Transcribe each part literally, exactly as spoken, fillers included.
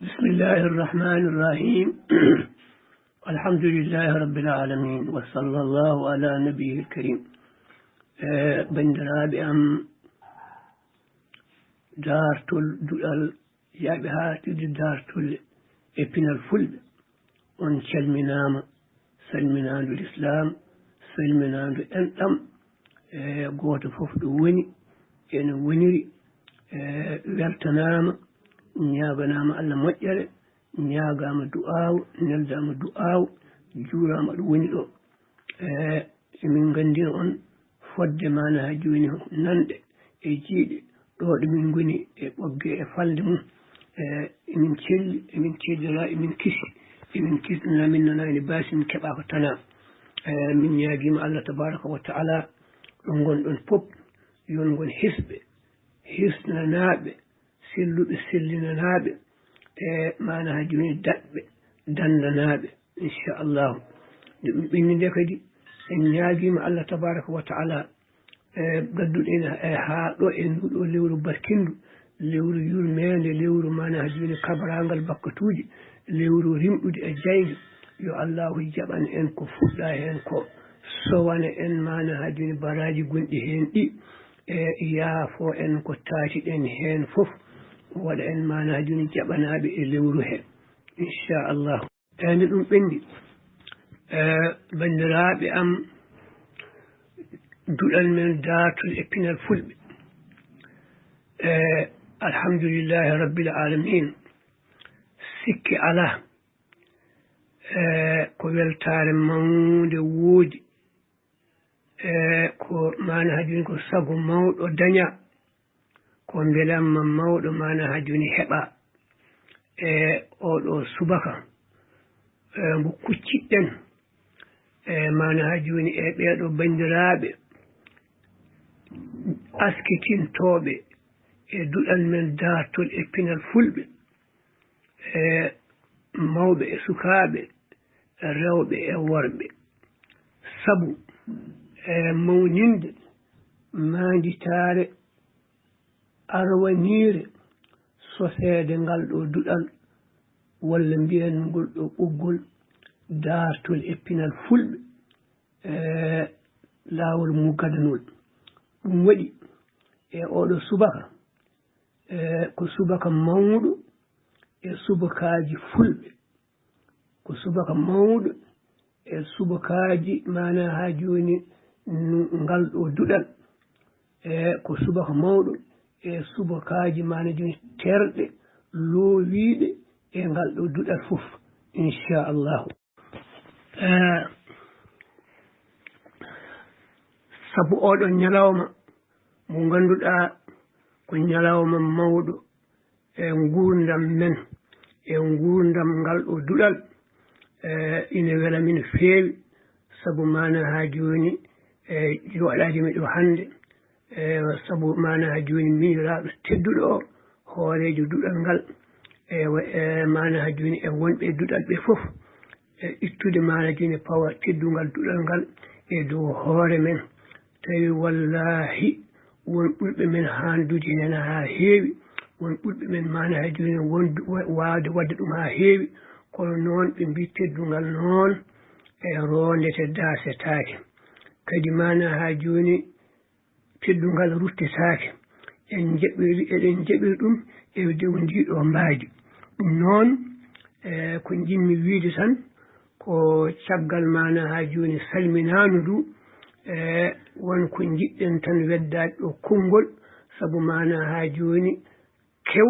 بسم الله الرحمن الرحيم. الحمد لله رب العالمين، وصلى الله على نبيه الكريم. Eh, banndiraaɓe am, daartol duɗal yaaɓe haaɗtirde daartol e pinal fulɓe, on calminaama, salminaandu lislaam, salminaandu enɗam, e gooto fof ɗo woni, ene woniri, e weltanaama, ñaaganaama Allah moƴƴere, ñaagaama du'aaw, neldaama du'aaw, juuraama ɗo woni ɗo. E emin nganndina on fodde maana haa jooni nanɗe e jiiɗe ɗo ɗo min ngoni e ɓogge e falnde mum. E emin celli, emin ceddira, emin kisi, emin kisɗina, min nana ene baasi, min keɓa ko tana. E min ñaagiima Allah tabaraka wa taala ɗo ngonɗon pop, yo on ngon hisɓe, hisnanaaɓe, selluɓe, sellinanaaɓe, e maana haa jooni daɗɓe, danndanaaɓe, inchallahu. Nde ɗum ɓenni nde kadi, en ñaagiima Allah tabaraka wa taala, e gadduɗen e haa ɗo e nduɗo lewru barkindu, lewru yurmeende, lewru maana haa jooni kabarangal bakkatuuji, lewru rimɗude e jaynge. Yo Allahu jaɓan en ko fuɗɗa heen ko, sowana en maana haa jooni baraaji gonɗi heen ɗi, e yaafo en ko taatiɗen heen fof, waɗa en maana haa jooni jaɓanaaɓe e lewru he, inchallahu. E nde ɗum ɓenni, e banndiraaɓe am, duɗal men daartol e pinal fulɓe. E alhamdulillahi rabbil alamin, sikke alaa, e ko weltaare mawnde woodi, e ko maana haa jooni ko sago mawɗo daña, ko mbelamma mawɗo maana haa jooni heɓa. E oɗo subaka, e mbo kucciɗen, e maana haa jooni e ɓeeɗo banndiraaɓe askitintooɓe e duɗal men daartol e pinal fulɓe, e mawɓe e sukaaɓe, rewɓe e worɓe. Sabu e mawninde maanditaare arwaniire soseede ngal ɗo duɗal, walla mbiyen ngol ɗo ɓoggol daartol e pinal fulɓe, e laawol mum gadanol. Ɗum waɗi e oɗo subaka, e ko subaka mawɗo e subakaaji fulɓe, ko subaka mawɗo e subakaaji maana haa jooni n-, ngal ɗo duɗal, e ko subaka mawɗo e subakaaji maana jooni terɗe loowiiɗe e ngal ɗo duɗal fof, inchallahu. E sabu oɗo ñalawma mo ngannduɗaa ko ñalawma mawɗo e nguurndam men, e nguurndam ngal ɗo duɗal, e ina wela min feewi, sabu maana haa jooni e jooɗaade mi ɗo hannde, e sabu maana haa jooni miñiraaɗo tedduɗo o, hooreejo duɗal ngal, e wa-, e maana haa jooni e wonɓe e duɗal ɓe fof, e ittude maana jooni pawa teddungal duɗal ngal e dow hoore men. Tawi wallaahi won ɓurɓe men haandude heen haa heewi, won ɓurɓe men maana haa jooni wondu-, wa-, waawde waɗde ɗum haa heewi, kono noon ɓe mbii teddungal noon e roondete daasetaake. Kadi maana haa jooni teddungal ruttetaake. En njaɓiri, eɗen njaɓiri ɗum e dow ndii ɗo mbaadi. Ɗum noon, e ko njiɗmi wiyde tan, ko caggal maana haa jooni salminaandu ndu, e won ko njiɗɗen tan weddaade ɗo konngol, sabu maana haa jooni kew,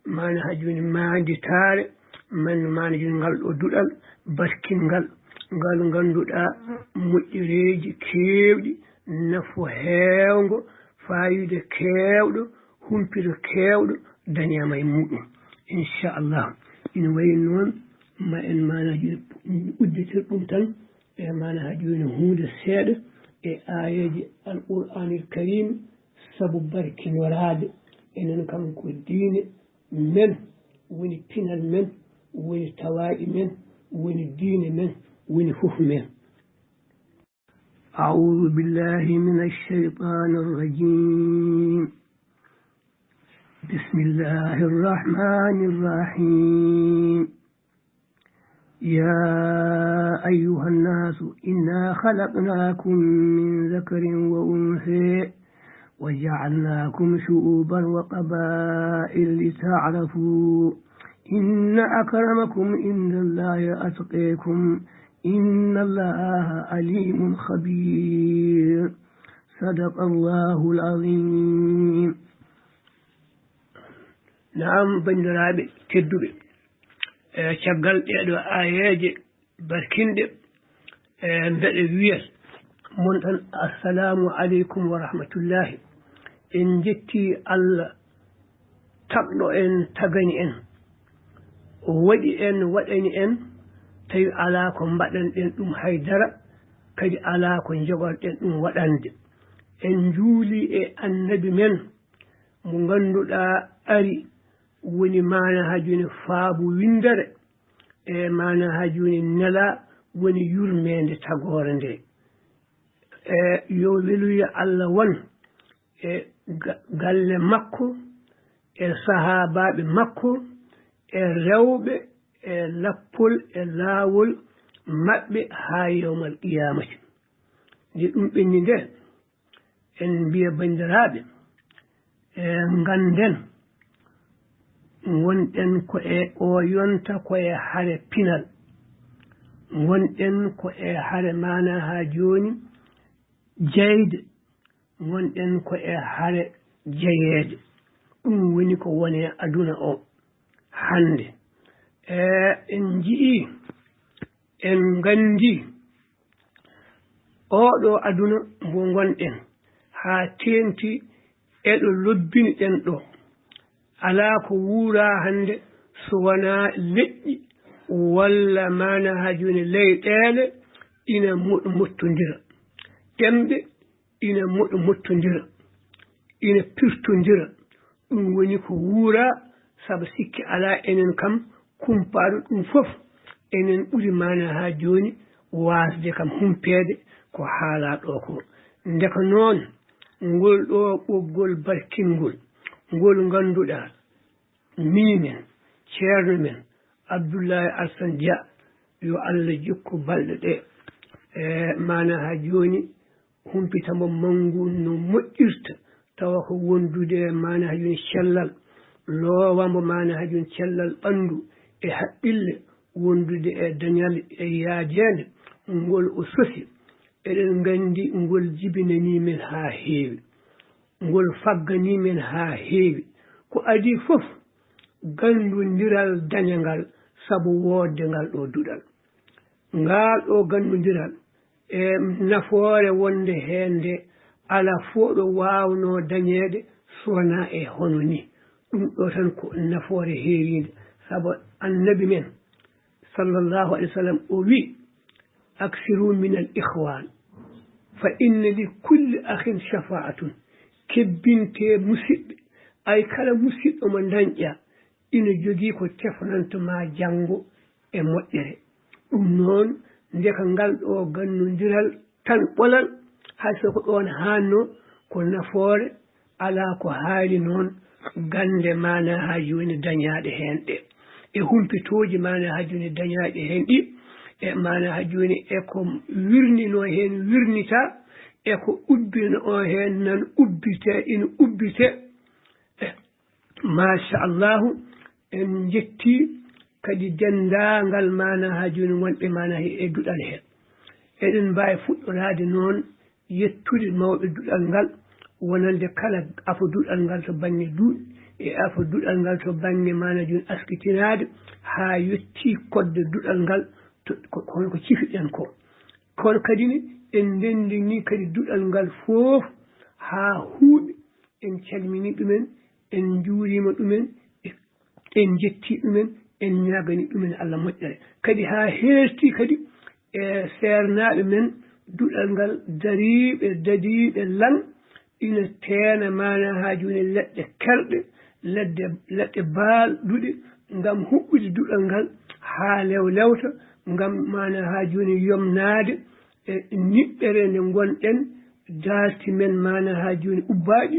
maana haa jooni maanditaare, man maana jooni ngal ɗo duɗal barkinngal, ngal ngannduɗaa moƴƴereeji keewɗi, nafu heewngo, faayiida keewɗo, humpito keewɗo dañaama e muɗum. Inchallah, ina wayi noon, ma en maana jooni udditir ɗum tan, e maana haa jooni huunde seeɗa e aayeeje Alqur'aanil Kariim, sabu barkinoraade enen kam ko diine men, woni pinal men, woni tawaaɗi men, woni diine men, woni fof men. أعوذ بالله من الشيطان الرجيم. بسم الله الرحمن الرحيم. يا أيها الناس إنا خلقناكم من ذكر وأنثى وجعلناكم شعوبا وقبائل لتعرفوا إن أكرمكم عند الله أتقاكم إن الله عليم خبير. صدق الله العظيم. Naam, banndiraaɓe tedduɓe, e caggal ɗeeɗo aayeeje barkinɗe, e mbeɗa wiya mon tan, assalaamu aleykum wa rahmatullaahi. En njetti Allah tagɗo en, tagani en, o waɗi en, waɗani en, tawi alaa ko mbaɗanɗen ɗum hay dara, kadi alaa ko njogorɗen ɗum waɗande. En njuuli e Annabi men, mo ngannduɗaa ari woni maana haa jooni faabu winndere, e maana haa jooni nela woni yurmeende tagoore nde. E yo weluya Allah won e ga-, galle makko, e sahaabaaɓe makko, e rewɓe, e lappol, e laawol maɓɓe haa yawmal qiyaamati. Nde ɗum ɓenni nde, en mbiya banndiraaɓe, e ngannden, ngonɗen ko e o yonta ko e hare pinal. Ngonɗen ko e hare maana haa jooni jeyde, ngonɗen ko e hare jeyeede. Ɗum woni ko woni e aduna o hannde. E en njiyii, en nganndi oɗo aduna mbo ngonɗen, haa teeŋti e ɗo lobbini ɗen ɗo. Alaa ko wuuraa hannde so wonaa leƴƴi walla maana haa jooni leyɗeele ina mo-, mottondira. Ɗemɗe ina moɗo mottondira, ina pirtondira. Ɗum woni ko wuuraa, sabu sikke alaa enen kam kumpaaɗo ɗum fof. Enen ɓuri maana haa jooni waasde kam humpeede ko haalaa ɗo ko. Ndeka noon, ngol ɗo ɓoggol barkingol, ngol ngannduɗaa, mini men, ceerno men, Abdullahi Alsan Dia, yo Allah jokku balɗe ɗe. E maana haa jooni, humpita mbo manngu no moƴƴirta, tawa ko wondude e maana haa jooni cellal, loowa mbo maana haa jooni cellal ɓanndu e haqqille, wondude e dañal e yaajeende ngol o sosi. Eɗen nganndi ngol jibinanii men haa heewi. Ngol fagganii men haa heewi. Ko adii fof, ganndondiral dañangal sabu woodde ngal ɗo duɗal. Ngal ɗo ganndondiral e nafoore wonde heen nde, alaa fof ɗo waawnoo dañeede so wonaa e hono nii. Ɗum ɗo tan ko nafoore heeriinde, sabu Annabi men, sallallahu alayhi wa sallam, o wi: "Aksiru min al ikhwan, fa inna li kulli akhin shafaatun." Kebbinte musiɓɓe, ay kala musiɗɗo mo dañƴa, ina jogii ko tefnanto ma janngo e moƴƴere. Ɗum noon, ndeka ngal ɗo gannondiral tan ɓolal, hay so ko ɗoon haanno, ko nafoore, alaa ko haali noon gannde maana haa jooni dañaaɗe heen ɗe, e humpitooji maana haa jooni dañaaɗi heen ɗi, e maana haa jooni e ko wirninoo heen wirnita, e ko ubbinoo heen nan ubbite, ina ubbite. E machallahu, en njetti kadi denndaangal maana haa jooni wonɓe maana e duɗal he. Eɗen mbaawi fuɗɗoraade noon yettude mawɓe duɗal ngal, wonande kala afo duɗal ngal to bannge duuɗi, e afo duɗal ngal to bannge maana jooni askitinaade, haa yettii kodde duɗal ngal, to, ko, ko, ko cifiɗen ko. Kono kadi ne, en ndenndinii kadi duɗal ngal fof haa huuɓi, en calminii ɗumen, en njuuriima ɗumen, en njettii ɗumen, en ñaaganii ɗumen Allah moƴƴere. Kadi haa heertii kadi e seernaaɓe men duɗal ngal dariiɓe, dadiiɓe lan, ina teena maana haa jooni leɗɗe kerɗe, leɗɗe, leɗɗe baalɗuɗe ngam huɓɓude duɗal ngal haa lewlewta, ngam maana haa jooni yomnaade e niɓɓere nde ngonɗen, darti men maana haa jooni ubbaaɗi,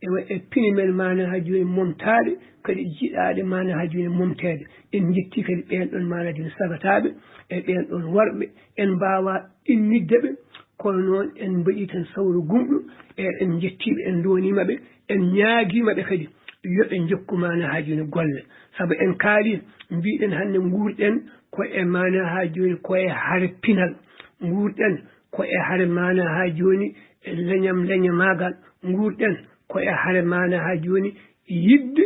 Ewa, e pine men maana haa jooni momtaaɗe, kadi jiɗaaɗe maana haa jooni momteede. En njetti kadi ɓeen ɗoon maana jooni sagataaɓe, e ɓeen ɗoon worɓe. En mbaawaa innitde ɓe, kono noon en mbaɗii tan sawru gumɗo, e en njettii ɓe, en ndooniima ɓe, en ñaagiima ɓe kadi yo ɓe njokku maana haa jooni golle. Sabu en kaalii, mbiiɗen hannde nguurɗen ko e maana haa jooni ko e hare pinal. Nguurɗen ko e hare maana haa jooni e leñam leñamaagal. Nguurɗen ko e hare maana haa jooni yiɗde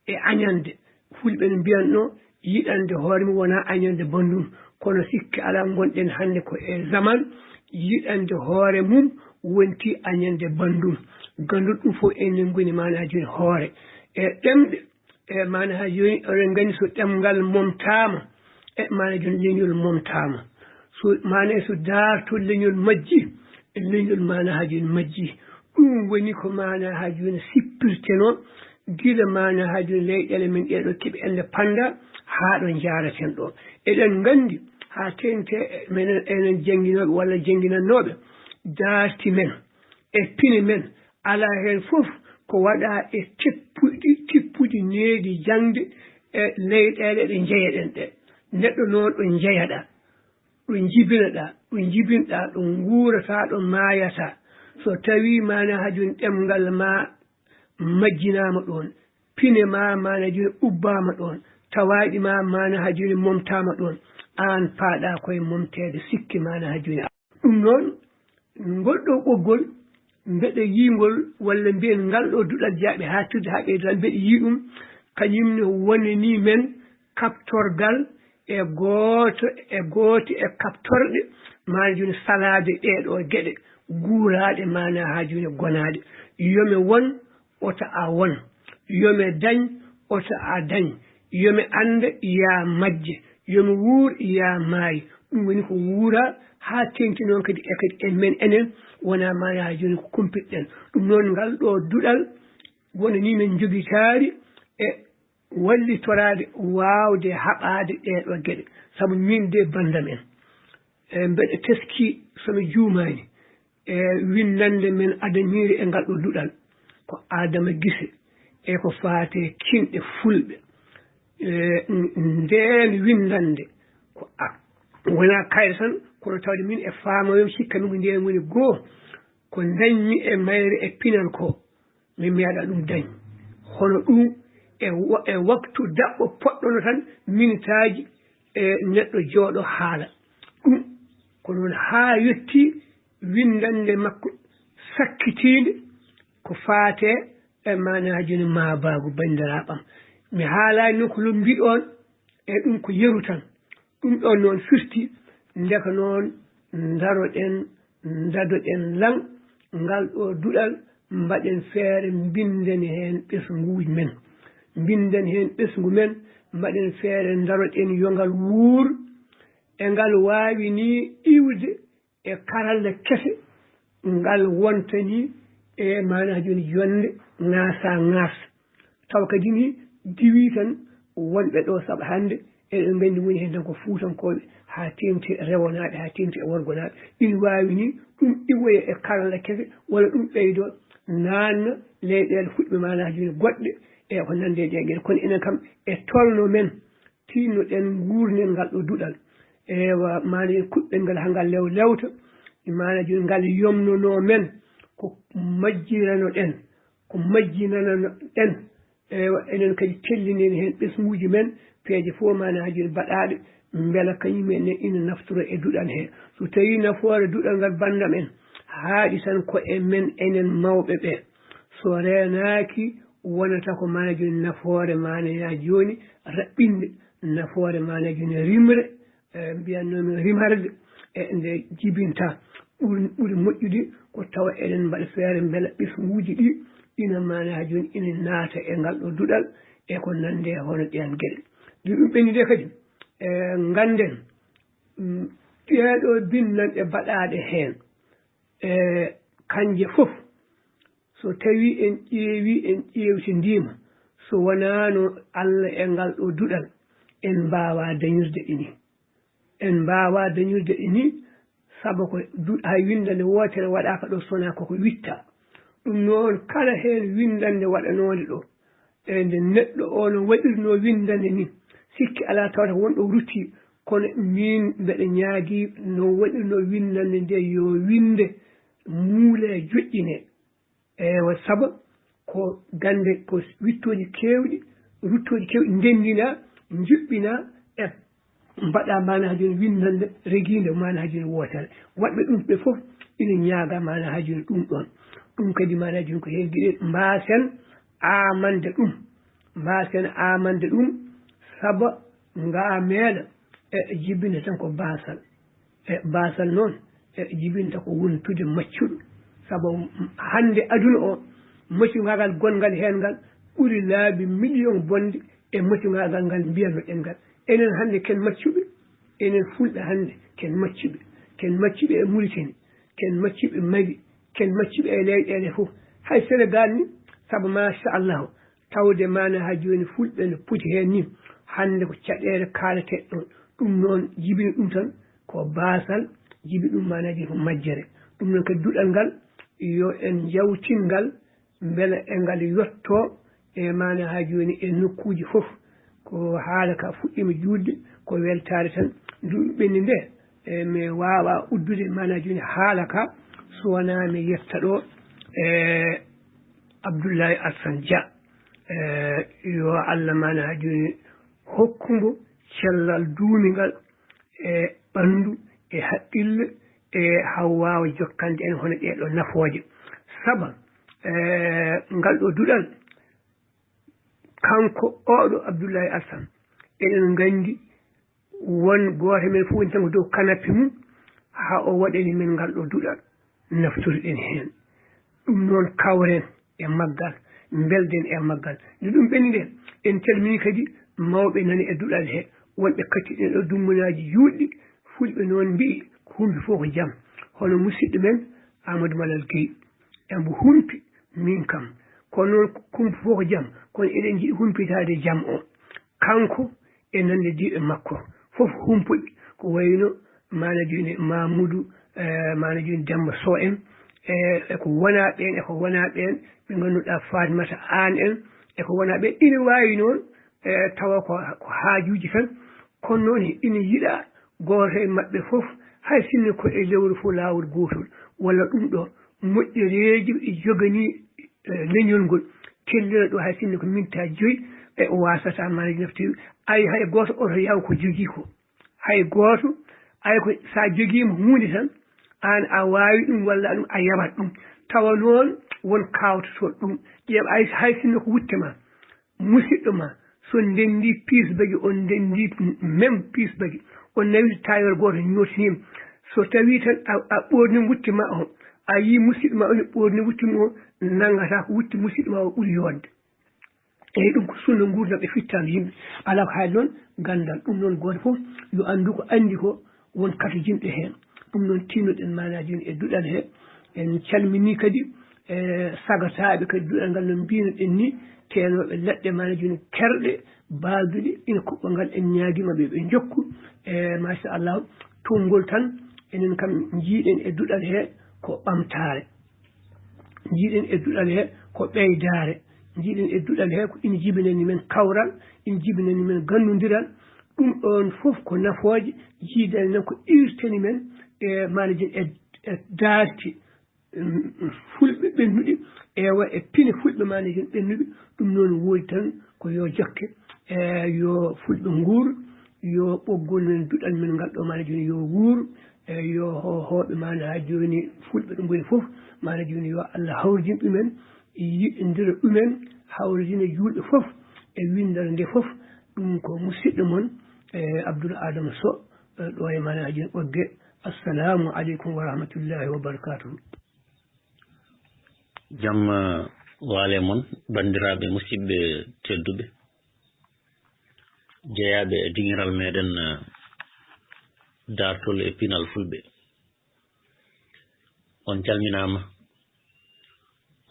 e añande. Fulɓe no mbiyatnoo, yiɗande hoore mum wonaa añande banndum. Kono sikke alaa, ngonɗen hannde ko e zaman yiɗande hoore mum wonti añande banndum. Ganndol ɗum fof enen ngoni maana haa jooni hoore. E ɗemɗe, e maana haa jooni oɗon nganndi so ɗemngal momtaama, e maana jooni leñol momtaama. So maana so daartol leñol majji, leñol maana haa jooni majji. Ɗum woni ko maana haa jooni sippirtenoo gila maana haa jooni leyɗeele men ɗee ɗo keɓe ende pannda haa ɗo njaaraten ɗo. Eɗen nganndi haa teeŋti menen enen jannginooɓe walla jannginannooɓe daarti men e pine men, alaa heen fof ko waɗaa e teppuɗi, tippuɗi needi jaŋde e leyɗeele ɗe njeyaɗen ɗe. Neɗɗo noon ɗo njeyaɗaa, ɗo njibinaɗaa, ɗo njibinɗaa, ɗo nguurataa, ɗo maayataa. So tawii maana haa jooni ɗemngal maa majjinaama ɗoon, pine maa maana jooni ubbaama ɗoon, tawaaɗi maa maana haa jooni momtaama ɗoon, aan paaɗaa koye momteede sikke maana haa jooni. Ɗum noon, ngol ɗoo ɓoggol, mbeɗa yiyngol, walla mbiyen ngal ɗoo duɗal jaaɓi haa tirde haa ɓeyda tan, mbeɗa yiyi ɗum, kañum ne wonanii men kaɓtorgal e gooto, e gooto e kaɓtorɗe, maana jooni salaade ɗee ɗoo geɗe guuraaɗe, maana haa jooni gonaaɗe. Yo mi won oto a won. Yo mi dañ, oto a dañ. Yo mi annda, yaa majje. Yo mi wuur, yaa maay. Ɗum woni ko wuuraa haa teeŋti noon kadi e kadi en men enen wonaa maana haa jooni ko kumpiɗɗen. Ɗum noon ngal ɗoo duɗal wonanii men njogitaari e wallitoraade waawde haɓaade ɗee ɗoo geɗe. Sabu miin de banndam en, e mbeɗa teskii so mi juumaani, e winndannde men adaniire e ngal ɗoo duɗal ko Adama Gise e ko faati e kinɗe fulɓe. E ndeen winndannde ko a, wonaa kayre tan, kono tawde min e faamooyam, sikka min ko ndeen woni goo, ko ndañmi e mayre e pinal ko, mi meeɗaa ɗum dañ. Hono ɗum e wa-, e waktu daɓɓo poɗɗono tan minitaaji e neɗɗo jooɗo haala ɗum. Ko noon haa yettii winndannde makko sakkitiinde ko faati e maanaaji no maabaagu banndiraaɓam. Mi haalaani noon ko lo mbiɗon e ɗum ko yeru tan. Ɗum ɗoon noon firti, ndeka noon ndaroɗen, ndadoɗen lan ngal ɗoo duɗal, mbaɗen feere mbinden heen ɓesnguuji men. Mbinden heen ɓesngu men, mbaɗen feere ndaroɗen yo ngal wuur, e ngal waawi nii iwde e karalla kese ngal wontani e maanaa jooni yonde ŋaasa ŋaas. Tawa kadi ni diwi tan wonɓe ɗo, sabu hannde eɗen nganndi woni heen tan ko fuutankooɓe, haa teeŋti e rewonaaɓe, haa teeŋti e worgonaaɓe. Ina waawi ni ɗum iwoya e karalla kese, walla ɗum ɓeydo naanna leyɗeele fuɗɓe maanaa jooni goɗɗe e ko nanndi e ɗee geɗe. Kono enen kam e tolno men, tinnoɗen nguurnen ngal ɗo duɗal. Ewa, maana en kuɗɗen ngal haa ngal lew lewta. Maana jooni ngal yomnono men ko majjiranoɗen, ko majjinanoɗen. Ewa, enen kadi tellinen heen ɓesnguuji men, peeje fof maana haa jooni baɗaaɗe, mbela kañum en ne ina naftoro e duɗal he. So tawii nafoore duɗal ngal banndam en haaɗi tan ko e men enen mawɓe ɓe. So reenaaki wonata ko maana jooni nafoore maana yaa jooni raɓɓinde, nafoore maana jooni rimre, e mbiyatnoomi rimarde, e nde jibinta. Ɓuri, ɓuri moƴƴude ko tawa eɗen mbaɗa feere mbela ɓesnguuji ɗi ina maana haa jooni ina naata e ngal ɗo duɗal e ko nanndi e hono ɗeen geɗe. Nde ɗum ɓennide kadi, e ngannden, mm, ɗee ɗo binndanɗe baɗaaɗe heen, e kanje fof, so tawii en ƴeewii, en ƴeewtindiima, so wonaano Alla e ngal ɗo duɗal, en mbaawaa dañirde ɗi ni. En mbaawaa dañirde ɗi ni, sabu ko du-, hay winndannde wootere waɗaaka ɗo so wonaa koko witta. Ɗum noon, kala heen winndannde waɗanoonde ɗo, e nde neɗɗo o no waɗirnoo winndannde ni, sikki alaa tawata won ɗo rutti, kono miin mbeɗa ñaagii no waɗirnoo winndannde nde yo winnde muule joƴƴine. Eewa, saba ko gannde, ko wiɗtooji keewɗi, ruttooji keewɗi ndenndinaa, njuɓɓinaa e mbaɗa maanaa jooni winndannde regiinde maanaa jooni wootere. Waɗɓe ɗum ɓe fof ina ñaaga maanaa jooni ɗum ɗoon. Ɗum kadi maanaa jooni ko heen giɗen mbaasen aamande ɗum. Mbaasen aamande ɗum, saba ngaa meeɗa e jibinde tan ko baasal. E baasal noon, e jibinta ko wontude maccuɗo. Sabu hannde aduna o, maccungaagal gonngal heen ngal ɓuri laabi miliyoŋ bonde e maccungaagal ngal mbiyatno-ɗen ngal. Enen hannde ken maccuɓe, enen Fulɓe hannde ken maccuɓe. Ken maccuɓe e Muritani, ken maccuɓe Mali, ken maccuɓe e leyɗeele fof. Hay Senegaal ni, sabu machallahu, tawde maanaa haa jooni Fulɓe no poti heen ni, hannde ko caɗeele kaalateeɗe ɗoon. Ɗum noon, jibini ɗum tan ko baasal, jibi ɗum maanaa jooni ko majjere. Ɗum noon kadi duɗal ngal, yo en njawtin ngal, mbela e ngal yottoo e maanaa haa jooni e nokkuuji fof. Ko haala ka fuɗɗiima juutde, ko weltaare tan. Ndu ɓenni nde, e mi waawaa uddude maanaa jooni haala ka, so wonaa mi yetta ɗo, e Abdullahi Alsan Dia, e yo Allah maanaa jooni hokku mbo cellal duumingal e ɓanndu, e haqqille, e haa waawa jokkande en hono ɗee ɗoo nafooje. Saba, e ngal ɗoo duɗal, kanko oo ɗoo Abdullahi Alsan, eɗen nganndi won gooto men fof woni tan ko dow kanappe mum, haa o waɗani men ngal ɗoo duɗal, naftori-ɗen heen. Ɗum noon, kawren e maggal, mbelden e maggal. Nde ɗum ɓenni nde, en calminii kadi mawɓe nana e duɗal he, wonɓe kattiɗen ɗo dummunaaji juutɗi. Fulɓe noon mbiyi, ko humpi fof ko jam. Hono musidɗo men Amadou Malal Guèye, embo humpi min kam. Kono noon, ko humpi fof ko jam, kono eɗen njiɗi humpitaade jam o. Kanko e nanndidiiɓe makko fof humpuɓe, ko wayno maana jooni Mamoudou, eh, maana jooni Demba Sow en, eh, e ko wonaa ɓeen, e ko wonaa ɓeen, ɓe ngannduɗaa Fatimata Aan en, e ko wonaa ɓeen, ina waawi noon, eh, tawa ko, ko haajuuji tan, kono noon ina yiɗaa gooto e maɓɓe fof, hay sinno ko e lewru fof laawol gootol, walla ɗum ɗo moƴƴereeji ɗi joganii, eh, leñol ngol, tellira ɗo hay sinno ko minta joyi, e o waasata maanaji nafti, ay hay gooto oto yaw ko jogii ko. Hay gooto, ay ko so a jogiima huunde tan, aan a waawi ɗum walla ɗum a yawat ɗum. Tawa noon won kaawtoto ɗum. Ƴeew ay hay sinno ko wutte ma, musidɗo ma, so ndenndi piis bagi, on ndenndi même piis bagi, on nawi tailleur gooto ñootiniima. So tawii tan a, a ɓoorni wutte ma o, a yii musidɗo ma o ne ɓoorni wutte mum o, nanngata ko wutte musidɗo ma o ɓuri yooɗde. Eyi, ɗum ko sunna nguurndam e fittaandu yimɓe. Alaa ko haali noon ganndal. Ɗum noon gooto fof yo anndu ko anndi ko, won katojinɓe heen. Ɗum noon, tiinoɗen maanaaji en e duɗal he. En calminii kadi, e, sagataaɓe kadi duɗal ngal no mbiynoɗen ni, teenooɓe leɗɗe maanaaji en kerɗe, baaduɗe, ina kuɓɓa ngal. En ñaagiima ɓe, ɓe njokku. E, machallah, tonngol tan, enen kam njiiɗen e duɗal he ko ɓamtaare. Njiiɗen e duɗal he ko ɓeydaare. Njiiɗen e duɗal he ko ina jibinani men kawral, ina jibinani men ganndondiral. Ɗum ɗoon fof ko nafooje, jiidani men ko iirtani men e maanaji e, e daarti, mm, fulɓe ɓennuɗi, ewa e pine fulɓe maanaji ɓennuɓe. Ɗum noon woodi tan ko yo jokke, e yo fulɓe nguur, yo ɓoggol men duɗal men ngal ɗo maanaji yo wuur, e yo ho-, hooɓe maanaji jooni fulɓe ɗo ngoni fof, maanaji jooni yo Allah hawridin ɗumen, yiɗindira ɗumen, hawridina juulɓe fof e winndere nde fof. Ɗum ko musidɗo mon, e, Abdoul Adama Sow, e, ɗo e maanaji Ɓogge. Assalamu aleykum wa rahmatullahi wa barakatuhu. Jam, e, waale mon, banndiraaɓe, musidɓe tedduɓe, jeyaaɓe e diŋiral meɗen, e, daartol e pinal fulɓe. On calminaama,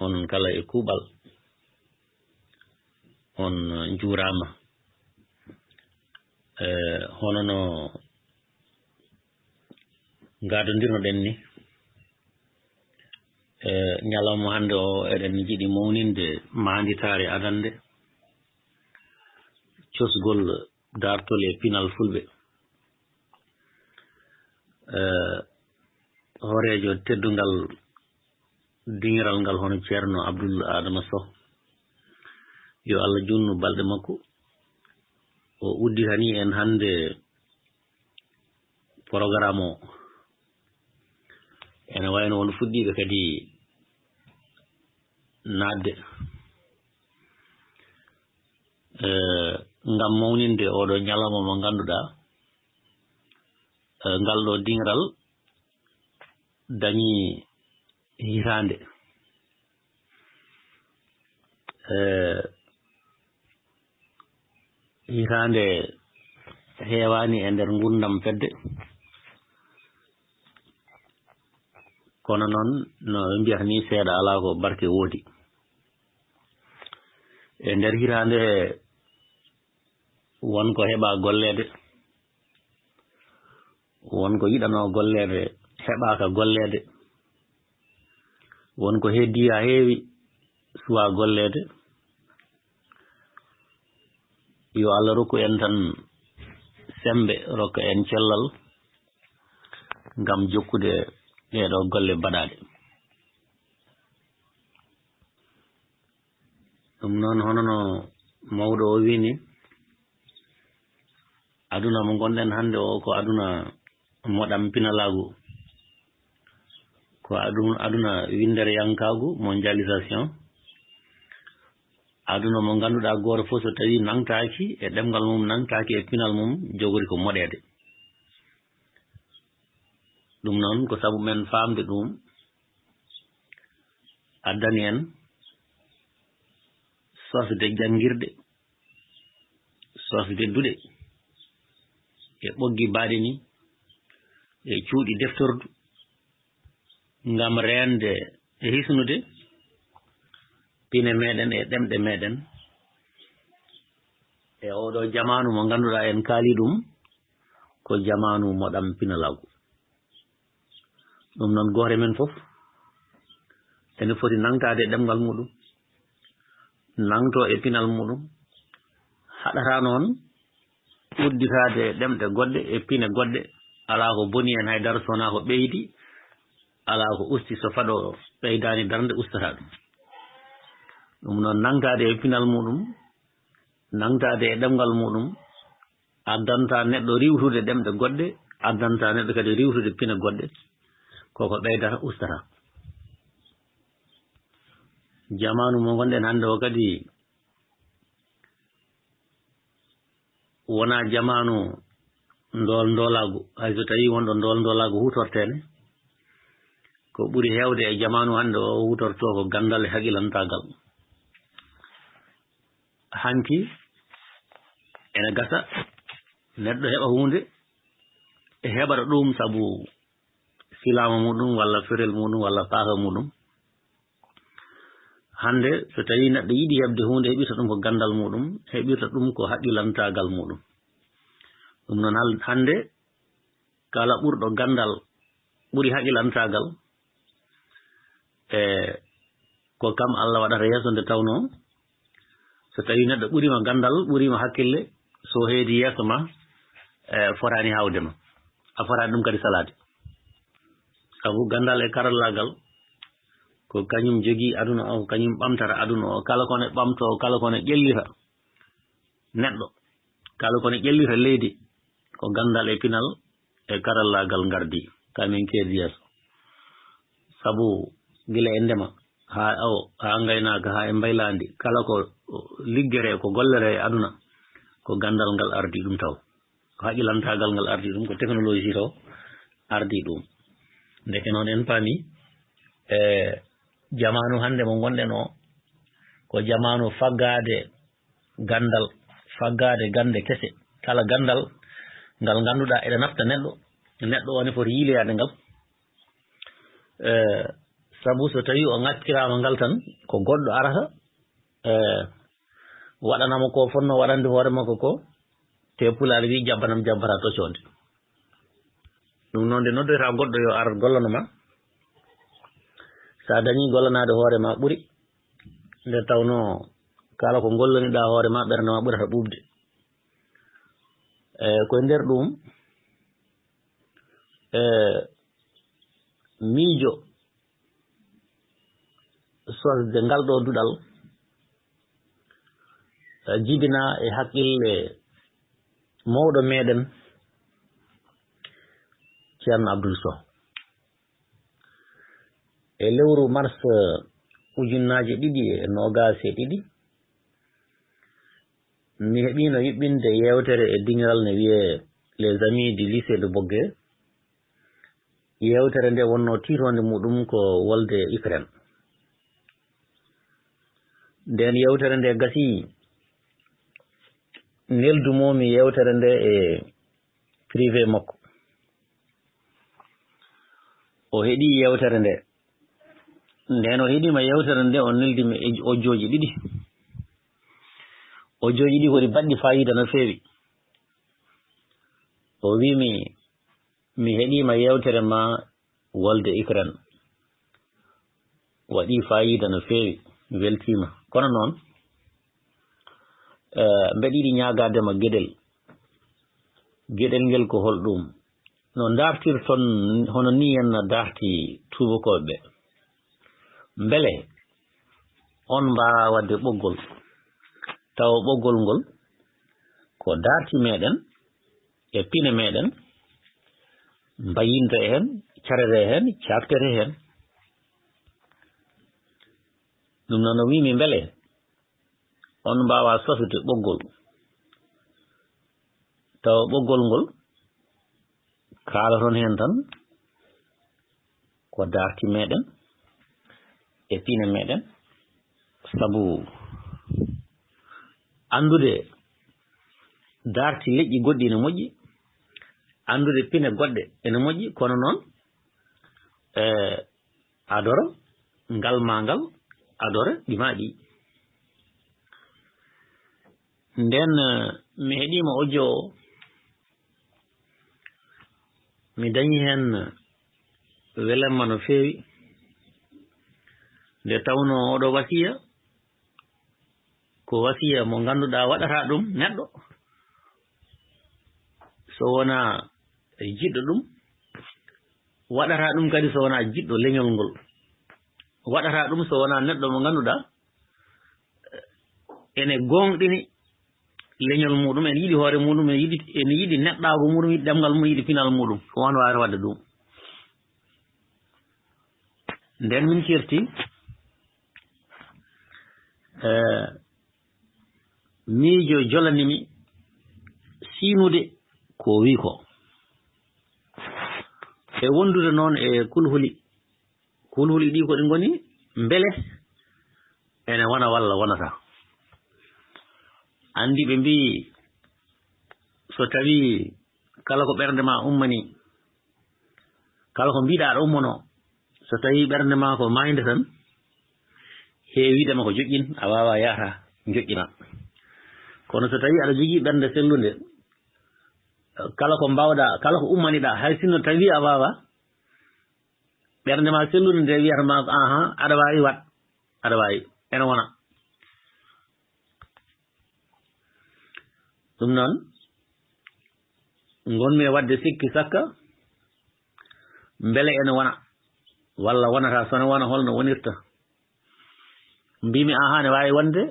onon kala e kuuɓal, on, e, njuuraama. E, hono no ngaadondirnoɗen ni, e, E ñalawma hannde o, eɗen njiɗi mawninde maanditaare adannde, cosgol daartol e pinal Fulɓe. E, hooreejo teddungal diŋiral ngal, hono Ceerno Abdul Adama Soh, yo Allah juutnu balɗe makko, o udditanii en hannde programme o. Ene wayno won fuɗɗiiɓe kadi naatde, eh, ngam mawninde oɗo ñalawma mo ngannduɗaa, eh, ngal ɗo diŋiral dañi hitaande. Eh, hitaande heewaani e nder nguurndam fedde, kono noon, no ɓe mbiyata ni, seeɗa alaa ko barke woodi. E nder hitaande he, won ko heɓaa golleede, won ko yiɗanoo golleede, heɓaaka golleede, won ko heddii haa heewi, suwaa golleede. Yo Allah rokku en tan semmbe, rokka en cellal ngam jokkude ɗee ɗoo golle baɗaaɗe. Ɗum noon, hono no mawɗo o wiyi ni, aduna mo ngonɗen hannde o, ko aduna moɗam pinalaagu, ko adu-, aduna winndereyankaagu, mondialisation, aduna mo ngannduɗaa gooto fof so tawii nangtaaki e ɗemngal mum, nangtaaki e pinal mum, jogori ko moɗeede. Ɗum noon, ko sabu men faamde ɗum, addani en sosde janngirɗe, sosde duɗe e ɓoggi mbaɗini e cuuɗi deftordu, ngam reende e hisnude pine meɗen e ɗemɗe meɗen e oɗo jamaanu mo ngannduɗaa en kaali ɗum, ko jamaanu moɗam pinalaagu. Ɗum noon, gooto e men fof ene foti nangtaade e ɗemngal muɗum, nangtoo e pinal muɗum, haɗata noon udditaade e ɗemɗe goɗɗe e pine goɗɗe. Alaa ko boni heen hay dara, so wonaa ko ɓeydi, alaa ko usti, so fado ɓeydaani darnde ustataa ɗum. Ɗum noon, nangtaade e pinal muɗum, nangtaade e ɗemngal muɗum, addanta neɗɗo riiwtude ɗemɗe goɗɗe, addanta neɗɗo kadi riiwtude pine goɗɗe, koko ɓeydata, ustata. Jamaanu mo ngonɗen hannde o kadi wonaa jamaanu ndool ndoolaagu, hay so tawii wonɗo ndool ndoolaagu huutorteene, ko ɓuri heewde e jamaanu hannde o huutortoo ko ganndal e haqilantaagal. Hanki ene gasa neɗɗo heɓa huunde, e heɓata ɗum sabu silaama muɗum walla ferel muɗum walla paaka muɗum. Hannde, so tawii neɗɗo yiɗi heɓde huunde, heɓirta ɗum ko ganndal muɗum, heɓirta ɗum ko haqilantaagal muɗum. Ɗum noon, hal-, hannde, kala ɓurɗo ganndal ɓuri haqilantaagal, e ko kam Allah waɗata yeeso, nde tawnoo so tawii neɗɗo ɓuriima ganndal, ɓuriima hakkille, so heedi yeeso ma, e fotaani hawde ma, a fotaani ɗum kadi salaade. Sabu ganndal e karallaagal ko kañum jogii aduna o, ko kañum ɓamtata aduna o, kala ko ne ɓamtoo, kala ko ne ƴellita neɗɗo, kala ko ne ƴellita leydi, ko ganndal e pinal e karallaagal ngardi, ka min keedi yeeso. Sabu gila e ndema, haa awo, haa ngaynaaka, haa e mbaylaandi, kala ko liggere, ko gollere e aduna, ko ganndal ngal ardi ɗum taw. Ko haqilantaagal ngal ardi ɗum, ko technologie taw ardi ɗum. Ndeke noon en paami, e jamaanu hannde mo ngonɗen o, ko jamaanu faggaade ganndal, faggaade gannde kese. Kala ganndal ngal ngannduɗaa eɗa nafta neɗɗo, neɗɗo o ne foti yiiloyaade ngal. E, sabu so tawii o ŋakkiraama ngal tan, ko goɗɗo arata, e, waɗanamo ko fotnoo waɗande hoore makko ko, te Pulaar wii, "Jabbanam jabbata tocoonde." Ɗum noon, nde noddoyta goɗɗo yo ar gollano ma, So a dañii gollanaade hoore ma ɓuri, nde tawnoo kala ko ngollaniɗaa hoore ma, ɓernde ma ɓurata ɓuuɓde. E ko e nder ɗum, e miijo sosde ngal ɗo duɗal, e jibinaa e hakkille mawɗo meɗen, Ceerno Abdul Soh. E lewru mars ujunnaaje ɗiɗi e noogaas e ɗiɗi, mi heɓiino yuɓɓinde yeewtere e diŋiral ne wiyee Les Amis du lycée de Bogué. Yeewtere nde wonnoo tiitoonde muɗum ko wolde Ukraine. Nden yeewtere nde gasii, neldumoo mi yeewtere nde e privé makko. O heɗii yeewtere nde. Nden o heɗiima yeewtere nde, o neldi mi e ojooji ɗiɗi. Ojooji ɗi ko ɗi baɗɗi faayiida no feewi. O wii mi, "Mi heɗiima yeewtere ma wolde Ukraine. Waɗii faayiida no feewi, mi weltiima. Kono noon, eh, mbeɗa yiɗi ñaagaade ma geɗel. Geɗel ngel ko holɗum? No ndartirton hono nii en no darti tuubakooɓe ɓe? Mbele on mbaawaa waɗde ɓoggol, tawa ɓoggol ngol ko darti meɗen e pine meɗen, mbayinta heen, carete heen, caaktete heen?" Ɗum noon o wii mi, "Mbele on mbaawaa sofde ɓoggol, tawa ɓoggol ngol kaalaton heen tan ko darti meɗen e pine meɗen, sabu anndude darti leƴƴi goɗɗi ene moƴƴi, anndude pine goɗɗe ene moƴƴi, kono noon, e adoro ngal ma ngal, adoro ɗi ma ɗi." Nden, eh, mi heɗiima audio o, mi dañi heen welamma no feewi, nde tawnoo oɗo wasiya ko wasiya mo ngannduɗaa waɗataa ɗum neɗɗo so wonaa jiɗɗo ɗum, waɗataa ɗum kadi so wonaa jiɗɗo leñol ngol, waɗataa ɗum so wonaa neɗɗo mo ngannduɗaa ene gooŋɗini leñol muɗum, ene yiɗi hoore muɗum, ene yiɗi, ene yiɗi neɗɗaagu muɗum, yiɗi ɗemngal mum, yiɗi pinal muɗum. Ko on waawata waɗde ɗum. Nden min certi, eh, miijo jolani mi siinude ko o wii ko. E wondude noon e kulhuli, kulhuli ɗi ko ɗi ngoni mbele ene wona walla wonataa. Anndi ɓe mbii, so tawii kala ko ɓernde ma ummani, kala ko mbiɗa aɗa ummono, so tawii ɓernde ma ko maayde tan, heewiide ma ko joƴƴin, a waawaa yahata joƴƴina. Kono so tawii aɗa jogii ɓernde sellunde, kala ko mbaawɗa, kala ko ummaniɗa, hay sinno tawii a waawaa, ɓernde ma sellunde nde wiyata ma ko, "Ahan, aɗa waawi waɗ, aɗa waawi, ene wona." Ɗum noon, ngonmi e waɗde sikki sakka, mbele ene wona, walla wonata, so ne wona, holno wonirta? Mbimi, "Ahan, ne waawi wonde,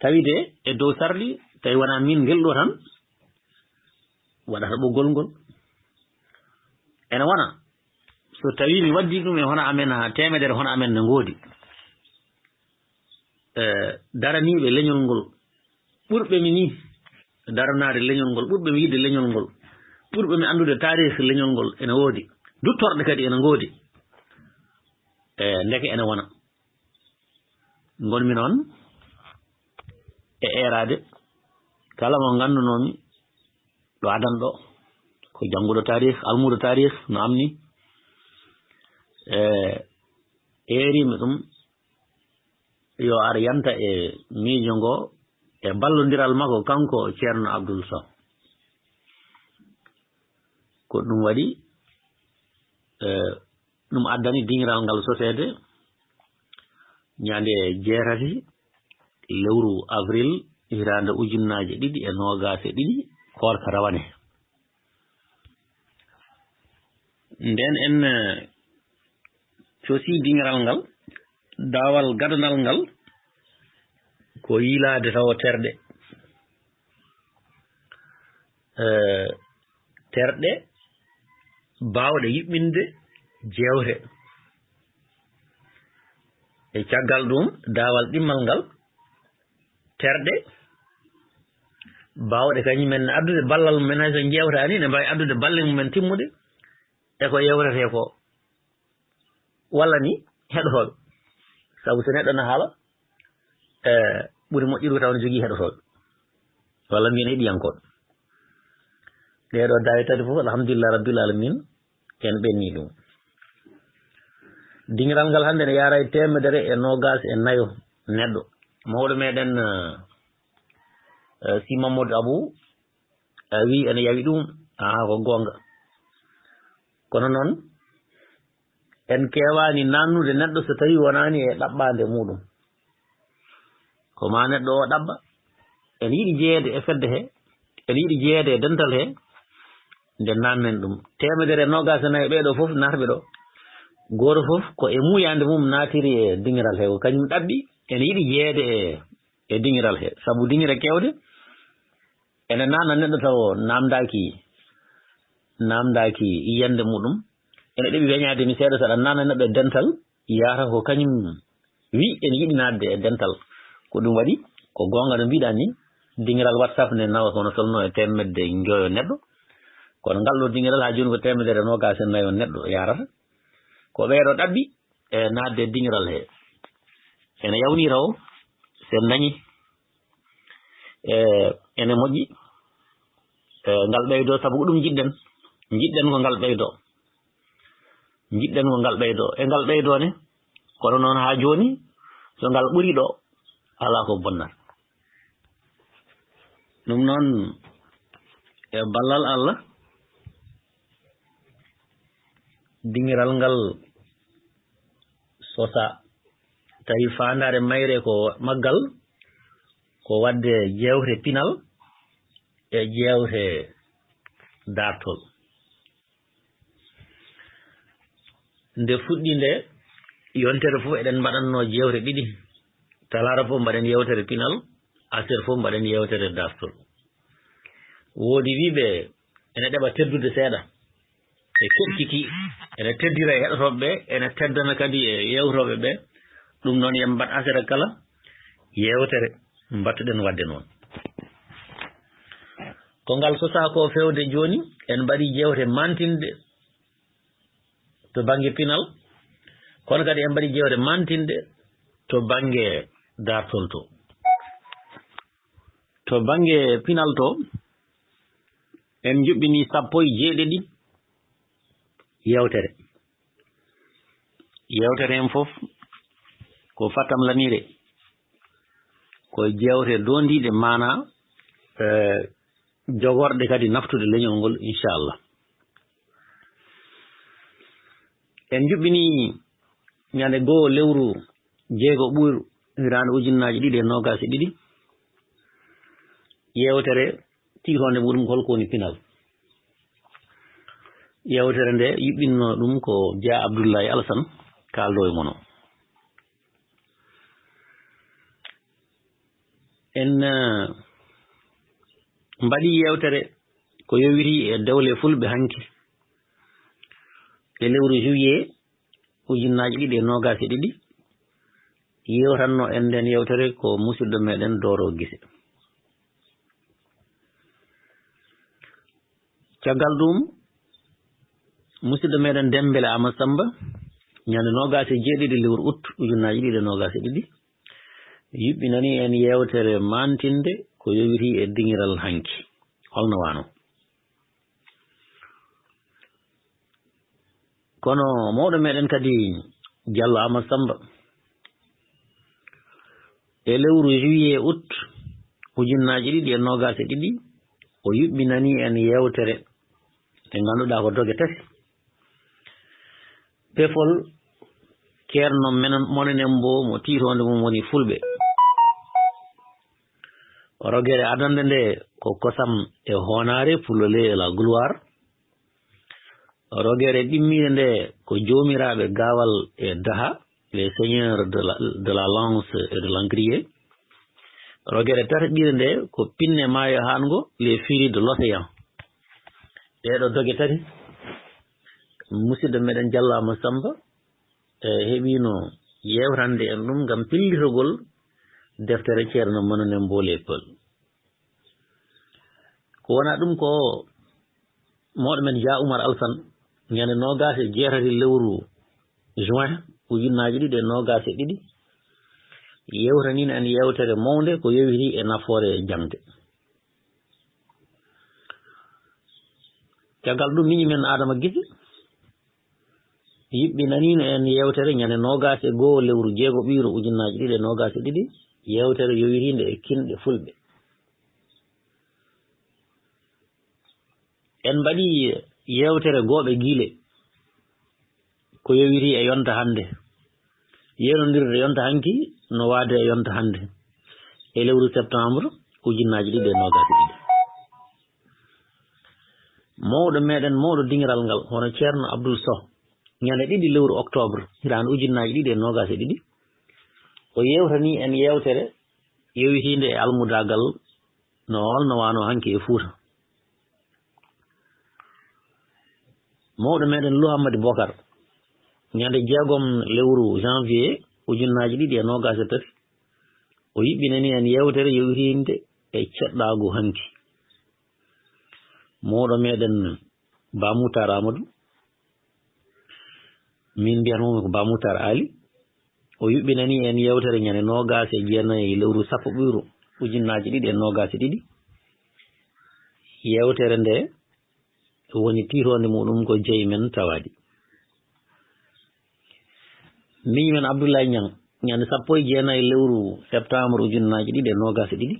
tawide e dow sarɗi, tawi wonaa min ngel ɗo tan waɗata ɓoggol ngol." Ene wona, so tawii mi waddii ɗum e hono amen, haa teemedere hono amen ne ngoodi, e daraniiɓe leñol ngol, ɓurɓe mi nii daranaade leñol ngol, ɓurɓe mi yiɗde leñol ngol, ɓurɓe mi anndude taarihi leñol ngol ene woodi, duttorɗe kadi ene ngoodi. E ndeke ene wona. Ngonmi noon e eeraade kala mo nganndunomi ɗo adan ɗo, ko jannguɗo taarih, almuudo taarih no am ni. E eerimi ɗum yo ar yanta e miijo ngo e ballondiral makko kanko Ceerno Abdul Soh. Ko ɗum waɗi, e, Ɗum addani dingiral ngal soseede ñande jeetati lewru avril hitaande ujunnaaje ɗiɗi e noogaas e ɗiɗi, koorka rawane. Nden en, eh, cosii dingiral ngal, daawal gadanal ngal ko yiilaade tawo terɗe. Eh, terɗe baawɗe yuɓɓinde jeewte. E caggal ɗum, daawal ɗimmal ngal, terɗe baawɗe kañum en addude ballal mum en, hay so njeewtaani, ne mbaawi addude balle mum en timmuɗe e ko yeewtetee ko. Walla ni heɗotooɓe. Sabu so neɗɗo na haala, eh, ɓuri moƴƴude ko tawa ne jogii heɗotooɓe. Walla mbiyen heɗiyankooɓe. Ɗee ɗoo daawe tati fof, alhamdulillah rabbil alamin, en ɓenni ɗum. Dingiral ngal hannde ne yaara e teemedere e noogaas e nayo neɗɗo. Mawɗo meɗen, eh, eh, Si Mamadou Abou, a wi ene yawi ɗum, aa, ko goonga. Kono noon, en keewaani naannude neɗɗo so tawii wonaani e ɗaɓɓaande muuɗum. Ko maa neɗɗo o ɗaɓɓa. Ene yiɗi jeyeede e fedde he, ene yiɗi jeyeede e dental he, nde naannen ɗum. Teemedere e noogaas e nayo ɓee ɗoo fof naatɓe ɗo, gooto fof ko e muuyaande mum naatiri e dingiral he, ko kañum ɗaɓɓi, ene yiɗi jeyeede e, e dingiral he. Sabu dingire keewɗe, ene naatna neɗɗo tawo naamndaaki, naamndaaki yiyannde muuɗum. Ene ɗaɓi weñaade mi seeɗa, so aɗa naatna neɗɗo e dental, yahata ko kañum wi ene yiɗi naatde e dental. Ko ɗum waɗi, ko goonga no mbiɗa ni, dingiral WhatsApp nde nawa kono tolno e teemedde njoyo neɗɗo. Kono ngal ɗo dingiral haa jooni ko teemedere noogaas e nayo neɗɗo yahrata. Ko ɓee ɗo ɗaɓɓi e naatde e dingiral he. Ene yawni raw, so en dañi, e, ene moƴƴi, e, ngal ɓeydo, sabu ko ɗum njiɗɗen. Njiɗɗen ko ngal ɓeydo. Njiɗɗen ko ngal ɓeydo. E ngal ɓeydo ne, kono noon haa jooni, so ngal ɓuri ɗo, alaa ko bonnata. Ɗum noon, e ballal Allah, dingiral ngal sosa, tawi faandaare mayre ko maggal, ko waɗde jeewte pinal e jeewte daartol. Nde fuɗɗi nde, yontere fof eɗen mbaɗatno jeewte ɗiɗi. Talaata fof mbaɗen yeewtere pinal, aset fof mbaɗen yeewtere daartol. Woodi wiiɓe ene ɗeɓa teddude seeɗa. E keɗkiki, ene teddira e heɗotooɓe ɓe, ene teddana kadi e yeewtooɓe ɓe. Ɗum noon, yen mbaɗ aset kala yeewtere, mbattuɗen waɗde noon. Ko ngal sosaa ko feewde jooni, en mbaɗi jeewte mantinde to bannge pinal, kono kadi en mbaɗi jeewte mantinde to bannge daartol to. To bannge pinal to, en njuɓɓini sappo e jeeɗiɗi yeewtere. Yeewtere heen fof ko fattam lamiire, ko jeewte doondiiɗe maanaa, eh, jogorɗe kadi naftude leñol ngol, inchallah. En njuɓɓini ñande goo lewru jeego ɓuuru hitaande ujunnaaji ɗiɗi e noogaas e ɗiɗi, yeewtere tiitoonde muɗum ko holko woni pinal. Yeewtere nde yuɓɓinno ɗum ko Dia Abdoulaye Alassane, kaaldo e mono. En, eh, mbaɗi yeewtere ko yowiti e dewle fulɓe hanki e lewru juillet ujunnaaji ɗiɗi e noogaas e ɗiɗi. Yeewtanno en nden yeewtere ko musidɗo meɗen Dooro Gise. Caggal ɗum, musidɗo meɗen Dembele Amadou Samba, ñande noogaas e jeeɗiɗi lewru août ujunnaaji ɗiɗi e noogaas e ɗiɗi, yuɓɓinani en yeewtere mantinde ko yowiti e dingiral hanki. Holno wano? Kono mawɗo meɗen kadi Diallo Amadou Samba, e lewru juillet, août, ujunnaaji ɗiɗi e noogaas e ɗiɗi, o yuɓɓinani en yeewtere nde ngannduɗaa ko doge tati. Pefol ceerno men, mononen mbo mo tiitoonde mum woni Fulɓe. Rogere adannde nde ko kosam e hoonaare, pour le lait et la gloire. Rogere ɗimmiinde nde ko joomiraaɓe gaawal e daha, les seigneurs de la, de la lance et de l'encrier. Rogere tataɓiire nde ko pinne maayo haango, les furies de l'océan. Ɗeeɗo doge tati, musidɗo meɗen Jallaama Samba, e heɓino yewtande en ɗum ngam pillitogol deftere Ceerno Manonen Mboole Peul. Ko wona ɗum ko mawɗo men Dia Oumar Alsan, ñande noogaas e jeetati lewru juin ujunnaaji ɗiɗi e noogaas e ɗiɗi, yewtanino en yewtere mawnde ko yowiti e nafoore jaŋde. Caggal ɗum, miñi men Adama Gise yuɓɓinanino en yewtere ñande noogaas e goo lewru jeegoɓiiru ujunnaaji ɗiɗi e noogaas e ɗiɗi, yewtere yowitiinde e kinɗe Fulɓe. En mbaɗi yewtere Gooɓe Giile, ko yowiti e yonta hannde. Yewnondirde yonta hanki no waade e yonta hannde, e lewru septembre ujunnaaji ɗiɗi e noogaas e ɗiɗi. Mawɗo meɗen, mawɗo diŋiral ngal, hono Ceerno Abdul Soh, ñande ɗiɗi lewru octobre, hitaande ujunnaaji ɗiɗi e noogaas e ɗiɗi, o yewtani en yewtere yowitiinde e almudaagal no holno wano hanki e Fuuta. Mawɗo meɗen Luhammadi Bokar, ñande jeegom lewru janvier ujunnaaji ɗiɗi e noogaas e tati, o yuɓɓinani en yewtere yowitiinde e ceɗɗaagu hanki. Mawɗo meɗen Ba Moutar Amadou, min mbiyatnoomi ko Ba Moutar Ali, o yuɓɓinani en yewtere ñande noogaas e jeenayi lewru sappo ɓuyru ujunnaaji ɗiɗi e noogaas e ɗiɗi. Yewtere nde woni tiitoonde muɗum ko Jeyi men tawaaɗi. Miñi men Abdoulaye Niang, ñande sappo e jeenayi lewru septembre ujunnaaji ɗiɗi e noogaas e ɗiɗi,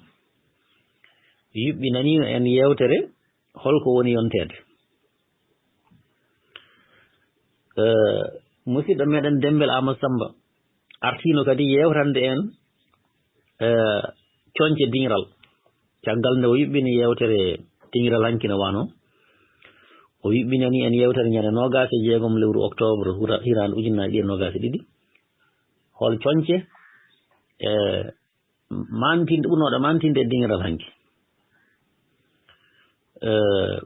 yuɓɓinanino en yewtere holko woni yonteede. Eh, musidɗo meɗen Dembel Amadou Samba artino kadi yewtande en, eh, coñce diŋiral. Caggal nde o yuɓɓini yewtere diŋiral hanki no wano, o yuɓɓinani en yewtere ñande noogaas e jeegom lewru octobre hura-, hitaande ujunnaaji ɗiɗi e noogaas e ɗiɗi. Hol coñce, eh, mantinde, ɓurnooɗe mantinde e diŋiral hanki? Eh,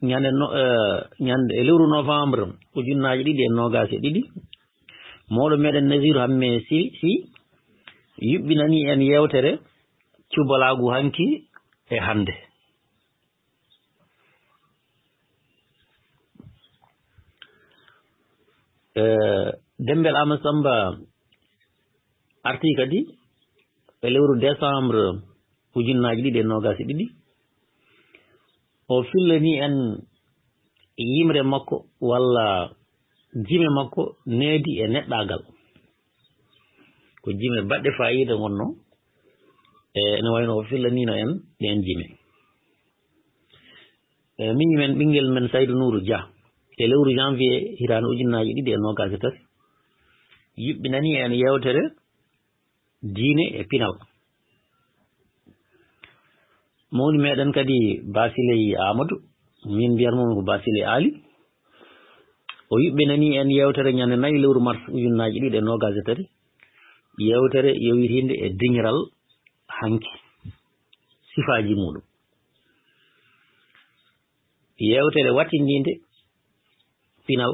ñande no-, eh, ñande e lewru novembre ujunnaaji ɗiɗi e noogaas e ɗiɗi, mawɗo meɗen Nazir Hamme si, si yuɓɓinani en yewtere cubalaagu hanki e hannde. Eh, Dembel Amadou Samba arti kadi e lewru décembre ujunnaaji ɗiɗi e noogaas e ɗiɗi. O fillani en yimre makko walla jime makko needi e neɗɗaagal. Ko jime baɗɗe faayiida ngonno. E ene wayno o fillanino en ɗeen jime. E miñi men ɓinngel men Saydu Nuuru Dia, e lewru janvier hitaande ujunnaaji ɗiɗi e noogaas e tati, yuɓɓinani en yewtere diine e pinal. Mawni meɗen kadi Basiley Amadou, min mbiyatnoomi ko Basiley Ali. O yuɓɓinani en yewtere ñande nayi lewru mars ujunnaaji ɗiɗi e noogaas e tati, yewtere yowitiinde e diŋiral hanki, sifaaji muɗum. Yewtere wattindinde pinal,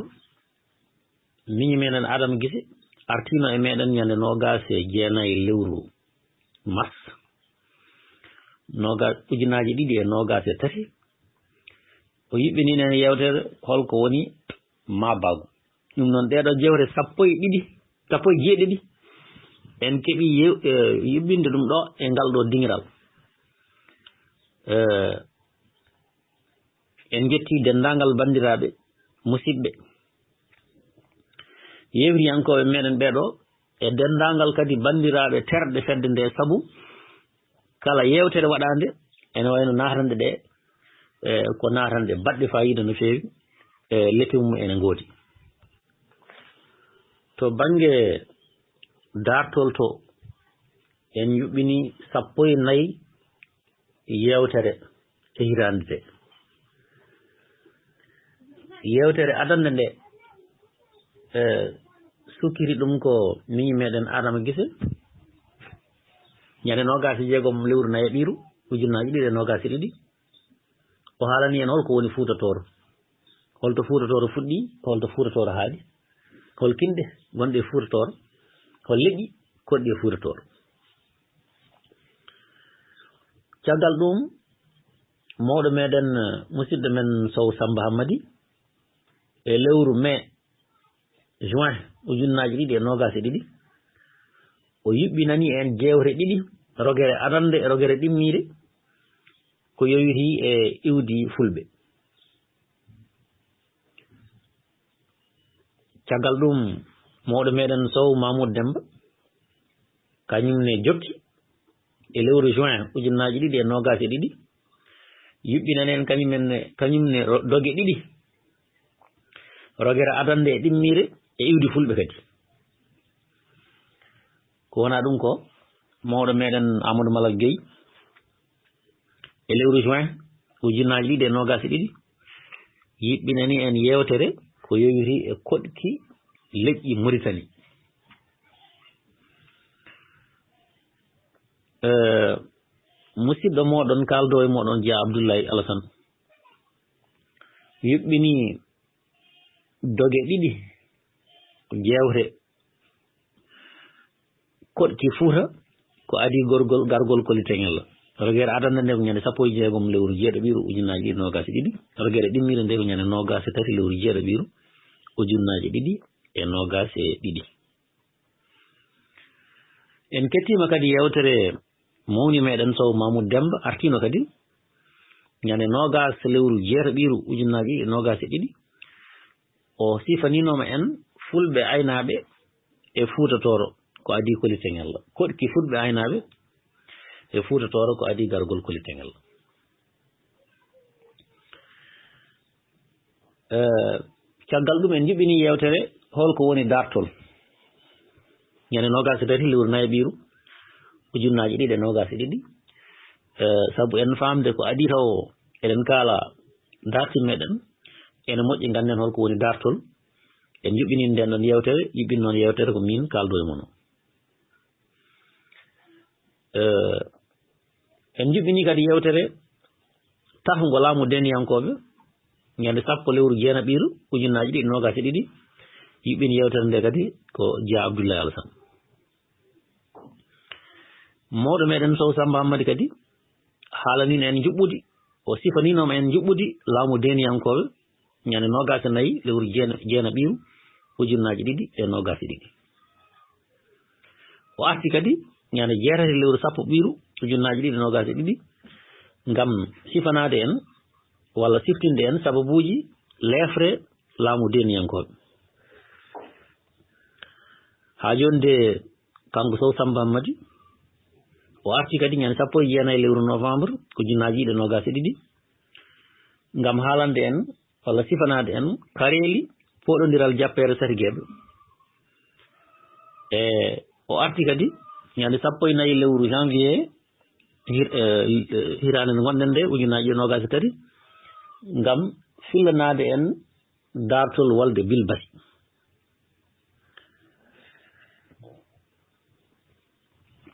miñi meɗen Adama Gise artino e meɗen ñande noogaas e jeenayi lewru mars, noogaas, ujunnaaji ɗiɗi e noogaas e tati. O yuɓɓinino en yewtere holko woni maabaagu. Ɗum noon, ɗeeɗo jewte sappo e ɗiɗi, sappo e jeeɗiɗi, en keɓi yew-, eh, yuɓɓinde ɗum ɗo e ngal ɗo diŋiral. Eh, en njetti denndaangal banndiraaɓe, musidɓe, yeewtiyankooɓe meɗen ɓeeɗo, e denndaangal kadi banndiraaɓe terɗe fedde nde, sabu kala yeewtere waɗaande ene wayno naatande ɗe, e ko naatande baɗɗe faayiida no feewi. e lepe mum ene ngoodi. To bannge daartol to, en njuɓɓini sappo e nayi yeewtere e hitaande nde. Yeewtere adannde nde, e, sukkiri ɗum ko miñi meɗen Adama Gise, ñande noogaas e jeegom lewru nayaɓiiru ujunnaaji ɗiɗi e noogaas e ɗiɗi. O haalani en hol ko woni Fuuta Tooro, hol to Fuuta Tooro fuɗɗi, hol to Fuuta Tooro haaɗi, hol kinɗe gonɗe e Fuuta Tooro, hol leƴƴi koɗɗi e Fuuta Tooro. Caggal ɗum, mawɗo meɗen, eh, musidɗo men Sow Samba Hammadi, e lewru mai, juin, ujunnaaji ɗiɗi e noogaas e ɗiɗi, o yuɓɓinani en jeewte ɗiɗi, rogere adannde e rogere ɗimmiire, ko yowiti e iwdi Fulɓe. Caggal ɗum, mawɗo meɗen Sow Mamoud Demba, kañum ne jokki e lewru juin ujunnaaji ɗiɗi e noogaas e ɗiɗi, yuɓɓinani en kañum en ne, kañum ne ro-, doge ɗiɗi, rogere adannde e ɗimmiire e iwdi Fulɓe kadi. Ko wona ɗum ko mawɗo meɗen Amadou Malal Gueye, e lewru juin ujunnaaji ɗiɗi e noogaas e ɗiɗi, yuɓɓinani en yeewtere ko yowiti e koɗki leƴƴi Muritani. Eh, musidɗo moɗon, kaaldo e moɗon, Jeya Abdoulaye Alassane, yuɓɓini doge ɗiɗi, jeewte koɗki Fuuta ko adii gorgol, gargol Koli Teŋel. Rogere adannde nde ko ñande sappo e jeegom lewru jeeɗaɓiiru ujunnaaji ɗiɗi noogaas e ɗiɗi. Rogere ɗimmiire nde ko ñande noogaas e tati lewru jeeɗaɓiiru ujunnaaji ɗiɗi e noogaas e ɗiɗi. En kettiima kadi yeewtere mawni meɗen Sow Mamoud Demba, artiino kadi ñande noogaas lewru jeeɗaɓiiru ujunnaaji ɗiɗi e noogaas e ɗiɗi. O sifaninooma en Fulɓe aynaaɓe e Fuuta Tooro ko adii Koli Teŋel. Koɗki Fulɓe aynaaɓe e Fuuta Tooro ko adii gargol Koli Teŋel. Eh, caggal ɗum en njuɓɓini yeewtere hol ko woni daartol. Ñande noogaas e tati lewru nayaɓiiru ujunnaaji ɗiɗi e noogaas e ɗiɗi. Eh, sabu en faamde ko adii taw eɗen kaala daarti meɗen, ene moƴƴi ngannden hol ko woni daartol. En njuɓɓini nden ɗon yeewtere, yuɓɓin noon yeewtere ko min kaaldo e mon o. Eh, en njuɓɓini kadi yeewtere tafngo laamu deniyankooɓe, ñande sappo lewru jeenaɓiiru ujunnaaji ɗiɗi noogaas e ɗiɗi. Yuɓɓini yeewtere nde kadi ko Jeya Abdoulaye Alassane. Mawɗo meɗen Sow Samba Hammadi kadi haalanino en njuɓɓudi, o sifaninooma en njuɓɓudi laamu deniyankooɓe, ñande noogaas e nayi lewru jeena-, jeenaɓiiru ujunnaaji ɗiɗi e noogaas e ɗiɗi. O arti kadi ñande jeetati lewru sappo ɓiiru ujunnaaji ɗiɗi e noogaas e ɗiɗi ngam sifanaade en walla siftinde en sababuuji leefre laamu deniyankooɓe. Haa jooni de, kanko Sow Samba Hammadi, o arti kadi ñande sappo e jeenayi lewru novembre ujunnaaji ɗiɗi e noogaas e ɗiɗi ngam haalande en walla sifanaade en kareeli pooɗondiral jappeere Satigeeɓe. E, o arti kadi ñande sappo e nayi lewru janvier hir-, e, hitaande nde ngonɗen nde, ujunnaaji ɗiɗi e noogaas e tati, ngam fillanaade en daartol walde Bilbasi.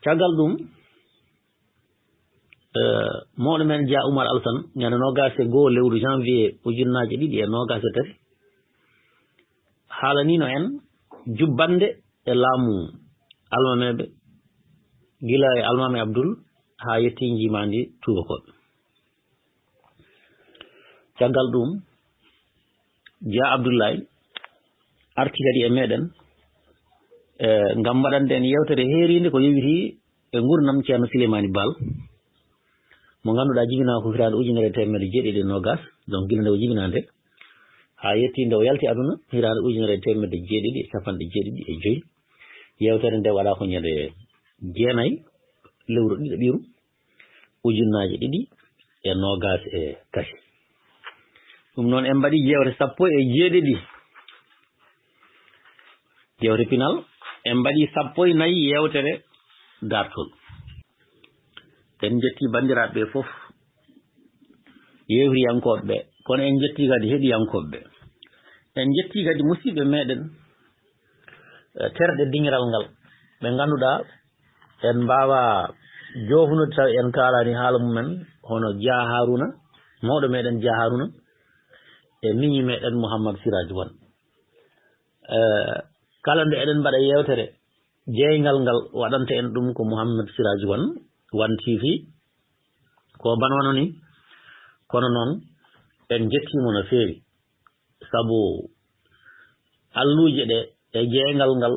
Caggal ɗum, eh, mawɗo men Jeya Oumar Alassane, ñande noogaas e goo lewru janvier ujunnaaji ɗiɗi e noogaas e tati, haalanino en jubbannde e laamu almameeɓe, gila e Almaami Abdul haa yetti njiimaandi tuubakooɓe. Caggal ɗum, Jeya Abdoulaye arti kadi e meɗen, eh, ngam waɗande en yeewtere heeriinde ko yowitii e nguurndam Ceerno Sileymaani Baal, mo ngannduɗaa jibinaa ko hitaande ujunere e teemedde jeeɗiɗi e noogaas, donc gila nde o jibinaa nde, haa yetti nde o yalti aduna, hitaande ujunere e teemedde jeeɗiɗi e capanɗe jeeɗiɗi e joy. Yeewtere nde waɗaa ko ñande jeenayi lewru ɗiɗaɓiru ujunnaaje ɗiɗi e noogaas e tati. Ɗum noon, en mbaɗii jeewte sappo e jeeɗiɗi. Jeewte pinal, en mbaɗii sappo e nayi yeewtere daartol. En njettii banndiraaɓe ɓe fof, yeewriyankooɓe ɓe, kono en njettii kadi heɗiyankooɓe ɓe. En njettii kadi musiɓɓe meeɗen, eh, terɗe diŋiral ngal, ɓe ngannduɗaa en mbaawaa joofnude taw en kaalaani haala mumen, hono Jah Haruna, mawɗo meeɗen Jah Haruna, e miñi meeɗen Mouhammad Siraj Wan. Eh, kala nde eɗen mbaɗa yeewtere, jeeyngal ngal waɗanta en ɗum ko Mouhammad Siraj Wan, Wan T V, ko ban wano ni, kono noon en njettii mo no feewi. Sabu alluuje ɗe e jeeyngal ngal,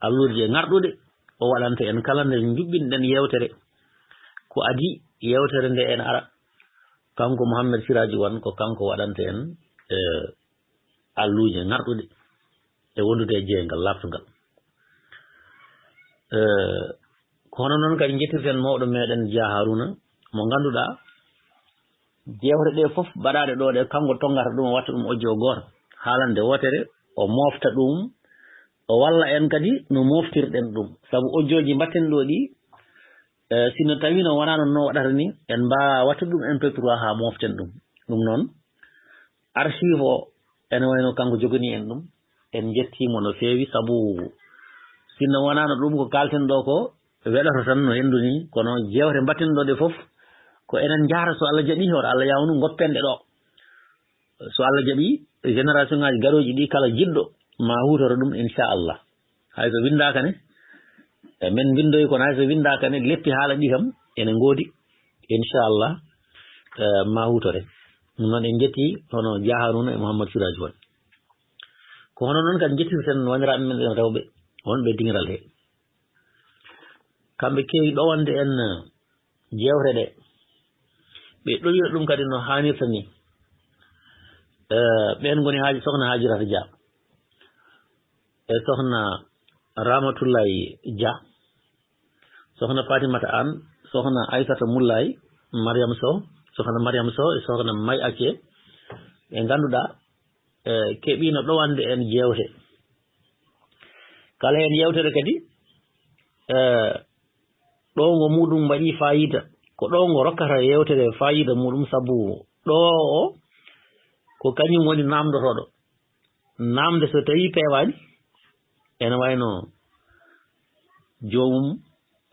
alluuje ŋarɗuɗe o waɗanta en kala nde njuɓɓinɗen yeewtere. Ko adii yeewtere nde en ara, kanko Mouhammad Siraj Wan, ko kanko waɗanta en, eh, alluuje ŋarɗuɗe e wondude e jeeyngal laaɓtungal. Eh, ko hono noon kadi njettirten mawɗo meeɗen Jah Haruna, mo ngannduɗaa jeewte ɗe fof baɗaaɗe ɗo ɗe, kanko tonngata ɗum, o watta ɗum audio gooto, haalande wootere, o moofta ɗum, o walla en kadi no mooftirɗen ɗum. Sabu audio ji mbaɗten ɗo ɗi, eh, sinno tawino wonaa noon no waɗata ni, en mbaawaa waɗtude ɗum M P trois haa mooften ɗum. Ɗum noon, archive o ene wayno kanko joganii en ɗum. En njettii mo no feewi, sabu sinno wonaano ɗum ko kaalten ɗo ko weɗoto tan no henndu ni, kono jeewte mbaɗten ɗo ɗe fof ko enen njahata, so Allah jaɓii, hoto Allah yawnu, ngoppen ɗe ɗo. So Allah jaɓii, génération ŋaaji garooji ɗi kala jiɗɗo ma huutoro ɗum, inchallah. Hay so winndaaka ne, e men mbinndoyi, kono hay so winndaaka ne, leppi haala ɗi kam ene ngoodi, inchallah, eh, ma huutore. Ɗum noon en njettii hono Jah Haruna e Mouhammad Siraj Wan. Ko hono noon kadi njettirten wanndiraaɓe men ɓe rewɓe wonɓe diŋiral he. Kamɓe keewi ɗowande en, eh, jeewte ɗe. Ɓe ɗowira ɗum kadi no haanirta ni. Eh, ɓeen ngoni Haaji, Sohna Haajirata Dia, e Sohna Ramatullahi Dia, Sohna Fatimata Aan, Sohna Aysata Mullaay, Mariam Sow, Sohna Mariam Sow e Sohna May Acce, ɓe ngannduɗaa, eh, keɓiino ɗowande en jeewte. Kala heen yeewtere kadi, eh, ɗowngo muɗum waɗi faayiida. Ko ɗowngo rokkata yeewtere faayiida muɗum, sabu ɗo o ko kañum woni naamndotooɗo. Naamnde so tawii peewaani, ene wayno joomum,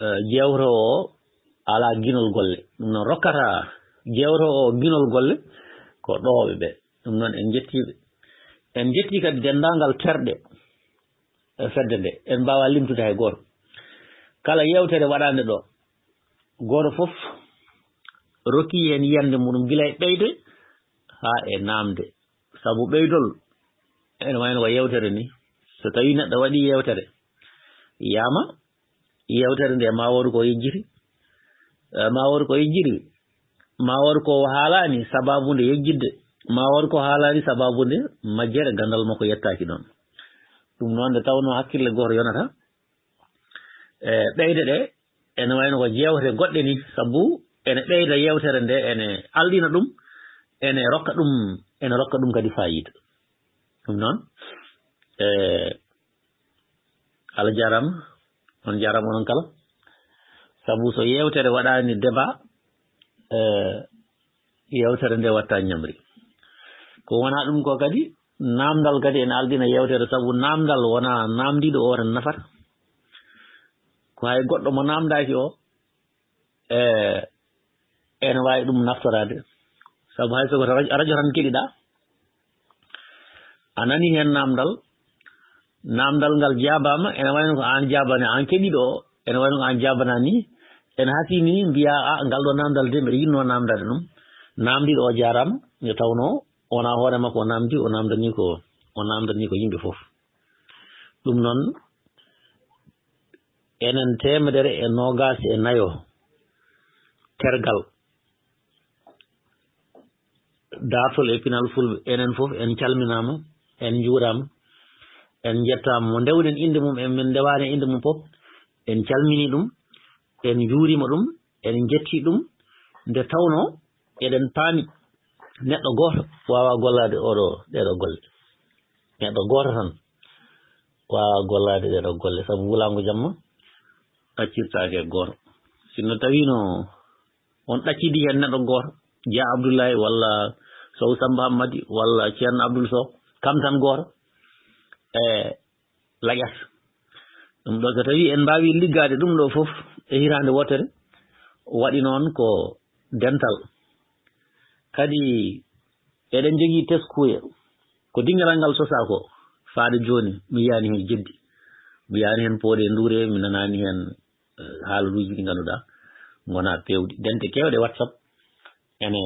eh, jeewte o alaa ginol golle. Ɗum noon rokkata jeewte o ginol golle ko ɗowooɓe ɓe. Ɗum noon en njettii ɓe. En njettii kadi denndaangal terɗe e fedde nde. En mbaawaa limtude hay gooto. Kala yeewtere waɗaande ɗo, gooto fof rokki heen yiyannde muɗum gila e ɓeyde haa e naamnde. Sabu ɓeydol ene wayno ko yeewtere ni. So tawii neɗɗo waɗii yeewtere, yiyama yeewtere nde ma wood ko yejjiti, eh, ma wood ko yejjiti, ma wood ko haalaani sabaabu nde yejjitde, ma wood ko haalaani sabaabu nde majjere ganndal makko yettaaki ɗoon. Ɗum noon nde tawnoo hakkille gooto yonata, e ɓeyde ɗe ene wayno ko jeewte goɗɗe ni, sabu ene ɓeyda yeewtere nde, ene alɗina ɗum, ene rokka ɗum, ene rokka ɗum kadi faayiida. Ɗum noon, e, Allah jaaraama, on jaaraama onon kala, sabu so yeewtere waɗaani débat, e, yeewtere nde watta ñamri. Ko wonaa ɗum ko kadi, naamndal kadi ene alɗina yeewtere, sabu naamndal wonaa naamndiiɗo o tan nafata. Ko hay goɗɗo mo naamndaaki o, e, ene waawi ɗum naftoraade. Sabu hay so ko radio, radio tan keɗiɗaa, a nanii heen naamndal, naamndal ngal jaabaama, ene wayno ko aan jaabani, aan keɗiiɗo o, ene wayno ko aan jaabanaa nii, ene hasii nii mbiyaa, "A, ngal ɗo naamndal de, mbeɗa yiɗnoo naamndaade ɗum." Naamndiiɗo o jaaraama, nde tawnoo wonaa hoore makko o naamndii, o naamndanii ko, o naamndanii ko yimɓe fof. Ɗum noon, enen teemedere e noogaas e nayo tergal daartol e pinal Fulɓe, enen fof en calminaama, en njuuraama, en njettaama. Mo ndewɗen innde mum, en min ndewaani innde mum fof, en calminii ɗum, en njuuriima ɗum, en njettii ɗum, nde tawnoo eɗen paami Neɗɗo gooto waawaa gollaade oɗo, ɗeeɗo golle. Neɗɗo gooto tan waawaa gollaade ɗeeɗo golle, sabu wulaango jamma ɗaccirtaake e gooto. Sinno tawiino on ɗaccidi heen neɗɗo gooto, Jeyaa Abdullaay walla Sow Sammba Hammadi walla Ceerno Abdul Sow, kam tan gooto, e laƴat. Ɗum ɗo, so tawii en mbaawii liggaade ɗum ɗo fof e hitaande wootere, waɗi noon ko dental. Kadi eɗen njogii teskuuya. Ko dingiral ngal sosaa ko, faade jooni, mi yiyaani heen jeddi. Mi yiyaani heen pooɗe nduure, mi nanaani heen, eh, haalaluuji ɗi ngannduɗaa ngonaa peewɗi. Dente keewɗe WhatsApp ene,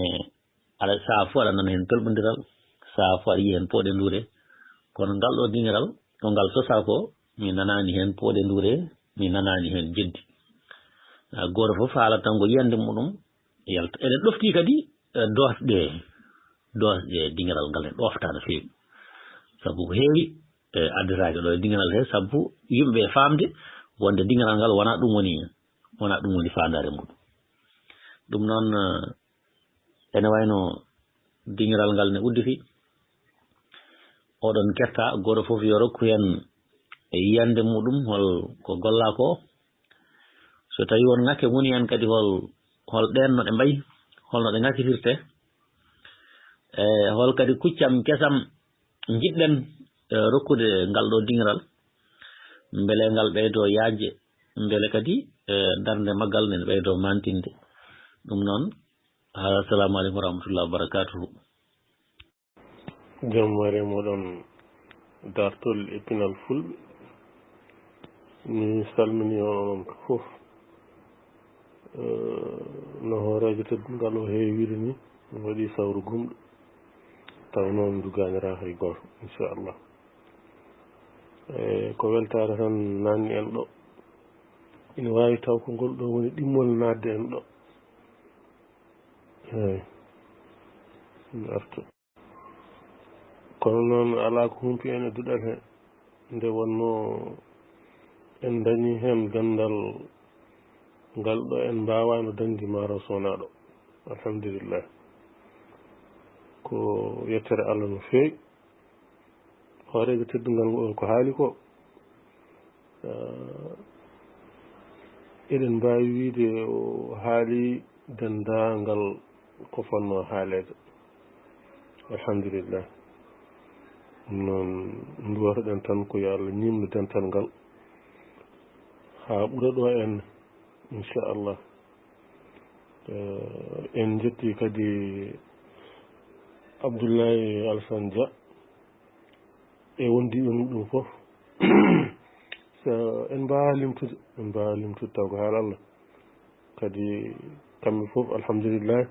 aɗa, sahaa fof aɗa nana heen pelɓondiral, sahaa fof aɗa yiya heen pooɗe nduure. Kono ngal ɗo dingiral, ko ngal sosaa ko, mi nanaani heen pooɗe nduure, mi nanaani heen jeddi. Ah, gooto fof haalat tan ko yiyannde muɗum yalta. Eɗen ɗoftii kadi, eh, doosɗe, doosɗe dingiral ngal ne ɗoofta no feewi. Sabu ko heewi, eh, addetaake ɗo e dingiral he, sabu yimɓe e faamde wonde dingiral ngal wonaa ɗum woni, wonaa ɗum woni faandaare muɗum. Ɗum noon, eh, ene wayno dingiral ngal ne udditi. Oɗon ketta, gooto fof yo rokku heen e yiyannde muɗum, hol ko gollaa ko. So tawii won ŋakke ngoni heen kadi, hol, hol ɗeen no ɗe mbayi, hol no ɗe ŋakkitirtee? E hol kadi kuccam kesam njiɗɗen, e, rokkude ngal ɗo dingiral, mbele ngal ɓeydoo yaajde, mbele kadi, e, darnde maggal ne ɓeydoo mantinde? Ɗum noon, assalamu aleykum wa rahmatullahi wa barakatuhu. Jam ware moɗon dartol e pinal fulɓe. Mi salmini on onon fof. Eh, no hooreejo teddungal o heewiri ni, mi waɗi sawru gumɗo. Taw noon dugaanira hay gooto, inchallah. Eh, ko weltaare tan nanni en ɗo. Ina waawi taw ko ngol ɗo woni ɗimmol naatde en ɗo. Eey. Mi artu. Kono noon, alaa ko humpi en e duɗal he, nde wonnoo en ndañii heen ganndal ngal ɗo en mbaawaano dañde maaro so wonaa ɗo. Alhamdulillah. Ko yettere Allah no feewi. Hooreejo teddungal ngo on ko haali ko, ah, eɗen mbaawi wiyde o haali denndaangal ko fotnoo haaleede. Alhamdulillah. Ɗum noon, nduwotoɗen tan ko yo Allah ñiimnu dental ngal haa ɓura ɗo en, inchallah. Eh, en njetti kadi Abdoulaye Alassane Dia e wondiiɓe muɗum fof. So en mbaawaa limtude, en mbaawaa limtude taw ko haala Allah. Kadi kamɓe fof, alhamdulillah,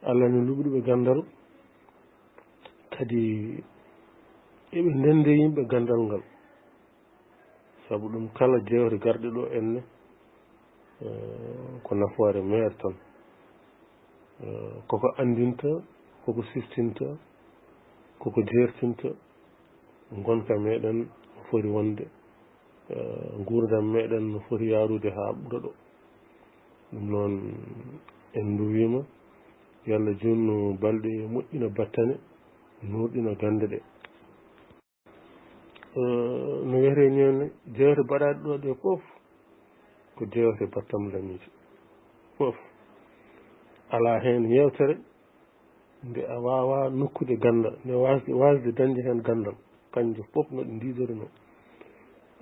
Allah ne luɓi ɓe ganndal. Kadi eɓe ndenndi yimɓe ganndal ngal. Sabu ɗum, kala jeewte garɗe ɗo enne, eh, ko nafoore meer tan. Eh, koko anndinta, koko siftinta, koko jeertinta ngonka meɗen no foti wonde, eh, nguurndam meɗen no foti yaarude haa ɓura ɗo. Ɗum noon, en nduwiima, yo Allah juutnu balɗe, moƴƴina battane, nuurɗina gannde ɗe. Eh, no wiyetee ñande, jeewte baɗaaɗe ɗo ɗe fof ko jeewte battamlamiije. Fof. Alaa heen yeewtere nde a waawaa nokkude ganndal, nde waasde, waasde dañde heen ganndal. Kannje fof no ɗe ndiidorinoo.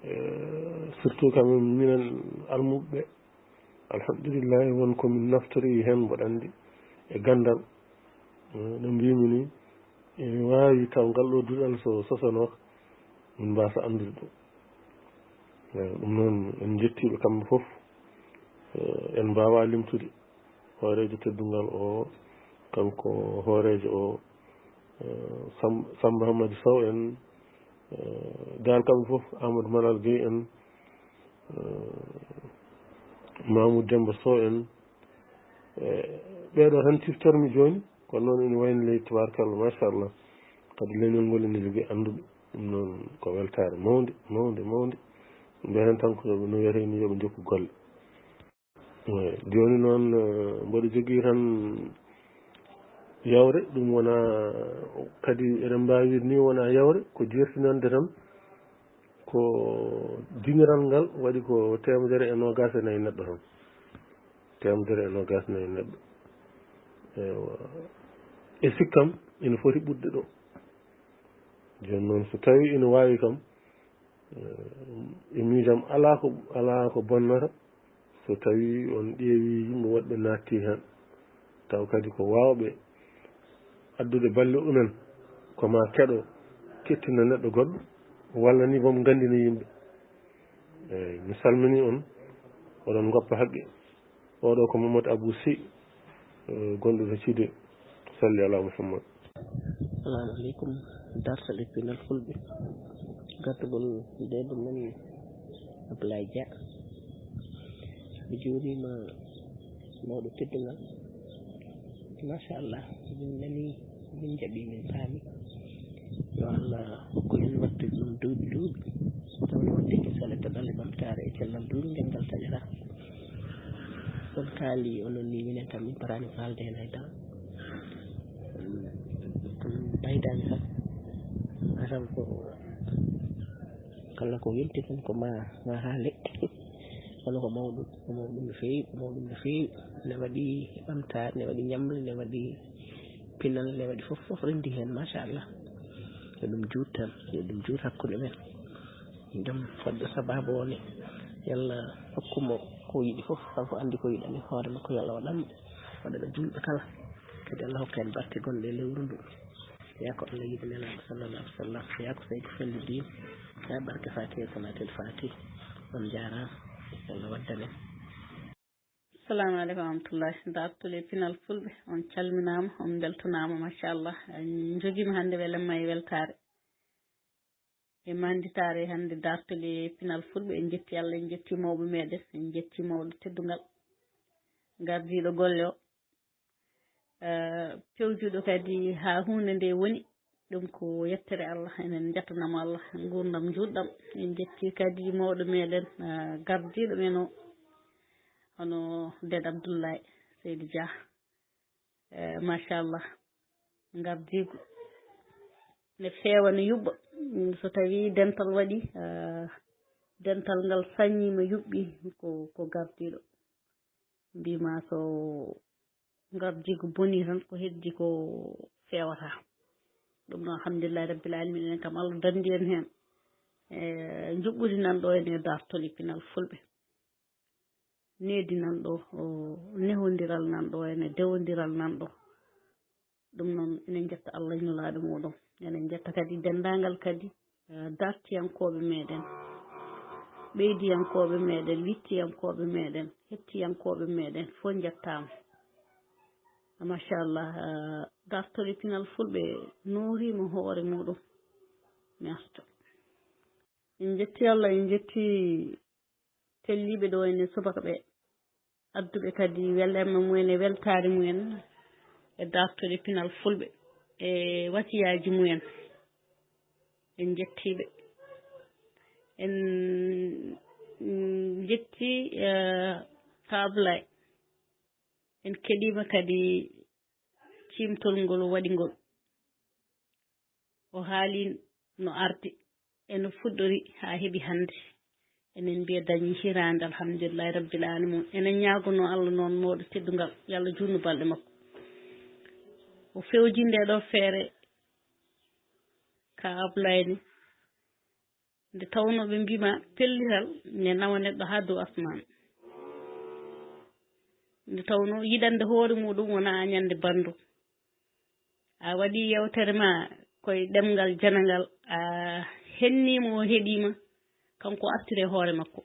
Eh, surtout quand même minen almuɓɓe ɓe, alhamdulillahi, won ko min naftori heen, mboɗa anndi, e ganndal. Eh, no mbiimi ni, ene waawi taw ngal ɗo duɗal so sosanoo, min mbaasa anndude ɗum. Eh, ɗum noon, en njettii ɓe kamɓe fof. Eh, en mbaawaa limtude hooreejo teddungal o, kanko hooreejo o, eh, Sam-, Sammba Hammadi Sow en, eh, dal kamɓe fof, Amadou Malal Gueye en, eh, Mamoudou Demba Sow en, eh, ɓeeɗo tan ciftormi jooni, kono noon ene wayno ley, tabaarkalla, machallah. Kadi leñol ngol ene jogii annduɓe, ɗum noon ko weltaare mawnde, mawnde, mawnde. Mbiyeten tan ko no wiyetee ni, yo ɓe njokku golle. Eey, jooni noon, eh, mboɗo jogii tan Yawre, ɗum wona kadi, eɗen mbaawi wiide ni, wona yawre, ko jertinande tan, ko diŋiral ngal waɗi ko teemedere e noogaas e nayi neɗɗo tan. Teemedere e noogaas e nayi neɗɗo. Ewa. E sikkam, ina foti ɓutde ɗo. Jooni noon, so tawii ina waawi kam, eh, e miijam, alaa ko, alaa ko bonnata, so tawii on ƴeewii yimɓe woɗɓe naattii heen, taw kadi ko waawɓe addude balle umen, ko maa keɗo kettina neɗɗo goɗɗo, walla ni boom nganndina yimɓe. Eeyi, mi salminii on, oɗon ngoppa haqqe. Oɗo ko Mamadou Abou Sy, eh, gonɗo to Cide. Salli ala Muhammad. Assalamu aleykum, dartal e pinal fulɓe. Gartugol nde ɗum nani Ablaye Dia. Mi juurima mawɗo teddungal. Machallah, min nani, min jaɓi, min paami. Yo Allah hokku en wattude ɗum duuɓi duuɓi. Taw noon tigi salata ɗalle ɓamtaare e cellal duuɓi ngal ngal taƴata. Kono kaali onon ni, minen kam min paraani faalde heen hay dara. Kono mbaydaani tan. Asam ko kala ko yonti tan ko ma, ma haale. Kono ko mawɗum, ko mawɗum no feewi, ko mawɗum no feewi. Ne waɗi ɓamtaare, ne waɗi ñamle, ne waɗi pinal, ne waɗi fof, fof renndi heen, machallah. Yo ɗum juut tan, yo ɗum juut hakkunde men. Ɗum fodde sababu o ne, yalla hokku mo ko yiɗi fof, kanko anndi ko yiɗani hoore makko, yalla waɗan mo, waɗana julɓe kala. Kadi Allah hokka en barke gonɗe e lewru ndu. Yaa ko Allah yiɗi Nelaaɗo sallallahu alaihi wasallam, yaa ko Seydi Felli Diin, yaa barke Faatiha, Salaatul Faatiha. On njaaraama, yalla waddan en. Assalamu aleykum wa rahmatullahi. Dartol e pinal fulɓe, on calminaama, on mbeltanaama, machallah. En njogiima hannde welamma e weltaare. E mannditaare hannde dartol e pinal fulɓe, en njetti Allah, en njetti mawɓe meɗen, en njetti mawɗo teddungal, gardiiɗo golle o. Eh, pewjuɗo kadi haa huunde nde woni, ɗum ko yettere Allah, enen njettanamo Allah, nguurndam njuutɗam. En njetti kadi mawɗo meɗen, eh, gardiiɗo men o, hono Ded Abdoulaye Seydi Dia. Eh, machallah, ngardiigu ne feewa, ne yuɓɓa. Mm, so tawii dental waɗi, eh, dental ngal sañiima, yuɓɓi, ko, ko gardiiɗo. Mbima so ngardiigu bonii tan, ko heddi ko feewata. Ɗum noon, alhamdulillahi rabbil alamin, enen kam Allah danndi en heen. Eh, njuɓɓudi nan ɗo en e dartol e pinal fulɓe. Needi nan ɗo, o, nehondiral nan ɗo, ene dewondiral nan ɗo. Ɗum noon, enen njetta Allah e Nulaaɗo muɗum. Enen njetta kadi denndaangal kadi, eh, dartiyankooɓe meɗen, ɓeydiyankooɓe meɗen, wittiyankooɓe meɗen, hettiyankooɓe meɗen, fof njettaama. Machallah, eh, dartol e pinal fulɓe nooriima hoore muɗum. Merci. En njetti Allah, en njetti telliiɓe ɗo ene subaka ɓe, adduɓe kadi welamma mumen e weltaare mumen e dartol e pinal fulɓe e wasiyaaji mumen. En njettii ɓe. En, mm, njetti, eh, Ka Ablaye. En keɗiima kadi ciimtol ngol o waɗi ngol. O haali no ardi, e no fuɗɗori haa heɓi hannde. Enen mbiya dañi hiraande, alhamdulillahi rabbil alamin. Enen ñaagono Allah noon mawɗo teddungal, yo Allah juutnu balɗe makko. O fewji nde ɗo feere Ka Ablaye ni. Nde tawnoo ɓe mbiima pellital ne nawa neɗɗo haa dow asmaan. Nde tawnoo yiɗande hoore muɗum wonaa añande banndum. A waɗi yewtere ma koye ɗemngal janangal, a henniima, o heɗiima, kanko artire hoore makko.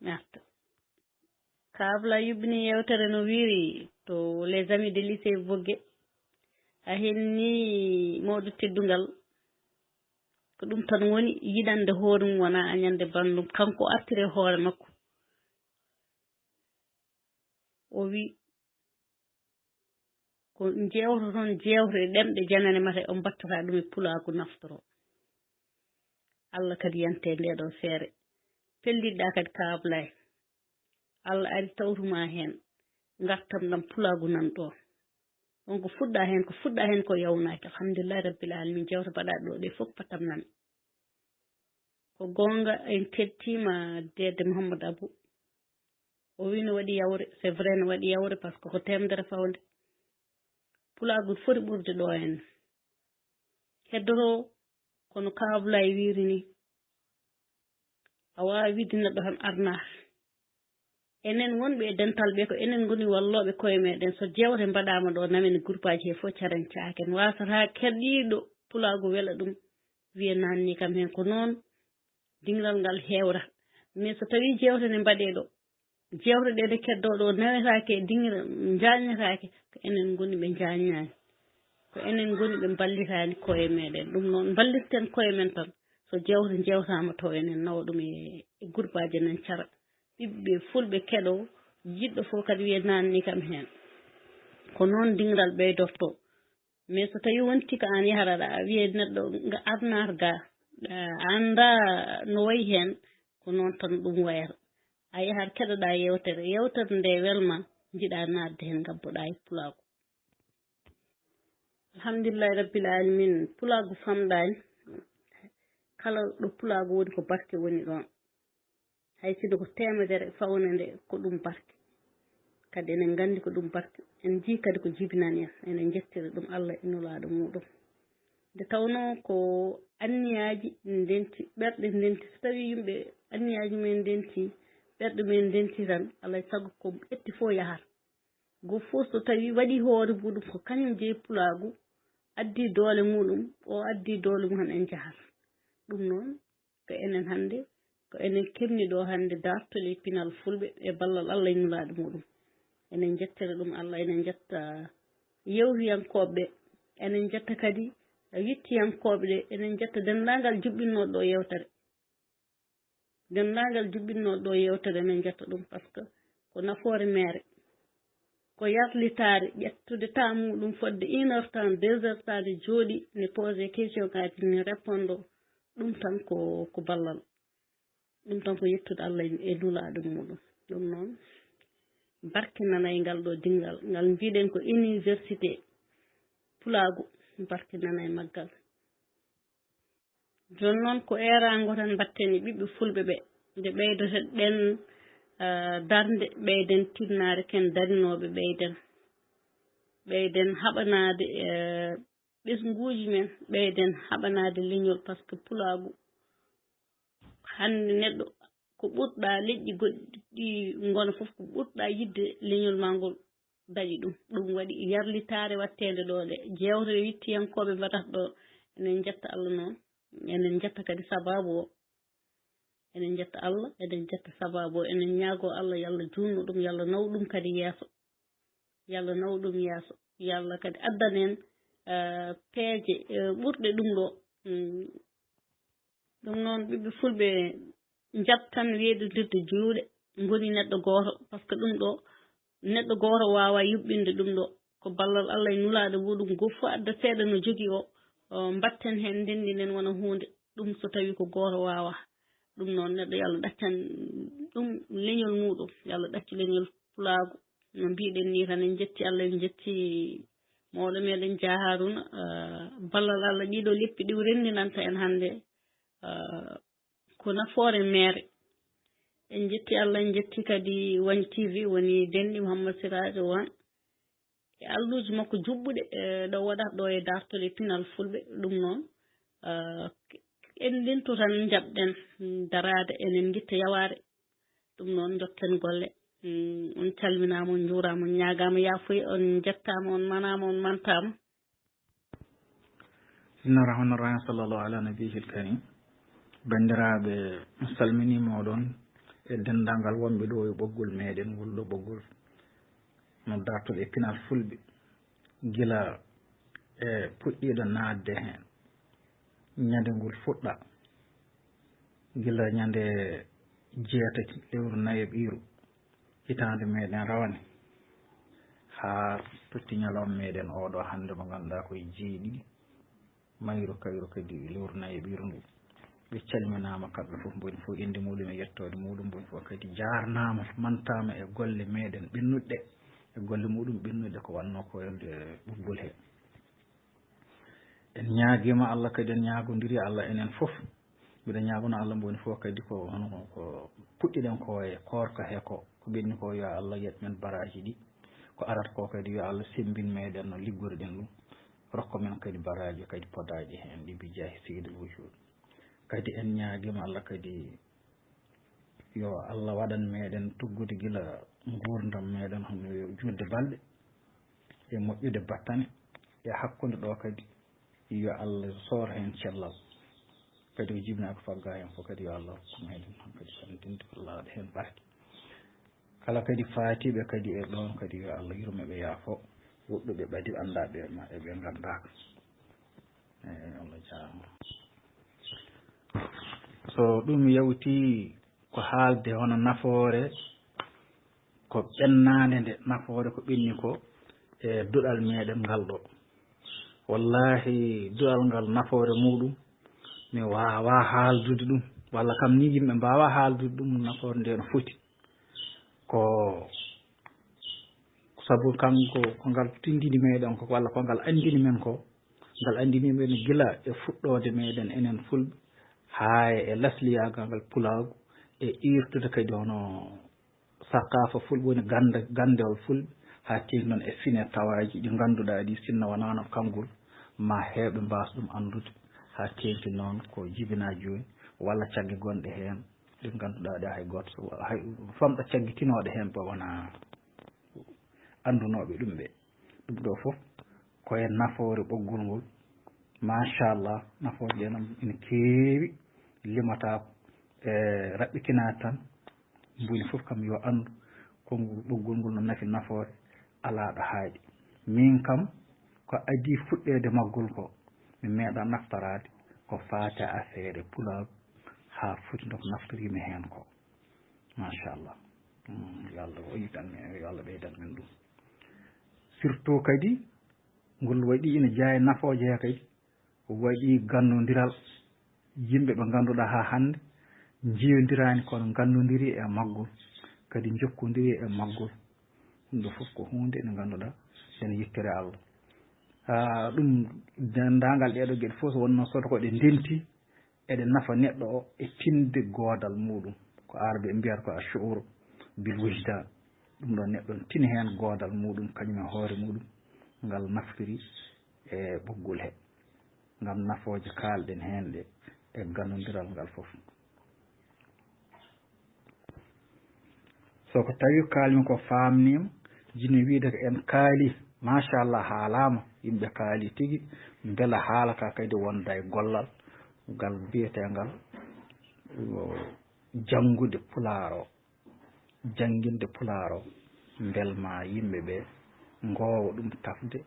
Merci. Ka Ablaye yuɓɓini yewtere no wiiri to les amis de lycée Bogué. A henni mawɗo teddungal. Ko ɗum tan woni yiɗande hoore mum, wonaa añande banndum. Kanko artire hoore makko. O wi ko jeewtoton jeewte ɗemɗe janane mate, o mbattata ɗum e pulaagu naftoro. Allah kadi yante nde ɗo feere. Pelliɗɗa kadi Ka Ablaye. Allah ari tawtuma heen. Ngartam ɗam pulaagu nan ɗo. Donc fuɗɗa heen ko fuɗɗa heen ko yawnaaki. Alhamdulillahi rabbil alamin, jewte baɗaɗo ɗe fof patam nami. Ko goonga, en kettiima deede Mouhamadou Abou. O wi no waɗi yawre, c'est vrai no waɗi yawre parce que ko temdere fawde. Pulaagu foti ɓurde ɗo en. Heddoto kono ka Ablaye wiiri ni. A waawa wiide neɗɗo tan arnaaka. Enen wonɓe e dental ɓe ko enen ngoni wallooɓe koye meɗen. So jewte mbaɗaama ɗo namen groupeaji he fof caren caaken. Wasata keɗiiɗo pulaagu wela ɗum wiye nanni kam heen ko noon dingiral ngal heewra. Mais so tawi jewte ne mbaɗe ɗo, jewte ɗe nde keddo ɗo nawetaake e dingiral, njaññetaake, ko enen ngoni ɓe njaññaani. Ko enen ngoni ɓe mballitaani koye meɗen. Ɗum noon mballiten koye men tan. So jewte jewtaama to enen nawa ɗum e, e groupeaji enen cara. Ɓiɓɓe fulɓe keɗo, jiɗɗo fof kadi wiye nanni kam heen. Ko noon dingiral ɓeydorto. Mais so tawi wonti ko an yahata ɗa, a wiye neɗɗo nga arnata ga, a annda no wayi heen, ko noon tan ɗum wayata. A yahat keɗoɗa yewtere, yewtere nde welma, jiɗa naatde heen, ngabboɗa e pulaagu. Alhamdulillahi rabbil alamin, pulaagu famɗani. Kala ɗo pulaagu woni ko barke woni ɗon. Hay sinno ko temedere fawna nde ko ɗum barke. Kadi enen nganndi ko ɗum barke. En njii kadi ko jibinani en. Enen njettira ɗum Allah e nulaaɗo muɗum. Nde tawnoo ko anniyaaji ndenti, ɓerɗe ndenti. So tawii yimɓe anniyaaji men ndenti, ɓerɗe men ndenti tan, alaa e sago ko ƴetti fof yahata. Gooto fof so tawii waɗii hoore muɗum ko kañum jeyi pulaagu, addii doole muɗum, o addii doole mum tan en njahata. Ɗum noon, ko enen hannde, ko enen keɓni ɗo hannde dartol e pinal fulɓe e ballal Allah e nulaaɗo muɗum. Enen njettira ɗum Allah, enen njetta yewtiyankooɓe ɓe, enen njetta kadi wittiyankooɓe ɗe, enen njetta denndaangal juɓɓinnooɗo ɗo yewtere. Denndaangal juɓɓinnooɗo ɗo yewtere, enen njetta ɗum, parce que ko nafoore meere. Ko yarlitaare ƴettude temps muɗum fodde une heure temps, deux heures temps, ne jooɗi, ne poser question kadi, ne répondre. Ɗum tan ko, ko ballal. Ɗum tan ko yettude Allah e nulaaɗo muɗum. Ɗum noon, barke nana e ngal ɗo dingal. Ngal mbiɗen ko université pulaagu, barke nana e maggal. Jooni noon ko eeraango tan mbatten e ɓiɓɓe fulɓe ɓe. Nde ɓeydoten, ah, darnde, ɓeyden tinnaare, ken darinooɓe, ɓeyden. Ɓeyden haɓanaade, eh, ɓesnguuji men, ɓeyden haɓanaade leñol, parce que pulaagu hannde neɗɗo ko ɓurɗa leƴƴi goɗɗi ngona fof, ko ɓurɗa yiɗde leñol ma ngol dañi ɗum. Ɗum waɗi yarlitaare watteende ɗo nde. Jeewte wittiyankooɓe mbaɗata ɗo, enen njetta Allah noon, enen njetta kadi sabaabu o. Enen njetta Allah, enen njetta sabaabu o, enen ñaago Allah, yo Allah juutnu ɗum, yo Allah naw ɗum kadi yeeso. Yo Allah naw ɗum yeeso. Yo Allah kadi addan en, eh, peeje, eh, ɓurɗe ɗum ɗo. Mm. Ɗum noon, ɓiɓɓe fulɓe, njattan weeɗondirde juuɗe, ngoni neɗɗo gooto, parce que ɗum ɗo, neɗɗo gooto waawaa yuɓɓinde ɗum ɗo. Ko ballal Allah e nulaaɗo muɗum, gooto fof adda seeɗa no jogii o, o, mbatten heen, ndenndinen wona huunde. Ɗum so tawii ko gooto waawaa. Ɗum noon, neɗɗo yo Allah ɗaccan ɗum leñol muɗum, yo Allah ɗaccu leñol pulaagu. No mbiɗen nii tan, en njetti Allah, en njetti mawɗo meɗen Jah Haruna, eh, ballal Allah, ɗiɗo leppi ɗi o renndinanta en hannde, eh, ko nafoore meere. En njetti Allah, en njetti kadi Wañ T V, woni denɗi Mouhammad Sirajo Wañ. E alluuji makko juɓɓuɗe, eh, ɗo waɗata ɗo e dartol e pinal fulɓe. Ɗum noon, eh, en ndento tan njaɓɗen daraade, enen ngitta yawaare. Ɗum noon, njotten golle. Mm, on calminaama, on njuuraama, on ñaagaama yaafuya, on njettaama, on manaama, on mantaama. Bismillahir Rahmanir Rahim, sallallahu ala nabiyil karim. Banndiraaɓe, mi salminii mooɗon e denndaangal wonɓe ɗo e ɓoggol meɗen, ngol ɗo ɓoggol no dartol e pinal fulɓe. Gila e puɗɗiiɗo naatde heen, ñande ngol fuɗɗa, gila ñande jeetati lewru nayaɓiiru hitaande meɗen rawane, haa totti ñalawma meɗen oɗo hannde mo ngannduɗaa ko e jeeɗiɗi mayru kayru kadi lewru nayaɓiiru ndu. Ɓe calminaama kamɓe fof, moni fof innde muɗum e yettoode muɗum, moni fof kadi jaarnaama, mantaama e golle meɗen ɓennuɗe. e golle muɗum ɓennuɗe ko wannoo ko e ɓoggol he. En ñaagiima Allah kadi, en ñaagondiri Allah enen fof. Mbiɗa ñaagono Allah mo woni fof kadi ko hono ko puɗɗiɗen ko e koorka he ko, ko ɓenni ko, yo Allah yoɓ men baraaji ɗi. Ko arata ko kadi yo Allah semmbin meɗen no liggoruɗen ɗum. Rokko men kadi baraaji kadi podaaɗi heen ɗi bi jaahi Seydil Wujud. Kadi en ñaagiima Allah kadi yo Allah waɗan meɗen tuggude gila nguurndam meɗen hono yo juutde balɗe e moƴƴude battane e hakkunde ɗo kadi yo Allah soor heen cellal. Kadi o jibinaa ko fagga heen fof kadi yo Allah rokku meɗen tan kadi santinde Allah waɗa heen barke. Kala kadi faatiiɓe kadi e ɗoon kadi yo Allah yurme ɓe yaafo woɗɗuɓe ɓadi anndaɓe ma e ɓe nganndaaka. Eyi, Allah jaaraama. So ɗum yawti ko haalde hono nafoore, ko ɓennaande nde nafoore ko ɓenni ko e duɗal meɗen ngal ɗo. Wallahi duɗal ngal nafoore muɗum mi waawaa haaldude ɗum, walla kam ni yimɓe mbaawaa haaldude ɗum nafoore nde no foti. Ko sabu kanko ko ngal tinndini meɗen ko, walla ko ngal anndini men ko, ngal anndini men gila e fuɗɗoode meɗen enen fulɓe, haa e lasliyaagal ngal pulaagu, e iirtude kadi hono saqaafa fulɓe, woni gannde, ganndewal fulɓe, haa teeŋti noon e fine tawaaji ɗi ngannduɗaa ɗi, sinno wanaano kanngol, ma heewɓe mbaasa ɗum anndude, haa teeŋti noon ko jibinaa jooni, walla cagge gonɗe heen, ɗe ngannduɗaa ɗe hay gooto, hay famɗa caggitinooɗe heen, ɓe wonaa anndunooɓe ɗum ɓe. Ɗum ɗo fof ko e nafoore ɓoggol ngol. Machallah, nafooje ɗe noon ina keewi, limataako, e raɓɓitinaade tan. Mbuuni fof kam yo anndu, konngol ɓoggol ngol no nafi nafoore, alaa ɗo haaɗi. Miin kam, ko adii fuɗɗeede maggol ko, mi meeɗaa naftoraade ko faati e afeere pulaagu, haa foti no ko naftoriimi heen ko. Machallah. Mm, yo Allah o yiɗan men, yo Allah ɓeydan men ɗum. Surtout kadi, ngol waɗi ina jeyaa e nafooje he kadi, waɗi ganndondiral yimɓe ɓe ngannduɗaa haa hannde njiyondiraani kono nganndondiri e maggol, kadi njokkondiri e maggol. Ɗum ɗo fof ko huunde nde ngannduɗaa ene yettire Allah. Ah, ɗum denndaangal ɗeeɗo geɗe fof so wonnoo soto ko ɗe ndenti, eɗe nafa neɗɗo o e tinde goodal muɗum. Ko Aarabe mbiyata ko ashuur bil wujdan. Ɗum ɗo neɗɗo ne tini heen goodal muɗum, kañum e hoore muɗum, ngal naftiri e ɓoggol he. Ngam nafooje kaalɗen heen ɗe e ganndondiral ngal fof. So ko tawi kaalmi ko faamniima, jinmi wiide ko en kaali, machallah, haalaama, yimɓe kaali tigi, mbela haala ka kadi wonda e gollal ngal mbiyeteengal, o, janngude pulaar o, jannginde pulaar o, mbel ma yimɓe ɓe ngoowa ɗum tafde.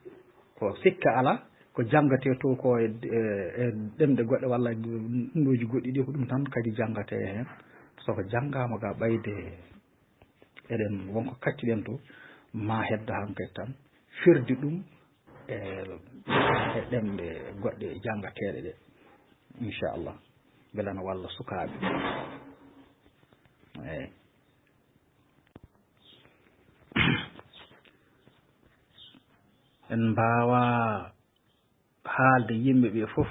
Ko sikke alaa, ko janngatee to ko e, e, e ɗemɗe goɗɗe walla ɗumɗooji goɗɗi ɗi, ko ɗum tan kadi janngatee heen. So ko janngaama ga ɓayde eɗen wonko kaccuɗen to, ma heddo hankadi tan firdi ɗum e, e ɗemɗe goɗɗe janngateeɗe ɗe, inchallah, mbela no walla sukaaɓe. Eyi. En mbaawaa haalde yimɓe ɓe fof,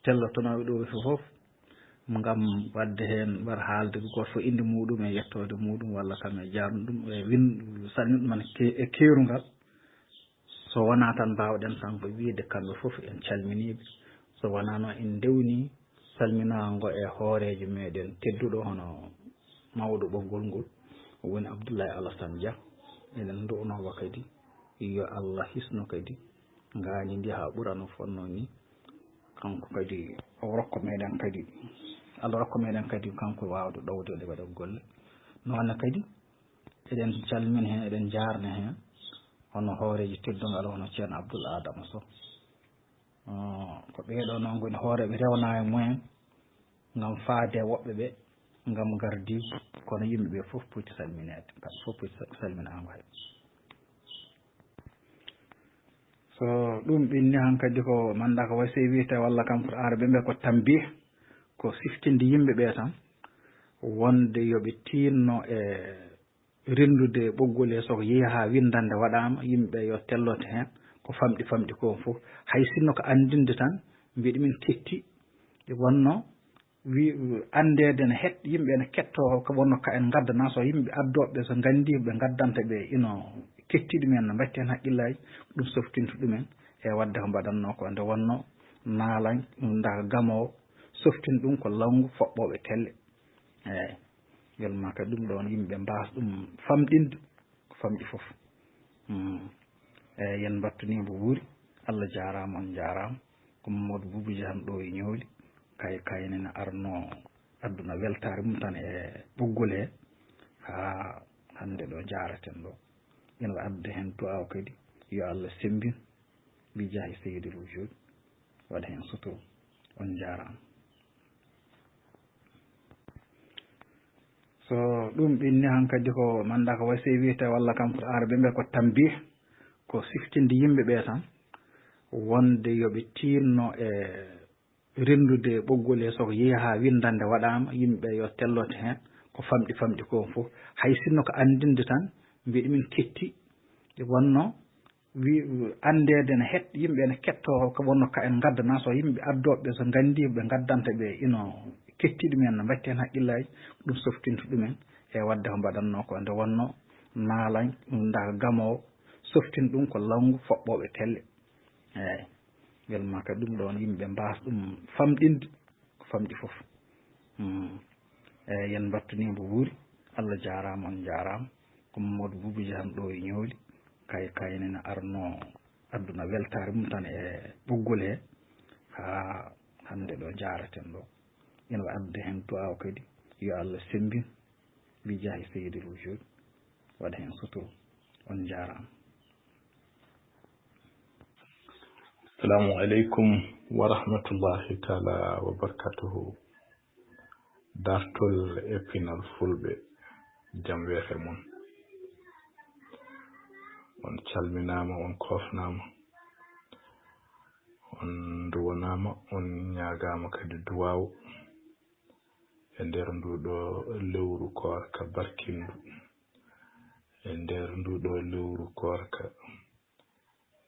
tellotonooɓe ɗo ɓe fof, ngam waɗde heen, war haalde ko gooto fof innde muɗum e yettoode muɗum, walla kam e jaarnude ɗum, e win-, salminde ɗum e ke-, e keerungal. So wonaa tan mbaawɗen tan ko wiyde kamɓe fof en calminii ɓe. So wonaa noon en ndewnii salminaango e hooreejo meɗen tedduɗo hono mawɗo ɓoggol ngol, o woni Abdoulaye Alassane Dia. Eɗen ndu'unoo mo kadi, yo Allah hisnu kadi ngaandi ndi haa ɓura no fotnoo ni. Kanko kadi o rokka meɗen kadi, Allah rokka meɗen kadi kanko waawde ɗowde e waɗa golle. Noon ne kadi eɗen calmina heen, eɗen njaarna heen hono hooreejo teddungal, hono Ceerno Abdoul Adama Sow. Ah, ko ɓee ɗoo noon ngoni hooreeɓe rewnaa e mumen ngam faade e woɓɓe ɓe, ngam ngardi, kono yimɓe ɓe fof poti salmineede, kamɓe fof poti sa-, salminaango heen. So ɗum ɓenni hankadi ko manda ko way sey wiyete walla kam ko Aarabe mbiya ko tanbih, ko siftinde yimɓe ɓe tan wonde yo ɓe tiinno e renndude ɓoggol he, so ko yehi haa winndannde waɗaama, yimɓe yo telloto heen, ko famɗi famɗi ko fof. Hay sinno ko anndinde tan, mbiɗa min ketti, wonno wi-, anndeede ne het-, yimɓe ene kettoo, ko wonno ka en ngaddana, so yimɓe addooɓe ɓe, so nganndii ɓe ngaddanta ɓe, ino ketti ɗumen, no mbaɗti heen haqqillaaji, ɗum softinta ɗumen e waɗde ko mbaɗatnoo ko, nde wonno naalan, nda gamoowo, softin ɗum ko lawngu foɓɓooɓe telle. Eeyi, welma kadi ɗum ɗoon yimɓe mbaasa ɗum famɗinde, ko famɗi fof. Hmm. Eeyi, yen mbattu ni mbo wuuri. Allah jaaraama, on njaaraama. Ko Mamadou Boubou Dia ɗo e Ñooli. Kay, kay nene arno adduna weltaare mum tan e ɓoggol he. Haa hannde ɗo njaaraten ɗo. Yen wa addude heen du'aaw kadi. Yo Allah semmbin. Bi jaahi Seydil Wujuud. Waɗa heen sutura. On njaaraama. So ɗum ɓenni hankadi ko manda ko way sey wiyete walla kam ko arabe mbiyata ko tambih, ko siftinde yimɓe ɓe tan wonde yo ɓe tiinno e renndude ɓoggol he, so ko yehi haa winndannde waɗaama, yimɓe yo telloto heen, ko famɗi famɗi ko fof. Hay sinno ko anndinde tan, mbiɗa min ketti, wonno wi-, anndeede ne het-, yimɓe ene kettoo, ko wonno ka en ngaddana, so yimɓe addooɓe ɓe, so nganndii ɓe ngaddanta ɓe, ino ketti ɗumen, no mbaɗti heen haqqillaaji, ɗum softinta ɗumen e waɗde ko mbaɗatnoo ko, nde wonno naalan, nda gamoowo, softin ɗum ko lawngu foɓɓooɓe telle. Eeyi, welma kadi ɗum ɗoon yimɓe mbaasa ɗum famɗinde, ko famɗi fof. Hmm. Eeyi, yen mbattu ni mbo wuuri. Allah jaaraama, on njaaraama. Ko Mamadou Boubou Dia ɗo e Ñooli. Kay, kay nene arno adduna weltaare mum tan e ɓoggol he. Haa hannde ɗo njaaraten ɗo. Yen wa addude heen du'aaw kadi. Yo Allah semmbin. Bi jaahi Seydil Wujuud. Waɗa heen sutura. On njaaraama. Assalamu aleykum wa rahmatullahi taala wa barakatuhu. Dartol e pinal fulɓe, jam weehe mon. On calminaama, on koofnaama, on nduwanaama, on ñaagaama kadi duwaaw e nder nduɗo lewru koorka barkindu, e nder nduɗo lewru koorka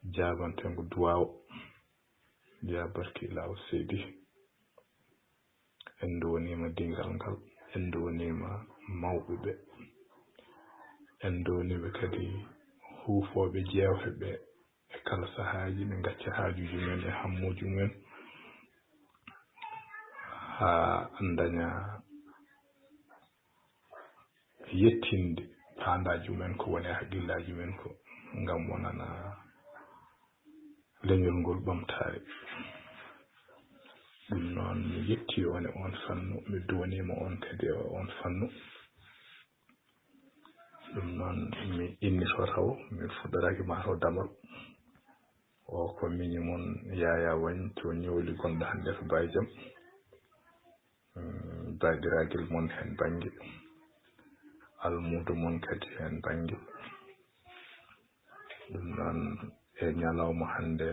jaabantengu duwaaw. Ya barki law seydi. En ndowniima dingal ngal, en ndowniima mawɓe ɓe, en ndowniiɓe kadi huufooɓe jeewte ɓe e kala sahaaji, ɓe ngacca haajuuji mumen e hammuuji mumen haa ndaña yettinde paandaaji mumen ko woni e haqqillaaji mumen ko, ngam wonana leñol ngol ɓamtaare. Ɗum noon, mi yettii on e on fannu, mi duwaniima on kadi e on fannu. Ɗum noon, mi innitoo taw, mi fuɗɗoraaki ma taw damal. O ko miñi mon Yaya Wañ to Ñooli gonɗo hannde to Baye Jam. Mm, baaɗiragel mon heen bannge, almuudo mon kadi heen bannge. Ɗum noon, e ñalawma hannde,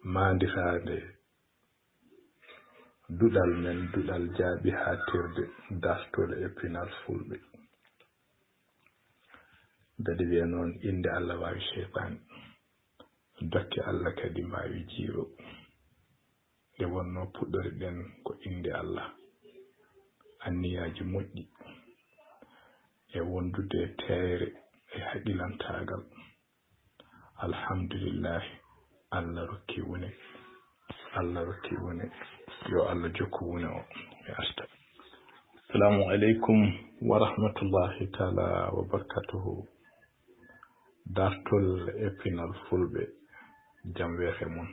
maanditaade duɗal men, duɗal jaaɓi haaɗtirde dartol e pinal fulɓe. Mbeɗa wiya noon, innde Allah waawi seytaane, dokke Allah kadi mbaawi jiiro. Nde wonnoo puɗɗoriɗen ko innde Allah, anniyaaji moƴƴi e wondude teeyre e haqilantaagal. Alhamdulillahi, Allah rokki wune, Allah rokki wune, yo Allah jokku wune o, mi arta. Assalamu aleykum wa rahmatullahi taala wa barakatuhu. Dartol e pinal fulɓe, jam weehe mon.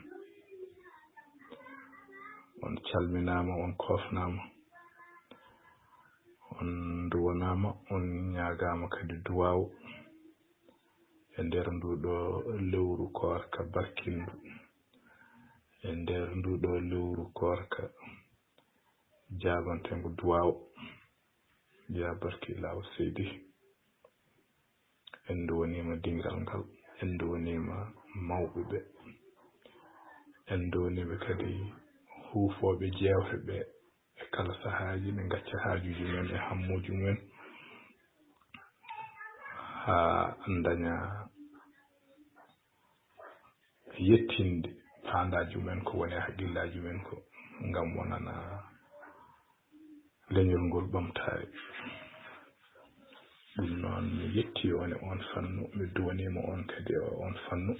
On calminaama, on koofnaama, on nduwanaama, on ñaagaama kadi duwaaw e nder nduɗo lewru koorka barkindu, e nder nduɗo lewru koorka jaabantengu duwaaw. Ya barki law seydi. En ndowniima dingal ngal, en ndowniima mawɓe ɓe, en ndowniiɓe kadi huufooɓe jeewte ɓe e kala sahaaji, ɓe ngacca haajuuji mumen e hammuuji mumen. haa ndaña yettinde faandaaji mumen ko woni e haqqillaaji mumen ko, ngam wonana leñol ngol ɓamtaare. Ɗum noon, mi yetti on e oon fannu, mi duwaniima on kadi e oon fannu.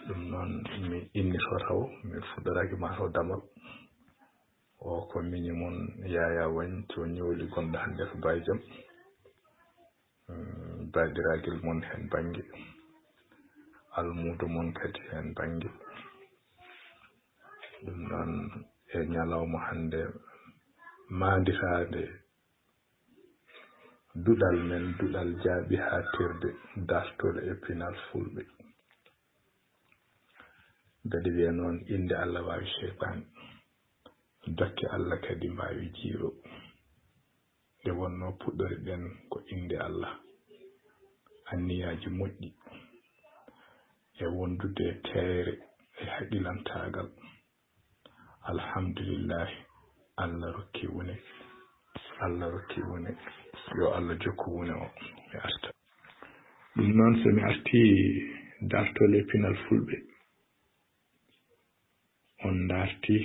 Ɗum noon, mi innito taw, mi fuɗɗoraaki ma taw damal. O ko miñi mon Yaya Wañ to Ñooli gonɗo hannde ko Baye Jam. Mm, baaɗiragel mon heen bannge, almuudo mon kadi heen bannge. Ɗum noon, e ñalawma hannde, maanditaade duɗal men, duɗal jaaɓi haaɗtirde dartol e pinal Fulɓe. Mbeɗa wiya noon, innde Allah waawi seytaane, dokke Allah kadi mbaawi jiiro. Nde wonnoo puɗɗoriɗen ko innde Allah, anniyaaji moƴƴi e wondude teeyre e haqqilantaagal. Alhamdulillahi, Allah rokki wune, Allah rokki wune, yo Allah jokku wune o. Mi arta. Ɗum noon, so mi arti dartol e pinal Fulɓe, on darti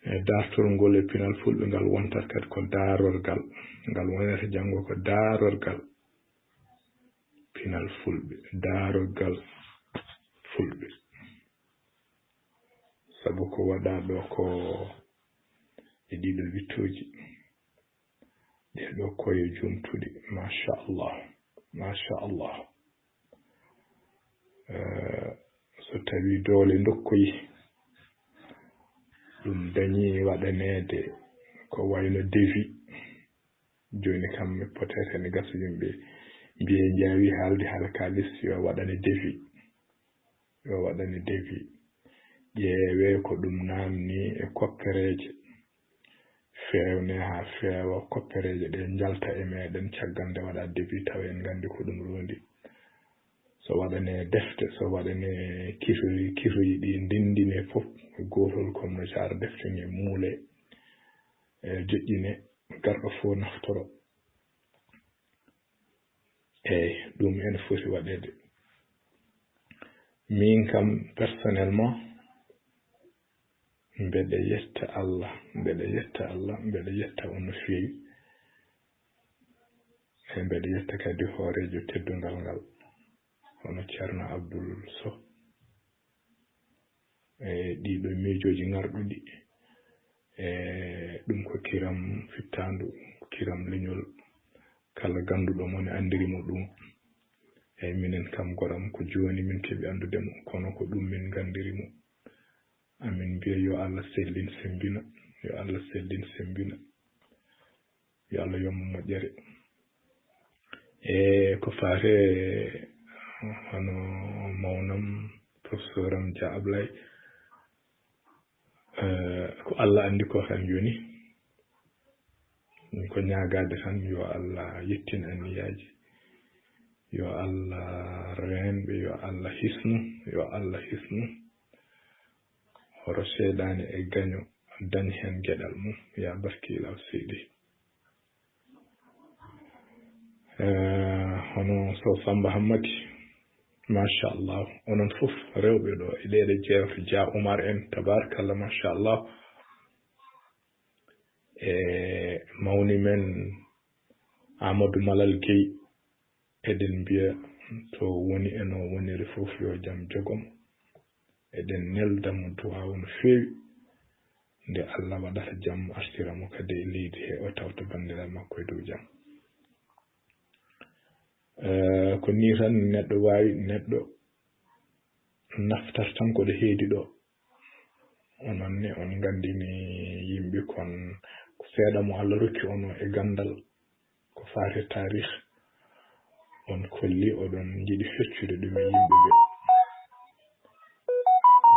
e dartol ngol e pinal Fulɓe, ngal wontata kadi ko daarorgal, ngal wonata janngo ko daarorgal pinal Fulɓe, daarorgal Fulɓe. Sabu ko waɗaa ɗo ko e ɗiɗo wittooji, ɗee ɗo koye jumtuɗi, machallah, machallah. Eh, so tawii doole ndokkoyi, ɗum dañi waɗaneede ko wayno devis. Jooni kam, peut-être ene gasa yimɓe mbiya, njaawi haalde haala kaalis, yo waɗane devis. Yo waɗane devis. Ƴeewee ko ɗum naamni e koppereeje. Feewnee haa feewa, koppereeje ɗe njalta e meeɗen, caggal nde waɗaa devis tawa en nganndi ko ɗum roondi. So waɗanee defte, so waɗanee kisoyi, kisoyi ɗi ndenndinee fof e gootol, comme no caara defte ni muulee, e joƴƴinee, garɗo fof naftoro. Eey, ɗum ene foti waɗeede. Miin kam, personnellement, mbeɗa yetta Allah, mbeɗa yetta Allah, mbeɗa yetta on no feewi. E mbeɗa yetta kadi hooreejo teddungal ngal, hono Ceerno Abdul Soh. E ɗiɗo miijooji ngarɗuɗi, e ɗum ko kiram fittaandu, kiram leñol, kala gannduɗo mo ne anndiri mo ɗum. Eey, minen kam, goram ko jooni min keɓi anndude mo, kono ko ɗum min nganndiri mo. Amin mbiya yo Allah sellin semmbina, yo Allah sellin semmbina, yo Allah yombo moƴƴere. E ko faate hono mawnam, professeur am Dia Ablaye, eh, ko Allah anndi ko tan yoni. Ko ñaagaade tan yo Allah yettin anniyaaji, yo Allah reenɓe, yo Allah hisnu, yo Allah hisnu. Hoto seyɗaane e gaño dañ heen geɗal mum, ya barkiilaaw seydi. Eh, hono Sow Samba Hammadi, machallah, onon fof rewɓe ɗo e ɗeɗe jeewte, Dia Oumar en, tabarakallah, machallah. E mawni men Amadou Malal Gueye, eɗen mbiya to woni e no woniri fof yo jam jogom. Eɗen nelda mo duwaawu no feewi, nde Allah waɗata jam, artira mo kadi e leydi he, o tawta banndiraaɓe makko e dow jam. Eh, ko nii tan neɗɗo waawi, neɗɗo naftat tan ko ɗo heedi ɗo. Onon ne, on nganndini yimɓe, kon ko seeɗa mo Allah rokki on o e ganndal ko faati e taarih. On kolli oɗon njiɗi feccude ɗum e yimɓe ɓe.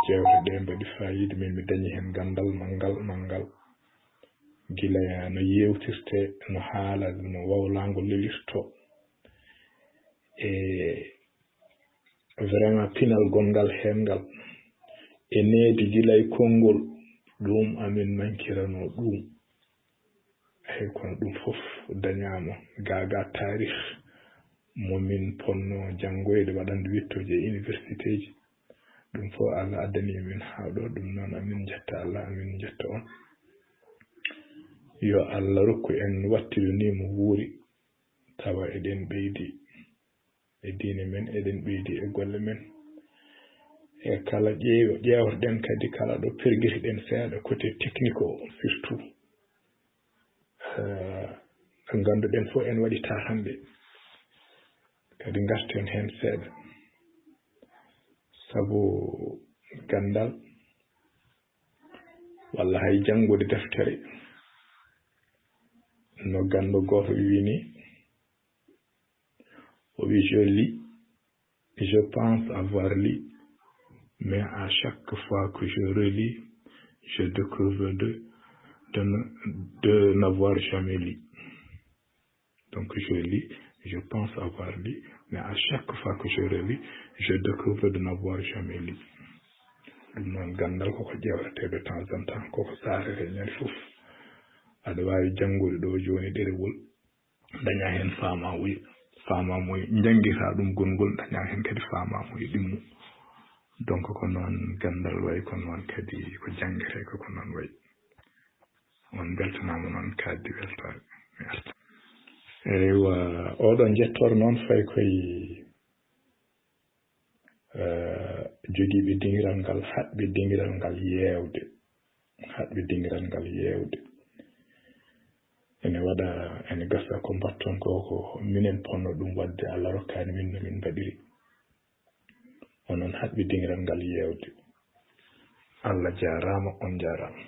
Jeewte ɗe mbaɗi faayiida, min mi dañi heen ganndal manngal, manngal. Gila no yeewtirtee, no haala, no wawlaango lelirtoo. E vraiment pinal gonngal heen ngal. E needi gila e konngol, ɗum amin mankiranoo ɗum. E Kono ɗum fof dañaama gaa gaa taarih mo min ponno janngoyde, waɗande wiɗtooji e universitéji. Ɗum fof Allah addani min haa ɗo, ɗum noon amin njetta Allah, amin njetta on. Yo Allah rokku en wattidanii mo wuuri, tawa eɗen ɓeydi e diine men, eɗen ɓeydi e golle men. E kala ƴeew-, ƴeewtoɗen kadi, kala ɗo pergitiɗen seeɗa côté technique o surtout. Eh, ko ngannduɗen fof en waɗi taatanɗe. Kadi ngarten heen seeɗa. Sabu ganndal walla hay janngude deftere, no ganndo gooto wiyi ni, o wi, je lis, je pense avoir lu, mais à chaque fois que je relis, je découvre de, de, de n'avoir jamais lu. Donc je lis, je pense avoir lu, mais à chaque fois que je relis, je découvre de n'avoir jamais lu. Ɗum noon, ganndal koko ƴeewretee de temps en temps, koko saarete ñande fof. Aɗa waawi janngude ɗo jooni ɗerewol, daña heen faamaamuya, faamaamuya, njanngirta ɗum gongol, daña heen kadi faamaamuya ɗimmo. Donc ko noon ganndal wayi, ko noon kadi ko janngetee ko, ko noon wayi. On mbeltanaama noon, kaaddi weltaare. Mi arta. Eywa, oɗo njettoor noon fayi koye, eh, jogiiɓe dingiral ngal, haɗɓe dingiral ngal yeewde. Haɗɓe dingiral ngal yeewde. Ene waɗa, ene gasa ko mbatton ko, ko minen ponno ɗum waɗde, Allah rokkaani min no min mbaɗiri. Onon haɗɓe dingiral ngal yeewde. Allah jaaraama, on jaaraama.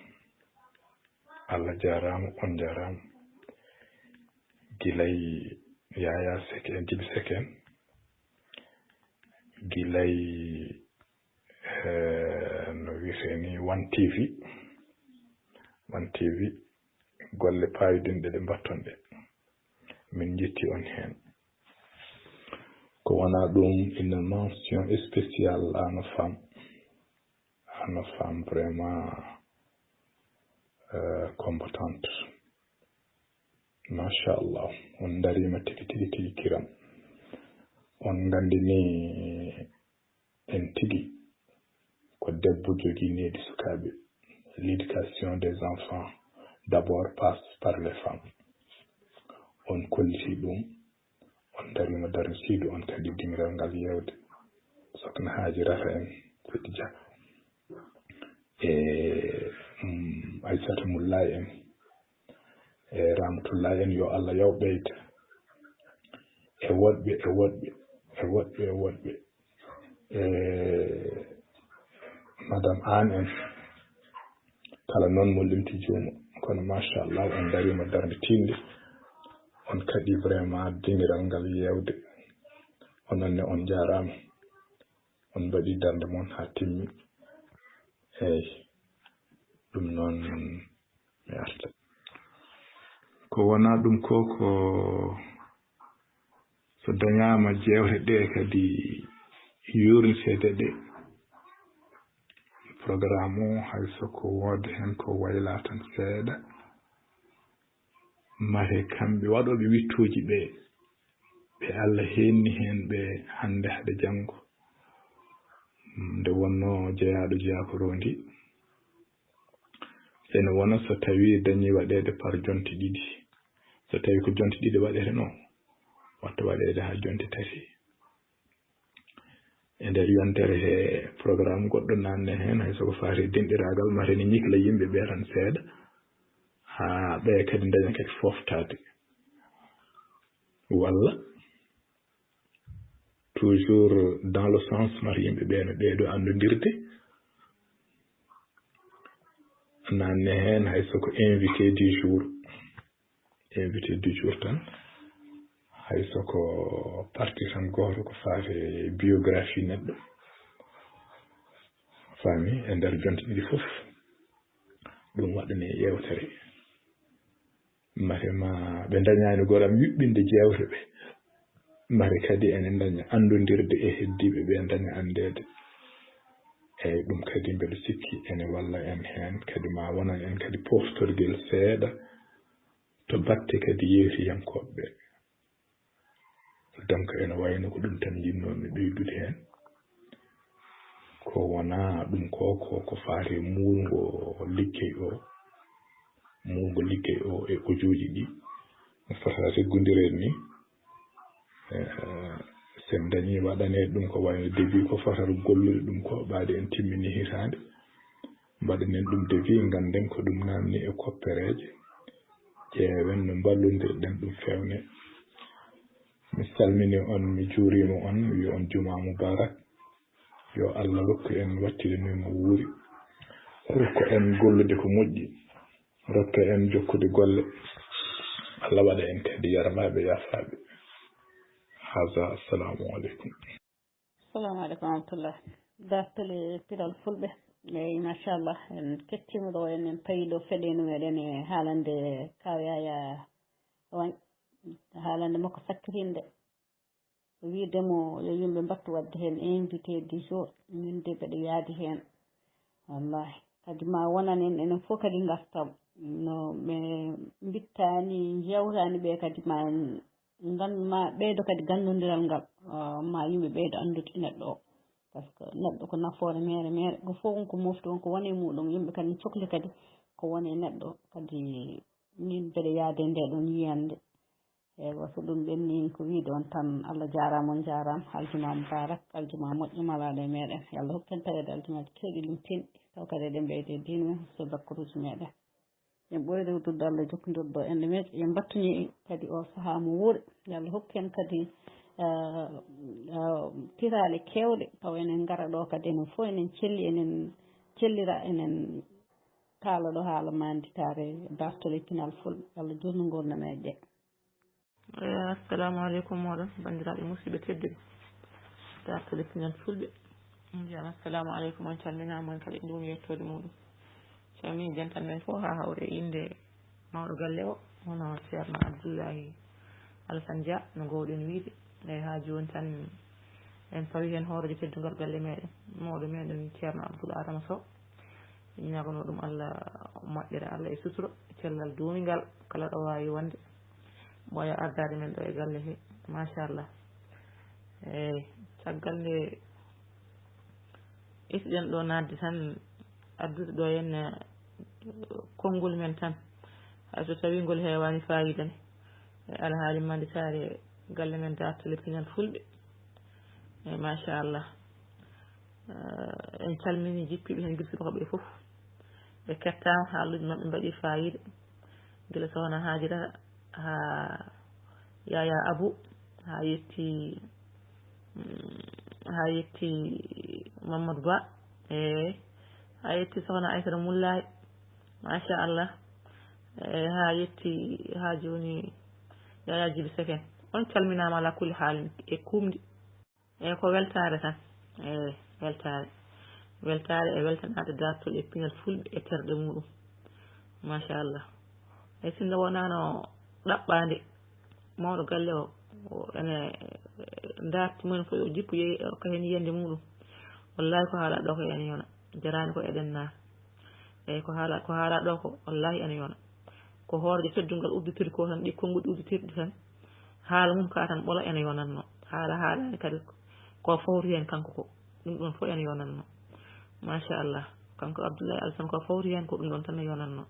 Allah jaaraama, on jaaraama. Gilay Yaya Seck en, Jibi Seck en. Gilay, eh, no wiyetee ni, One T V. One T V, golle paayodinɗe ɗe mbatton ɗe. Min njetti on heen. Ko wonaa ɗum, une mention spéciale à nos femmes. À nos femmes vraiment, euh, combattantes. Machallah, on ndariima tigi, tigi, tigi kiram. On nganndini en tigi ko debbo jogii needi sukaaɓe. L'éducation des enfants d'abord passe par les femmes. On kolliti ɗum, on ndariima darnde suudu on kadi dingiral ngal yeewde. Sokna Haajirata en, Feti Dia. E, mm, Aysata Mullaay en. E, Ramatullaay en, yo Allah yaw ɓeyda. E woɗɓe, e woɗɓe, e woɗɓe, e woɗɓe. E, Madame Aan en. Kala noon mo limti juumo. Kono machallah, on ndariima darnde tiiɗnde. On kaɗi vraiment dingiral ngal yeewde. Onon ne on njaaraama. On mbaɗi darnde mon haa timmi. Eey, ɗum noon mi arta. Ko wonaa ɗum ko, ko so dañaama jeewte ɗe kadi yuurniteede ɗe, programme o, hay so ko wooda heen ko wayla tan seeɗa, mate kamɓe waɗooɓe wiɗtooji ɓe, ɓe Allah heenni heen ɓe hannde hade janngo. Nde wonnoo jeyaaɗo jeyaa ko rondi, ene wona so tawii dañii waɗeede par jonte ɗiɗi. So tawii ko jonte ɗiɗi waɗeteno, watta waɗeede haa jonte tati. E nder yontere he programme goɗɗo naatne heen, hay so ko faati e denɗiraagal, mate ne ñikla yimɓe ɓe tan seeɗa, haa ɓe kadi daña kadi fooftaade. Walla, toujours dans le sens, mate yimɓe ɓe no ɓeydo anndondirde. Naatne heen hay so ko invité du jour. Invité du jour tan, hay so ko partie tan gooto ko faati e biographie neɗɗo. Faami, e nder jonte ɗiɗi fof, ɗum waɗane yeewtere. Mate ma ɓe ndañaani goram yuɓɓinde jeewte ɓe. Mate kadi ene ndaña anndondirde e heddiiɓe ɓe, ndaña anndeede. Eey, ɗum kadi mbeɗa sikki ene walla en heen, kadi ma wonan en kadi poftorgel seeɗa, to batte kadi yeetiyankooɓe ɓe. Donc ene wayno ko ɗum tan njinnoomi ɓeydude heen. Ko wonaa ɗum ko, ko, ko faati e muulngo liggey o, muulngo liggey o e audio ji ɗi. No fota reggondireede ni. Eh, so en dañii waɗaneede ɗum ko wayno devis ko fotata gollude ɗum ko, ɓaade en timmini hitaande. Mbaɗanen ɗum devis, ngannden ko ɗum naamni e koppereeje. Ƴeewen no mballondirɗen ɗum feewne. Mi salmini on, mi juuriima on, mi wi on jumaa mubarak. Yo Allah rokku en wattude ni mo wuuri. Rokku en gollude ko moƴƴi. Rokku en jokkude golle. Allah waɗa en kadi yarmaaɓe, yaafaaɓe. Haza, assalamu aleykum. Assalamu aleykum wa rahmatullah. Dartole pinal fulɓe. Eyi, machallah, en kettiima ɗo, en, en payi ɗo feɗeenu meɗen e haalande Kaaw Yaya Wañ, haalande makko sakkitinde. Wiide mo yo yimɓe mbattu waɗde heen invité du jour, min de mbeɗa yaadi heen. Wallahi. Kadi ma wonan en, enen fof kadi ngartam. No ɓe mbittaani, njewtaani ɓe kadi ma en ngan-, ma ɓeydo kadi ganndondiral ngal, ah, ma yimɓe ɓeydo anndude neɗɗo o. Par ce que neɗɗo ko nafoore meere meere, ko fof won ko mofti, won ko woni e muɗum. Yimɓe kadi ne cokli kadi ko woni e neɗɗo. Kadi min mbeɗa yaade nde ɗon yiyannde. Eywa, so ɗum ɓenni, ko wiide on tan, Allah jaaraama, on jaaraama. Aljuma mubarak, aljuma moƴƴo malaaɗo e meɗen. Yo Allah hokku en taweede aljumaaji keewɗi ɗum tenɗi. Taw kadi eɗen ɓeyde diine men, so bakkuruuji meɗen. En ɓooyde ruttude Allah jokkondirɗo en ɗo meeɗi. En mbattini kadi o sahaa mo wuuri. Yo Allah hokku en kadi, ah, ah, piraale keewɗe. Taw enen ngara ɗo kadi enen fof enen celli, enen cellira, enen kaala ɗo haala manditaare dartol e pinal fulɓe. Allah juutnu ngurndan e ɗe. Eh, assalamu aleykum moɗon, banndiraaɓe musidɓe tedduɓe. Dartol e pinal fulɓe. On mbiyama assalamu aleykum, on calminaama, on kala inde mum e yettoode muɗum. Calmini dental men fof haa hawre e innde mawɗo galle o, hono Ceerno Abdullahi Alassane Dia, no ngoowɗen wiyde. Eyi, haa jooni tan en pawi heen hooreejo teddungal galle meɗen, mawɗo meɗen Ceerno Abdoul Adama Sow. Ñaagono ɗum Allah moƴƴere, Allah e sutura, cellal duumingal, kala ɗo waawi wonde. Ɓooya ardaade men ɗo e galle he, machallah. Eyi, caggal nde itiɗen ɗo naatde tan, addude ɗo henne, eh, konngol men tan. Hay so tawi ngol heewaani faayiida ne, e alhaali manditaare galle men dartol e pinal fulɓe. Eyi, machallah. Eh, en calmini jippiiɓe heen gila subaka ɓe fof. Ɓe kettaama, haaluuji maɓɓe mbaɗi faayiida. Gila sohna Haajirata haa Yaya Abu, haa yetti, mm, haa yetti Mamadou Ba, e haa yetti sohna Aysata Mullaay, machallah. E haa yetti, haa jooni Yaya Jibi Seken. On calminaama ala kulli haalin e kuumdi. Eyi, ko weltaare tan. Eyi, weltaare. Weltaare e weltanaade dartol e pinal fulɓe e terɗe muɗum. Machallah. Eyi, sinno wonaano ɗaɓɓaande mawɗo galle o, o ene, eh, darti moni fof yo jippu yehi, eh, hokka heen yiyannde muɗum. Wallahi ko haala ɗo ko ene yona. Jaraani ko eɗen naar. Eyi, ko haala, ko haala ɗo ko, wallahi ene yona. Ko hooreejo teddungal udditiri ko tan, ɗi konnguɗi udditirɗi tan. Haala mum ka tan ɓolo ene yonatno. Haala haalaani kadi ko fawri heen kanko ko. Ɗum ɗon fof ene yonatno. Machallah. Kanko Abdoulaye Alassane ko fawri heen ko ɗum ɗon tan yonatno.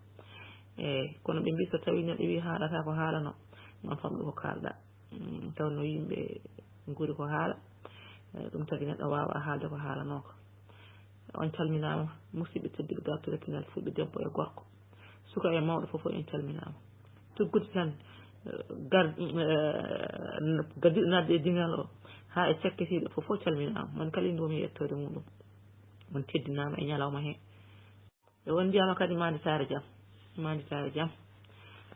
Eyi, kono ɓe mbi so tawi neɗɗo wi haalata ko haalano, noon famɗo ko kaalɗa. Mm, taw no yimɓe nguri ko haala. Eh, ɗum tagi neɗɗo waawa haalde ko haalanoo ko. On calminaama, musidɓe tedduɓe, dartol e pinal fulɓe, debbo e gorko. Suka e mawɗo fof, fof en calminaama. Tuggude tan, eh, gar-, eh, gaddiɗo naatde e diŋal o, haa e cakkitiiɗo fof, fof calminaama. Mon kala inde mum e yettoode muɗum. On teddinaama e ñalawma he. E on mbiyama kadi manditaare jam, manditaare jam.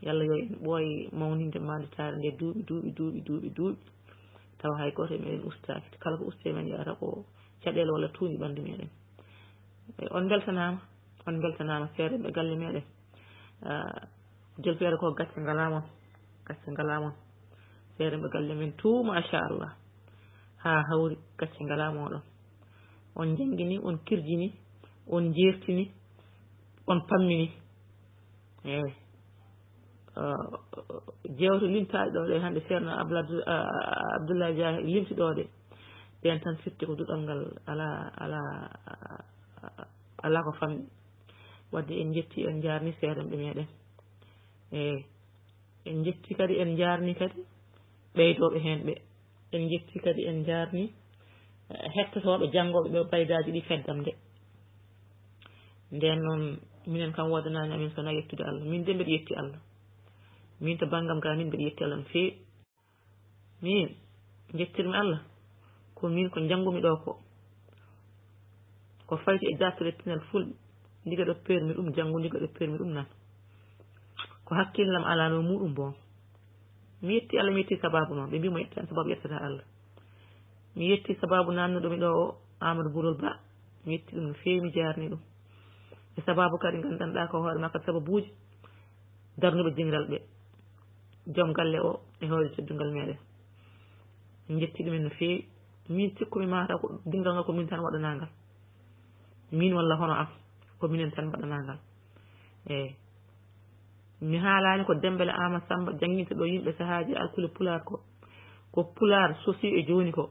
Yalla yo en ɓooy mawninde manditaare nde duuɓi, duuɓi, duuɓi, duuɓi, duuɓi. Tawa hay gooto e meɗen ustaaki. Kala ko usti e men yahata ko caɗeele walla tuuñi ɓanndu meɗen. E on mbeltanaama, on mbeltanaama seeɗa ɓe galle meɗen. Ah, jolfeere ko gacce ngalaa mon, gacce ngalaa mon. Seeɗa ɓe galle men tout, machallah. Haa hawri, gacce ngalaa moɗon. On njanngini, on kirjini, on njeertini, on pammini. Eey. eh, jewte limtaaɗe ɗo ɗe hannde Ceerno Abdul-, eh, Abdoulaye Dia limti ɗo ɗe, ɓen tan firti ko duɗal ngal alaa, alaa, alaa ko famɗi. Waɗde en njetti, en njaarni seedanɓe meɗen. Eey, en njetti kadi, en njaarni kadi ɓeydooɓe heen ɓe. En njetti kadi, en njaarni, eh, hettotooɓe, janngooɓe ɓe faydaaji ɗi feddam nde. Ndeen noon, minen kam woodanaani amin so wonaa yettude Allah. Min de mbeɗa yetti Allah. Min to banngam gaa, min mbeɗa yetti Allah no feewi. Min, njettirmi Allah, ko min ko njanngumi ɗo ko, ko fayti e dartorde pinal fulɓe, ndiga ɗo peermi ɗum janngo, ndiga ɗo peermi ɗum nan. Ko hakkillam alano muɗum bon. Mi yetti Allah, mi yetti sababu noon. Ɓe mbii mo yettani sababu yettata Allah. Mi yetti sababu nannuɗo mi ɗo o, Amadou Bourol Ba. Mi yetti ɗum no feewi, mi jaarni ɗum. E sababu kadi nganndanɗaa ko hoore makko sababuuji darnuɓe dingiral ɓe. Joom galle o e hoore teddungal meɗen. En njetti ɗumen no feewi. Min sikkumi mataw ko dingal ngal ko min tan waɗanaa ngal. Min walla hono am, ko minen tan mbaɗanaa ngal. Eey. Mi haalaani ko Dembele Aama Samba jannginta ɗo yimɓe sahaaji alkule pulaar ko. Ko pulaar sosi e jooni ko.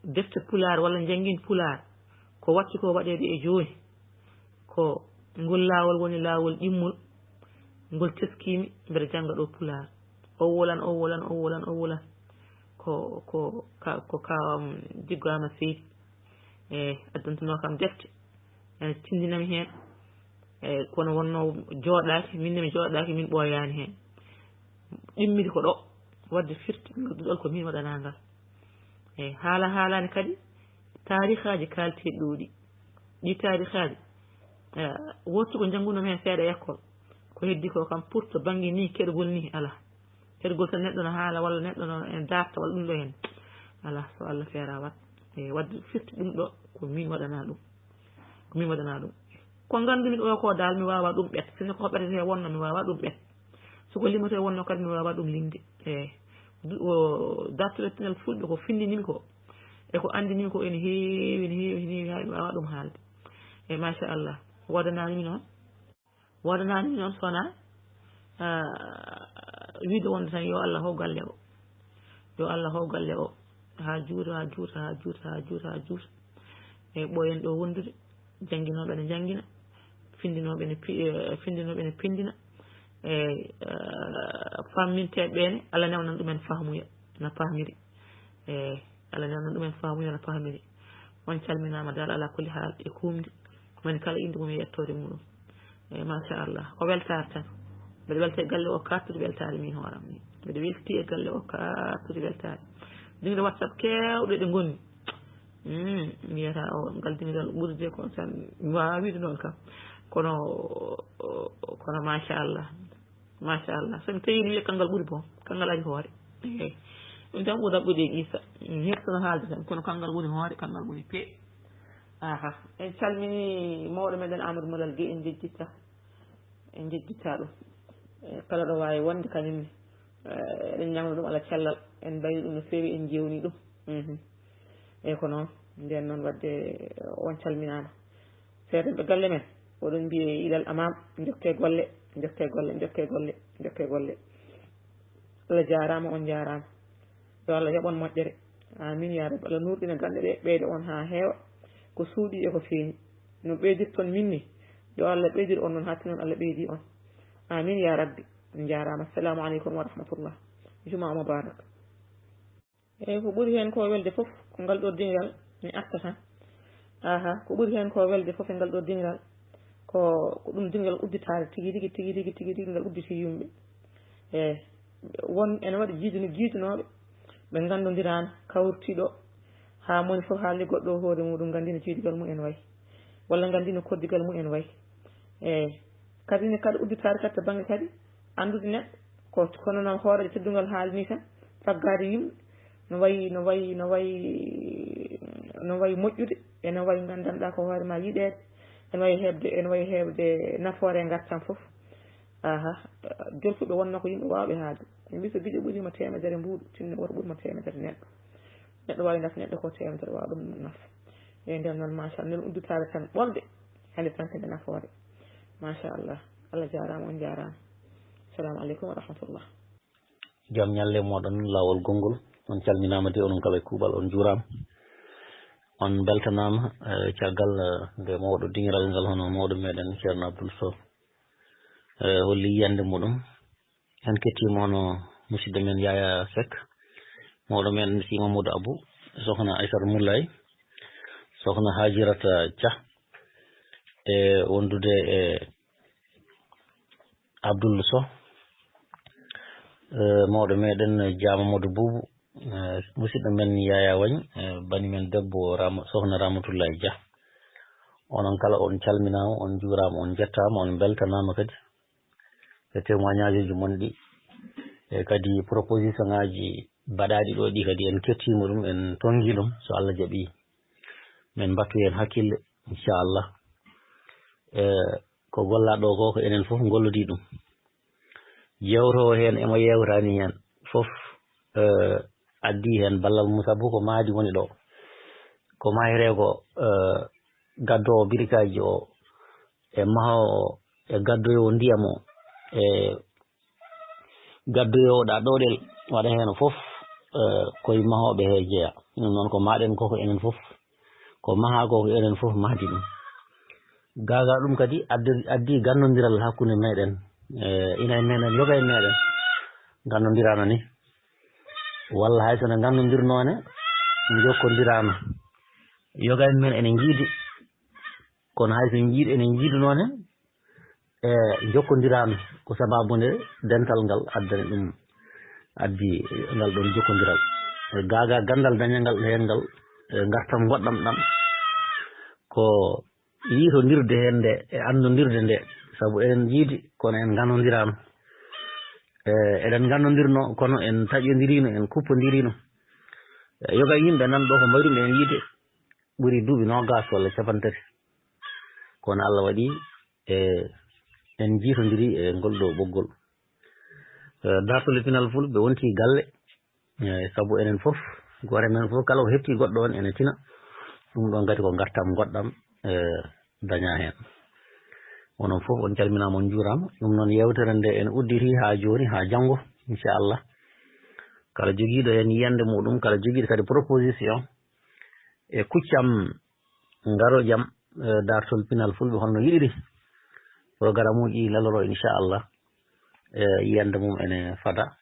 Defte pulaar walla njanngin pulaar ko watti ko waɗeede e jooni. Ko ngol laawol woni laawol ɗimmol, ngol teskiimi mbeɗa jannga ɗo pulaar. O wolan, o wolan, o wolan, o wolan. Ko, ko, ka, ko ka, um, Jiggo Ama Seydi. E addantunoo kam defte. Ene tinndinami heen. E kono wonnoo jooɗaaki, min ne mi jooɗaaki, min ɓooyaani heen. Ɗimmidi ko ɗo, waɗde firti, duɗal ko min waɗanaa ngal. E haala haalaani kadi, taarihaaji kaalteeɗi ɗo ɗi. Ɗi taarihaaji, eh, woodti ko njanngunoo mi heen seeɗa e école. Ko heddi ko kam pour to bannge nii, keɗogol nii alaa. Keɗogol tan neɗɗo no haala walla neɗɗo no en darta walla ɗum ɗo heen. Alaa, so Allah feera wat. E waɗde firti ɗum ɗo, ko min waɗanaa ɗum. Ko min waɗanaa ɗum. Ko nganndumi ɗo ko daal mi waawaa ɗum ɓet. Sinno ko ɓetete wonno mi waawaa ɗum ɓet. So ko limetee wonno kadi mi waawaa ɗum limde. Eey. Du-, o, dartule pinal fulɓe ko findinimi ko. E ko anndinimi ko ene heewi, ene heewi, ene heewi, haa mi waawaa ɗum haalde. E machallah. Woodanaani mi noon. Woodanaani mi noon so wonaa, ah, wiide wonde tan yo Allah hoow galle o. Yo Allah hoow galle o. Haa juuta, haa juuta, haa juuta, haa juuta, haa juuta. E ɓooyen ɗo wondude. Jannginooɓe ne njanngina. Findinooɓe ne pi-, eh, findinooɓe ne pindina. E, eh, famminteeɓe ɓe ne, Allah newnan ɗumen fahmuya, no pahmiri. E, Allah newnan ɗumen fahmuya, no pahmiri. On calminaama dal, alaa kulli haal, e kuumde. Moni kala innde mum e yettoode muɗum. E, machallah. Ko weltaare tan. Mbeɗa welta e galle o kaartude weltaare min hooram ni. Mbeɗa welti e galle o kaartude weltaare. Dingiral WhatsApp keewɗe ɗe ngoni. Mm, mbiyata o, ngal dingiral ɓurde ko tan, mi waawaa wiide noon kam. Kono, kono machallah. Machallah. So mi tawii mi wiya kanngal ɓuri bon, kanngal ari hoore. Eey. Ɗum tan ɓuri ɗaɓɓude e Iisa. Mi heɓtano haalde tan, kono kanngal woni hoore, kanngal woni pee. Aha. En calmini mawɗo meɗen Amadou Malal Gueye, en njejjitta. En njejjitta ɗum. E kala ɗo waawi wonde kañum ne, eh, eɗen ñaagana ɗum Allah cellal. En mbayri ɗum no feewi, en njeewni ɗum. Mhm. Eey ko noon. Ndeen noon waɗde, eh, on calminaama. Seedanɓe galle men, oɗon mbiye ilal amam, njokke golle, njokke golle, njokke golle, njokke golle. Allah jaaraama, on njaaraama. Yo Allah yoɓ on moƴƴere. Amin ya rabbi. Allah nuurɗina ganɗe ɗe, ɓeyda on haa heewa. Ko suuɗi e ko feeñi. No ɓeydirton min ni, yo Allah ɓeydir on noon, haa tinon Allah ɓeydi on. Amin ya rabbi. On njaaraama. Assalamu aleykum wa rahmatullah. Juma mubarak. Eey, ko ɓuri heen ko welde fof, ko ngal ɗo dingiral mi arta tan. Aha, ko ɓuri heen ko welde fof e ngal ɗo dingiral, ko, ko ɗum dingiral udditaare tigi rigi, tigi rigi, tigi rigi, ngal udditi yimɓe. Eey, won ene waɗi jiiduno-, jiidunooɓe, ɓe nganndondiraani, kawriti ɗo, haa moni fof haalde goɗɗo o hoore muɗum, nganndi no jiidugal mum en wayi, walla nganndi no koddigal mum en wayi. Eey, kadi ne kadi udditaare kadi to bannge kadi anndude neɗɗo, ko kono noon hooreejo teddungal haalni tan, faggaade yimɓe, no wayi, no wayi, no wayi, no wayi moƴƴude, ene wayi nganndanɗaa ko hoore ma yiɗeede, ene wayi heɓde, ene wayi heɓde nafoore e ngartam fof. Aha, jolfuɓe wonno ko yimɓe waawɓe haalde. Ɓe mbii so giƴo ɓuriima teemedere mbuuɗu, tinno woto ɓurmo teemedere neɗɗo. Neɗɗo waawi nafa neɗɗo ko teemedere waawa ɗum nafa. E nder noon, machallah, nden udditaare tan ɓolde, hannde tan kadi nafoore. Machallah, Allah jaaraama, on njaaraama. Assalamu aleykum wa rahmatullah. Jam ñalle moɗon laawol gonngol. On calminaama de, onon kala e kuuɓal, on njuuraama. On mbeltanaama, eh, caggal, eh, nde mawɗo diŋiral ngal, hono mawɗo meɗen Ceerno Abdoul Sow, eh, holli yiyannde muɗum. En kettiima hono musidɗo men Yaya Seck, mawɗo men Si Mamadou Abou, sokhna Aissata Moulay, sokhna Hajirata Dia, e wondude e Abdoul Sow, eh, mawɗo meɗen Dia Mamadou Boubou, eh, musidɗo men Yaya Wagne, eh, bani men debbo Rama-, sokhna Ramatoulaye Dia. Onon kala on calminaama, on njuuraama, on njettaama, on mbeltanaama kadi e témoignage uji mon ɗi. E kadi proposition ngaji baɗaaɗi ɗo ɗi kadi en kettiima ɗum, en tonngi ɗum, so Allah jaɓi men mbattu heen hakkille, inchallah. E ko gollaa ɗo ko, ko enen fof ngollodii ɗum. Yewtoowo heen e mo yeewtaani heen fof, eh, addii heen ballal mum, sabu ko mahdi woni ɗo. Ko mahetee ko, eh, gaddoowo birikaaji o, e mahoowo o, e gaddoyoowo ndiyam o, e gaddoyoowo ɗa ɗoɗel, waɗa heen fof, eh, koye mahooɓe he jeya. Ɗum noon ko maɗen ko, ko enen fof. Ko mahaa ko, ko enen fof mahdi ɗum. Gaa gaa ɗum kadi addi, addi ganndondiral hakkunde meɗen. Eh, ina e meɗen, yoga e meɗen ganndondiraano ni. Walla hay so ne ganndondirnoo ne, njokkondiraano. Yoga e men ene njiidi, kono hay so njiid-, ene njiidunoo ne, e njokkondiraano. Ko sababu nde dental ngal addani ɗum, addi ngal ɗoon jokkondiral. E gaa gaa ganndal dañangal heen ngal, e ngartam ngoɗɗam ɗam, ko yiitondirde heen nde e anndondirde nde, sabu eɗen njiidi kono en nganndondiraano. E eɗen nganndondirno kono en taƴondiriino, en kuppondirino. E yoga yimɓe nan ɗo ko mbayrum en yiide ɓuri duuɓi noogas walla capantati. Kono Allah waɗi e en jiitondiri e ngol ɗo ɓoggol. E dartol e pinal fulɓe wonti galle. Eey, sabu enen fof, gooto men fof, kala ko heɓtii goɗɗo on ene tina. Ɗum ɗon kadi ko ngartam ngoɗɗam, e, dañaa heen. Onon fof on calminaama, on njuuraama. Ɗum noon, yeewtere nde ene udditi haa jooni, haa janngo, inchallah. Kala jogiiɗo heen yiyannde muɗum, kala jogiiɗo kadi proposition e kuccam, ngaro jam, e, dartol pinal fulɓe holno yiɗiri. Programme uji ɗi lalloro, inchallah. E, yiyannde mum ene fada.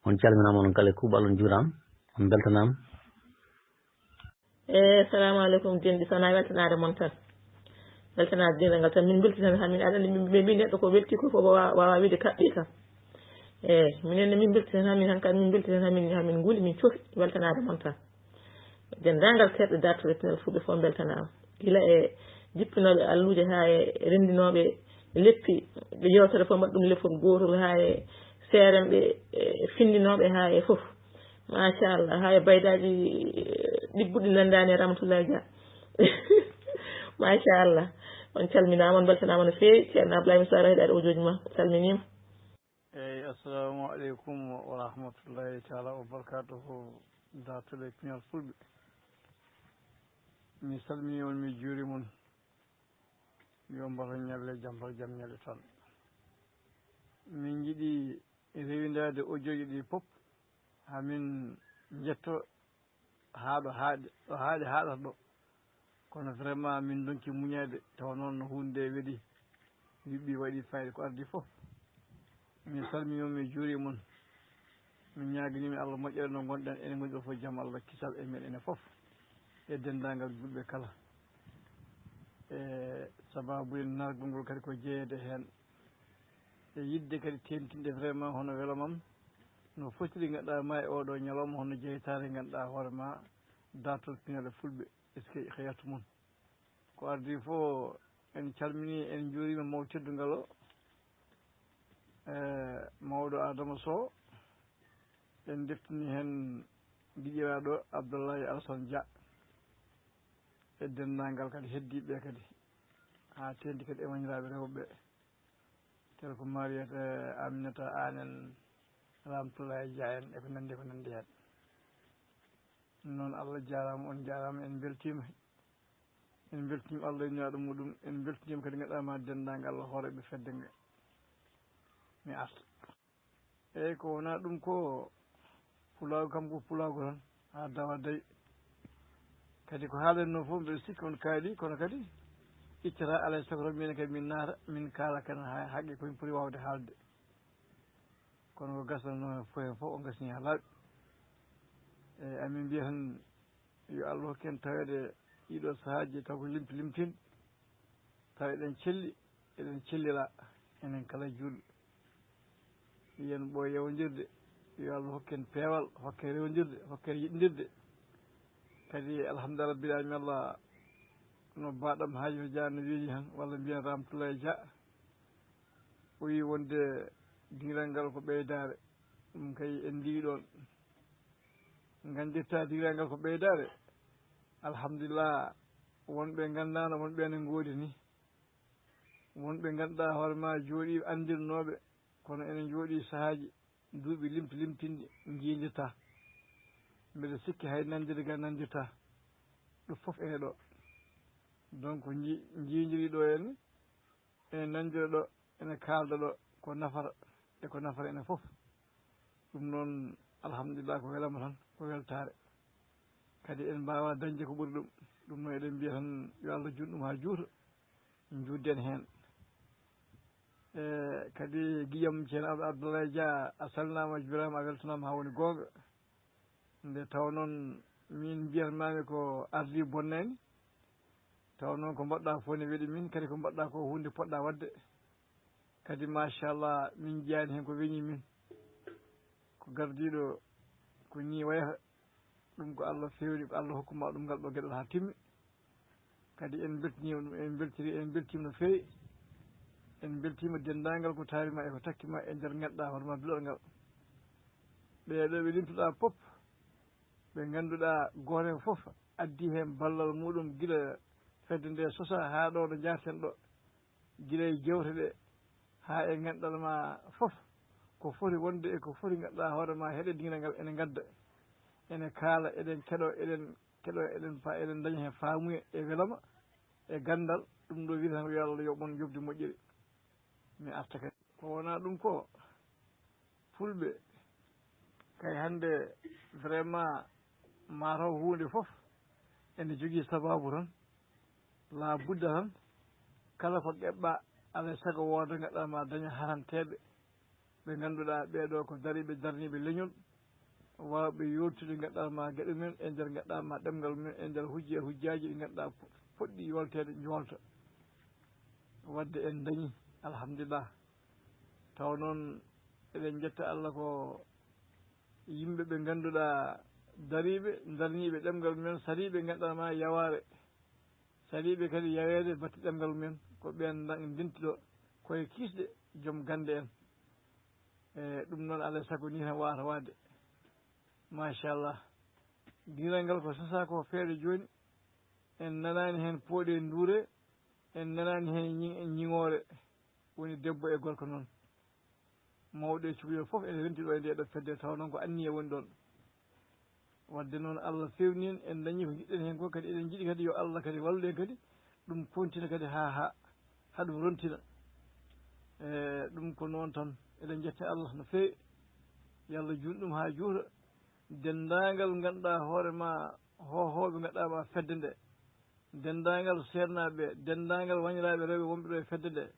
On calminaama, onon kala e kuuɓal, on njuuraama, on mbeltanaama. E, salamu aleykum, denɗi, so wonaa weltanaade mon tan. Weltanaade denɗal ngal tan, min mbelti tan, haa min, aɗa anndi, min, min, min neɗɗo ko welti ko fof, waawa, waawa wiide kaɓɓi tan. Eey, minen ne min mbelti tan, haa min, hankadi min mbelti tan, haa min, haa min nguuli, min cofi weltanaade mon tan. Denndaangal terɗe dartol e pinal fulɓe fof mbeltanaama. Gila e jippinooɓe alluuje haa e renndinooɓe leppi, ɓe yewtere fof mbaɗa ɗum lefol gootol, haa e seerenɓe, e finndinooɓe, haa e fof. Machallah, haa e baydaaji, e, ɗigguɗi nanndaani e Ramatoulaye Dia. Machallah. On calminaama, on mbeltanaama no feewi. Ceerno Ablaye Moussa Rahiɗa e audioji ma. Calminiima. Eey, assalamu aleykum wa rahmatullahi taala wa barakatuhu. Dartol e pinal fulɓe. Mi salmini on, mi juuri mon. Yo mbato ñalle jam, mbato jam ñalle tan. Min njiɗi rewindaade audioji ɗi pop, haa min njetto haa ɗo haaɗi, ɗo haaɗi haaɗata ɗo. Kono vraiment min ndonki muñaade, tawa noon no huunde nde weɗi, yuɓɓi, waɗi fayida ko ardi fof. Min salmini on, min juuri mon. Min ñaagini min Allah moƴƴere nde ngonɗen, enen ngoni ɗo fof, jam Allah kisal e men enen fof, e denndaangal julɓe kala. E sababu en nargol ngol kadi ko jeyeede heen. E yiɗde kadi teeŋtinde vraiment hono welo mon no fotiri, ngannduɗaa, ma e oo ɗoo ñalawma, hono jeytaare, ngannduɗaa, hoore ma, dartol pinal e fulɓe, est-ce que ko yaltu mon? Ko ardii fof, en calminii, en njuuriima mawɗo teddungal o, e mawɗo Adama Sow, en ndeftini heen giɗiraaɗo Abdoulaye Alassane Dia, e denndaangal kadi heddiiɓe ɓe kadi, haa teeŋti kadi e wanyiraaɓe rewɓe ɓe. Tel ko Mariata, Aminata Aan en, Ramatoulaye Dia en, e ko nanndi, ko nanndi heen. Noon, Allah jaaraama, on njaaraama, en mbeltiima. En mbeltiima Allah e nulaaɗo muɗum, en mbeltiima kadi, ngannduɗaa, ma denndaangal hooreeɓe fedde nge. mi arta. Eyyi, ko wona ɗum ko pulaagu kam ko pulaagu tan, haa dawa dawi. Kadi ko haalanno fof mbeɗa sikki on kaaɗi, kono kadi ittata alay sago tan minen kadi min naata, min kaala kan ha haqqe ko min poti wawde haalde. Kono ko gasano fof hen fof o gasni ha laaɓi. Eyyi, amin mbiya tan yo Allah hokku en tawede ɗiɗo sahaaji taw ko limti limtinɗi. Tawa eɗen celli, eɗen cellira, enen kala julɓe. Yen ɓooy yewdirde, yo Allah hokken peewal, hokken rewdirde, hokken yiɗndirde. Kadi alhamdulillah rabbil alamin, Allah no baɗam Haaji Dia no wiyi han, walla mbiyen Ramatoulaye Dia. O wi wonde diiral ngal ko ɓeydaare, ɗum kay en ndi ɗon. Nganndirta diiral ngal ko ɓeydaare. Alhamdulillah, wonɓe nganndaano, wonɓe ene ngoodi ni. Wonɓe ngannduɗaa hoore ma jooɗii anndirnooɓe, kono ene njooɗii sahaaji, duuɓi limti limtinɗi njiidirta. Mbeɗa sikki hay nanndirde ga nanndirta. Ɗum fof ene ɗo. Donc, nji-, njiidiri ɗo en, ene nanndira ɗo, ene kaalda ɗo ko nafata e ko nafata ene fof. Ɗum noon, alhamdulillah, ko welama tan, ko weltaare. Kadi en mbaawa dañde ko ɓuri ɗum. Ɗum noon eɗen mbiya tan yo Allah juut ɗum haa juuta, njuutden heen. E kadi giyam Ceerno Abdou, Abdoulaye Dia, a salminaama, a juuraama, a weltanaama haa woni goonga. Nde taw noon min mbiyatmaami ko ardi bonnani, taw noon ko mbaɗɗa fof ne weɗi min, kadi ko mbaɗɗa ko huunde poɗɗa waɗde. Kadi machallah min njiyaani heen ko weñi min. Ko gardiiɗo ko nii wayata, ɗum ko Allah feewni, ko Allah hokkuma ɗum ngal ɗo geɗal haa timmi. Kadi en mbeltaniima ɗum, en mbeltiri, en mbeltiima no feewi. En mbeltiima denndaangal ko taarima e ko takkima e nder nganduɗaa hoore ma duɗal ngal. Ɓee ɗo ɓe limtuɗaa pop, ɓe ngannduɗaa gooto heen fof addi heen ballal muɗum gila fedde nde sosa haa ɗo ɗo njaarten ɗo. Gila e jewte ɗe haa e nganndal ma fof, ko foti wonde e ko foti nganduɗaa hoore ma heɗe diina ngal ene ngadda, ene kaala, eɗen keɗo, eɗen keɗo, eɗen pa-, eɗen daña heen faamuya e welama e ganndal. Ɗum ɗo wiyata tan yo Allah yoɓ mon yoɓde moƴƴiri. Mi arta kadi. Ko wona ɗum ko, Fulɓe kay hannde vraiment mataw huunde fof ene jogii sabaabu tan. La budda tan, kala ko ƴeɓɓa, alay sago wooda ngaɗa ma daña haranteeɓe ɓe ngannduɗaa ɓee ɗoo ko dariiɓe darniiɓe leñol, waawɓe yoltude ngaɗa ma geɗe mumen e nder ngaɗa ma ɗemngal mumen e nder hujja e hujjaaji ɗi ngannduɗaa po-, poɗɗi yolteede njoolta. Wadde en dañi, alhamdulillah. Taw noon eɗen njetta Allah ko yimɓe ɓe ngannduɗaa dariiɓe, darniiɓe ɗemngal mumen, sariiɓe ngannduɗaa ma yawaare, sariiɓe kadi yaweede batte ɗemngal mumen, ko ɓeen nda-, ndentiɗo koye kiisɗe joom gannde en. E ɗum noon alay sago ni tan wawata waɗde. Machallah. Diiral ngal ko sosa ko feere jooni, en nanaani heen pooɗe nduure, en nanaani heen ñi-, ñiŋoore. Woni debbo e gorko noon. Mawɗo e cukalel fof ene renti ɗo e nde ɗo fedde, taw noon ko anniya woni ɗoon. Wadde noon Allah fewni en, en dañi ko njiɗɗen heen ko, kadi eɗen njiɗi kadi yo Allah kadi wallu en kadi, ɗum kontina kadi haa, haa, haa ɗum rontina. E ɗum ko noon tan, eɗen njetta Allah no feewi, yo Allah juut ɗum haa juuta. Denndaangal ngannduɗaa hoore ma, hoohooɓe ngannduɗaa ma fedde nde, denndaangal seernaaɓe, denndaangal wañiraaɓe rewɓe wonɓe ɗo e fedde nde,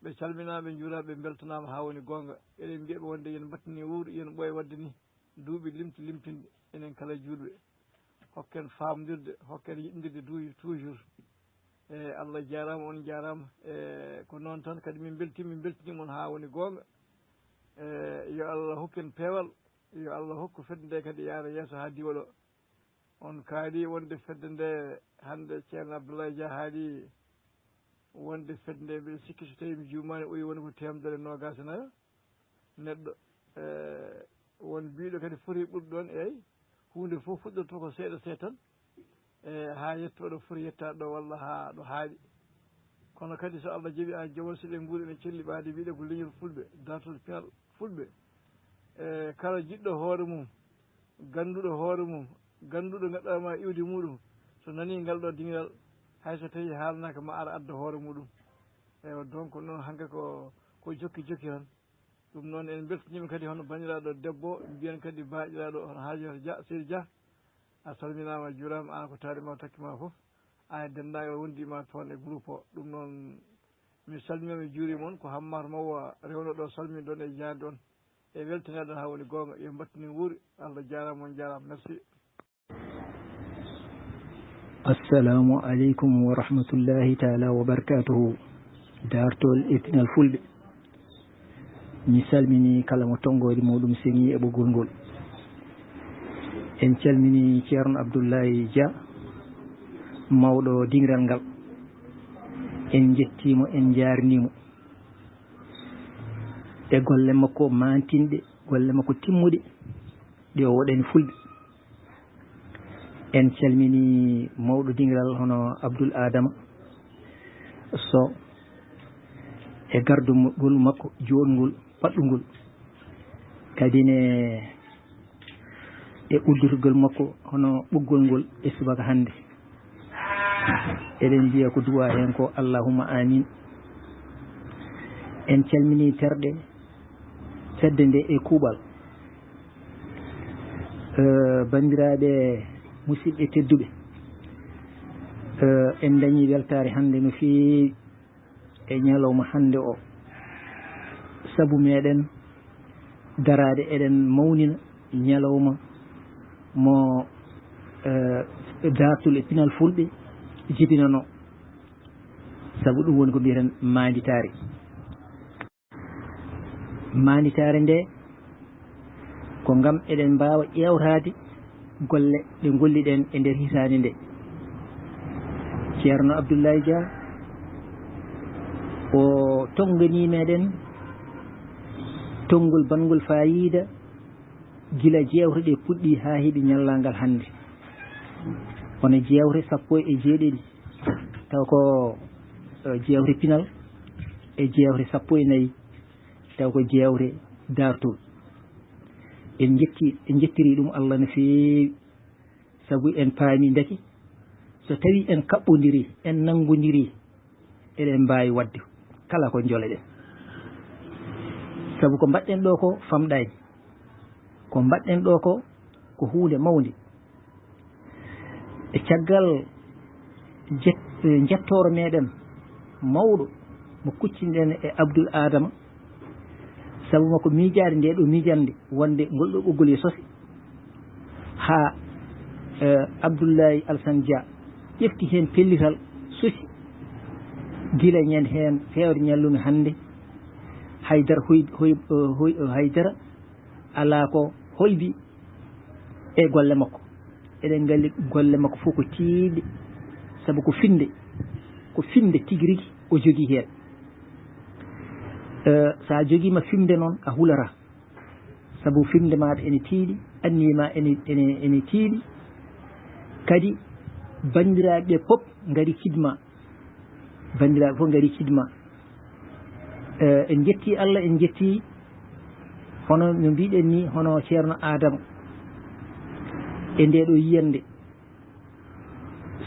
ɓe calminaama, ɓe njuuraama, ɓe mbeltanaama haa woni goonga. Eɗen mbiya ɓe wonde yen mbattini wuur, yen ɓooya waɗde ni duuɓi limti limtinɗi, enen kala juulɓe. Hokken faamndirde, hokken yiɗndirde du-, toujours. E Allah jaaraama, on njaaraama. E ko noon tan kadi min mbeltii, min mbeltiniima on haa woni goonga. E yo Allah hokken peewal, yo Allah hokku fedde nde kadi yaara yeeso haa diwa ɗo. On kaali wonde fedde nde hannde Ceerno Abdoulaye Dia haali wonde fedde nde, mbiɗa sikki so tawii mi juumaani o wi woni ko teemedere noogaas e nayo neɗɗo. E, won mbiɗo kadi foti ɓurɗo ɗoon, eey, huunde fof fuɗɗoto ko seeɗa seeɗa tan, e, haa yetto ɗo foti yettaade ɗo walla haa ɗo haaɗi. Kono kadi so Allah jaɓi, aan jowal, so eɗen nguuri eɗen celli ɓaade, mbiɗa ko leñol fulɓe, dartol pinal fulɓe. E, kala jiɗɗo hoore mum, gannduɗo hoore mum, gannduɗo ngaɗɗaa ma iwdi muɗum, so nanii ngal ɗo diŋiral, hay so tawii haalnaaka ma ar adda hoore muɗum. Eywa, donc noon hanke ko, ko jokki jokki tan. Ɗum noon, en mbeltaniima kadi hono banndiraaɗo debbo, mbiyen kadi baaɗiraaɗo hono Haajata Dia, Seydi Dia. A salminaama, a juuraama, aan ko taariima, takkima fof, aan e denndaangal wondiiɓe ma toon e groupe o. Ɗum noon, mi salminiima, mi juuriima on. Ko Hammata Mawwa rewno ɗo, salmini ɗon e jaarde on e weltanaade on haa woni goonga. Yo mbattini wuuri. Allah jaaraama, on jaaraama. Merci. Assalamu aleykum wa rahmatullahi taala wa barakatuhu. Daartol e pinal fulɓe. Mi salmini kala mo tonngoode muɗum seŋi e ɓoggol ngol. En calmini Ceerno Abdullahi Dia, mawɗo diŋral ngal. En njettiimo, en njaarniimo e golle makko maantinɗe, golle makko timmuɗe, ɗe o waɗani fulɓe. En calmini mawɗo diŋral hono Abdul Adama Sow e gardugol makko jooɗngol, paɗɗungol, kadi ne e udditgol makko hono ɓoggol ngol e subaka hannde. Eɗen mbiya ko duwa heen ko allahumma amin. En calmini terɗe fedde nde e kuuɓal. Eh, banndiraaɓe musidɓe tedduɓe, eh, en dañi weltaare hannde no feewi e ñalawma hannde o, sabu meɗen daraade eɗen mawnina ñalawma mo, eh, daartol e pinal fulɓe jibinano, sabu ɗum woni ko mbiyeten maanditaare. Maanditaare nde ko ngam eɗen mbaawa ƴeewtaade golle ɗe ngolliɗen e nder hitaande nde. Ceerno Abdullahi Dia o tonnganii meɗen tonngol banngol faayiida gila jeewte ɗe puɗɗi haa heɓi ñallaagal hannde. Kono jeewte sappo e jeeɗiɗi, taw ko, eh, jeewte pinal, e jeewte sappo e nayi, taw ko jeewte daartol. En njetti, en njettirii ɗum Allah no feewi, sabu en paami ndeke so tawii en kaɓɓondirii, en nanngondirii, eɗen mbaawi waɗde kala ko njoleɗen. Sabu ko mbaɗɗen ɗo ko famɗaani. Ko mbaɗɗen ɗo ko, ko huunde mawnde. E caggal jet-, eh, njettooro meɗen mawɗo mo kuccinɗen e Abdul Adama, sabu makko miijaade nde ɗo miijannde wonde ngol ɗo ɓoggol yo sose, haa, eh, Abdullahi Alsan Dia ƴefti heen pellital, sosi gila ñande heen feewde ñallunde hannde, haydara hoy-, hoy-, eh, hoy-, eh, haydara alaa ko hoybi e golle makko. Eɗen nganndi golle makko fof ko tiiɗɗe, sabu ko finnde, ko finnde tigi rigi o jogii heen. Eh, so a jogiima finnde noon, a hulataa, sabu finnde maaɗa ene tiiɗi, anniya ma ene, ene, ene tiiɗi. Kadi banndiraaɓe ɓe fof ngari cidma. Banndiraaɓe fof ngari cidma. Eh, en njettii Allah, en njettii hono no mbiɗen ni, hono Ceerno Adama e nde ɗo yiyannde.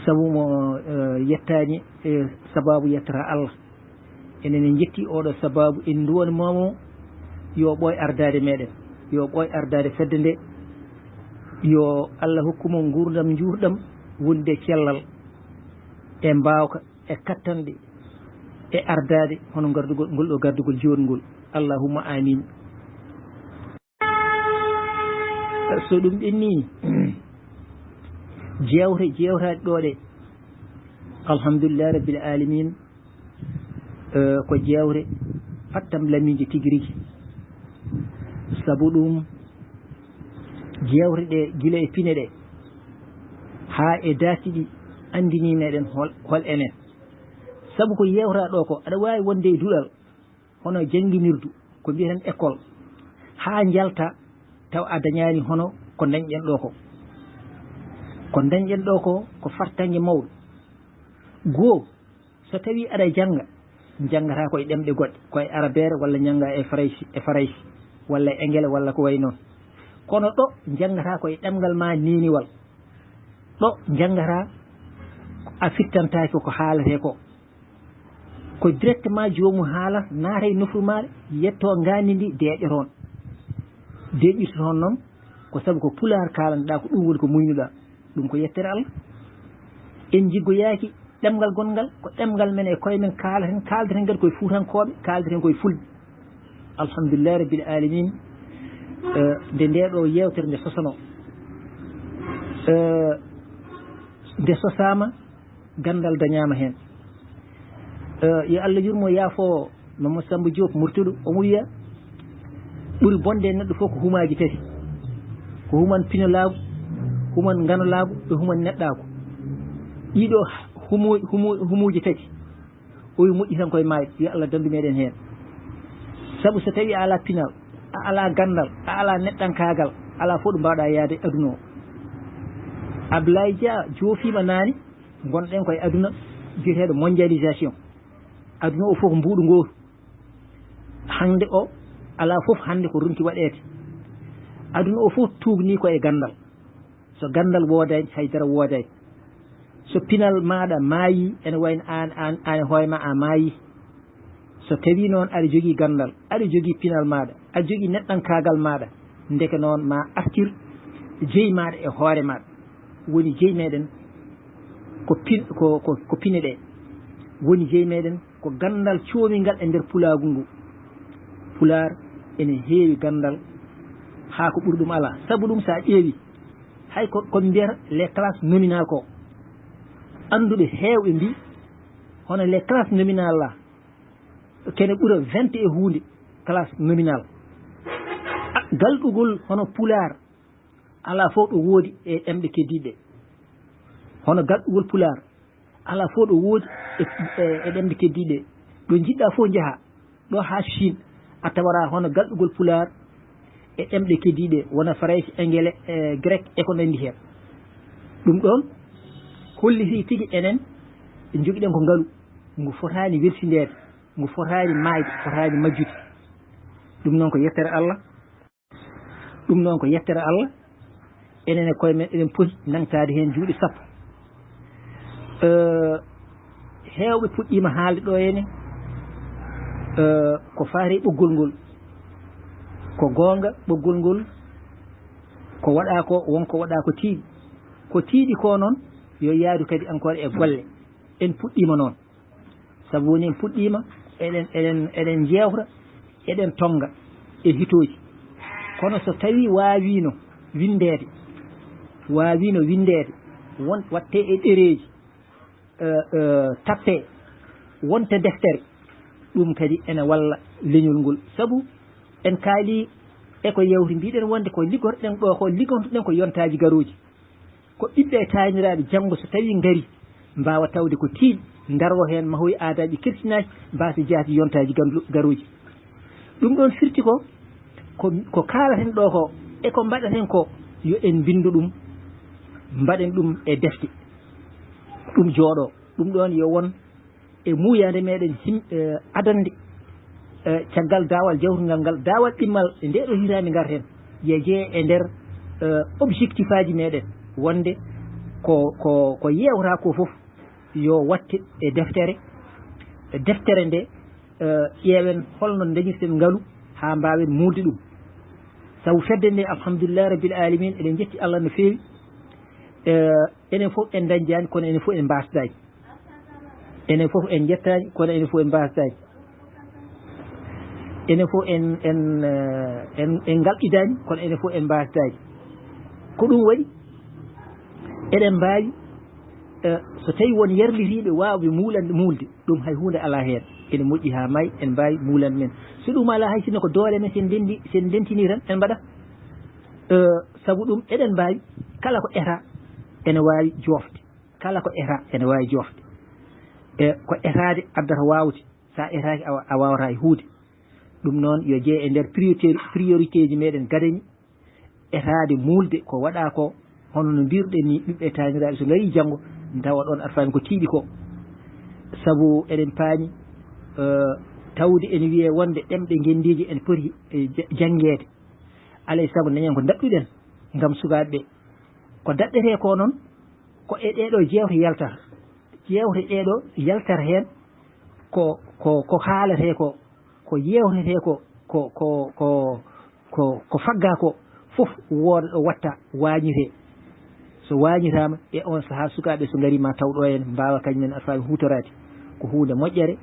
Sabu mo, eh, yettaani, eh, sababu yettata Allah. Enen en njettii oɗo sababu, en nduwanima mo yo ɓooy ardaade meɗen, yo ɓooy ardaade fedde nde, yo Allah hokku mo nguurndam njuurɗam wonde cellal e mbaawka e kattanɗe e ardaade hono gardugol, ngol ɗo gardugol jooɗngol. Allahumma amin. So ɗum ɓenni, jeewte jeewtaaɗe ɗo ɗe, alhamdulillahi rabbil alamin, eh, ko jeewte pattam lamiije tigi rigi. Sabu ɗum, jeewte ɗe gila e pine ɗe haa e daaki ɗi anndinii meɗen hol, hol enen. Sabu ko yeewtaa ɗo ko, aɗa waawi wonde e duɗal, hono jannginirdu, ko mbiyeten école, haa njalta taw a dañaani hono ko dañɗen ɗo ko. Ko dañɗen ɗo ko, ko fartaŋŋe mawɗo. Goo, so tawii aɗa jannga, njanngataa ko e ɗemɗe goɗɗe, ko e arabeere walla njannga e faraysi, e faraysi, walla e engele walla ko wayi noon. Kono ɗo, njanngataa ko e ɗemngal ma neeniwal. Ɗo, njanngataa, a fittantaake ko haaletee ko. Ko directement joomum haalata, naata e nofru maaɗa, yetto ngaandi ndi, deeƴoto on. Deeƴirtoto on noon, ko sabu ko pulaar kaalanɗaa, ko ɗum woni ko muuynuɗaa. Ɗum ko yettere Allah. En njiggoyaaki ɗemngal gonngal, ko ɗemngal men e koye men kaalaten, kaaldaten kadi koye fuutankooɓe, kaaldaten koye fulɓe. Alhamdulillahi rabbil alamin. Eh, nde ndee ɗoo yeewtere nde sosanoo, eh, nde sosaama, ganndal dañaama heen. Eh, yo Allah yurmo, yaafo Mamadou Samba Diop Murtuɗo, omo wiya, ɓuri bonde e neɗɗo fof ko humaaji tati. Ko human pinolaagu, human nganolaagu, e human neɗɗaagu. Ɗiɗo humo-, humo-, humuuji tati, o wi moƴƴi tan koye maayde, yo Allah danndu meɗen heen. Sabu so tawi a alaa pinal, a alaa ganndal, a alaa neɗɗankaagal, alaa fof ɗo mbaawɗaa yaade e aduna o. Ablaye Dia joofiima naane, ngonɗen koye aduna biyeteeɗo mondialisation. Aduna o fof ko mbuuɗu ngootu. Hannde o alaa fof hannde ko ronki waɗeede. Aduna o fof tuugnii ko e ganndal. So ganndal woodaani, hay dara woodaani. So pinal maaɗa maayii, ene wayno aan, aan, aan e hoore ma a maayii. So tawii noon aɗa jogii ganndal, aɗa jogii pinal maaɗa, aɗa jogii neɗɗankaagal maaɗa, ndeke noon ma artir jeyi maaɗa e hoore maaɗa. Woni jeyi meɗen ko pin-, ko, ko, ko pine ɗe. Woni jeyi meɗen ko ganndal coomingal e nder pulaagu ngu. Pulaar ene heewi ganndal haa ko ɓuri ɗum alaa. Sabu ɗum, so a ƴeewi, hay ko, ko mbiyata les classes nominales ko, annduɓe heewɓe mbii, hono les classes nominales la, kene ɓura vingt e huunde classe nominale. A, galɗugol hono pulaar alaa fof ɗo woodi e ɗemɗe keddiiɗe. Hono galɗugol pulaar alaa fof ɗo woodi e, e, e ɗemɗe keddiiɗe. Ɗo njiɗɗaa fof njahaa, ɗo haa Chine, a tawara hono galɗugol pulaar e ɗemɗe keddiiɗe, wona Farayse, Engele, e Grek, e ko nanndi heen. Ɗum ɗoon holliti tigi enen njogiɗen ko ngalu, ngu fotaani welsindeede, ngu fotaani maayde, fotaani majjude. Ɗum noon ko yettere Allah. Ɗum noon ko yettere Allah. Enen e koye men eɗen poti nangtaade heen juuɗe sappo. Eh, heewɓe puɗɗiima haalde ɗo ene, eh, ko faati e ɓoggol ngol. Ko goonga, ɓoggol ngol, ko waɗaa ko, won ko waɗaa ko tiiɗi. Ko tiiɗi ko noon, yo yaadu kadi encore e golle. En puɗɗiima noon. Sabu woni en puɗɗiima, eɗen, eɗen, eɗen njeewta, eɗen tonnga e hitooji. Kono so tawii waawiino winndeede, waawiino winndeede, won, waɗtee e ɗereeji, eh, eh, tappee, wonta deftere, ɗum kadi ene walla leñol ngol. Sabu en kaalii e ko yawti, mbiɗen wonde ko liggorɗen ɗo ko, liggontoɗen ko yontaaji garooji. Ko ɓiɓɓe e taaniraaɓe janngo so tawii ngarii, mbaawa tawde ko tiiɗi, ndaroo heen mahoyi aadaaji kersinaaji, mbaasa jahde yontaaji gandu-, garooji. Ɗum ɗoon firti ko, ko, ko kaalaten ɗo ko, e ko mbaɗaten ko, yo en mbinndu ɗum, mbaɗen ɗum e defte, ɗum jooɗoo. Ɗum ɗoon yo won e muuyaande meɗen him-, eh, adannde, eh, caggal daawal jawtungal ngal, daawal ɗimmal e ndee ɗoo hitaande ngarten, yo jeye e nder, eh, objectif aji meɗen, wonde ko, ko, ko yeewta ko fof yo watte e deftere, e deftere nde, eh, ƴeewen holno dañirten ngalu haa mbaawen muulde ɗum. Sabu fedde nde, alhamdulillahi rabbil alamin, eɗen njetti Allah no feewi. Eh, enen fof en dañjaani, kono enen fof en mbaasdaani. Enen fof en njettaani, kono enen fof en mbaasdaani. Enen fof en, en, eh, en, en ngalɗidaani, kono enen fof en mbaasdaani. Ko ɗum waɗi, eɗen mbaawi, eh, so tawii won yarlitiiɓe waawɓe muulande, muulde, ɗum hay huunde alaa heen. Ene moƴƴi haa maayi, en mbaawi muulande men. So ɗum alaa hay, sinno ko doole men, sen ndenndi-, sen ndentini tan, en mbaɗa. Eh, sabu ɗum, eɗen mbaawi, kala ko eta ene waawi joofde. Kala ko eta ene waawi joofde. E ko etaade addata waawde. So a etaaki, a wa-, a waawataa e huude. Ɗum noon, yo jeye e nder priorité, priorité ji meɗen gadani. Etaade muulde ko waɗaa ko, hono no mbirɗen ni, ɓiɓɓe taaniraaɓe so ngarii janngo, ntawa ɗoon arfaani ko tiiɗi ko. Sabu eɗen paami, eh, tawde ene wiyee wonde ɗemɗe ngenndiije ene poti, eh, ja-, janngeede. Alaa e sago, dañen ko ndaɗɗuɗen ngam sukaaɓe ɓe. Ko daɗɗetee ko noon, ko e ɗee ɗoo jeewte yaltata. Jeewte ɗee ɗoo yaltata heen, ko ko ko haaletee ko, ko yeewtetee ko, ko ko ko ko ko faggaa ko fof, wooda ɗo watta, waañitee. So waañitaama e oon sahaa, sukaaɓe so ngarii ma taw ɗo en mbaawa kañumen arfaani huutoraade. Ko huunde moƴƴere,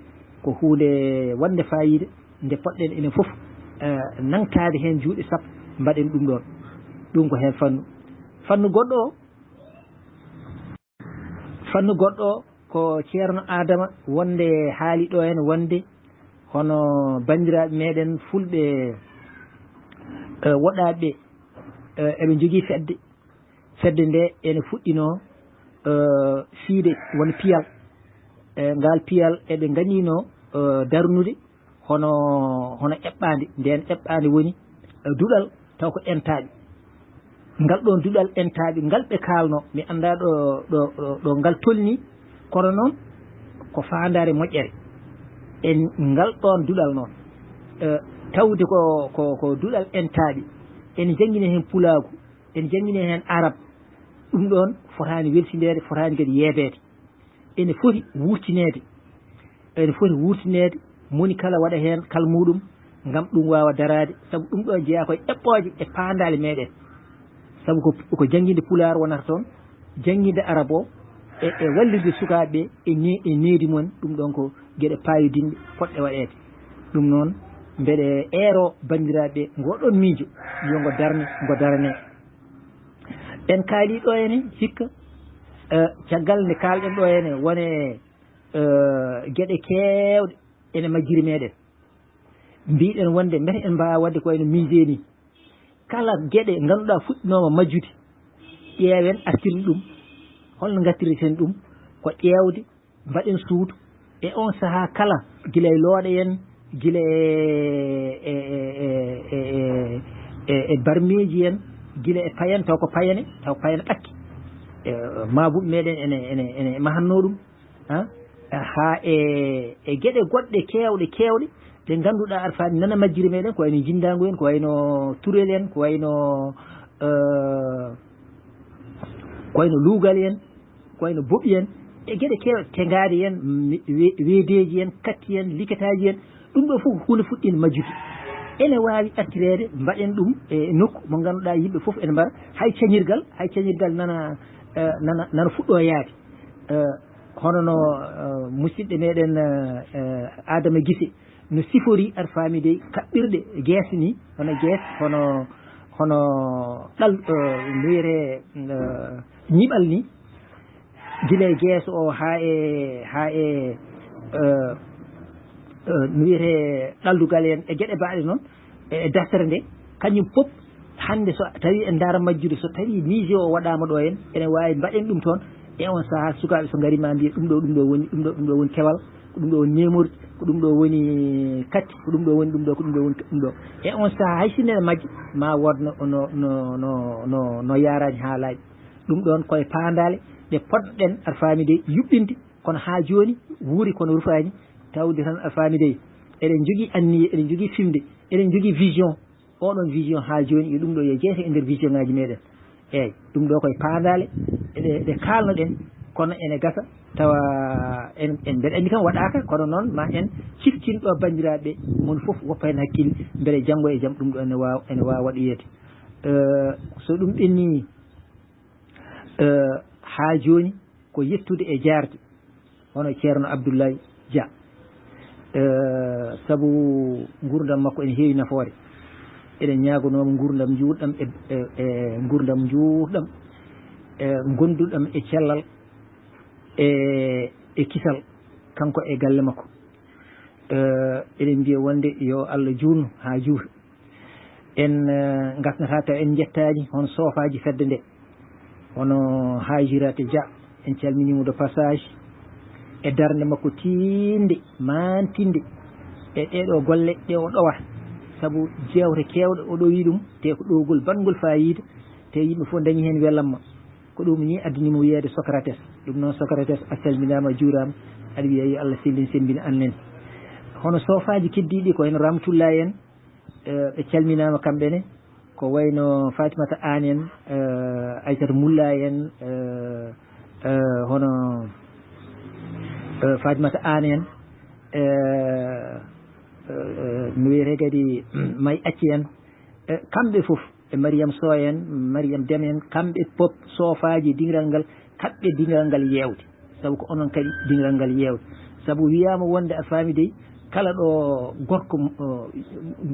ko huunde waɗnde faayiida, nde poɗɗen enen fof eh, nangtaade heen juuɗe sappo, mbaɗen ɗum ɗoon. Ɗum ko heen fannu. Fannu goɗɗo o, fannu goɗɗo o ko Ceerno Aadama, wonde haali ɗo en, wonde hono banndiraaɓe meɗen fulɓe eh, woɗaaɓe ɓe, eh, eɓe njogii fedde. Fedde nde ene fuɗɗinoo eh, fiyde won piyal. Eh, ngal piyal eɓe nganino eh, darnude hono hono eɓɓaande. Nden eɓɓaande woni eh, duɗal taw ko entaaɓe. Ngal ɗoon duɗal entaaɓe ngal ɓe kaalno, mi anndaa ɗo ɗo ɗo ɗo ngal tolni, kono noon ko faandaare moƴƴere. En ngal ɗoon duɗal noon eh, tawde ko ko ko duɗal entaaɓe, ene janngina heen pulaagu, ene janngina heen arab. Ɗum ɗoon fotaani welsindeede, fotaani kadi yeebeede. Ene foti wuurtineede, ene foti wuurtineede, moni kala waɗa heen kal muuɗum, ngam ɗum waawa daraade, sabu ɗum ɗoon jeyaa ko e eɓɓooje e paandaale meɗen. Sabu ko ko jannginde pulaar wonata toon, jannginde arab o, e e wallirde sukaaɓe ɓe e ne- e needi mumen. Ɗum ɗoon ko geɗe paayodinɗe, potɗe waɗeede. Ɗum noon, mbeɗe eero banndiraaɓe ɓe ngoo ɗoon miijo, yo ngo darne, ngo darane. En kaalii ɗo ene hikka eh, caggal nde kaalɗen ɗo ene wone eh, geɗe keewɗe ene majjiri meɗen. Mbiɗen wonde mbete en mbaawa waɗde ko wayno musée ni. Kala geɗe ngannduɗaa fuɗɗinooma majjude, ƴeewen artirde ɗum. Holno ngattirten ɗum? Ko ƴeewde, mbaɗen suudu e oon sahaa kala, gila e looɗe en, gila e e e e e e e barmeeji en, gila e payen, taw ko payene, taw ko payene ɓakki. Eh, maabuɓe meɗen ene ene ene mahanno ɗum. Ah, haa e e geɗe goɗɗe keewɗe keewɗe, ɗe ngannduɗaa arfaani nana majjiri meɗen, ko wayno jinndaangu en, ko wayno turel en, ko wayno eh, ko wayno luugal en, ko wayno boɓi en, e geɗe keewɗe, tengaade en, mi- we- weedeeji en, katti en, liketaaji en. Ɗum ɗo fof ko huunde fuɗɗiinde majjude. Ene waawi artireede, mbaɗen ɗum e nokku mo ngannduɗaa yimɓe fof ene mbara, hay cañirgal, hay cañirgal nana eh, nana nana fuɗɗo yaade. Eh, hono no eh, musidɗo meɗen eh, eh, Adama Gise no sifori, arfaami dey, kaɓɓirɗe geese ni, hono geese, hono hono ɗal eh, no wiyetee eh, ñiɓal ni, gila e geese o haa e haa e eh, eh, no wiyetee ɗaldugal en e geɗe baaɗe noon, e e dartere nde, kañum fof. Hannde so tawi en ndaara majjude, so tawi musée o waɗaama ɗo en, ene waawi mbaɗen ɗum toon. E on sahaa, sukaaɓe so ngarii, ma mbiya ɗum ɗo, ɗum ɗo woni, ɗum ɗo, ɗum ɗo woni kewal, ko ɗum ɗo woni neemordi, ko ɗum ɗo woni katti, ko ɗum ɗo woni ɗum ɗo, ko ɗum ɗo woni ɗum ɗo. E on sahaa, hay sinno ene majji, ma wood no no no no no no yaaraani haa laaɓi. Ɗum ɗoon ko e paandaale ɗe potnoɗen, aɗa faami de, yuɓɓinde, kono haa jooni wuuri kono rufaani, tawde tan, aɗa faami de, eɗen njogii anniye, eɗen njogii fimde, eɗen njogii vision. Oɗon vision haa jooni, e ɗum ɗo yo jeeto e nder vision ngaaji meɗen. Eeyi, ɗum ɗo koye paandaale ɗe ɗe kaalnoɗen, kono ene gasa tawa en en mbeɗa anndi kam waɗaaka, kono noon ma en ciftin ɗo banndiraaɓe ɓe, mon fof woppa heen hakkille, mbele janngo e jam ɗum ɗo ene waawa ene waawa waɗoyeede. Eh, so ɗum ɓennii, eh, haa jooni, ko yettude e jaarde hono Ceerno Abdullaay Dia. Eh, sabu nguurndam makko ene heewi nafoore. Eɗen ñaagonoo mo nguurndam njuutɗam e e e nguurndam njuutɗam, e ngonnduɗam e cellal, e e kisal, kanko e galle makko. Eh, eɗen mbiya wonde yo Allah juutnu haa juuta. En eh, ngasnataa taw en njettaani hono soofaaji fedde nde, hono Haajirata Dia, en calminii mo de passage, e darnde makko tiiɗnde, maantinde e ɗee ɗoo golle ɗe o ɗowa, sabu jeewte keewɗe o ɗowi ɗum, te ko ɗowgol baɗngol faayiida, te yimɓe fof ndañi heen welamma. Ko ɗum ni addani mo wiyeede Socrates. Ɗum noon, Socrates, a salminaama, a juuraama, aɗa wiya yo Allah sellin semmbina aan nene. Hono soofaaji keddiiɗi ko heen Ramatullaay en, eh, ɓe calminaama kamɓe ne, ko wayno Fatimata Aan en, eh, Aysata Mullaay en, eh, eh, hono eh, Fatimata Aan en, E, e, e, mi wiyete kadi, May Acci en, e, kamɓe fof, e Mariam Sow en, Mariam Dem en, kamɓe pop soofaaji dingiral ngal, kaɓɓe dingiral ngal yeewde. Sabu ko onon kadi dingiral ngal yeewde. Sabu wiyaama wonde a faami dey, kala ɗo gorko, o,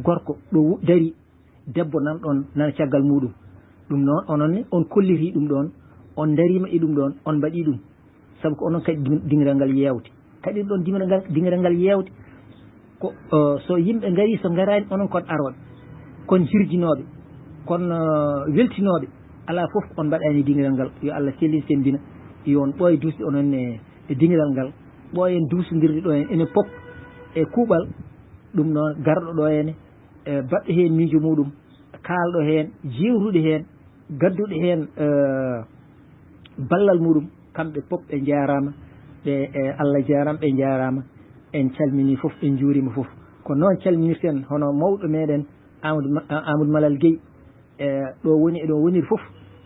gorko ɗo wu-, dari, debbo nan ɗon, nana caggal muɗum. Ɗum noon, onon ne, on kolliti ɗum ɗon, on dariima e ɗum ɗon, on mbaɗi ɗum. Sabu ko onon kadi dim-, dingiral ngal yeewde. Kadi ɗon dingiral ngal, dingiral ngal yeewde. Ko, o, so yimɓe ngari, so ngaraani, onon kon arooɓe, kon hirjinooɓe, kon, o, weltinooɓe. Alaa fof on mbaɗaani dingiral ngal. Yo Allah sellin, semmbina. Yo on ɓooy duusde onon e, e dingiral ngal. Ɓooyen duusondirde ɗo en, enen pop e kuuɓal. Ɗum noon, garɗo ɗo ene, e, baɗɗo heen miijo muɗum, kaalɗo heen, jeewtuɗo heen, gadduɗo heen, e, ballal muɗum, kamɓe pop ɓe njaaraama, ɓe, e, Allah jaaraama, ɓe njaaraama. En calminii fof, en njuuriima fof. Ko noon calminirten hono mawɗo meɗen Amadou Ma-, Amadou Malal Gueye, e, ɗo woni, e ɗo woniri fof,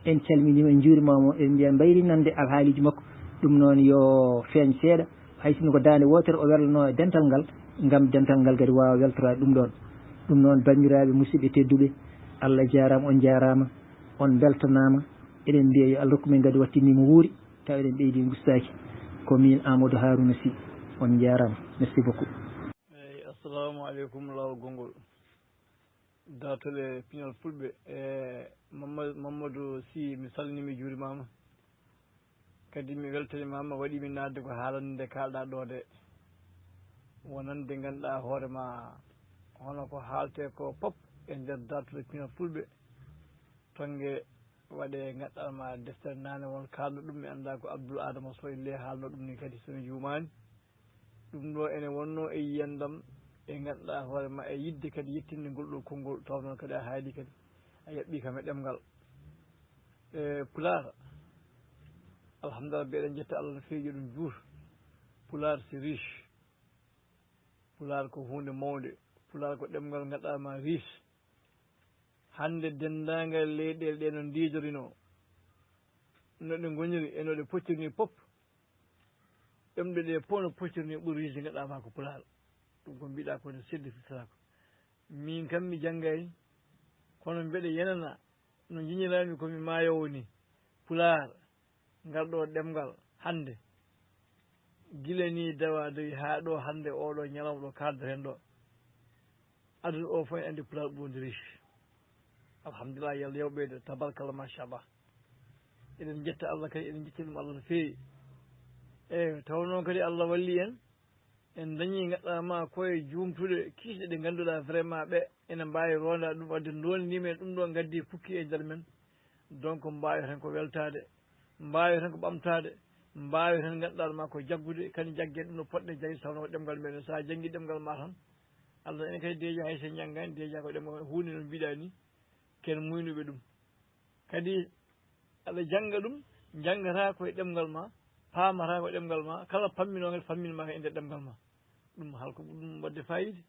en calminiima, en njuuriima mo, en mbiya mbayri nande alhaaliji makko. Ɗum noon yo feeñ seeɗa, hay sinno ko daande wootere o werlanoo e dental ngal, ngam dental ngal kadi waawa weltoraade ɗum ɗoon. Ɗum noon, banndiraaɓe, musidɓe tedduɓe, Allah jaaraama, on njaaraama, on mbeltanaama. Eɗen mbiya yo Allah rokku men kadi wattinde mo wuuri, tawa eɗen ɓeydi ngustaaki. Ko miin Amadou Harouna Sy, on njaaraama. Merci beaucoup. Eeyi, assalamu aleykum, laawol gonngol. Daartol e pinal fulɓe, e Mamma-, Mamadou Sy, mi salminiima, mi juurimaama. Kadi mi weltanimaama, waɗi mi naatde ko haalande nde kaalɗaa ɗo nde. Wonande nde ngannduɗaa hoore ma, hono ko haaletee ko pop e nder daartol e pinal fulɓe. Toŋnge waɗe ngannduɗaa ma deftere naane won kaalɗo ɗum, mi anndaa ko Abdoul Adama Sow e le haalno ɗum ni kadi, so mi juumaani. Ɗum ɗo ene wonnoo e yiyandam, e ngannduɗaa hoore ma, e yiɗde kadi yettinde ngol ɗo konngol, taw noon kadi a haali kadi, a yaɓɓii kam e ɗemngal. E Pulaar, alhamdulillah, mbiɗen njetta Allah no feewi, ɗum juur. Pulaar c'est riche. Pulaar ko huunde mawnde. Pulaar ko ɗemngal ngannduɗaa ma riche. Hannde denndaangal leyɗeele ɗe no ndiidorinoo, no ɗe ngoniri e no ɗe poccirnii pop, ɗemɗe ɗe fof no poccirnii ɓuri riche ngannduɗaa ma ko Pulaar. Ɗum ko mbiɗa ko no seddi fitata ko. Miin kam mi janngay, kono mbeɗa yenana no njiñiraa-mi ko mi maayoowo ni. Pulaar, ngal ɗo ɗemngal hannde, gila ni dawa dowi haa ɗo hannde, oo ɗo ñalawma ɗo kaaldaten ɗo, aduna o fof ene anndi Pulaar ɓuri wonde riche. Alhamdulillah, yo Allah yoɓ ɓeydo, tabarkalla, machallah. Eɗen njetta Allah kadi, eɗen njetta ɗum Allah no feewi. Eeyi, taw noon kadi Allah walli en, en dañii, ngannduɗaa ma, koye juumtuɗe kiisɗe ɗe ngannduɗaa vraiment ɓe ene mbaawi ronda ɗum, wadde ndonniima en ɗum ɗo, ngaddi pukki e nder men. Donc, mbaawi tan ko weltaade, mbaawi tan ko ɓamtaade, mbaawi tan, ngannduɗaa ma, ko jaggude, kadi jaggen ɗum no poɗɗe jagde, taw no ko ɗemngal meɗen. So a janngii ɗemngal ma tan, Allah ene kadi deeƴa, hay so en njanngaani, deeƴa ko ɗemngal huunde no mbiɗa ni, ken muynuɓe ɗum. Kadi aɗa jannga ɗum, njanngataa ko e ɗemngal ma, paamataa ko e ɗemngal ma, kala pamminoo kadi fammin ma ko e nder ɗemngal ma. Ɗum halko ɓuri ɗum waɗde faayiida.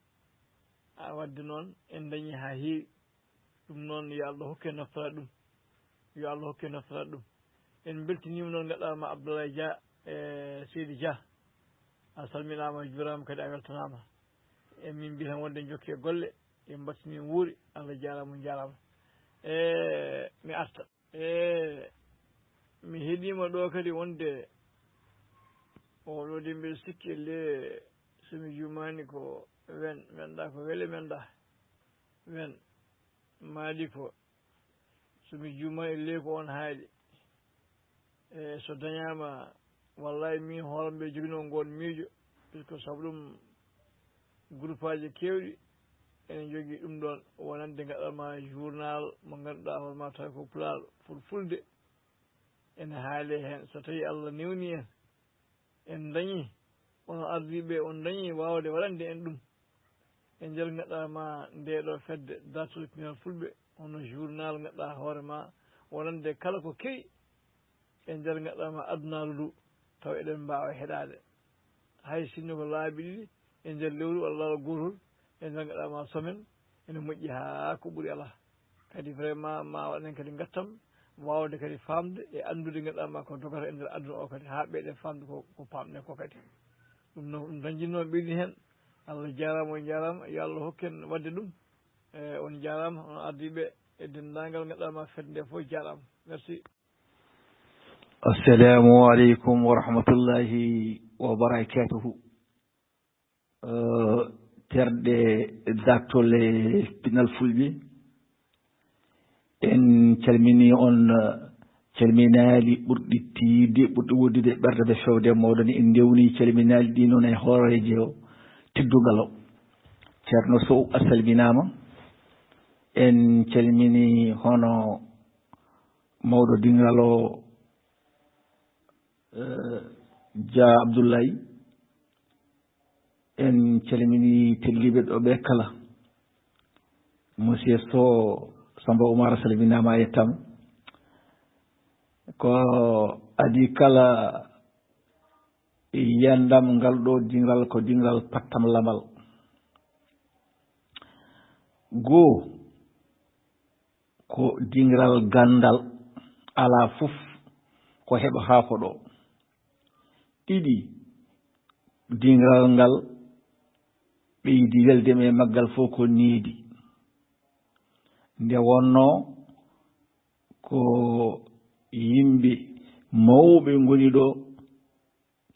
A, waɗde noon, en dañii haa heewi. Ɗum noon, yo Allah hokke naftoraade ɗum. Yo Allah hokke naftoraade ɗum. En mbeltiniima noon, ngannduɗaa ma Abdoulaye Dia e Seydi Dia. A salminaama, a juuraama, kadi a weltanaama. E min mbiya tan wonde njokke golle, en mbattini wuuri, Allah jaaraama, on njaaraama. E mi arta. E mi heɗiima ɗo kadi wonde oɗo de mbiɗa sikki le, so mi juumaani ko Wen, Wenɗa ko Wele Menɗa. Wen, Maali ko, so mi juumaani le ko on haali. E so dañaama, wallahi min hoore mbiɗa joginoo ngoon miijo, puisque sabu ɗum groupe aji keewɗi ene njogii ɗum ɗoon, wonande ngaɗal ma journal mo ngannduɗaa hoore ma tawi ko Pulaar, fulfulde ene haali heen. So tawii Allah newnii en, en dañii, onon ardiiɓe, on dañii waawde waɗande en ɗum e nder ngaɗal ma ndee ɗoo fedde, daartol e pinal fulɓe, hono journal ngaɗɗaa hoore ma, wonande kala ko kewi e nder ngaɗɗaa ma adunaaru ndu, taw eɗen mbaawa heɗaade. Hay sinno ko laabi ɗiɗi e nder lewru walla laawol gootol e nder ngaɗɗaa ma semaine, ene moƴƴi haa ko ɓuri alaa. Kadi vraiment ma waɗan en kadi ngattam waawde kadi faamde e anndude ngaɗɗaa ma ko dogata e nder aduna o kadi, haa ɓeyɗen faamde ko, ko paamɗen ko kadi. Ɗum noon, ɗum dañjinnoo ɓeydi heen. Allah jaaraama, on njaaraama. Yo Allah hokku en waɗde ɗum. E, on njaaraama, on ardiiɓe e denndaangal ngaɗaama fedde nde fof, jaaraama. Merci. Assalamu aleykum wa rahmatullahi wa barakatuhu. Eh, terɗe dartol e pinal fulɓe, en calmini on, eh, calminaali ɓurɗi tiiɗde, ɓurɗi woddude ɓerɗe ɓe fewde e mooɗon. En ndewni calminaali ɗi noon e hooreejo teddungal o. Ceerno Sow, a salminaama. En calmini hono mawɗo dingiral o, eh, Dia Abdoulaye. En calmini telliiɓe ɗo ɓe kala. Monsieur Sow, Samba Oumar, a salminaama, a yettaama. Ko adii kala, yiyandam ngal ɗo dingiral ko dingiral pattam lamal. Goo, ko dingiral ganndal, alaa fof ko heɓa haa ko ɗo. Ɗiɗi, dingiral ngal ɓeydi welde e maggal fof ko needi. Nde wonnoo ko yimɓe mawɓe ngoni ɗo,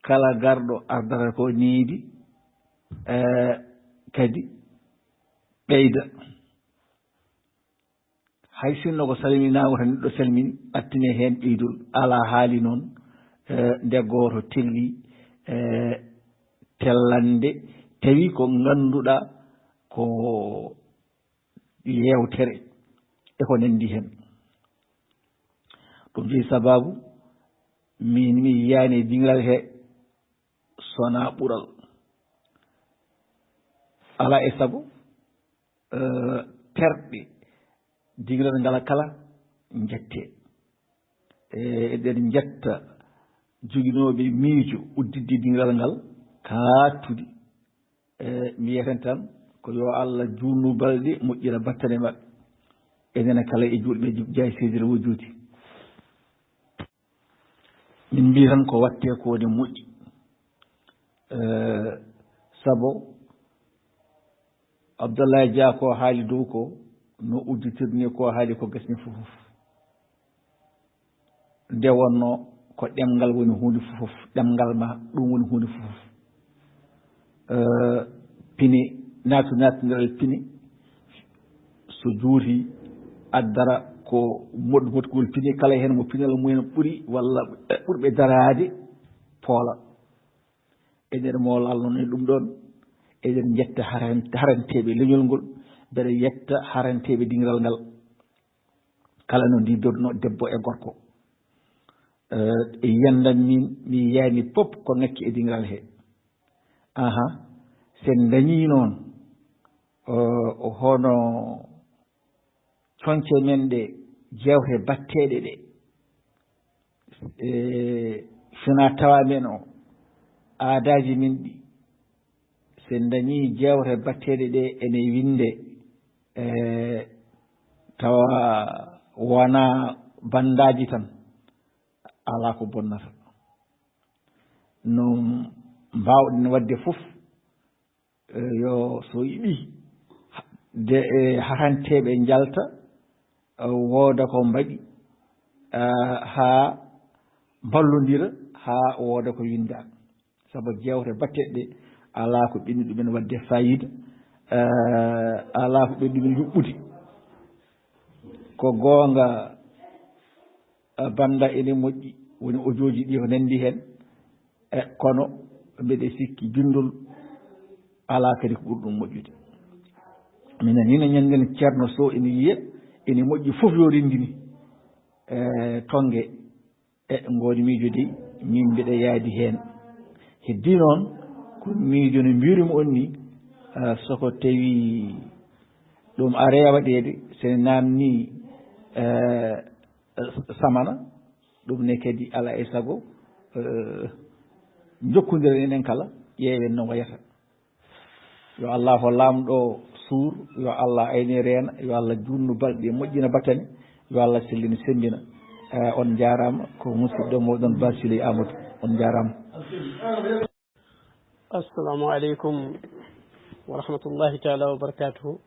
kala garɗo ardata ko needi, eh, kadi ɓeyda. Hay sinno ko salminaango tan neɗɗo salmini, attine heen ɓeydol. Alaa haali noon, eh, nde gooto telli, eh, tellande, tawi ko ngannduɗaa ko yeewtere e ko nanndi heen. Ɗum jeyi sabaabu, min mi yiyaani e dingiral he sonaa ɓural. Alaa e sago, eh, terɗe dingiral ngal kala njettee. Eh, eɗen njetta joginooɓe miijo udditde dingiral ngal kattudi. Eh, mbiyeten tan ko yo Allah juutnu balɗe, moƴƴina battane maɓɓe. Enen kala e juulɓe Jaay Seydil Wujuudi. Min mbiya tan ko waɗtee ko ne moƴƴi. Eh, sabu Abdoulaye Dia ko haali dow ko, no udditirni ko haali ko gasni fof. Nde wonnoo ko ɗemngal woni huunde fof, ɗemngal ma, ɗum woni huunde fof. Eh, pine, naatu, naatindiral pine, so juuti, addara ko moɗ-, moɗgol pine, kala heen mo pinal mumen ɓuri walla ɓurɓe daraade, poola. Eɗen moolal noon e ɗum ɗoon, eɗen njetta haran-, haranteeɓe leñol ngol, mbeɗa yetta haranteeɓe dingiral ngal. Kala no ndidorno debbo e gorko. Eh, e yiyandam min, mi yiyaani pop ko ngakki e dingiral he. Aha, sen dañii noon, eh, hono coñce men ɗe, jeewte batteeɗe ɗe, e, fina tawa men o, aadaaji men ɗi, sen dañii jeewte batteeɗe ɗe ene winnde, e, tawa wonaa banndaaji tan, alaa ko bonnata. No mbaawɗen waɗde fof, eh, yo so yiɗi de, eh, haranteeɓe njalta, eh, wooda ko mbaɗi, eh, haa mballondira, haa wooda ko winnda. Sabu jeewte batteɗe ɗe alaa ko ɓenni ɗumen waɗde faayiida, eh, alaa ko ɓenni ɗumen yuɓɓude. Ko goonga, eh, bannda ene moƴƴi, woni ojooji ɗi ko nanndi heen. E kono mbeɗe sikki binndol alaa kadi ko ɓuri ɗum moƴƴude. Minen hino ñanngen Ceerno Sow ene yiya, ene moƴƴi fof yo renndini, e, tonnge. E ngoodi miijo dey, min mbiɗa yaadi heen. Heddii noon ko miijo no mbiirumi on ni, eh, so ko tawi ɗum arii waɗeede, so en naamnii, eh, samana, ɗum ne kadi alaa e sago, eh, njokkondiren enen kala, ƴeewen no wayata. Yo Allah ko laamɗo suur, yo Allah ayne reena, yo Allah juutnu balɗe, moƴƴina battane, yo Allah sellin semmbina. Eh, on njaaraama, ko musidɗo mooɗon Ba Siley Amadou. On njaaraama. Assalamu aleykum wa rahmatullahi taala wa barakatuhu.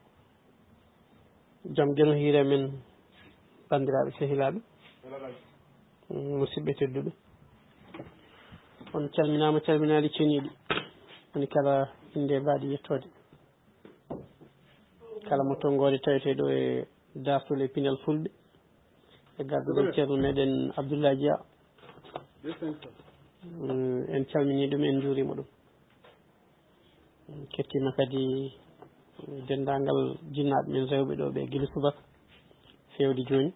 Jam geno hiire men, banndiraaɓe, sehilaaɓe, musidɓe tedduɓe. On calminaama, calminaali ceniiɗi. Woni kala innde mbaadi yettoode. Kala mo tonngoode tawetee ɗo e daartol e pinal fulɓe, e garduɗo ceerno meɗen Abdoulaye Dia. Mm, en calminii ɗum, en njuuriima ɗum. En kettiima kadi denndaangal jinnaaɓe men rewɓe ɗo ɓe gila subaka feewde jooni.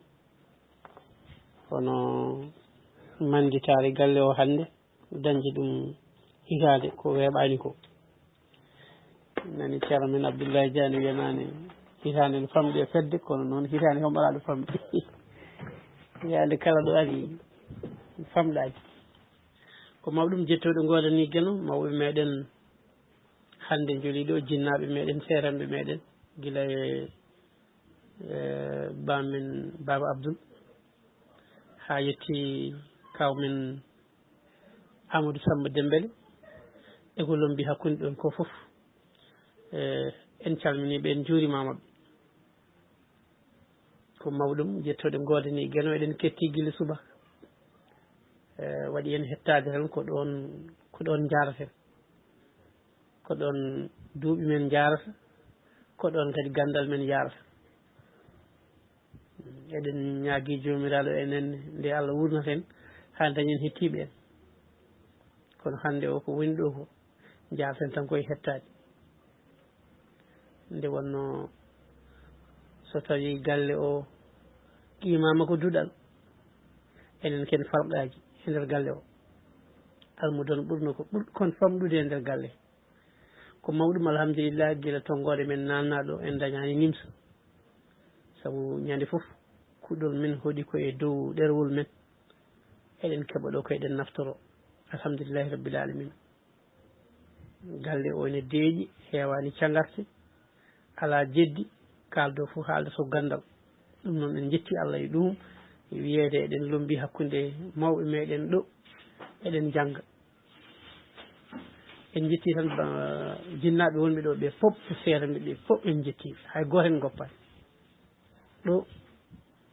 Kono mannditaare galle o hannde, dañde ɗum hitaande ko weeɓaani ko. Nani ceerno men Abdoulaye Dia ne wiyanaani hitaande no famɗi e fedde, kono noon hitaande kam alaa ɗo famɗi. Hitaande kala ɗo ari famɗaani. Ko mawɗum jettooɗo ngoodani geno mawɓe meɗen hannde njoli ɗo, jinnaaɓe meɗen, seeranɓe meɗen, gila e, e baamen Baaba Abdoul, haa yetti kaw men Amadou Samba Dembele, e ko lombi hakkunde ɗon ko fof. E, en calminii ɓe, en njuurimaama ɓe. Ko mawɗum jettooɗe ngoodani geno, eɗen ketti gila subaka. E, waɗi en hettaade tan ko ɗoon, ko ɗoon njaaraten. Ko ɗoon duuɓi men njaarata, ko ɗoon kadi ganndal men yaarata. Eɗen ñaagii Joomiraaɗo enen nde Allah wuurnaten haa dañen hettiiɓe en. Kono hannde o ko woni ɗo ko, njaarten tan koye hettaade. Nde wonnoo so tawii galle o qiimaama ko duɗal, enen ken falqaaji e nder galle o. Almuudo on ɓurno ko ɓur-, kon famɗude e nder galle. Ko mawɗum, alhamdulillah, gila tonngoode men naatnaa ɗo, en dañaani nimsa. Sabu ñande fof, kuɗol men hoɗi ko e dow ɗerewol men. Eɗen keɓa ɗo ko eɗen naftoro. Alhamdulillahi rabbil alamin. Galle o ene deeƴi, heewaani cangarte, alaa jeddi, kaaldo fof haalda so ganndal. Ɗum noon en njetti Allah e ɗum, e wiyeede eɗen lombi hakkunde mawɓe meɗen ɗo, eɗen njannga. En njetti tan ba-, jinnaaɓe wonɓe ɗo ɓe fof, e seeranɓe ɓe fof en njetti. Hay gooto en ngoppaani. Ɗo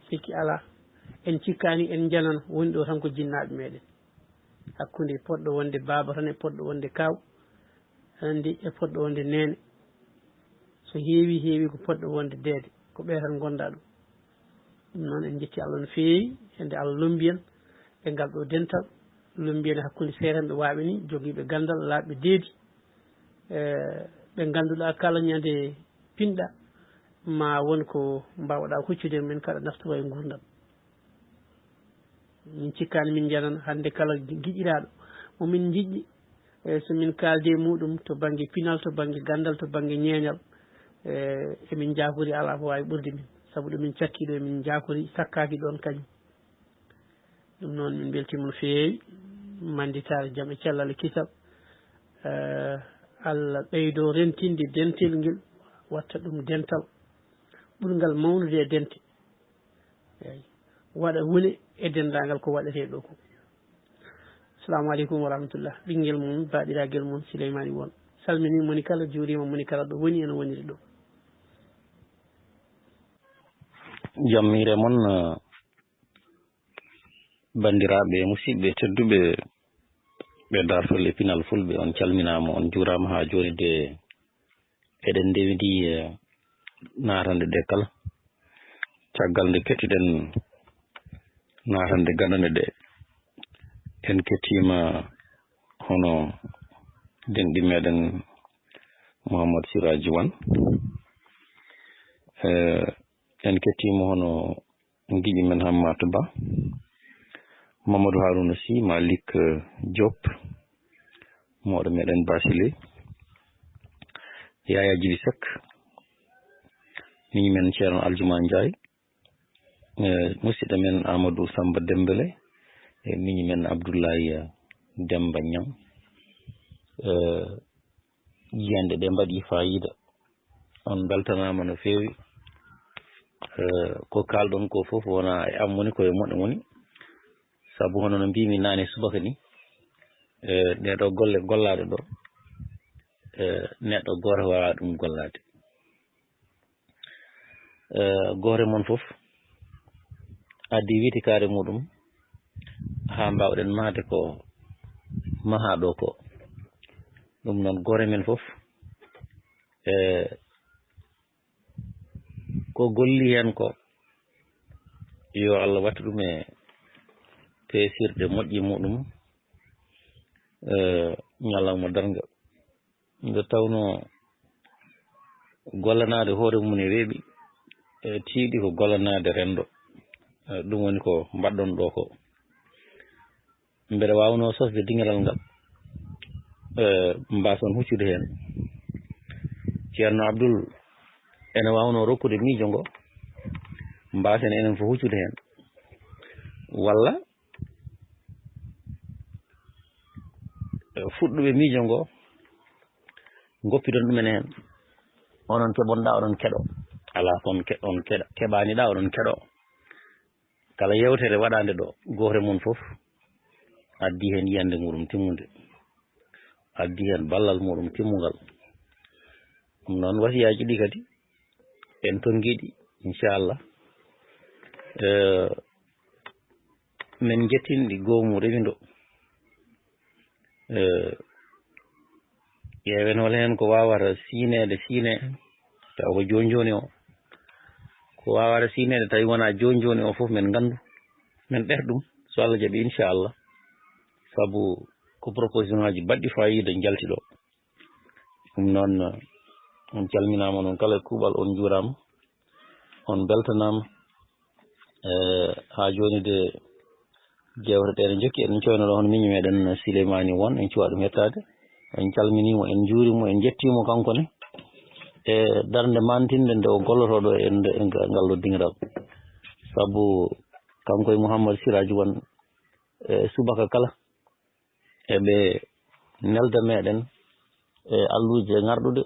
sikki alaa. En cikkaani en njanano woni ɗo tan ko jinnaaɓe meɗen. Hakkunde e poɗɗo wonde baaba tan e poɗɗo wonde kaaw. Anndi e poɗɗo wonde neene. So heewi, heewi ko poɗɗo wonde deede. Ko ɓe tan ngonda ɗo. Ɗum noon en njetti Allah no feewi, e nde Allah lombi en e ngal ɗo dental. Lombi en hakkunde seeranɓe waaɓe ni, jogiiɓe ganndal, laaɓɓe deedi. E, ɓe ngannduɗaa kala ñande pinɗa, ma won ko mbaawɗaa huccude men, kaɗa naftoro e nguurndam. Min cikkaani min njanan hannde kala gi-, giƴiraaɗo mo min njiɗɗi, e so min kaaldi e muɗum to bannge pinal, to bannge ganndal, to bannge ñeeñal, e emin njaafori alaa ko waawi ɓurde min, sabu ɗo min cakki ɗo emin njaafori sakkaaki ɗoon kañum. Ɗum noon min mbeltiima no feewi, mannditaare jam e cellal e kisal. E, Allah ɓeydo rentinde dentel ngel, watta ɗum dental ɓurngal mawnude e dente. Eey. Waɗa wone e denndaangal ko waɗetee ɗo ko. Assalamu aleykum wa rahmatullah. Ɓinngel mum, baaɗiragel mum, Sileymaani Won. Salminii moni kala, juuriima moni kala ɗo woni ene woniri ɗo. Jam hiire mon, eh, banndiraaɓe, musidɓe tedduɓe, ɓe daartol e pinal fulɓe, on calminaama, on njuuraama haa jooni de. Eɗen ndewidi e naatande ɗe kala. Caggal nde keɗtiɗen naatande gandane ɗe, en kettiima hono denɗi meɗen Mouhammad Siraji Wan. Eh, en kettiima hono giƴi men Hammata Ba, Mamadou Harouna Sy, Malick, eh, Diop, mawɗo meɗen Basile, Yaya Djiby Seck, miñi men Ceerno Aljuma Ndiaye, eh, musidɗo men Amadou Samba Dembele, e miñi men Abdoulaye Demba Niang. Eh, Yiyanɗe ɗe mbaɗi faayiida. On mbeltanaama no feewi. Eh, ko kaalɗon ko fof wonaa e am woni, ko e moɗon woni. Sabu hono no mbiimi naane subaka ni, eh, ɗee ɗoo golle gollaaɗe ɗoo, e, neɗɗo gooto waawaa ɗum gollaade. E, gooto e mon fof addi witikaare muɗum haa mbaawɗen mahde ko mahaa ɗo ko. Ɗum noon, gooto e men fof, e, ko golli heen ko, yo Allah wattu ɗum e peesirɗe moƴƴe muɗum, e, ñalawma darnga. Nde tawnoo gollanaade hoore mum e weeɓi, e, tiiɗi ko gollanaade renndo. E, ɗum woni ko mbaɗɗon ɗo ko. Mbeɗa waawnoo sosde dingiral ngal, e, mbaason huccude heen. Ceerno Abdul ene waawnoo rokkude miijo ngo, mbaasen enen fof huccude heen. Walla, e, fuɗɗuɓe miijo ngo, ngoppidon ɗumen heen. Onon keɓonɗaa, oɗon keɗo. Alaa ko on ke-, on keɗa-, keɓaaniɗaa, oɗon keɗo. Kala yeewtere waɗaande ɗo, gooto e mon fof addi heen yiyannde muɗum timmunde, addi heen ballal muɗum timmungal. Ɗum noon, wasiyaaji ɗi kadi, en tonngii ɗi, inchallah. E, min njettin ɗi goomu rewindo. E, ƴeewen hol heen ko waawata siineede, siinee, tawa ko jooni jooni o. Ko waawata siineede, tawi wonaa jooni jooni o fof, men nganndu, men ɗef ɗum, so Allah jaɓi, inchallah. Sabu ko proposition ŋaaji baɗɗi faayiida njalti ɗo. Ɗum noon, on calminaama, onon kala e kuuɓal, on njuuraama, on mbeltanaama. E, haa jooni de, jeewte ɗe ene njokki, eɗen coyno ɗo hono miñi meɗen Sileymani won, en cuwa ɗum yettaade. En calminii mo, en njuuri mo, en njettii mo kanko ne, e darnde mantinde nde o gollotoo ɗo e nde, e nga-, ngal ɗo dingiral. Sabu kanko e Mouhammad Siraji won, e, subaka kala, eɓe nelda meɗen e alluuje ŋarɗuɗe,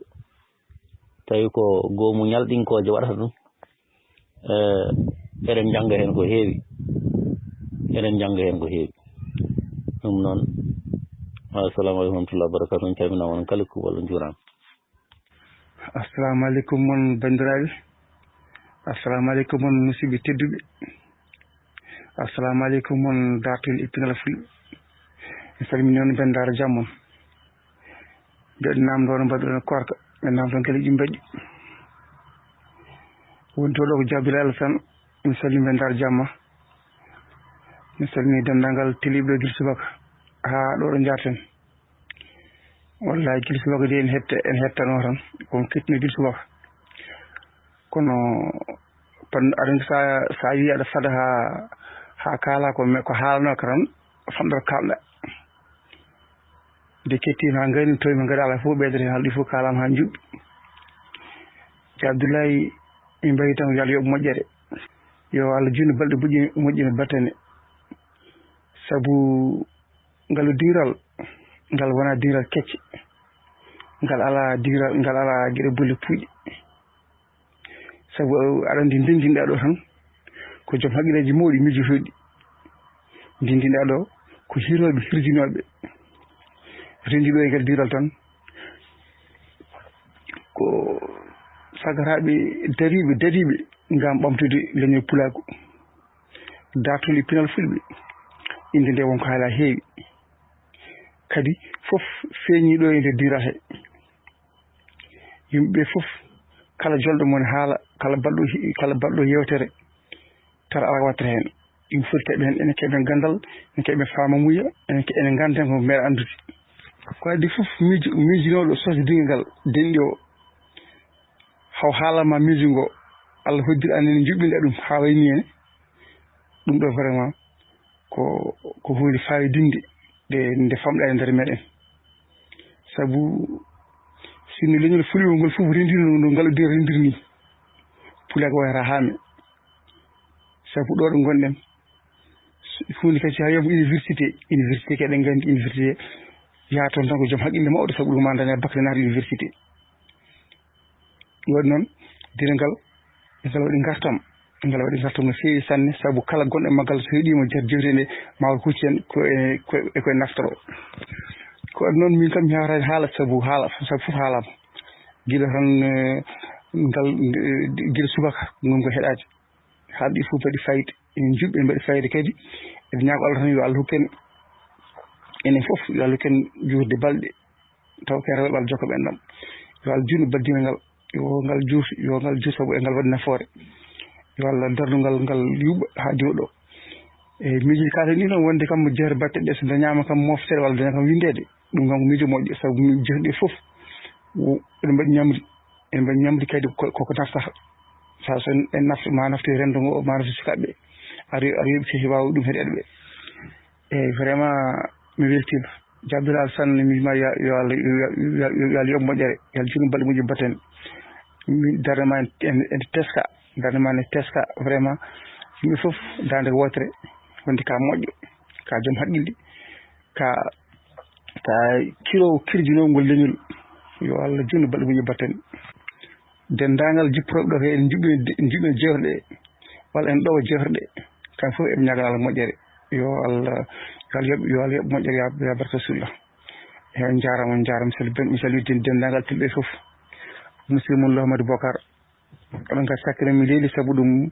tawi ko goomu ñalɗinkooje waɗata ɗum. E, eɗen njannga heen ko heewi, eɗen njannga heen ko heewi. Ɗum noon, assalamu aleykum wa rahmatullahi wa barakatuh, on calminaama, on kala kuuɓal, on njuuraama. Assalamu aleykum, mon banndiraaɓe. Assalamu aleykum, mon musidɓe tedduɓe. Assalamu aleykum, mon daartol e pinal fulɓe. Mi salmini on, ben daara jam mon. Mbiɗo namdo on mbaɗuɗon korka, mi namdo on kala ɗi mbaɗi. Woni to ɗo ko Jabir Alassane, mi salmini ben daara jamma. Mi salmini denndaangal teliɓe ɗo gila subaka haa ɗo ɗo njarten. Wallahi, gila subaka de en hetta, en hettano tan. Ko on kettino gila subaka. Kono pan-, aɗa anndi sa, sa wii aɗa fada haa, haa kaala ko me-, ko haalanoo ka tan, fanɗata kaalɗa. Nde kettiima haa ngayni, mi tawi mi ngaɗa alaa fof ɓeydata heen, haalɗi fof kaalaama haa njuɓɓi. Abdullahi, min mbayi tan ko yo Allah yoɓ moƴƴere. Yo Allah juutnu balɗe moƴƴi, moƴƴina battane. Sabu ngal diiral, ngal wonaa diiral kecce. Ngal alaa diiral, ngal alaa geɗe bolle puuyɗe. Sabu aɗa anndi ndendinɗaa ɗo tan, ko joom haqqileeji mawɗi miijotooɗi. Ndendinɗaa ɗo, ko hirooɓe, hirjinooɓe. Renndi ɗo e ngal diiral tan, ko sagataaɓe dariiɓe, dadiiɓe, ngam ɓamtude leñol pulaagu. Daartol e pinal fulɓe, innde nde won ko haala heewi. Kadi fof feeñii ɗo e nder diiral he. Yimɓe ɓe fof, kala jolɗo mo ne haala, kala baɗɗo hi-, kala baɗɗo yeewtere, tara alaa ko waɗata heen. Ɗum foti keɓen, ene keɓen ganndal, ene keɓen faamamuya, ene ke-, ene ngannda ko mbeɗa anndude. Ko addi fof miijo, miijinooɗo sosde dingal ngal denɗi o, haw haalama miijo ngo, Allah hoddir amen en njuɓɓinɗa ɗum haa wayni en. Ɗum ɗo vraiment ko, ko huunde faayidinnde nde, nde famɗa e nder meɗen. Sabu sinno leñol fulɓe ngol fof renndino no ngal o renndiri ni, pulaar ko wayata haame. Sabu ɗo ɗo ngonɗen, huunde kadi so a wiyaama université, université kadi eɗen nganndi université yaha toon tan ko joom haqqille mawɗo, sabu ɗum ma daña bac naata université. Ɗum waɗi noon, diiral ngal, ngal waɗi ngartam, ngal waɗi ngartam no feewi sanne, sabu kala gonɗo e maggal so heɗiima jar jewte nde, ma o hucci heen ko e, ko e, ko e naftoro. Waɗi noon, min kam mi hawata haala, sabu haala, sabu fof haalama. Gila tan, eh, ngal, eh, gila subaka, ngon ko heɗaade. Haalɗi fof mbaɗi fayida. Enen juɓɓe en mbaɗi fayida kadi. Eɗen ñaago Allah tan yo Allah hokku en, enen fof yo Allah hokku en juutde balɗe. Taw ko rewɓe Allah jokka ɓen ɗam. Yo Allah juutnu baɗdinal ngal. Yo ngal juut, yo ngal juut sabu e ngal waɗi nafoore. Yo Allah darndu ngal, ngal yuɓɓa haa jooɗo. E miijude kaake ni noon wonde kam jeere batte ɗe so dañaama kam moftere walla daña kam winndeede. Ɗum kam ko miijo moƴƴo sabu min jeeɗiɗi fof wo-, eɗen mbaɗi ñamri, eɗen mbaɗi ñamri kadi ko, koko naftata. Sa so en, en nafti, ma nafti renndo ngo, ma nafti sukaaɓe. Aɗa, aɗa yoɓi fehi waawi ɗum heɗeede ɓe. Eeyi, vraiment, mi weltiima. Jabir Alassane, mi wiima yo, yo Allah, yo, yo, yo, yo Allah yoɓ moƴƴere. Yo Allah juutnu balɗe moƴƴe batten. Min darnde ma en, en, en teska. Darnde ma en teska, vraiment. Yimɓe fof, daande wootere. Wonde ka moƴƴo, ka joom haqqille, ka, ka kiro kirjinoo ngol leñol. Yo Allah juutnu balɗe moƴƴe batten. Denndaangal jippotooɓe ɗo kay, en njuɓɓini, en njuɓɓini jeewte ɗe, walla en ɗowa jeewte ɗe. Kamɓe fof eɓe ñaagana Allah moƴƴere. Yo Allah, yo Allah yoɓ, yo Allah yoɓ moƴƴere, ya, ya barka Rasulullah. Eeyi, on njaaraama, on njaaraama. Mi salmini, mi salmini denndaangal tulɓe fof. Musidɗo mon Lo Amadou Bokar. Oɗon ngarti sakkere mi leydi sabu ɗum.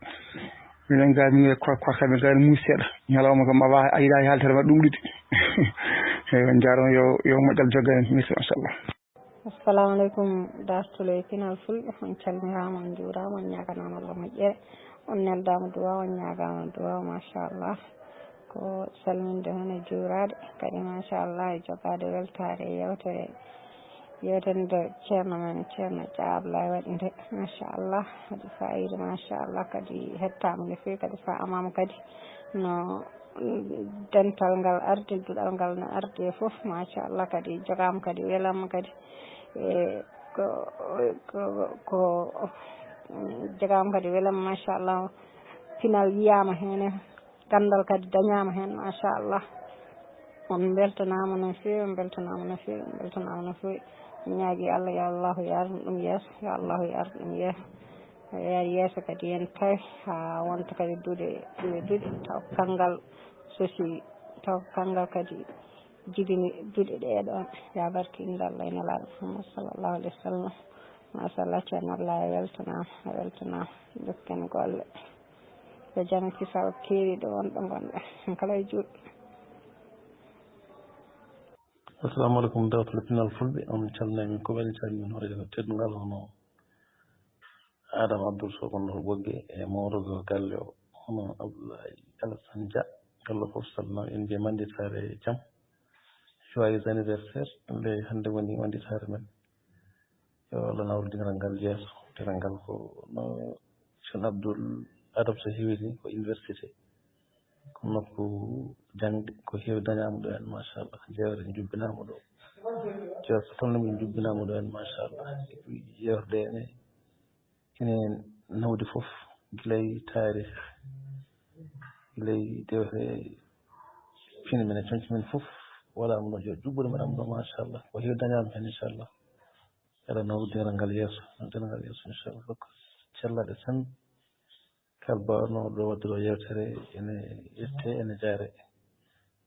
Minen ga, min ko, ko kamɓe ga muusi seeɗa. Ñalawma kam a wa-, a yiɗa haaltere ma ɗum ɗuɗi. Eeyi, on njaaraama, yo, yo moƴƴal jogga en. Merci, machallah. Assalamu aleykum, dartule e pinal fulɓe, on calminaama, on njuuraama, on ñaaganaama Allah moƴƴere, on neldaama duwaaw, on ñaagaama duwaaw, machallah. Ko salminde on e juuraade, kadi machallah e jogaade weltaare e yeewtere, yeewtere nde ceerno men, ceerno Dia Ablaye waɗi nde, machallah, waɗi faayiida, machallah, kadi hettaama no feewi, kadi faamaama kadi no dental ngal ardi, duɗal ngal no ardi e fof, machallah, kadi jogaama kadi welamma kadi. E ko, ko, ko, jogaama kadi welamma, machallah, pinal yiyaama heen, ganndal kadi dañaama heen, machallah. On mbeltanaama no feewi, on mbeltanaama no feewi, on mbeltanaama no feewi. Mi ñaagii Allah, yo Allahu yo arnu ɗum yeeso, yo Allahu yo arnu ɗum yeeso. Yo yeeso kadi en tawi haa wonta kadi duɗe, duɗe, duɗe, taw kanngal sosi, taw kanngal kadi jibini duɗe ɗee ɗoon. Ya barke innde Allah e Nelaaɗo Muhammad sallallahu alayhi wa sallam. Machallah, ceerno Ablaye a weltanaama, a weltanaama. Njokken golle. Yo jam e kisal keewi ɗo wonɓe ngonɓe. En kala e juulɓe. Assalamu aleykum, dartule pinal fulɓe. On calminii min, ko weli calmin hoore teddungal hono Adama Abdoul Sow, gonɗo to Ɓoggee, e mawɗo galle o, hono Abdoulaye Alassane Dia. Galle fof salminaama, en mbiya Mandi Saare jam. Joyeux anniversaire, nde hannde woni Mandi Saare men. Yo Allah nawru dingal ngal yeeso. Dingal ngal ko no Cheikh Abdoul Adab so heewiri ko université. Ko nokku jaŋde, ko heewi dañaama ɗo heen, machallah. Jeewre njubbinaama ɗo. Jeewte tan min njubbinaama ɗo heen, machallah. Et puis, jeewte ɗe ne, ene nawdi fof, gila e taarih, gila e dewte pine men e coñce men fof, waɗaama ɗo, yo juɓɓude mbaɗaama ɗo, machallah. Ko heewi dañaama heen, inchallah. Yo Allah nawru dingal ngal yeeso, nawru dingal ngal yeeso, inchallah. Ko cellal e sembe. Kala baawɗo ɗo waɗde ɗo yeewtere, ene yette, ene jaare.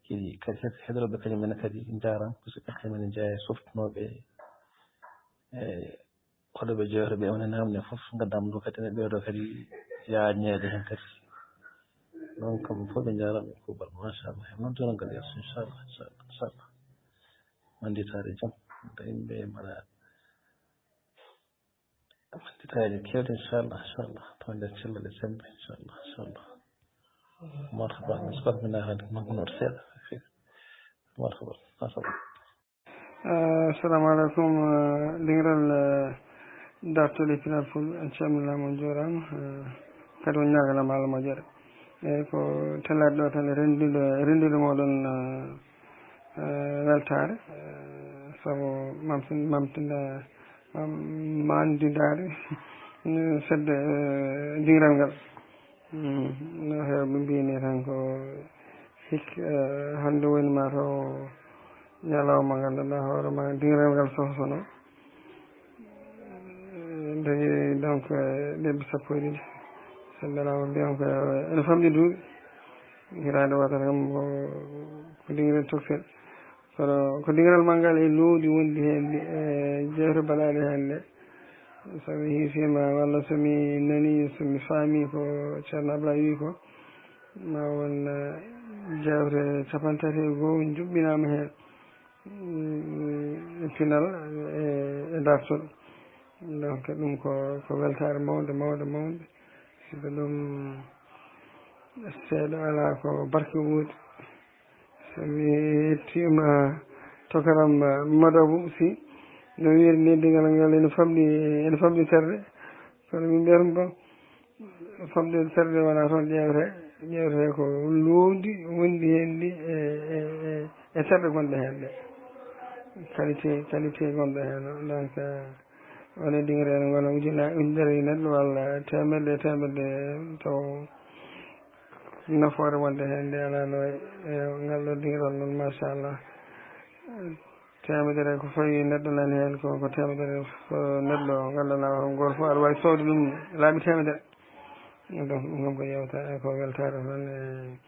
Kadi, kadi heɗ-, heɗorooɓe kañum en kadi njaaraama, puisque kadi kañum en jeyaa e softinooɓe, e waɗooɓe jeewte ɓe, woni naamne fof, ngaddaama ɗo kadi, ene ɓeydoo kadi yaajneede heen kadi. Donc, kamɓe fof ɓe njaaraama e kuuɓal, machallah. Heen noon, to ngal yeeso, inchallah, inchallah, inchallah. Mandi Saare jam, yimɓe mbaɗa Mandi Saare keewɗe, inchallah, inchallah. To nder cellal e sembe, inchallah, inchallah. Marhaba, mi sukat mi naatani ko nanngunooɗo seeɗa. Marhaba, marhaba. Eh, assalamu aleykum, eh, dingiral, eh, dartol e pinal fulɓe, en calminaama, on njuuraama, eh, kadi on ñaaganaama Allah moƴƴere. Eeyi, ko tellaaɗo ɗo tan e renndude, renndude mooɗon, eh, eh, weltaare, eh, sabu mamtin-, mamtinda-, mam-, maandindaade, eh, fedde, eh, dingiral ngal. Mm, no heewɓe mbiyani tan ko hikka, eh, hannde woni ma taw ñalawma ngannduɗaa hoore ma dingiral ngal sosono. Eh, dañi donc, eh, lebbi sappo e ɗiɗi. Senndaanaa mbiyan ko ene famɗi duuɓi. Hiraande wootere kam ko, ko dingiral tokosel. Kono ko dingiral ma ngal e loowdi wondi heen ndi, e jeewte baɗaaɗe heen nde. So mi hiisiima walla so mi nanii, so mi faamii ko Ceerno Ablaye wii ko, ma won, eh, jeewte capanɗe tati e goo njuɓɓinaama heen, mm, e pinal, e, e dartol. Donc, ɗum ko, ko weltaare mawnde, mawnde, mawnde. Sibu ɗum seeɗa alaa ko barke woodi. So mi yettiima tokaram Madabu Sy, no wiiri ni dingal ngal ene famɗi, ene famɗi terɗe. Kono min mbiyata ɗum ɗon, famɗi terɗe wonaa toon ƴeewte, ƴeewte ko loowdi wondi heen ndi e, e, e, e terɗe gonɗe heen ɗe. Qualité, qualité gonɗo heen o. Donc, eh, woni dingiral ngal ujunnaje, ujunere e neɗɗo walla teemedde e teemedde taw nafoore wonde heen nde alaa no e ngal ɗo dingiral noon, machallah. Teemedere ko fawi neɗɗo nani heen ko, ko teemedere ko neɗɗo nganndanɗaa hoto gooto fof aɗa waawi soowde ɗum laabi teemedere. Donc, ɗum kam ko yewta e ko weltaare tan e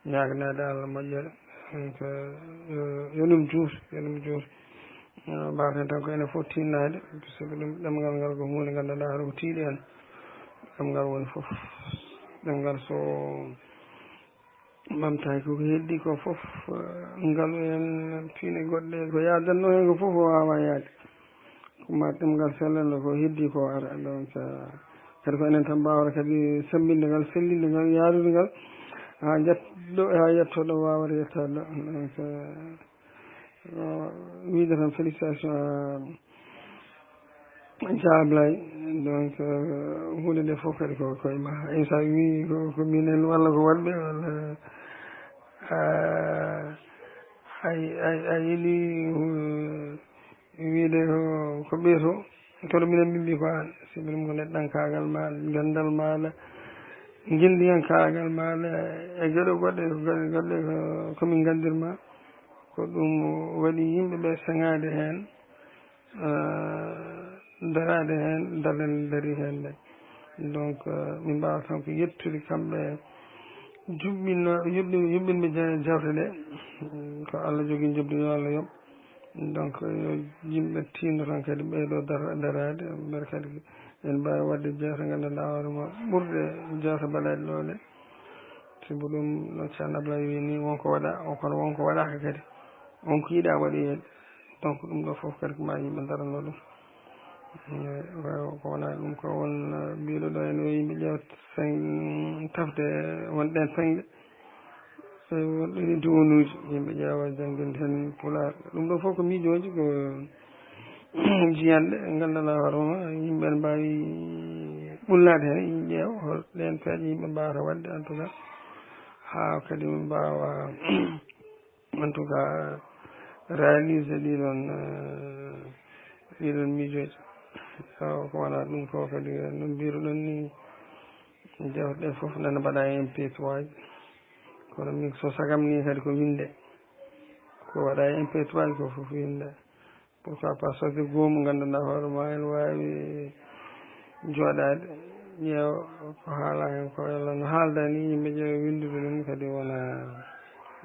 ñaaganaade Allah moƴƴere. Donc, yo, yo ɗum juut, yo ɗum juut. Mbaawaten tan ko enen fof tinnaade, sabu ɗum ɗemngal ngal ko huunde nganndanɗaa hoto ko tiiɗi en. Ɗemngal woni fof. Ɗemngal so ɓamtaaki ko heddi ko fof, eh, ngalu en, piine goɗɗe, ko yaadannoo heen ko fof o waawaa yahde. Ko ma ɗemngal sellanno ko heddi ko ara. Donc, eh, kadi ko enen tan mbaawata kadi semmbinde ngal, sellinde ngal, yaarude ngal, haa njetto, haa yetto ɗo waawata yettaade ɗo. Donc, eh, Ko wiyde tan félicitation à Dia Ablaye. Donc, euh, huunde nde fof kadi ko koye ma. Insa wi ko, ko minen walla ko waɗɓe walla, ah, ay, ay, ay, yiɗi, uh, wiyde ko, ko ɓeeto. Kono minen min mbi ko aan. Sibu ɗum ko neɗɗankaagal ma, ganndal maaɗa, ngenndiyankaagal maaɗa, e geɗe goɗɗe, ko goɗɗe, goɗɗe ko, ko min nganndirma. Ko ɗum waɗi yimɓe ɓe saŋaade heen, eh, daraade heen, dallal darii heen nde. Donc, eh, min mbaawa tan ko yettude kamɓe juɓɓinno-, yuɓɓin-, yuɓɓinɓe ja-, jawte ɗe. Ko Allah jogii njoɓdi, yo Allah yoɓ. Donc, yo yimɓe tindo tan kadi ɓeydo dar-, daraade, mbele kadi en mbaawi waɗde jeewte nganndanɗaa hoore ma ɓurɗe jeewte baɗaaɗe ɗo ɗe. Sibu ɗum no Ceerno Ablaye wi ni, wonko waɗa, o kono wonko waɗaaka kadi. Wonko yiɗaa waɗi heen. Donc, ɗum ɗo fof kadi ko ma yimɓe ndarano ɗum. Eh, ko wonaa ɗum ko won, eh, mbiɗo ɗo en, yo yimɓe ƴeew sen-, tafde won ɗeen peŋɗe. Eh, won ɗeen duwonuuji, yimɓe ƴeewa jannginde heen Pulaar. Ɗum ɗo fof ko miijooji, ko jiyanɗe, nganndanɗaa hoore ma, yimɓe ene mbaawi ɓullaade heen, yimɓe ƴeewa hol ɗeen peeje yimɓe mbaawata waɗde, en tout cas, haa kadi min mbaawa, en tout cas, réaliser ɗiɗon, eh, ɗiɗon miijooji. Tawa ko wonaa ɗum ko kadi, no mbiruɗon ni, jeewte ɗe fof nana mbaɗa e M P trois ji. Kono min so sagam ni kadi ko winde. Ko waɗa e M P trois ko fof winde. Pourquoi pas sokde goomu nganndanɗaa hoore ma ene waawi jooɗaade, ƴeewa ko haalaa heen ko, yalla no haalda ni, yimɓe ƴeewa winndude ɗum kadi wona,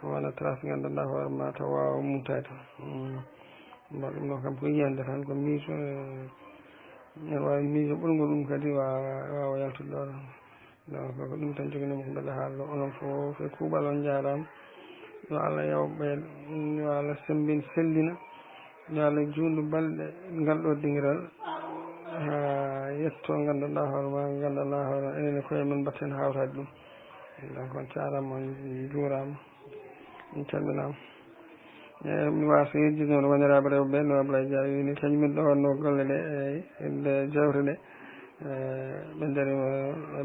wona trace nganndanɗaa hoore ma taw waawa mutaade. Mm. Mbaɗa ɗum ɗo kam ko yiyande tan, ko miijo, eh, ene waawi miijo ɓurngol ɗum kadi waawa, waawa yaltude ɗo tan. Donc, ko ɗum tan joginimi ko mbeɗa haalno. Onon fof e kuuɓal, on njaaraama. Yo Allah yaw ɓeen, yo Allah semmbin, sellina, yo Allah juutnu balɗe ngal ɗo dingiral, haa yetto nganndanɗaa hoore ma, nganndanɗaa hoore ma, enen e koye men mbatten hawtaade ɗum. Donc, on njaaraama, on njuuraama. On calminaama. Eeyi, mi waasa yejjitde noon woniraaɓe rewɓe ɓe, no Ablaye Dia wiyi ni, kañum min ɗowatnoo golle ɗe, eeyi, e nde jeewte ɗe, eeyi, ɓe ndariima,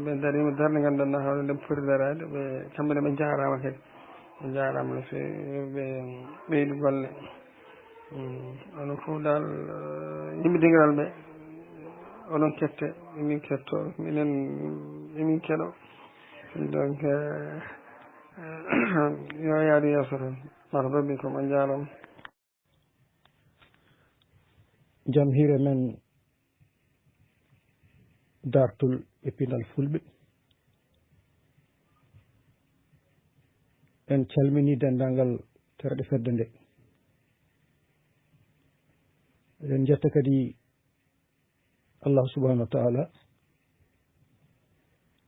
ɓe ndariima darnde nganndanɗaa hoore nde ɓe poti daraade, ɓe, kamɓe ne ɓe njaaraama kadi. Ɓe njaaraama no feewi, ɓe ɓeydi golle. Mm, onon fof daal, eh, yimɓe dingiral ɓe, onon kette, emin ketto, minen emin keɗo. Donc, eh, yo yaadu yeeso tan. Marhaba bikum, on njaaraama. Jam hiire men daartol e pinal fulɓe. En calmini denndaangal terɗe fedde nde. Eɗen njetta kadi Allah subhanahu wa taala,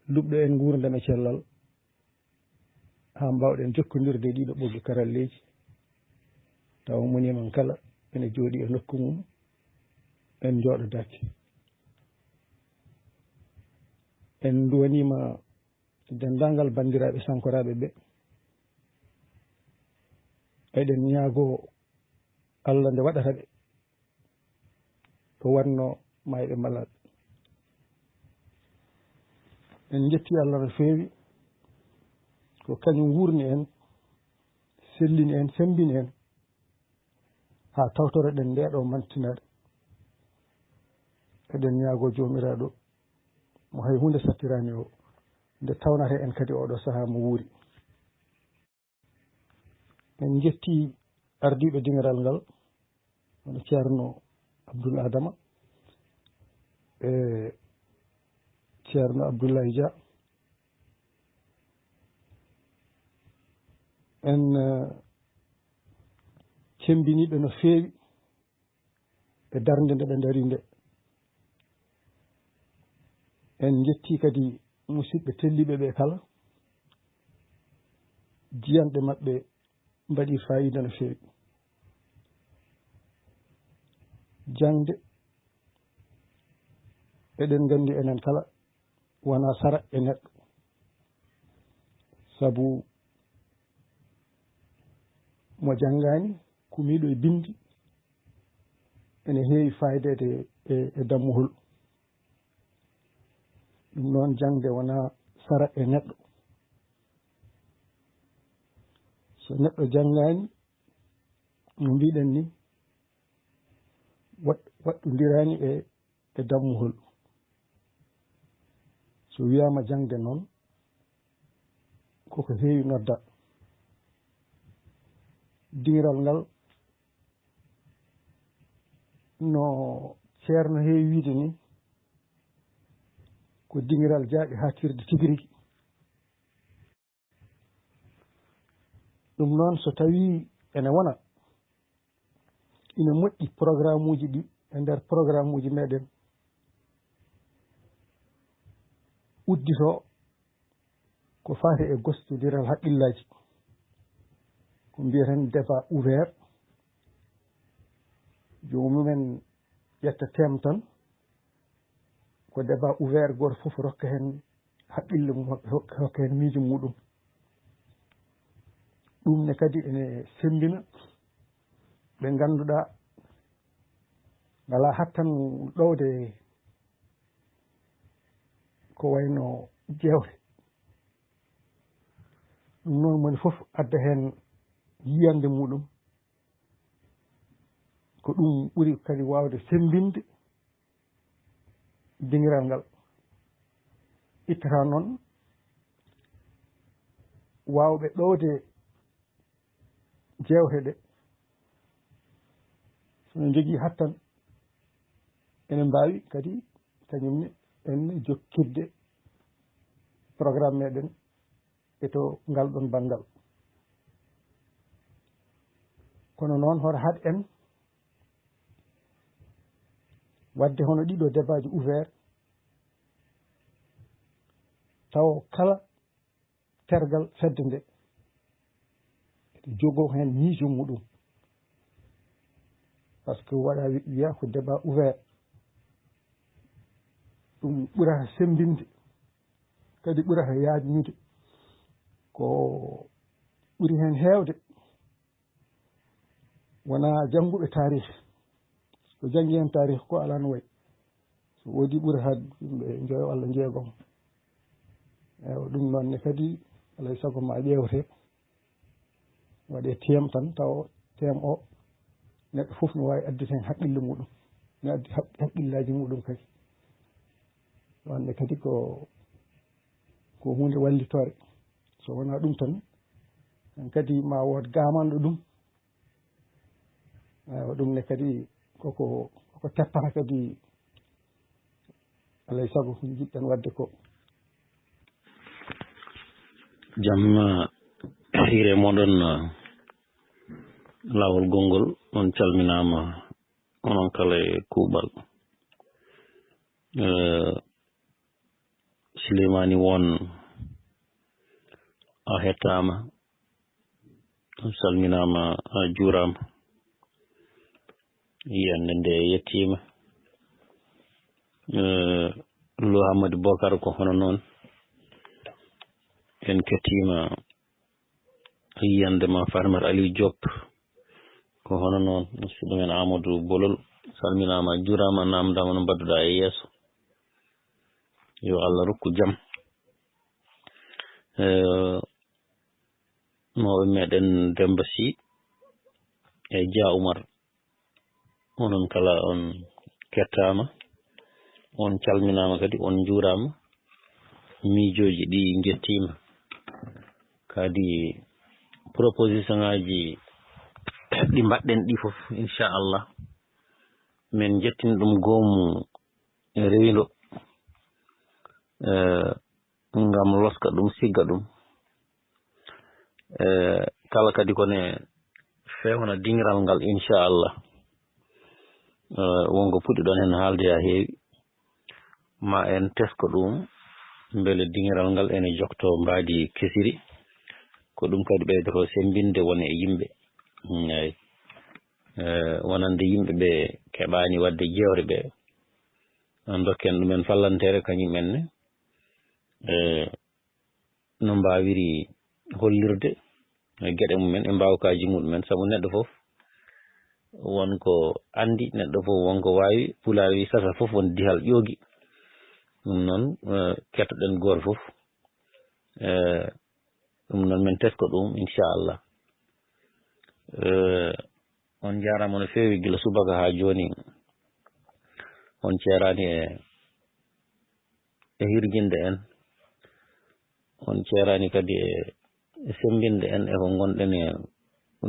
luɓɗo en nguurndam e cellal, haa mbaawɗen jokkondirde e ɗiɗo ɓoggi karalleeji, tawa moni men kala ene jooɗii e nokku mum, en njooɗodaaki. En nduwaniima denndaangal banndiraaɓe sankoraaɓe ɓe. Eɗen ñaagoo Allah nde waɗata ɓe ko wanno maayɓe malaaɓe. En njetti Allah no feewi, ko kañum wuurni en, sellini en, semmbini en, haa tawtoreɗen ndeeɗo mantinaare. Eɗen ñaagoo Joomiraaɗo mo hay huunde sattiraani o, nde tawnata en kadi oɗo sahaa mo wuuri. En njetti ardiiɓe diŋiral ngal, hono Ceerno Abdul Adama e Ceerno Abdullahi Dia. En, eh, cemmbinii ɓe no feewi e darnde nde ɓe ndarii nde. En njettii kadi musidɓe telliiɓe ɓe kala. Jiyanɗe maɓɓe mbaɗii faayiida no feewi. Jaŋde, eɗen nganndi enen kala, wonaa sara e neɗɗo. Sabu mo janngaani, kumiiɗo e binndi, ene heewi faayideede e, e dammuhol. Ɗum noon, jaŋde wonaa sara e neɗɗo. So neɗɗo janngaani, no mbiɗen ni, waɗ-, waɗɗondiraani e, e dammuhol. So wiyaama jaŋde noon, koko heewi nodda. Diŋiral ngal, no Ceerno heewi wiide ni, ko diŋiral jaaɓi haatirde tigi rigi. Ɗum noon, so tawii ene wona, ina moƴƴi programmuuji ɗi e nder programmuuji meɗen udditoo ko faati e gostondiral haqqillaaji, ko mbiyeten débat ouvert, joomum en ƴetta thème tan, ko débat ouvert, gooto fof rokka heen haqqille mum, hok-, hokka heen miijo muɗum. Ɗum ne kadi ene semmbina ɓe ngannduɗaa ngalaa hattan ɗowde ko wayno jeewte. Ɗum noon, moni fof adda heen yiyannde muɗum. Ko ɗum ɓuri kadi waawde semmbinde diŋiral ngal. Ittata noon waawɓe ɗowde jeewte ɗe, so no njogii hattan, ene mbaawi kadi kañum ne en jokkirde programme meɗen e to ngal ɗon banngal. Kono noon, hoto haɗ en waɗde hono ɗiɗo débaaji ouvert, tawa kala tergal fedde nde ene jogoo heen miijo muɗum. Par ce que waɗa wi-, wiya ko débat ouvert, ɗum ɓurata semmbinde, kadi ɓurata yaajnude. Ko ɓuri heen heewde wonaa jannguɓe taarih. So janngi heen taarih ko alaa no wayi. So woodi ɓurata yimɓe njoyo walla jeegom. Eywa, ɗum noon ne kadi, alaa e sago ma ƴeewte, waɗe thème tan, tawa thème o neɗɗo fof no waawi addude heen haqqille muɗum, ne addi haq-, haqqillaaji muɗum kadi. Wonde kadi ko, ko huunde wallitoore. So wonaa ɗum tan, han kadi ma wood gaamanɗo ɗum. Eywa, ɗum ne kadi koko, koko teppata kadi, alaa e sago ko njiɗɗen waɗde ko. Jam, eh, hiire moɗon, eh, laawol gonngol, on calminaama onon kala e kuuɓal. Eh, Silimani Won, a hettaama, a salminaama, a juuraama. Yiyannde nde yettiima. Eh, Lo Hamadi Bokar ko hono noon. En kettiima yiyannde ma Farmer Aliou Diop. Ko hono noon, musidɗo men Amadou Bolol, salminaama, juuraama, naamndaama no mbaɗduɗaa e yeeso. Yo Allah rokku jam. Eh, mawɓe meɗen Demba Sy e Dia Oumar. Onon kala on kettaama, on calminaama kadi, on njuuraama. Miijooji ɗi njettiima. Kadi proposition ŋaaji ɗi mbaɗɗen ɗi fof, inchallah, min njettin ɗum goomu rewindo, eh, ngam loska ɗum, sigga ɗum. Eh, kala kadi ko ne fewna dingiral ngal, inchallah. Eh, wonko puɗɗiɗon heen haalde haa heewi. Ma en tesko ɗum, mbele dingiral ngal ene jokto mbaadi kesiri. Ko ɗum kadi ɓeydoto semmbinde won e yimɓe. Mm, eey. Eh, wonande yimɓe ɓe keɓaani waɗde jeewre ɓe. Ndokken ɗumen fallanteere kañum en ne. Eh, no mbaawiri hollirde e geɗe mumen, e mbaawkaaji muɗumen, sabu neɗɗo fof won ko anndi, neɗɗo fof won ko waawi. Pulaar wi, sasa fof won dihal ƴoogi. Ɗum noon, eh, kettoɗen gooto fof. Eh, ɗum noon, min tesko ɗum, inchallah. Eh, on njaaraama no feewi gila subaka haa jooni. On ceeraani e, e hirjinde en. On ceeraani kadi e, e semmbinde en e ko ngonɗen e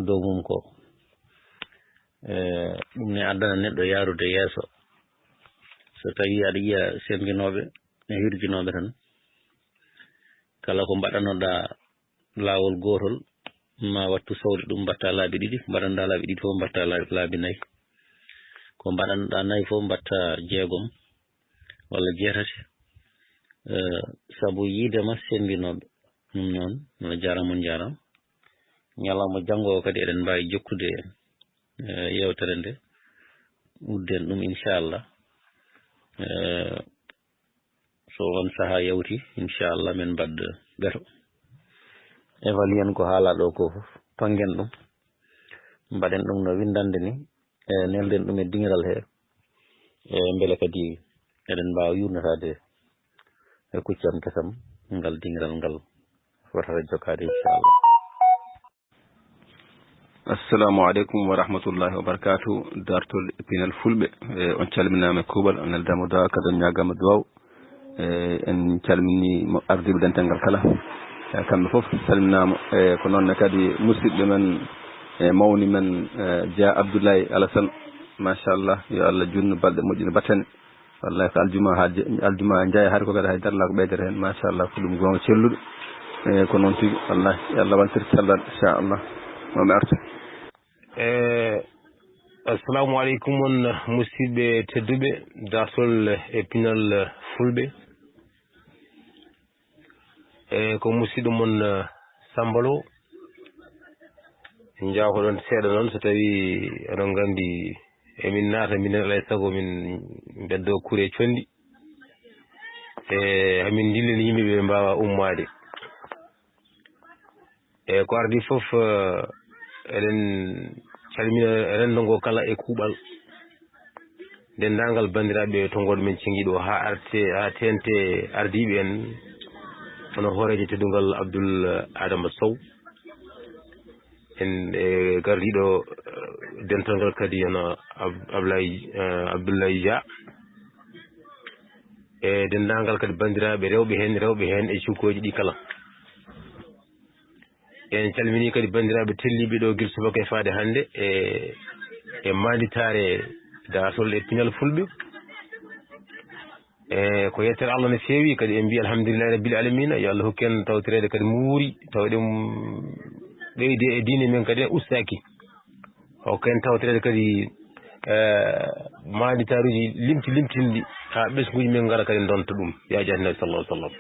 dow mum ko. Eh, ɗum ne addana neɗɗo yaarude yeeso. So tawii aɗa yiya semmbinooɓe e hirjinooɓe tan, kala ko mbaɗanoɗaa laawol gootol, ma wattu sowde ɗum, mbatta laabi ɗiɗi, mbaɗanɗaa laabi ɗiɗi fof, mbatta laabi, laabi nayi. Ko mbaɗanɗaa nayi fof, mbatta jeegom walla jeetati. Eh, sabu yiide ma semmbinooɓe. Ɗum noon, on njaaraama, on njaaraama. Ñalawma janngo o kadi eɗen mbaawi jokkude, eh, yeewtere nde. Udden ɗum, inchallah. Eh, so on sahaa yawti, inchallah, min mbaɗ ɓeto. Évaluer en ko haalaa ɗo ko fof, tonngen ɗum, mbaɗen ɗum no winndande ni, e nelden ɗum e dingiral he, e mbele kadi eɗen mbaawa yuurnataade e kuccam kesam ngal dingiral ngal fotata jokkaade, inchallah. Assalamu aleykum wa rahmatullahi wa barakatuh. Dartol e pinal fulɓe, e, on calminaama e kuuɓal, on neldaama duwaaw, kadi on ñaagaama duwaaw. E, en calmini mo ardiiɓe dental ngal kala. E, kamɓe fof salminaama. E, ko noon ne kadi musidɓe men, e, mawni men, e, Dia Abdoulaye Alassane. Machallah, yo Allah junnu balɗe moƴƴina battane. Wallahi, ko aljuma haa je-, aljuma haa njaaya, hari ko kadi hay dara alaa ko ɓeydata heen. Machallah, ko ɗum goonga celluɗo. E, ko noon tigi, wallahi, yo Allah waltir cellal, inchallah. Mo mi arta. E, assalamu aleykum on musidɓe tedduɓe, dartol e pinal fulɓe. E, ko musidɗo mon, eh, Samba Lo. Njaafo-ɗon seeɗa noon, so tawii oɗon nganndi emin naata, minen alaa e sago min mbeddoo kure conndi. E, hamin ndillini yimɓe ɓe mbaawa ummaade. E, ko ardii fof, eh, eɗen calmina renndo ngo kala e kuuɓal. Denndaangal banndiraaɓe tonngooɗo men Cenngiɗo haa arte, haa teeŋti ardiiɓe en, hono hooreejo teddungal Abdoul Adama Sow. En, e gardiiɗo, eh, dental ngal kadi, hono Ab-, Ablaye, eh, Abdoulaye Dia. E denndaangal kadi banndiraaɓe rewɓe heen, rewɓe heen e cukkooji ɗi kala. En calminii kadi banndiraaɓe telliiɓe ɗo gila subaka e faade hannde e, e maanditaare daartol e pinal fulɓe. E ko yettere Allah no feewi, kadi en mbiyi alhamdulillahi rabbil alamina, yo Allah hokku en tawtoreede kadi muuri, tawa eɗen ɓeydi e diine men kadi ustaaki. Hokku en tawtoreede kadi eh, maanditaaruuji limti limtinɗi, haa ɓesnguuji men ngara kadi ndonta ɗum, yaa jaati Nabi sallallahu alaihi wasallam.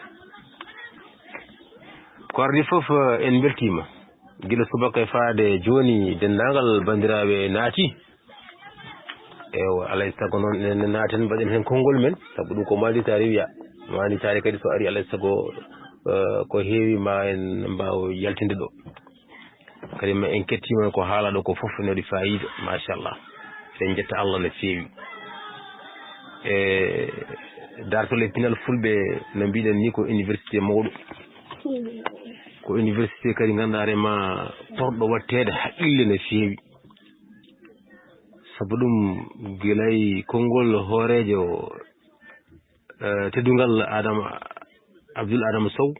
Ko ardi fof, eh, en mbeltiima. Gila subaka e faade jooni, denndaangal banndiraaɓe naati. Ewa, alay sago noon, enen ne naaten, mbaɗen heen konngol men, sabu ɗum ko maanditaare wiya. Maanditaare kadi so ari, alay sago, eh, ko heewi ma en mbaaw yaltinde ɗo. Kadi ma en kettiima ko haala ɗo ko fof ene waɗi faayiida, machallah. En njetta Allah no feewi. E daartol e pinal fulɓe, no mbiɗen ni, ko université mawɗo. Ko université kadi ngannduɗaa hoore ma porɗo waɗteede haqqille no feewi. Sabu ɗum, gilay konngol hooreejo, eh, teddungal Adama, Abdoul Adama Sow,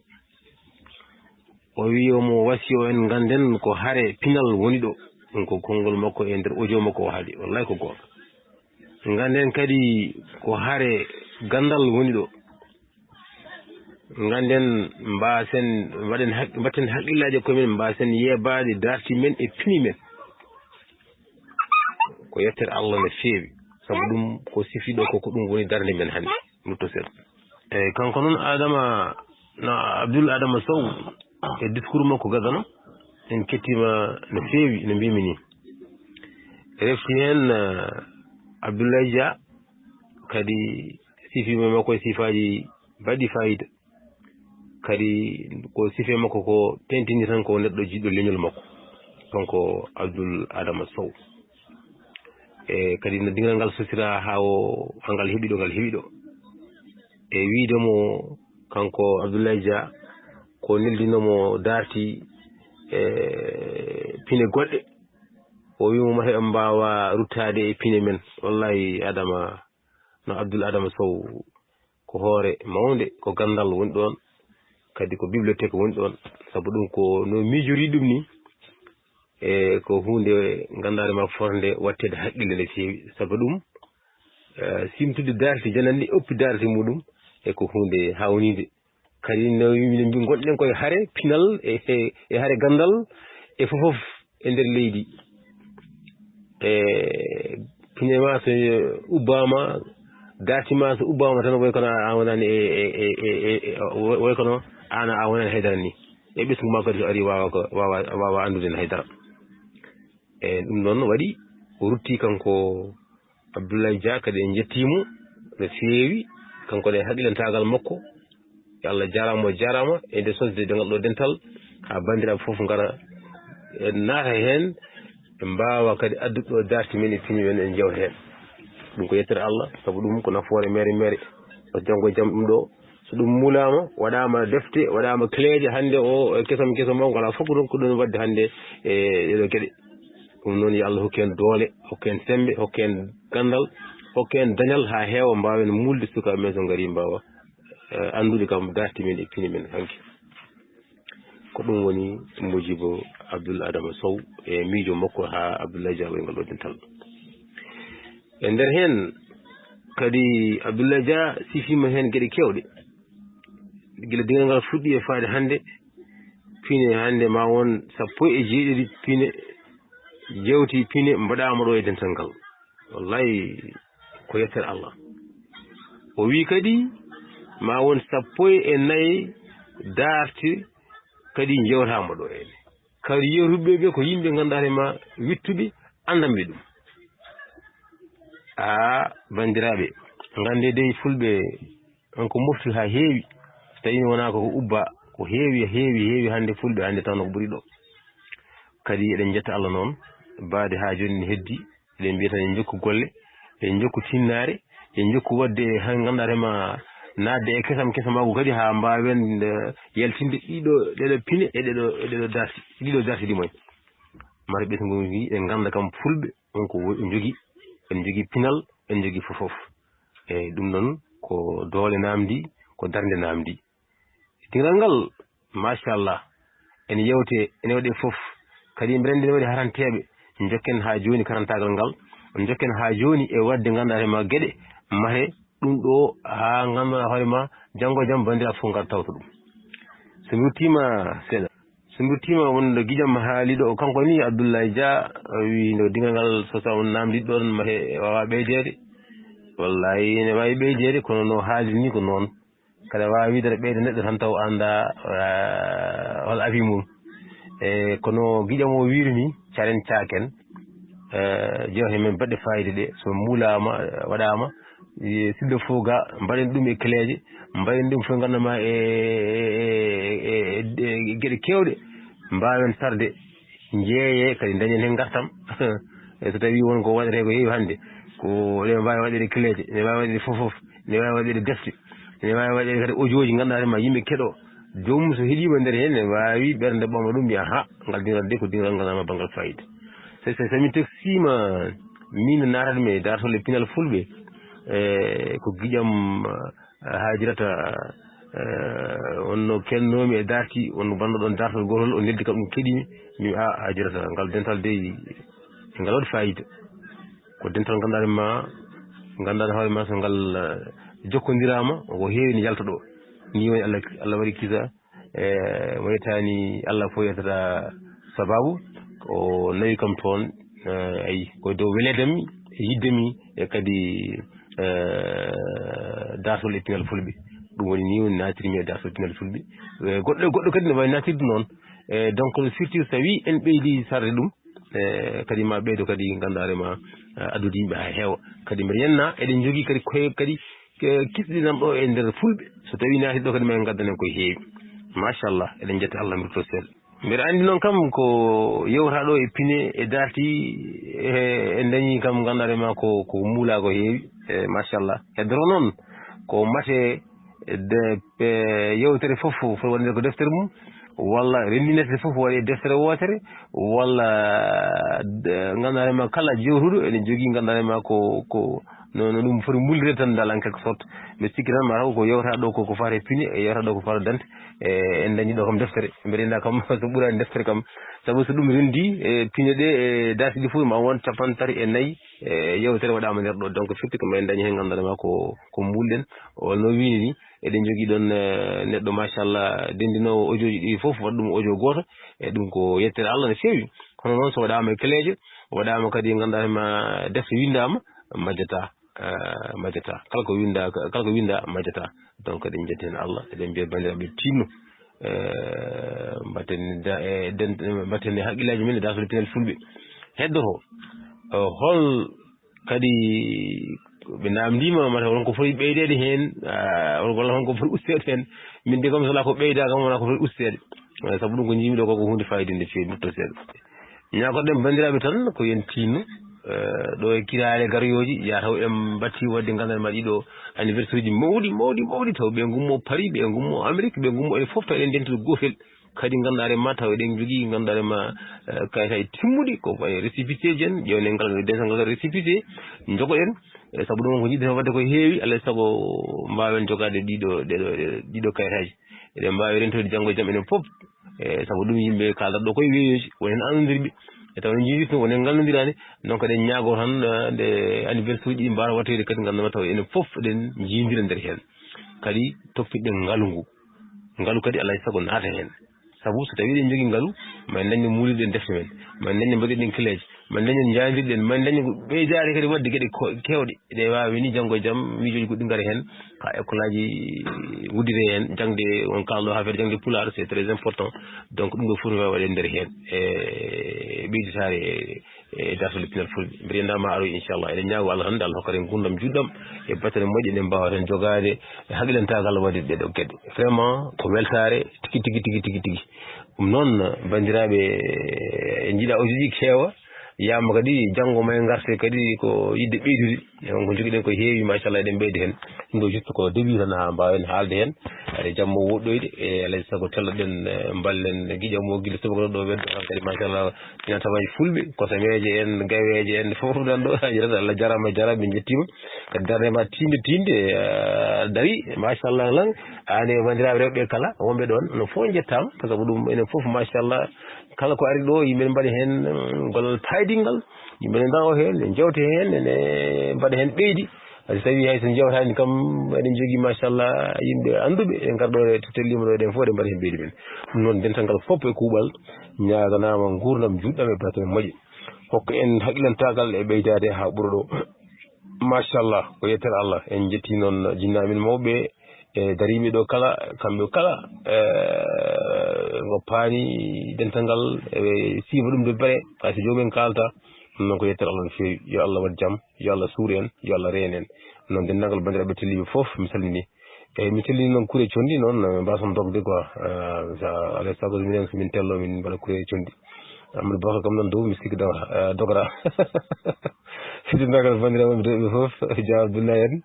o wi omo wasi o en ngannden ko hare pinal woni ɗo. Ɗum ko konngol makko e nder audio makko o haali. Wallay ko goonga. Ngannden kadi ko hare ganndal woni ɗo. Ngannden mbaasen, mbaɗen haq-, mbatten haqqillaaji e koye men, mbaasen yeebaade darti men e pini men. Ko yettere Allah no feewi, sabu ɗum ko sifi ɗo ko, ko ɗum woni darnde men hannde. Lutto seeɗa. Eyi, kanko noon Adama, no Abdoul Adama Sow, e discours makko gadano, en kettiima no feewi, no mbimi ni. Refti heen, eh, Abdoulaye Dia, kadi sifiima makko e sifaaji mbaɗi faayiida. Kadi ko sife makko ko tentini tan ko neɗɗo jiɗɗo leñol makko, kanko Abdoul Adama Sow. E kadi no dingiral ngal sosira haa o, haa ngal heɓi ɗo ngal heɓi ɗo. E wiide mo kanko Abdoulaye Dia ko neldino mo darti e pine goɗɗe. O wi mo mate en mbaawa ruttaade e pine men. Wallahi Adama, no Abdoul Adama Sow ko hoore mawnde, ko ganndal woni ɗoon, kadi ko bibliothèque woni ɗoon, sabu ɗum ko no miijori ɗum ni, e ko huunde nganndaare ma fotnde waɗteede haqqille no feewi, sabu ɗum, eh, simtude darti jananni, oppi darti muɗum, e ko huunde haawniinde. Kadi no minen mbi ngonɗen koye hare pinal e, e, e hare ganndal e fof fof e nder leydi. E pine ma so ubbaama, darti ma so ubbaama tan, woy kono a wonani e, e, e, e, e, woy kono aan a wonani haydara ni. E ɓesngu ma kadi so ari waawa ko, waawa, waawa anndude haydara. E ɗum noon waɗi o rutti kanko Abdoulaye Dia, kadi en njettii mo no feewi, kanko ne e haqqillantaagal makko. Yo Allah jaaraama, o jaaraama e nde sosde ngal ɗo dental, haa banndiraaɓe fof ngara, en naata heen, ɓe mbaawa kadi addude ɗo darti men e pini men, en njewta heen. Ɗum ko yettere Allah, sabu ɗum ko nafoore mere mere. O janngo e jam ɗum ɗo, so ɗum mulaama, waɗaama defte, waɗaama kleeje, hannde o, e kesam kesam o, ngalaa fof ko ronkuɗon waɗde hannde e ɗeɗo geɗe. Ɗum noon, yo Allah hokku en doole, hokku en semmbe, hokku en ganndal, hokku en dañal haa heewa, mbaawen mulde sukaaɓe men so ngari mbaawa, eh, anndude kam darti men e pini men hanki. Ko ɗum woni Modibo Abdoul Adama Sow e miijo makko haa Abdoulaye Dia waɗi ngal ɗo dental. E nder heen kadi Abdoulaye Dia sifiima heen geɗe keewɗe. Gila dingiral ngal fuɗɗi e faade hannde, pine hannde ma won sappo e jeeɗiɗi pine, jewti pine mbaɗaama ɗo e dental ngal. Wallahi ko yettere Allah. O wi kadi ma won sappo e nayi darti kadi njewtaama ɗo e. Kadi yeru ɓe, ɓe ko yimɓe ngannduɗaa hoore ma wittuɓe, anndanɓe ɗum. Aa, banndiraaɓe, nganndee dey fulɓe, on ko mofti haa heewi. So tawii wonaa ko, ko ubba, ko heewi, heewi, heewi hannde fulɓe, hannde tawno ko ɓuri ɗo. Kadi eɗen njetta Allah noon, baade haa jooni ne heddi, eɗen mbiya tan en njokku golle, en njokku tinnaare, en njokku waɗde han ngannduɗaa hoore ma naatde e kesam kesam makko kadi haa mbaawen, eh, yaltinde ɗiɗo, ɗeɗo pine e ɗeɗo, e ɗeɗo darti, ɗiɗo darti ɗi moy. Mata ɓesngu ngi en ngannda kam fulɓe, on ko wo-, njogii, en njogii pinal, en njogii fof fof. Eeyi, ɗum noon ko doole naamndi, ko darnde naamndi. Dingiral ngal, machallah, ene yewte, ene waɗe fof. Kadi mbeɗa anndi ene waɗi haranteeɓe. Njokken haa jooni karantaagal ngal. Njokken haa jooni e waɗde ngannduɗaa hoore ma geɗe, mate ɗum ɗo haa ngannduɗaa hoore ma janngo e jam banndiraaɓe fof ngar tawta ɗum. So mi ruttiima seeɗa. So nduttiima wonde giƴam haali ɗo, kanko ni Abdoulaye Dia, o wii no dingal ngal so taw naamndiɗ ɗoon mate waawa ɓeydeede. Wallahi ene waawi ɓeydeede, kono no haali ni ko noon. Kada waawi wiide aɗa ɓeyda neɗɗo tan taw annda, eh, hol afi mum. E kono giƴam o wiiri ni, caren caaken, eh, jewte men baɗɗe fayida ɗe, so muulaama, eh, waɗaama, e siɗɗo fof ga, mbaɗen ɗum e keleeje, mbaɗen ɗum fof nganndu ma e, e, e, e, e geɗe keewɗe, mbaawen sarde, njeeyee, kadi ndañen heen ngartam. E so tawii won ko waɗetee ko heewi hannde, ko ene mbaawi waɗeede keleeje, ene mbaawi waɗeede fof fof, ene mbaawi waɗeede defte, ene mbaawi waɗeede kadi audio ji, ngannduɗaa ma yimɓe keɗo. Joomum so heɗiima nder heen, ene waawi ɓernde ɓamɗo ɗum, mbiya, "Ha, ngal dingal de ko dingal ngal ma banngal fayida." So, so, so min teksiima, min naatat mi e daartol e pinal fulɓe, e ko giƴam, eh, Haajirata, eh, wonno kennoomi e daarti, wonno mbanno ɗoon daartol gootol, o neldi kam ɗum keɗimi, mi, "A, Haajirata, ngal dental dey, ngal waɗi fayida." Ko dental ngannduɗaa ma, ngannduɗaa hoore ma, so ngal, eh, jokkondiraama, ko heewi ne yalta ɗo. Ni woni Allah, Allah waɗi kisa, e mo yettaani Allah fof yettata sababu, o nawi kam toon, eh, ayi, ko dow weleedam mi, e yiɗde mi, e kadi, eh, daartol e pinal fulɓe. Ɗum woni ni woni naatirmi e daartol e pinal fulɓe. Eh, goɗɗo, goɗɗo kadi ne waawi naatirde noon. Eh, donc, surtout so tawii en ɓeydi sarde ɗum, e kadi ma ɓeydo kadi ngannduɗaa ma, eh, addude yimɓe haa heewa. Kadi mbiɗa yenna, eɗen njogii kadi koye kadi, eh, kisɗi nan ɗo e nder fulɓe. So tawii naati ɗo kadi ma en ngaddanen koye heewi. Machallah, eɗen njetta Allah, mi rutto seeɗa. Mbiɗa anndi noon kam ko yewta ɗo e pine e darti, e, en dañii kam ngannduɗaa ma ko, ko muulaa ko heewi. E machallah. Heddoro noon ko mate de, e, yewtere fof fof foti waɗde ko deftere mum, walla renndinirde fof waɗi e deftere wootere, walla de, ngannduɗaa ma kala jewtuɗo ene jogii ngannduɗaa ma ko, ko no, no ɗum foti mullirde tan dal en quelque sorte. Mbiɗa sikki tan ma taw ko yewta ɗo ko, ko fate pine, e yewta ɗo ko fate dante, e en dañi ɗo kam deftere. Mbiɗa annda kam so ɓuraani deftere kam, sabu so ɗum renndi e pine ɗe, e darti ɗi fof ma won capanɗe tati e nayi, e yewtere waɗaama nder ɗo. Donc firti ko ma en dañi heen ngannduɗaa ma ko, ko muulɗen. O no wiini ni, eɗen njogii ɗoon, eh, neɗɗo, machallah, denndinoowo audio ji ɗi fof, waɗa ɗum audio gooto, e ɗum ko yettere Allah no feewi. Kono noon so waɗaama e keleeje, waɗaama kadi ngannduɗaa ma defte winndaama, majjataa, eh, majjataa. Kala ko winnda, kala ko winnda, majjataa. Donc eɗen njetti heen Allah, eɗen mbiya banndiraaɓe tinno, eh, mbatten da-, eh, den-, mbatten e hakkillaaji men e daartol e pinal fulɓe. Heddoto, eh, hol kadi ɓe naamndiima mata won ko foti ɓeydeede heen, ah, walla won ko foti usteede heen. Min de kam so alaa ko ɓeydaa kam wonaa ko foti usteede. Eh, sabu ɗum ko njiimi ɗo ko, ko huunde faayiida nde feewi, mutto seeɗa. Ñaagoɗen banndiraaɓe tan ko yen tiinno, eh, ɗo e kiraale garoyooji, yaa taw en mbattii waɗde ngannduɗaa ma ɗiɗo anniversaire uji mawɗi, mawɗi, mawɗi, taw ɓe ngummo Paris, ɓe ngummo Amérique, ɓe ngummo enen fof taw eɗen ndentoo gootel. Kadi ngannduɗaa ma taw eɗen njogii ngannduɗaa ma, eh, kayitaaji timmuɗi, ko wayi récépissé ji en, ƴeewnen ngal, dental ngal récépissé, njogoɗen, eh, sabu ɗum ko njiɗɗen waɗde ko heewi, alaa e sago mbaawen jogaade ɗiɗo, ɗeɗo, ɗiɗo kayitaaji. Eɗen mbaawi rentoyde janngo e jam enen fof, eh, sabu ɗum yimɓe kaaldat ɗo koye weeyoji, woni heen anondirɓe, e taw en njiidirtino, woni heen ngallondiraani, donc eɗen ñaagoo tan, eh, nde anniversaire uji ɗi mbaawa waɗtoyde kadi ngannduɗaa ma taw enen fof eɗen njiidira nder heen. Kadi toppitɗen ngalu ngu. Ngalu kadi alaa e sago naata heen. Sabu so tawii eɗen njogii ngalu, ma en ndañde muulirɗen defte men, ma en ndañde mbaɗirɗen keleeje, ma en ndañde njaajirɗen, ma en ndañde ko ɓeydaade kadi waɗde geɗe ko-, keewɗe. Ene waawi ni janngo e jam, miijooji goɗɗi ngara heen, haa école aji udditee heen, jaŋde, on kaalɗo affaire jaŋde pulaar, c'est très important. Donc ɗum ɗo fof no waawi waɗeede nder heen, e ɓeyditaare e e dartol e pinal fulɓe. Mbiɗa annda ma aroy, inchallah. Eɗen ñaago Allah tan, nde Allah hokkata en ngurndam juɗɗam e battane moƴƴe, eɗen mbaawa tan jogaade e haqilantaagal waɗde ɗee ɗoo geɗe. Vraiment, ko weltaare tigi, tigi, tigi, tigi, tigi. Ɗum noon, banndiraaɓe, en njiɗa audio ji keewa, yaama kadi janngo ma en ngarte kadi ko yiɗde ɓeydude. E won ko njogiɗen ko heewi, machallah, eɗen ɓeyda heen. Ɗum ɗo juste ko début tan haa mbaawen haalde heen. Aɗa jamma woɗɗoyde, e alaa e sago telloɗen, eh, mballen giƴam o gila subaka ɗo, weddo tan kadi, machallah, ina tawaji fulɓe, kosameeje en, gaweeje en, fof nan ɗo. Haji Rata, Allah jaraama, jaraama, min njettiima. Kadi darnde ma tiinde, tiinde, eh, dari, machallah, lan. Aan e banndiraaɓe rewɓe kala, wonɓe ɗoon, onon fof njettaama, par ce que ɗum enen fof, machallah, kala ko ari ɗo, yimɓe ne mbaɗi heen, mm, gollal paydingal, yimɓe ne ndawo heen, ne njewte heen, ne mbaɗa heen ɓeydi. Hay so tawii hay so njewtaani kam, eɗen njogii, machallah, yimɓe annduɓe, en ngarɗo e to tellima ɗo, eɗen fof eɗen mbaɗa heen ɓeydi men. Ɗum noon, dental ngal fof e kuuɓal, ñaaganaama nguurndam juutɗam e batte men moƴƴe. Hokka en haqqilantaagal e ɓeydaade haa ɓura ɗo. Machallah, ko yettere Allah. En njetti noon jinnaaɓe men mawɓe e dariiɓe ɗo kala, kamɓe kala, e, ngoppaani dental ngal, e, siifa ɗum de près, hay so joomum en kaalta. Ɗum noon ko yettere Allah no feewi. Yo Allah waɗ jam, yo Allah suur en, yo Allah reen en. Noon, denndaangal banndiraaɓe telliiɓe fof, mi salminii. Eeyi, mi tellini noon kure conndi noon, no mbaason dogde quoi. Eh, so alaa e sago minen, so min tello, min mbaɗa kure conndi. Amadou Bakar kam noon dow, mi sikki dogata, eh, dogata. Denndaangal banndiraaɓe ɓe fof, Dia Abdoulaye en.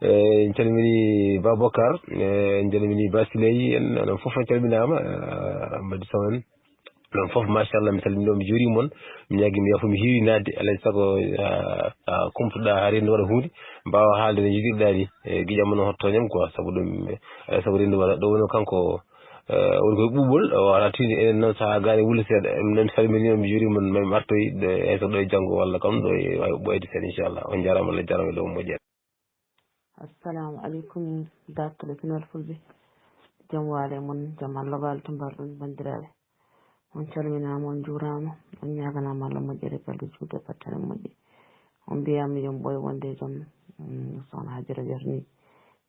Eh, en calmini Ba Bokar, eh, en calmini Ba Siley en, onon fof on calminaama, eh, Amadou Sow en. Ɗon fof, machallah, mi salmini on, mi juurima on, mi ñaagima yaafo, mi heewi naatde, alay sago, a, a, kumtoɗaa haa rendo waɗa huunde, mbaawa haalde no njiɗirɗaa ni, e giƴam mon hoto tooñam quoi, sabu ɗum, alay sago rendo waɗa, ɗo woni kanko, e, woni koye ɓuuɓol, o alaa tini enen noon sahaa gaani wulle seeɗa, en noon salmini on, mi juurima on, min artoy, ɗo, hay so ɗo e janngo walla kam ɗo e, wawi ɓooyde seeɗa, inchallah. On njaaraama, Allah jaaraama e dow moƴƴere. Assalamu aleykum, dartule pinal fulɓe. Jam waale mon, jam Allah waale to mbarɗon, banndiraaɓe. On calminaama, on njuuraama, on ñaaganaama Allah moƴƴere, balɗe juutɗe, battane moƴƴe. On mbiyaama yo on ɓooy wonde e jam, mm, no Sokhna Hajara jarni.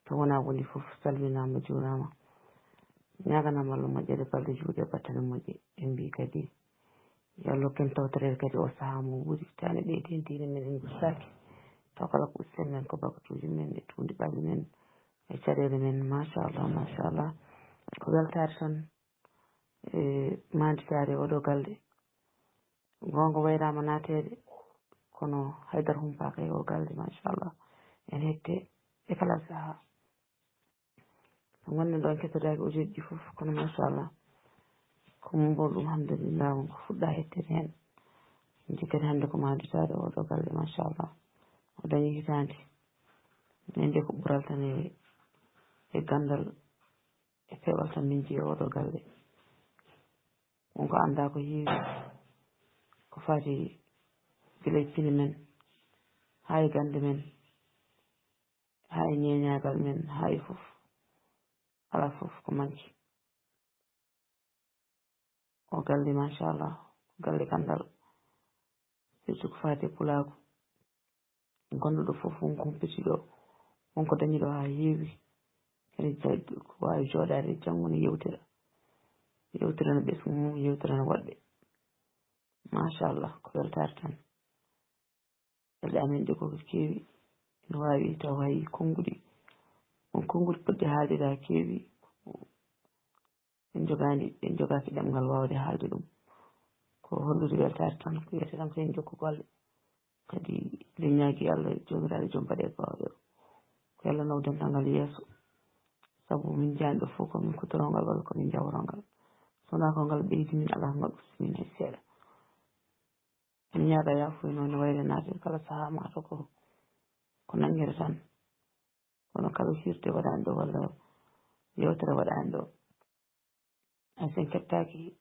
To wonaa woni fof, salminaama, juuraama. Ñaaganaama Allah moƴƴere, balɗe juutɗe, battane moƴƴe. En mbii kadi, yo Allah hokku en tawtoreede kadi o sahaa mo wuuri, taani ɓeydi en diine men en gustaaki. Taw kala ko usten men ko bakatuuji men e tuundi ɓalli men e caɗeele men. Machallah, machallah. Ko weltaare tan e maanditaare oɗo galle. Goonga waylaama naateede, kono haydara humpaaka e o galle, machallah. En hette e kala sahaa. Ngonɗen ɗo en kettodaaki audio ji fof, kono machallah. Ko mbolɗum hannde laamu ko fuɗɗa hetteede heen. En njikkata hannde ko maanditaade oɗo galle, machallah. O dañi hitaande. Min de ko ɓural tan e, e ganndal, e peewal tan min njiyi oɗo galle. Won ko anndaa ko heewi, ko faati gila e pine men, haa e gannde men, haa e ñeeñaagal men, haa e fof. Alaa fof ko manki. O galle, machallah, ko galle ganndal. Surtout ko faati e pulaagu. Gonɗo ɗo fof, won ko humpiti ɗo, won ko dañi ɗo haa heewi. Ene jaggi ko waawi jooɗaade e janngo ne yewtira. Yewtira no ɓesngu mum, yewtira no woɗɓe. Machallah, ko weltaare tan. Ɓerɗe amen ɗe ko keewi, no waawi taw hay konnguɗi. Won konnguɗi poɗɗi haalde haa keewi. En jogaani, en jogaaki ɗemngal waawde haalde ɗum. Ko hollude weltaare tan, ko wiyete tan ko en jokku golle. Kadi, eɗen ñaagii Allah, Joomiraaɗo joom baɗeeɓe baawɗe o. Ko Allah naw dental ngal yeeso. Sabu min njaani ɗo fof ko min kutorongal walla ko min jawrongal. So wonaa ko ngal ɓeydi min, alaa ko ngal usti min hay seeɗa. En ñaaga yaafuya noon ne wayre naatde kala sahaa maa to ko, ko nanngere tan. Kono kala hirde waɗaani ɗo walla yewtere waɗaani ɗo. Hay so en kettaaki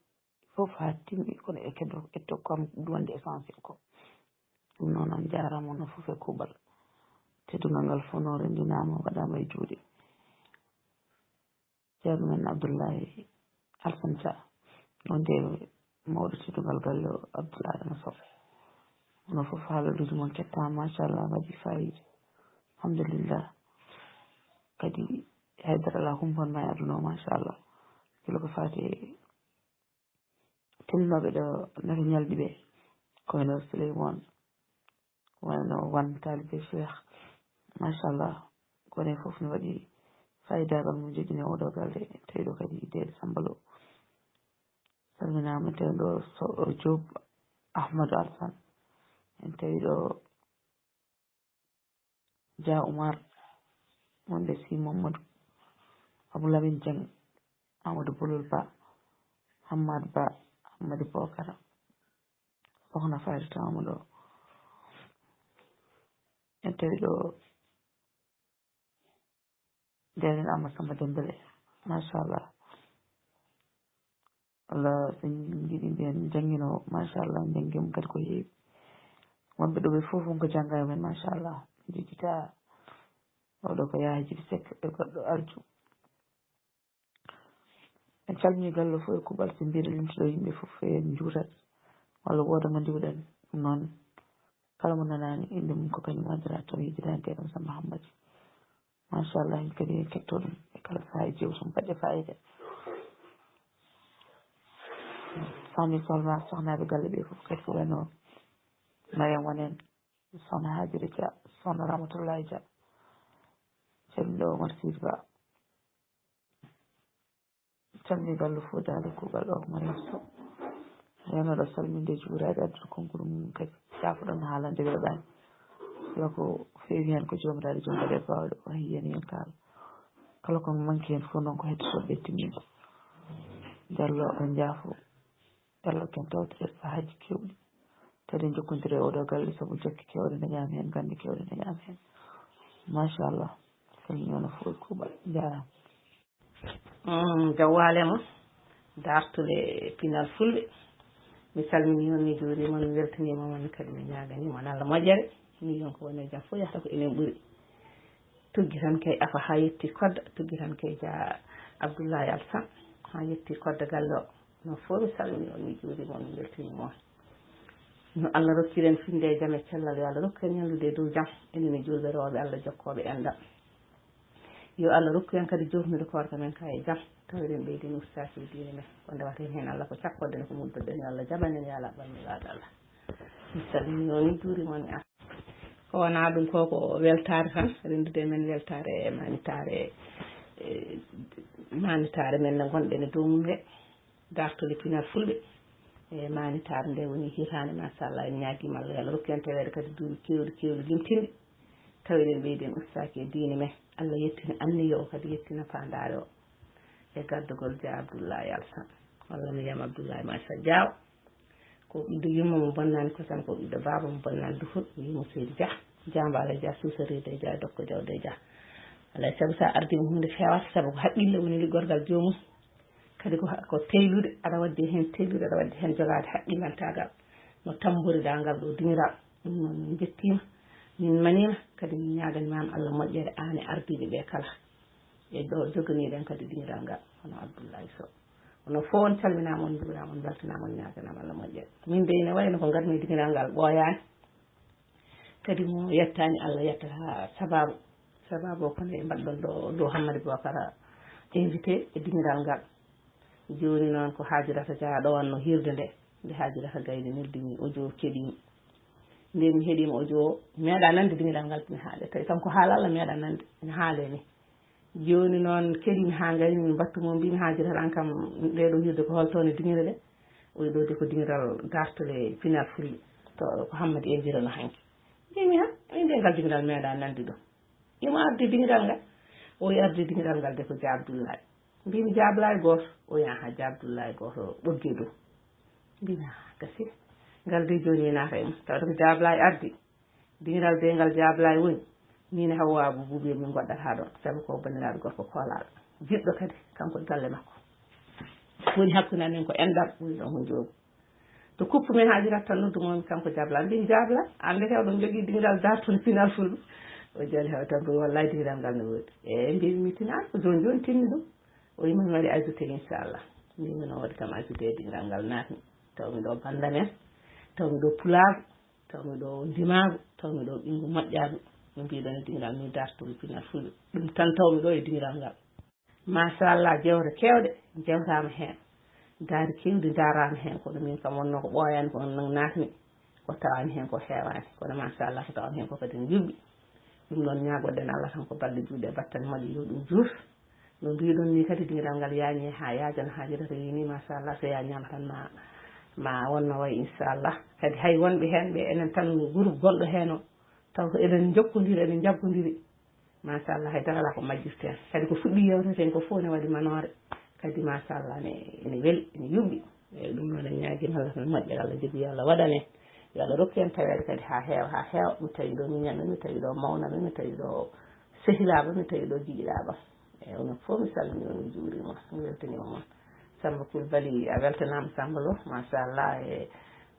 fof haa timmi, kono e keddo, etto kam wonde essentiel ko. Ɗum noon, on njaaraama, onon fof e kuuɓal. Teddungal ngal fof noon renndinaama, waɗaama e juuɗe ceerno men Abdoulaye Alsan Sa. Wonde mawɗo teddungal galle o, Abdoul Adama Sow. Onon fof haalooji mon kettaama, machallah, waɗi faayiida. Alhamdulillah. Kadi haydara alaa humpanma e aduna o, machallah. Gila ko faati e tellunooɓe ɗo nata ñalɗi ɓe, ko wayno Souleymane, ko wayno Wan taalibe Cheikh. Machallah, ko enen fof ne waɗi faayidaagal mum joginoo oɗo galle, tawi ɗo kadi Deede Samba Lo. Salminaama, tawi ɗo So-, Diop Ahmadou Alsan. En tawi ɗo Dia Oumar, wonde Si Mamadou, Abou Lamine Dieng, Amadou Bolol Ba, Hammad Ba, Hammadi Bokara, Sokhna Faty Tama ɗo. En tawi ɗo Daniel Amadou Samba Dembélé, machallah. Allah, so en njiɗi mbiyen jannginoowo, machallah, janngi mum kadi ko heewi. Wonɓe ɗo ɓe fof, won ko jannga e men, machallah. Jejjita. Oɗo ko Yaaha Jibi Seck e goɗɗo Arju. En calmini galle fof e kuuɓal, so mbiɗo limtuɗo yimɓe fof en njuutat, walla wooda mo ndiwɗen. Ɗum noon, kala mo nanaani innde mum, ko kañum addata taw yejjitaani kay ɗum Samba Hammadi. Machallah, en kadi en ketto ɗum e kala sahaa e jewtum baɗɗe fayida. Sami Solma, sohnaaɓe galle ɓe fof kadi ko wayno Mariam Wane en, sohna Hajira Dia, sohna Ramatoulaye Dia, calmini ɗo Omar Sidi Ba. Calmini galle fof, daali kuuɓal ɗo ko Mariam Sow. Renoɗo salminde juuraade addude konngol mum kadi. Caafuɗon haalande weeɓaani. Kala ko feewi heen ko Joomiraaɗo jom waɗe baawɗe o heyi heen heen kaala. Kala ko manki heen fof noon ko heddotooɓe ɓe timminde. Jallo on njaafo. Jallo ken tawtire sahaaji keewɗi. Kadi njokkondire e oɗo galle sabu jokke keewɗe dañaama heen, gannde keewɗe dañaama heen. Machallah. Salmini on fof e kuuɓal. Njaaraama. Mm, jawwaale mon, daartule pinal fulɓe. Mi salmini on, mi juurima on, mi weltaniima mon, kadi mi ñaaganiima on Allah moƴƴere. Mi wiyan ko woni e jam fof yahata ko enen ɓuri. Tuggi tan kay Afa haa yetti Kodda, tuggi tan kay Dia Abdoulaye Alsan haa yetti Kodda galle o. No fof mi salmini on, mi juurima on, mi weltaniima on. No Allah rokkiren finde e jam e cellal, yo Allah rokku en ñallude e dow jam. Enen e juulɓe rewɓe Allah jokkooɓe enɗam. Yo Allah rokku en kadi jofnude koorka men ka e jam, tawa eɗen ɓeydi en ustaaki e diine men. Ko ndewata en heen Allah ko cakkoɗen, ko muddoɗen, yo Allah jaɓan en, yo Allah ɓannu laaɗo Allah. Mi salmini on, mi juurima on. Ko wonaa ɗum ko, ko weltaare tan, renndude e men weltaare e maanitaare, e maanitaare men nde ngonɗen e dow mum nde. Daartol e pinal fulɓe e maanitaare nde woni hitaande, machallah, en ñaagiima Allah yo Allah rokku en taweede kadi duuɓi keewɗi, keewɗi limtinɗi, tawa eɗen ɓeydi en ustaaki e diine men. Allah yettina anniya o, kadi yettina faandaare o e gardagol Dia Abdoulaye Alsan, walla mi wiyam Abdoulaye Macha Diaw. Ko ɓiɗɗo yumma mo bonnaani kosam, ko ɓiɗɗo baaba mo bonnaani duhol, mi wiyi mo Seydi Dia, Dia Mbaalo Dia, Suusariiɗo Dia, Dokko Jawde Dia. Alaa e sago so a ardiima huunde feewataa, sabu ko haqqille woni liggorgal joomum. Kadi ko ha-, ko teylude, aɗa waɗde heen teylude, aɗa waɗde heen jogaade haqqillantaagal no tammboriɗaa ngal ɗo diŋiral. Ɗum noon min njettiima, min maniima, kadi min ñaaganiima ma Allah moƴƴere, aan e ardiiɓe ɓe kala. E ɗo joganiiɗen kadi diŋiral ngal, hono Abdoulaye Sow. Onon fof on calminaama, on njuuraama, on mbeltanaama, on ñaaganaama Allah moƴƴere. Min de ine wayno ko ngarmi diŋiral ngal ɓooyaani. Kadi mo yettaani Allah yettata sababu. Sababu o kono e mbaɗɗon ɗo, ɗo Hammadi Bocara invité e diŋiral ngal. Jooni noon ko Haajirata Dia ɗowanno hiirde nde, nde Haajirata Gayni noddimi audio keɗiimi. Nde mi heɗiima audio o, mi meeɗaa nande diŋiral ngal mi haale. Tawi kanko haala Allah mi meeɗaa nande, ina haale ni. Jooni noon keɗiimi haa ngayni mi mbattu mo, mbiimi Haajirata an kam nde ɗo hiirde ko holto woni diŋire nde? O wiyi ɗo de ko diŋiral daartol e pinal fulɓe. To ko Hammadi invité no hanki. Mbiimi ha, min de ngal diŋiral mi meeɗaa nande ɗo. Imo ardi diŋiral ngal. O wiyi ardi diŋiral ngal de ko Dia Abdoulaye. Mbiimi Dia Abdoulaye gooto. O wiyi aha, Dia Abdoulaye gooto ɓoggi e dow. Mbiimi aha, gasi. Ngal de jooni mi naata e mum. Tawata ko Dia Abdoulaye ardi. Diŋiral de ngal Dia Abdoulaye woni. Min e Hawwa Abou Boubier min ngoɗɗata ɗon. Sabu ko banndiraaɗo gorko koolaaɗo. Jiɗɗo kadi kanko e galle makko. Woni hakkunde amen ko enɗam, woni ɗon ko njoogu. To kuppu men Haajirata tan noddu mo kanko Dia Abdoulaye. Mbiimi Dia Abdoulaye, aan de hewɗo jogii diŋiral daartol pinal fulɓe. O jali haw tan mbiimi wallahi diŋiral ngal no woodi. E mbiimi mi tinaani, ko jooni jooni tinmi ɗum. O wiyi ma mi waɗi ajouté inchallah. Mbiimi no waɗi kam ajouté e diŋiral ngal naatmi. Taw mi ɗo bannda men, taw mi ɗo pulaagu, taw mi ɗo ndimaagu, taw mi ɗo ɓinngu moƴƴaagu. No mbiɗon e diŋiral mi daartol pinal fulɓe. Ɗum tan taw mi ɗo e diŋiral ngal. Machallah, jewte keewɗe njewtaama heen, daari keewɗi ndaaraama heen, kono min kam wonnoo ko ɓooyaani ko on naatmi, ko tawaami heen ko heewaani, kono machallah ko tawaami heen ko kadi ne yuɓɓi. Ɗum noon ñaagoɗen Allah tan ko balɗe juuɗe e battane moƴƴe yo ɗum juut. No mbiɗon ni kadi diŋiral ngal yaañi haa yaajana Haajirata yeeni machallah, so yaañaama tan ma, ma wonno wayi inchallah. Kadi hay wonɓe heen ɓe enen tan groupe gonɗo heen o, taw ko eɗen njokkondiri, eɗen njaggondiri. Machallah, hay dara alaa ko majjirten. Kadi ko fuɗɗi yewteten ko fof ne waɗi manoore. Kadi machallah ne, ene weli, ene yuɓɓi. Eyyi, ɗum noon en ñaagiima Allah tan moƴƴere, Allah jogii yo Allah waɗan en. Yo Allah rokku en taweede kadi haa heewa, haa heewa. Mi tawi ɗo miñam, mi tawi ɗo mawnam, mi tawi ɗo sehilaaɓe, mi tawi ɗo giƴiraaɓe. Eyyi, onon fof mi salminii on, mi juuriima on, mi weltaniima mon. Samba Coulibaly, a weltanaama Samba Lo, machallah. E,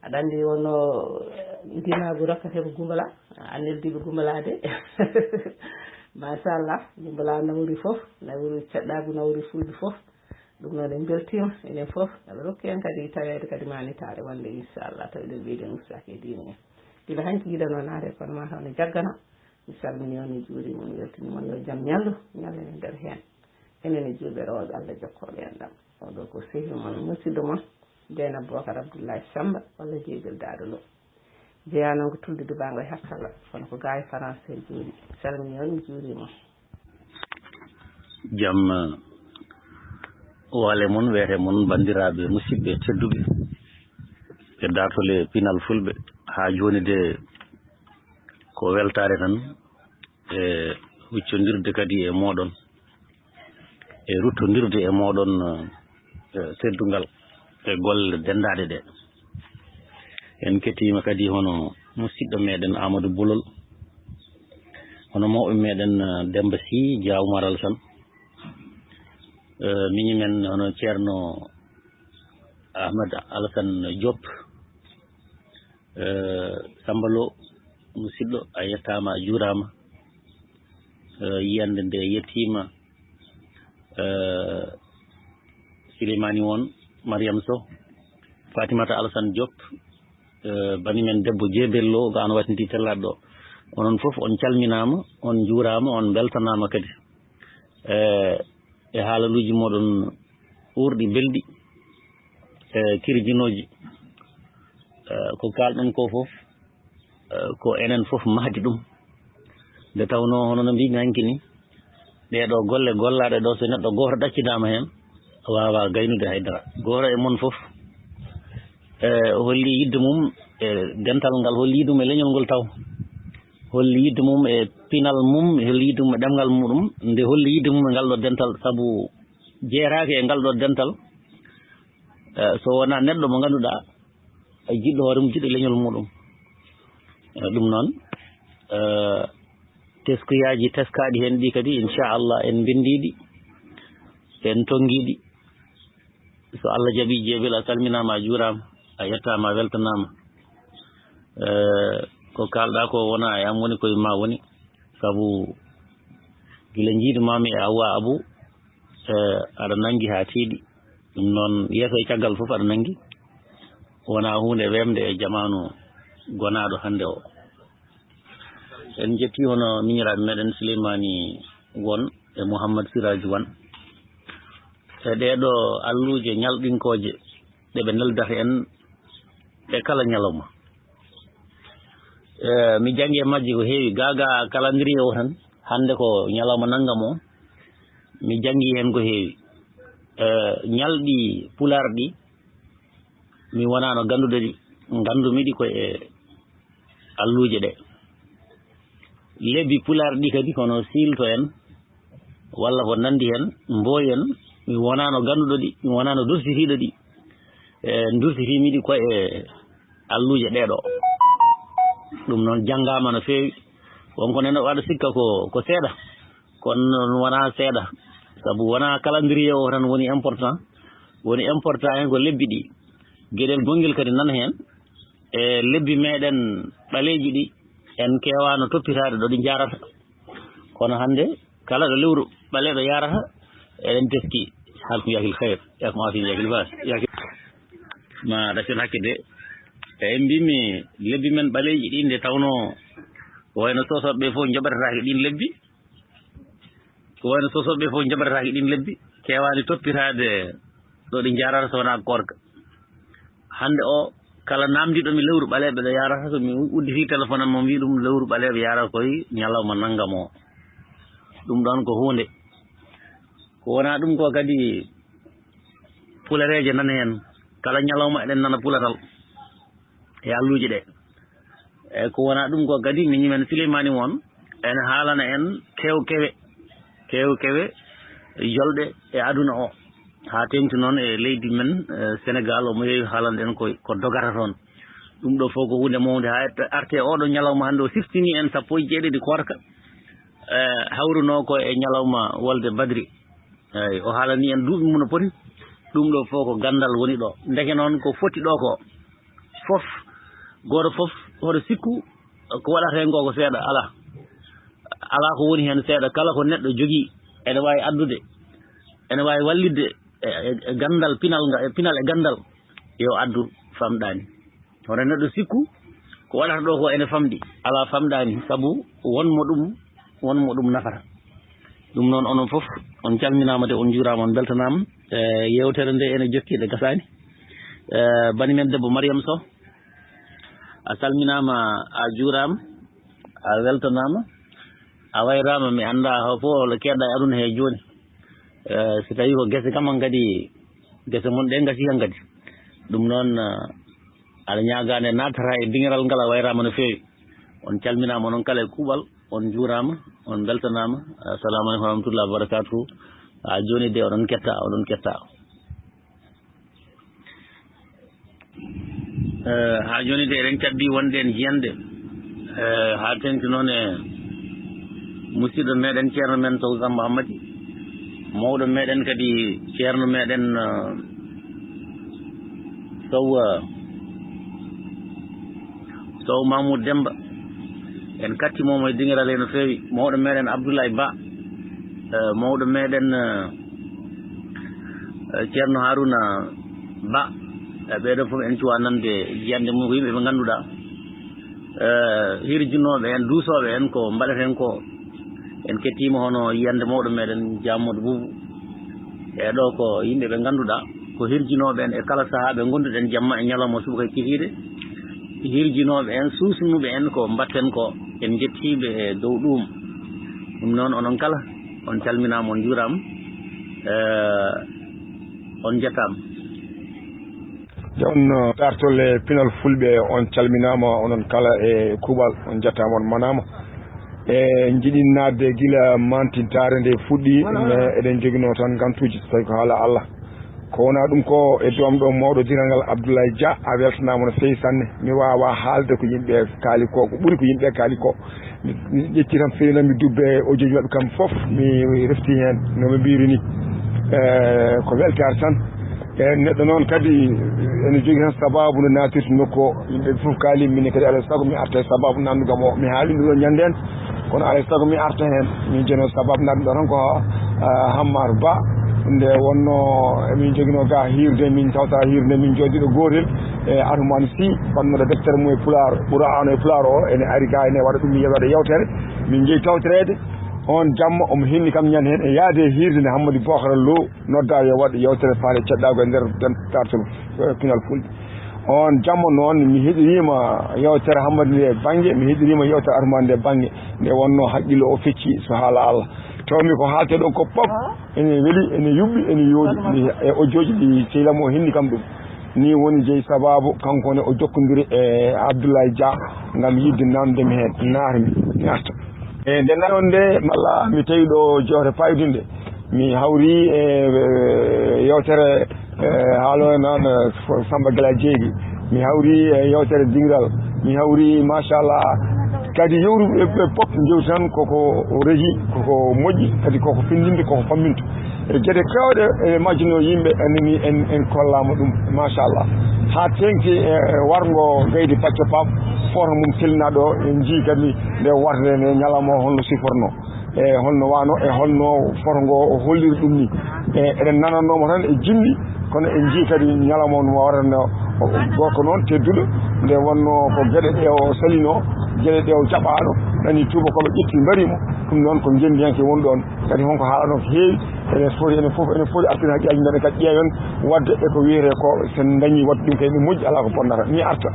aɗa anndi wonno, eh, ndimaagu rokkata ko Gumbala, a neldiiɓe Gumbala de. Machallah, Jimbala nawri fof, nawri Caɗɗaagu, nawri Fulɓe fof. Ɗum noon en mbeltiima, enen fof, aɗa rokki en kadi taweede kadi manitaare wonde, inchallah, tawi ɗen ɓeyden ustaaki e diine en. Gila hanki yiɗanoo naade, kono ma taw ne jaggana. Mi salmini on, mi juurima on, mi weltini mon, yo jam ñallu, ñallen e nder heen. Enen e juulɓe rewooɓe, Allah jokkooɓe en ɗam. Oɗo ko sehi mon, musidɗo mon, Dieynaba Bocar Abdoulaye Samba, walla Jeegal Daado Lo. Jeyaa noon ko tulde dubaango e hakkalla, kono ko gaa e France en jooɗi. Mi salmini on, mi juurima on. Jam, eh, waale mon, weere mon, banndiraaɓe, musidɓe tedduɓe, e daartole pinal Fulɓe. Haa jooni de, ko weltaare tan, e huccondirde kadi e mooɗon, e ruttondirde e mooɗon, eh, teddungal e golle denndaaɗe ɗe. En kettiima kadi hono musidɗo meɗen Amadou Bolol, hono mawɓe meɗen, eh, Demba Sy, Dia Oumar Alassane, eh, miñi men hono Ceerno Ahmed Alassane Diop, eh, Samba Lo, musidɗo, a yettaama, a juuraama. Eh, yiyannde nde yettiima, eh, Silimani won, Mariam Sow, Fatimata Alassane Diop, eh, bani men debbo Jeebel Lo, ga ano waɗi ndi tellaaɗo ɗo. Onon fof on calminaama, on njuuraama, on mbeltanaama kadi. Eh, e haalaluuji mooɗon uurɗi, belɗi, eh, kirjinooji. Eh, ko kaalɗon ko fof, eh, ko enen fof mahdi ɗum. Nde tawnoo, hono no mbiimi hanki ni, ɗee ɗoo golle gollaaɗe ɗoo, so neɗɗo gooto ɗaccidaama heen, waawaa gaynude hay dara. Gooto e mon fof, eh, holli yiɗde mum e dental ngal, holli yiɗde mum e leñol ngol taw, holli yiɗde mum e pinal mum, holli yiɗde mum e ɗemngal muɗum, nde holli yiɗde mum e ngal ɗoo dental, sabu jeeraaki e ngal ɗoo dental, eh, so wonaa neɗɗo mo ngannduɗaa, ay jiɗɗo hoore mum, jiɗɗo leñol muɗum. Eh, ɗum noon, eh, teskuyaaji teskaaɗi heen ɗi kadi, inchallah, en mbinndii ɗi, en tonngii ɗi. So Allah jaɓii, Jeebel, a salminaama, a juuraama, a yettaama, a weltanaama. Eh, ko kaalɗaa ko wonaa e am woni, ko e maa woni. Sabu gila njiidu-maa-mi e Hawwa Abu, eh, aɗa nanngi haa tiiɗi. Ɗum noon, yeeso e caggal fof aɗa nanngi. Wonaa huunde weemde e jamaanu gonaaɗo hannde o. En njettii hono miñiraaɓe meɗen Souleymani Won e Mouhammad Siraju Wan e ɗee ɗoo alluuje ñalɗinkooje ɗe ɓe neldata en e kala ñalawma. Eh, mi janngi e majji ko heewi. Gaa gaa, calendrier o tan, hannde ko ñalawma nanngam o, mi janngi heen ko heewi. Eh, ñalɗi Pulaar ɗi, mi wonaano ganndude ɗi, nganndumi ɗi ko e alluuje ɗe. Lebbi Pulaar ɗi kadi, hono Siilto en, walla ko nanndi heen, Mbooy en, mi wonaano gannduɗo ɗi, mi wonaano dursitiiɗo ɗi. E, dursitiimi ɗi ko e alluuje ɗee ɗoo. Ɗum noon, janngaama no feewi. Won ko neɗɗo waɗa sikka ko, ko seeɗa, kono noon wonaa seeɗa, sabu wonaa calendrier o tan woni important. Woni important heen ko lebbi ɗi. Geɗel gongel kadi nana heen. E lebbi meɗen ɓaleeji ɗi, en keewaano toppitaade ɗo ɗi njaarata. Kono hannde, kala ɗo lewru ɓaleeɗo yaarata, eɗen teski. Halkum yakil khayr, yakum afin yakil bas, yakil. Ma ɗaccon hakke de. E, en mbimi lebbi men ɓaleeji ɗi, nde tawnoo ko wayno Soosooɓe ɓe fof njoɓatataake ɗin lebbi. Ko wayno Soosooɓe ɓe fof njoɓatataake ɗin lebbi, keewaani toppitaade ɗo ɗi njaarata so wonaa koorka. Hannde o, kala naamndiiɗo mi lewru ɓaleeɓe ɗo yaarata, so mi udditii téléphone am, mo mbii ɗum lewru ɓaleeɓe yaarata koye ñalawma nanngam o. Ɗum ɗoon ko huunde. Ko wonaa ɗum ko kadi, pulareeje nana heen. Kala ñalawma eɗen nana pulatal e alluuje ɗe. E ko wonaa ɗum ko kadi, miñi men Sileymaani Won ene haalana en kew-, kewe, kew-, kewe jolɗe e aduna o. Haa teeŋti noon e leydi men, eh, Senegaal, omo yeewi haalana en ko, ko dogata toon. Ɗum ɗo fof ko huunde mawnde. Haa arte oɗo ñalawma hannde, o siftini en sappo e jeeɗiɗi koorka, eh, hawrunoo ko e ñalawma wolde Badri. Eey, o haalani en duuɓi mum no poti. Ɗum ɗo fof ko ganndal woni ɗo. Ndeke noon ko foti ɗo ko fof, gooto fof hoto sikku ko waɗata heen ko ko seeɗa, alaa. Alaa ko woni heen seeɗa, kala ko neɗɗo jogii, ene waawi addude, ene waawi wallitde e, e, e ganndal pinal nga, e pinal e ganndal, yo addu famɗaani. Hono neɗɗo sikku, ko waɗata ɗo ko ene famɗi, alaa famɗaani, sabu won mo ɗum, won mo ɗum nafata. Ɗum noon, onon fof, on calminaama de, on njuuraama, on mbeltanaama. E, yeewtere nde ene jokki, nde gasaani. E, bani men debbo Mariam Sow, a salminaama, a juuraama, a weltanaama, a wayraama, mi anndaa ho fof holo keedɗa e aduna he jooni. E, so tawii ko gese kam hankadi, gese mon ɗe ngasi hankadi. Ɗum noon, e, aɗa ñaagaa nde naatata e diŋiral ngal, a wayraama no feewi. On calminaama, onon kala e kuuɓal, on njuuraama, on mbeltanaama. Assalamu aleykum wa rahmatullahi wa barakatuhu. A jooni de, oɗon ketta, oɗon ketta. Eh, haa jooni de, eɗen cabbii wonde en jiyande, eh, haa teŋti noon e musidɗo meɗen, ceerno men Sow Samba Hammadi, mawɗo meɗen kadi, ceerno meɗen, eh, Sow, eh, Sow Mamoud Demba. En katti mo e diŋiral he no feewi. Mawɗo meɗen Abdoulaye Ba, eh, mawɗo meɗen, eh, eh, ceerno Haruna Ba. Eh, ɓeeɗo fof en cuwa nande jiyande mum, ko yimɓe ɓe ngannduɗaa, eh, hirjinooɓe en, duusooɓe en ko mbaɗeten ko. En kettiima hono yiyande mawɗo meɗen Jammoodo Buubu. E ɗo ko yimɓe ɓe ngannduɗaa ko hirjinooɓe en e kala sahaa ɓe ngonnduɗen jamma e ñalawma, subaka e kikiiɗe. Hirjinooɓe en, suusnuɓe en ko mbaɗten ko, en njettii ɓe e dow ɗuum. Ɗum noon, onon kala, on calminaama, on njuuraama, eh, on njettaama. Nde on, uh, dartol e pinal fulɓe, on calminaama, onon kala e kuuɓal, on njettaama, on manaama. E njiɗi naatde gila mantintaare nde fuɗɗi, ɗum, eh, eɗen njoginoo tan ngantuuji, so tawi ko haala Allah. Ko wonaa ɗum ko e doom ɗo mawɗo diral ngal, Abdoulaye Dia, a weltanaama no feewi sanne. Mi waawaa haalde ko yimɓe kaali ko, ko ɓuri ko yimɓe kaali ko. Mi, mi ƴetti tan feewi noon, mi dubbe audio ji maɓɓe kam fof, mi refti heen no ɓe mbiyri ni. Eh, ko weltaare tan. E neɗɗo noon kadi ene jogii tan sabaabu nde naatirta nokku o. Yimɓe fof kaali min kadi, alaa e sago mi arta e sabaabu naatnugam o. Mi haali ɗum ɗo ñande en, kono alaa e sago mi arta heen. Min jeno sabaabu naatnugam ɗo tan ko, ah, Hammar Ba. Nde wonno min joginoo ga hiirde, min tawta hiirde, min jooɗiiɗo gootel e Atoumane Sy, wannooɗo deftere mum e Pulaar, Qur'aana e Pulaar o, ene ari ga ene waɗa ɗum, mi waɗa yewtere. Min njehi tawtoreede. On jamma omo hinni kam ñande heen e yaade e hiirde nde Hammadi Bookara Lo nodda yo waɗ yewtere faale ceɗɗaago e nder dartol, eh, pinal fulɓe. On jamma noon, mi heɗiriima yewtere Hammadi nde bannge, mi heɗiriima yewtere Atoumane nde bannge, nde wonnoo haqqille o fecci, so haala Allah. Tawmi ko haalte ɗo ko pop ene weli, ene yuɓɓi, ene yooɗi. Mi, e audio ji ɗi sehil am o hinni kam ɗum. Ni woni jeyi sabaabu kanko ne o jokkondiri e Abdoulaye Dia ngam yiɗde naatnude mi heen, naatmi, mi arta. E nde nanon nde, malla mi tawi ɗo jewte paydunde, mi hawri e, e, yewtere, e, haaloore noon, e, Samba Gila Jeegi, mi hawri e yewtere dingiral, mi hawri, machallah, kadi yewru ɓe, ɓe pop jewti tan koko reji, koko moƴƴi, kadi koko findinde, koko famminta. E geɗe keewɗe e majjuno yimɓe, en ni en, en kollaama ɗum, machallah. Haa teŋti e warngo gaydi Pacco Paam, foto mum sellinaaɗo, en njii kadi nde warde nde ñalawma o holno siforno, e holno wano, e holno foto ngo o holliri ɗum ni. E eɗen nanannoo mo tan e jimɗi, kono en njii kadi ñalawma o no warata nde o, o gorko noon tedduɗo, nde wonno ko geɗe ɗe o salino, geɗe ɗe o jaɓaano, nani tuubakooɓe ƴetti mbari mo. Ɗum noon ko ngenndiyanke woni ɗoon. Kadi honko haalano ko heewi, ene foti, ene fof, ene foti artirde hakkillaaji men kadi ƴeewen waɗde e ko wiyetee ko, so en dañii waɗde ɗum kadi ne moƴƴi, alaa ko bonnata, mi arta.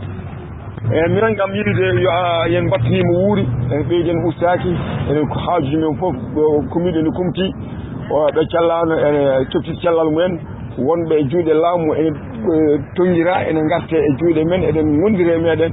E minen kam yiɗude yo a, yen mbattini mo wuuri, en ɓeydi en ustaaki, enen ko haajuji men fof, ɗo kumiɗo ene kumti, o, ɓe callaano, ene cofti cellal mumen, wonɓe e juuɗe laamu ene, e, tonngira, ene ngarta e juuɗe men, eɗen ngonndira e meɗen.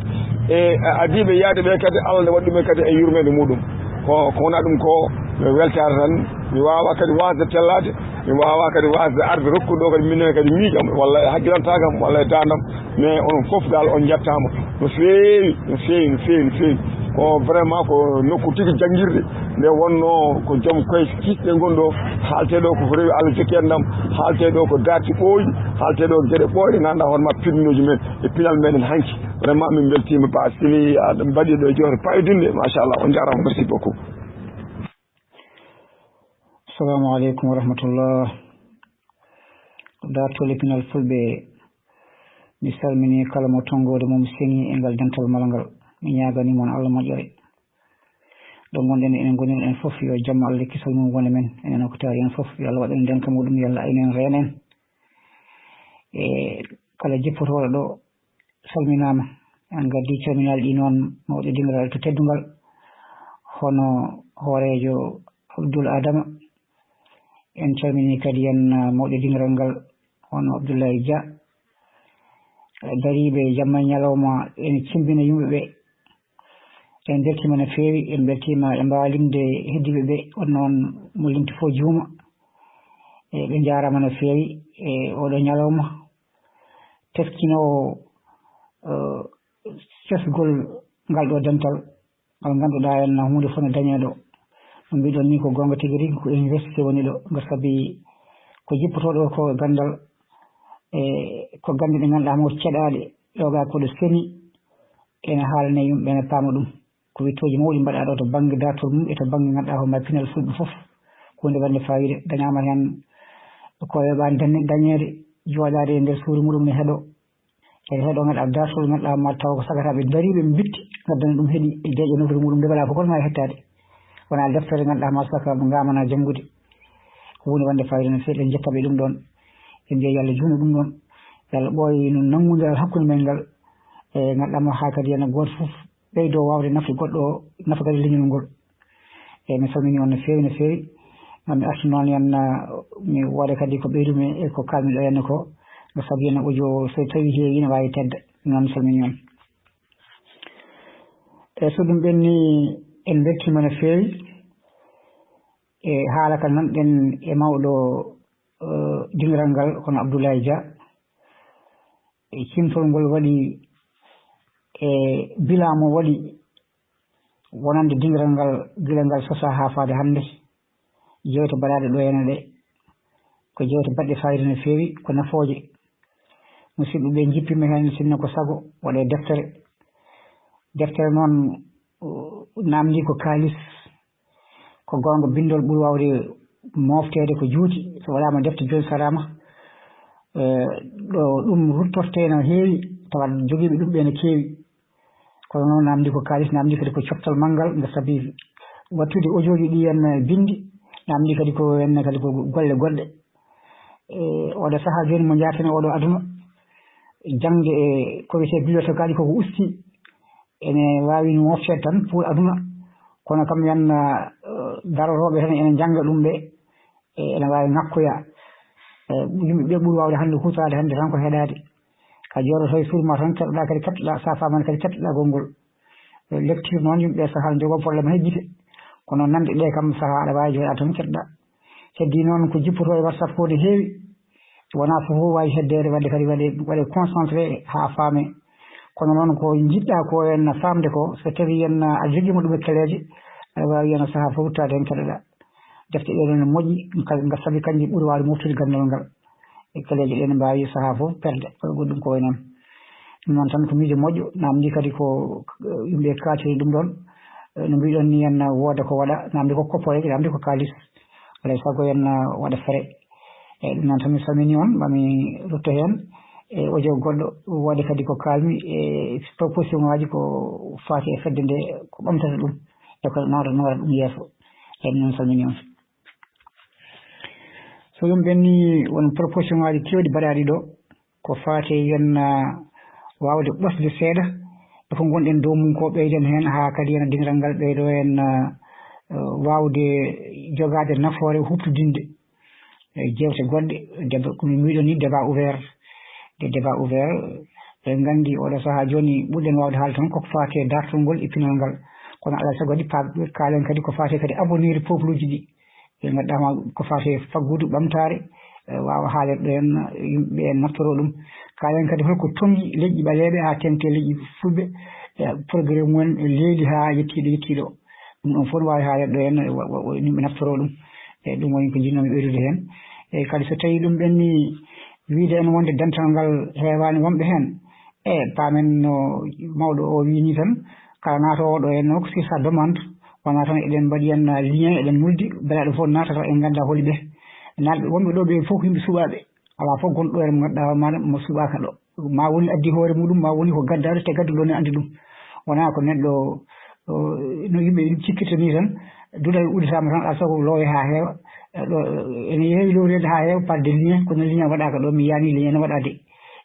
E adiiɓe yaade ɓe kadi, Allah ne waɗi ɗumen kadi e yurmeende muɗum. Ko, ko wonaa ɗum ko weltaare tan. Mi waawaa kadi waasde tellaade, mi waawaa kadi waasde arde rokkude ɗo kadi minen kadi miijo am, walla e hakkilantaagal am, walla e daande am. Mais onon fof dal on njettaama no feewi, no feewi, no feewi, no feewi. Ko vraiment ko nokku tigi janngirde. Nde wonno ko joom koye kisɗe ngon ɗo, haalte ɗo ko rewi Allah jokki enɗam, haalte ɗo ko darti ɓooyi, haalte ɗo geɗe ɓooyɗe ngannduɗaa hoore ma piɗnooji men e pinal meɗen hanki. Vraiment min mbeltiima Ba Sili, aɗa mbaɗi ɗo jewte paydunde, machallah, on njaaraama, merci beaucoup. Assalamu aleykum wa rahmatullah. Daartol e pinal fulɓe, mi salmini kala mo tonngoode mum seni e ngal dental mala ngal. Mi ñaaganii mon Allah moƴƴere. Ɗo ngonɗen, enen ngonir en fof, yo jamma Allah e kisal mum wone men. Enen oktaari en fof, yo Allah waɗ en ndenka muɗum, yo Allah aynu en, reena en. E kala jippotooɗo ɗo, salminaama. En ngaddi calminaali ɗi noon, mawɗo dingiral to teddungal, hono hooreejo Abdul Adama. En calminii kadi en, ah, mawɗo dingiral ngal, hono Abdullahi Dia. Eh, dariiɓe jamma e ñalawma ene cimbina yimɓe ɓe. En mbeltiima no feewi, en mbeltiima e mbaalimde heddiiɓe ɓe, on noon mo limti fof juuma. E ɓe njaaraama no feewi e oɗo ñalawma. Teskinoowo, eh, cesgol ngal ɗo dental, ngal ngannduɗaa en huunde fof no dañee ɗo. No mbiɗon ni ko goonga tigi rigi, ko université woni ɗo, ngal sabi ko jippotoo ɗo ko ganndal, e ko gannde ɗe ngannduɗaa mo ceɗaaɗe, yoga ko ɗo seni, ene haalane yimɓe, ene paama ɗum. Ko wittooji mawɗi mbaɗaa ɗo to bannge daartol mum e to bannge ngannduɗaa ko mbaɗa pinal fulɓe fof. Ko huunde wonde faayiida, dañaama heen ko weeɓaani dañe-, dañeede, jooɗaade e nder suudu muɗum ne heɗo. Ene heɗo ngannduɗaa daartol ngannduɗaa ma taw ko sagataaɓe dariiɓe mbitti ngaddana ɗum heɗi e deeƴe nofru muɗum nde walaa ko kono maa hettaade. Wonaa deftere ngannduɗaa ma saka mo ngaamana janngude. Ko huunde wonde faayiida no feewi, en njettaɓe ɗum ɗoon. En mbiya yo Allah juutnu ɗum ɗoon. Yo Allah ɓooy no nanngundiral hakkunde men ngal. E ngannduɗaa ma haa kadi ene gooto fof ɓeydo waawde nafde goɗɗo o, nafa kadi leñol ngol. E mi salmini on no feewi, no feewi. Maa mi artu noon yen, ah, mi wooda kadi ko ɓeydumi e ko kalmi ɗo henne ko. No sabi yen audio so tawi heewi ne waawi tedda. Noon mi salmini on. E so ɗum ɓenni, en mbeltiima no feewi. E haala ka nanɗen e mawɗo, eh, dingiral ngal, hono Abdoulaye Dia. E cimtol ngol waɗi, e bilan mo waɗi wonande dingiral ngal, gila ngal sosaa haa faade hannde. Jeewte mbaɗaaɗe ɗo henne ɗe, ko jeewte baɗɗe faayiida no feewi, ko nafooje. Musidɓe ɓe njippiima heen, sinno ko sago, waɗee deftere. Deftere noon, uh, naamndii ko kaalis. Ko goonga, binndol ɓuri waawde moofteede ko juuti. So waɗaama defte jooni saraama, eh, ɗo ɗum ruttortee no heewi, tawa jogiiɓe ɗum ɓe no keewi. Kono noon, naamndii ko kaalis, naamndii kadi ko coftal manngal, nde sabi wattude audioji ɗi en binndi, naamndii kadi ko en kadi ko golle goɗɗe. E oɗo sahaa jooni mo njaarten e oɗo aduna, jaŋde e ko wiyetee bibliothèque aji koko usti, ene waawi no mofteede tan pour aduna. Kono kam, yan, eh, darotooɓe tan ene njannga ɗum ɓe, e ene waawi ŋakkoya. E yimɓe ɓe ɓuri waawde hannde huutoraade hannde tan ko heɗaade. A jooɗoto e suudu ma tan, keɗoɗaa kadi, keɗoɗaa, so a faamaani kadi, keɗoɗaa konngol. E lecture noon, yimɓe ɓe sahaa njogoo problème hay gite. Kono nande ɗe kam, sahaa aɗa waawi jooɗaade tan, keɗoɗaa. Heddii noon ko jippotoo e WhatsApp ko ne heewi. Wonaa fof fof waawi heddeede, waɗde kadi waɗe, waɗe concentré haa faame. Kono noon ko njiɗɗaa ko en faamde ko, so tawii en a jogiima ɗum e keleeje, aɗa waawi en sahaa fof ruttaade heen keɗoɗaa. Defte ɗe noon moƴƴi, ka-, nga sabi kanji ɓuri waawde moftude ganndal ngal. E keleeje ɗe ne mbaawi sahaa fof perde, kono goɗɗum ko wayi noon. Ɗum noon tan ko miijo moƴƴo, naamndii kadi ko, eh, yimɓe kaatiri ɗum ɗoon. Eh, no mbiɗon ni, en wooda ko waɗa, naamndii ko kopporeeje, naamndii ko kaalis. Alaa e sago en, ah, waɗa fere. E ɗum noon tan mi salmini on, ma mi rutto heen. E audio goɗɗo, wooda kadi ko kaalmi, e proposition ngaaji ko faati e fedde nde, ko ɓamtata ɗum, e ko nawata, nawata ɗum yeeso. E ɗum noon salmini on. So ɗum ɓenni, won proposition ngaaji keewɗi mbaɗaaɗi ɗo, ko faati e yen, ah, waawde ɓosde seeɗa e ko ngonɗen dow mum ko, ɓeyden heen haa kadi yen dingiral ngal ɓeydo en, ah, waawde jogaade nafoore huɓtodinde. E jeewte goɗɗe, débat, ko mi mbiɗo ni, débat ouvert. Nde débat ouvert, en nganndi oɗo sahaa jooni ɓurɗen waawde haalde tan koko faati e dartol ngol e pinal ngal. Kono alaa e sago waɗi pa-, kaalen kadi ko faati kadi avenir peuple uji ɗi. Ɓe ngannduɗaa ma ko faati e faggudu ɓamtaare, e waawa haalirde heen, yimɓe ɓe naftoroo ɗum. Kaalen kadi holko tonngi leƴƴi ɓaleeɓe haa teeŋti e leƴƴi fulɓe, e progrès mumen e leydi haa yettii ɗo yettii ɗo. Ɗum ɗoon fof ne waawi haalirde heen, wa-, wa-, wa-, yimɓe naftoroo ɗum. E ɗum woni ko njiɗnoomi ɓeydude heen. E kadi so tawii ɗum ɓenni wiyde en wonde dental ngal heewaani wonɓe heen, e paamen no mawɗo o wiyi ni tan, kala naatoowo ɗo heen o ko sur sa demande, Wonaa tan eɗen mbaɗi en lien, eɗen nuldi, belaaɗo fof naatata, en nganndaa holi ɓe. Naalɓe wonɓe ɗo ɓe fof ko yimɓe suɓaaɓe. Alaa fof gonɗo ɗo e mo ngannduɗaa hoore maaɗa mo suɓaaka ɗo. Ma woni addi hoore muɗum, ma woni ko gaddaɗo, te gadduɗo ne anndi ɗum. Wonaa ko neɗɗo, o, no yimɓe cikkirta ni tan, duɗal udditaama tan, alaa sago loowe haa heewa. Ɗo, ene yeewi lowreede haa heewa par des liens, kono lien waɗaaka ɗo, mi yaani lien ne waɗaade.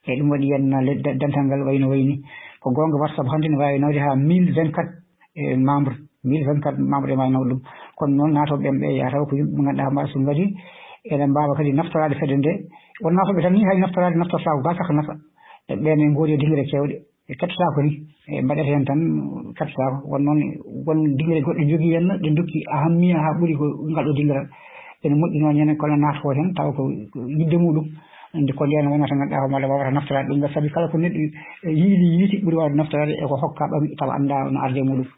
Eeyi, ɗum waɗi en le-, de-, dental ngal wayno wayni. Ko goonga, WhatsApp hannde ne waawi nawde haa mille vingt-quatre, e, membre, mille vingt-quatre membre e waawi nawde ɗum. Kono noon, naatooɓe ɓen ɓe yaha taw ko yimɓe ɓe ngannduɗaa hoore maaɗa so ngari, ene mbaawa kadi naftoraade fedde nde. Won naatooɓe tan ni hay naftoraade naftortaa ko gaa saka nafa. E ɓeen en ngoodi e dingre keewɗe. E kettotaako ni. E mbaɗata heen tan kettotaako. Won noon, won dingre goɗɗe njogii henna, ɗe ndokki ahammiya haa ɓuri ko ngal ɗo dingiral. Ene moƴƴi noon heen, kono naatoo heen tawa ko, ko yidde muɗum. Nde ko ndeen wonata ngannduɗaa hoore maaɗa waawata naftoraade ɗum, sabi kala ko neɗɗo yiili yiiti ɓuri waawde naftoraade e ko hokka ɗoon tawa anndaa no arde e muɗum.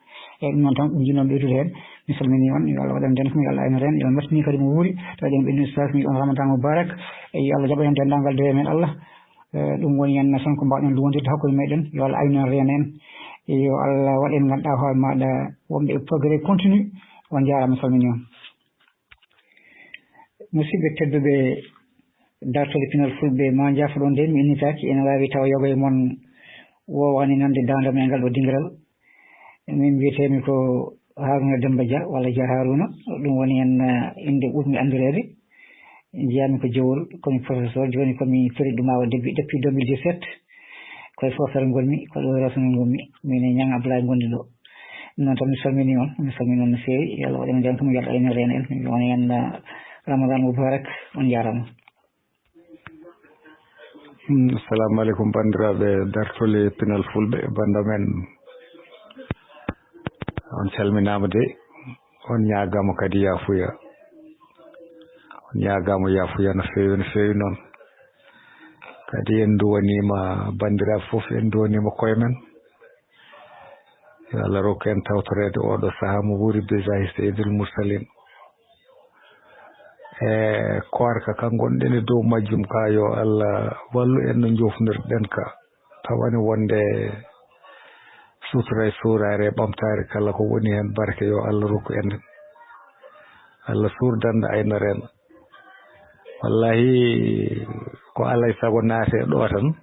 Eeyi, ɗum noon tan, ɗum njiɗnoo ɓeydude heen. Mi salminii on, yo Allah waɗan dental, yo Allah aynor en, yo Allah moƴƴin kadi mo wuuri, tawa eɗen ɓenni ustaas, mi wiya on Ramadan Mubarak, e yo Allah jaɓan en denndaangal dewe men Allah. Eh, ɗum woni heen tan ko mbaawɗen luwondirde hakkunde meɗen, yo Allah aynor en, en. Yo Allah waɗ en ngannduɗaa hoore maaɗa wonɓe e progrès continu. On njaaraama, salminii on. Musidɓe tedduɓe, dartol e pinal fulɓe, ma njaafoɗon nde mi innitaaki, ene waawi tawa yoga e mon woowani nande daande am e ngal ɗo dingiral. Min mbiyetee-mi ko Haruna Demba Dia, walla Dia Haruna. Ɗum woni heen, eh, innde ɓurmi anndireede. Njiyaa-mi ko Jowol, ko mi professeur, jooni ko mi feriɗɗo Maawo Debbi depuis deux mille dix-sept. Ko e Fosere ngonmi, ko ɗo e Rosano ngonmi. Min e Ñang Ablaye ngondi ɗo. Ɗum noon tan mi salminii on, mi salminii on no feewi. Yo Allah waɗ en jam, ko mi yalta ene reena en. Mi wona heen, eh, Ramadan Mubarak, on njaaraama. Hmm, assalamu aleykum, banndiraaɓe dartol e pinal fulɓe, bannda men. On calminaama de, on ñaagaama kadi yaafuya. On ñaagaama yaafuya no feewi, no feewi noon. Kadi en nduwaniima banndiraaɓe fof, en nduwaniima koye men. Yo Allah rokku en tawtoreede oo ɗoo sahaa mo wuuri bijahi Seydil Mursalin. E koorka ka ngonɗen e dow majjum ka, yo Allah wallu en no njofnirɗen ka. Tawa ne wonde sutura e suuraare e ɓamtaare kala ko woni heen barke, yo Allah rokku en. Allah suur dannda aynor en. Wallahi, ko alay sago naate ɗo tan.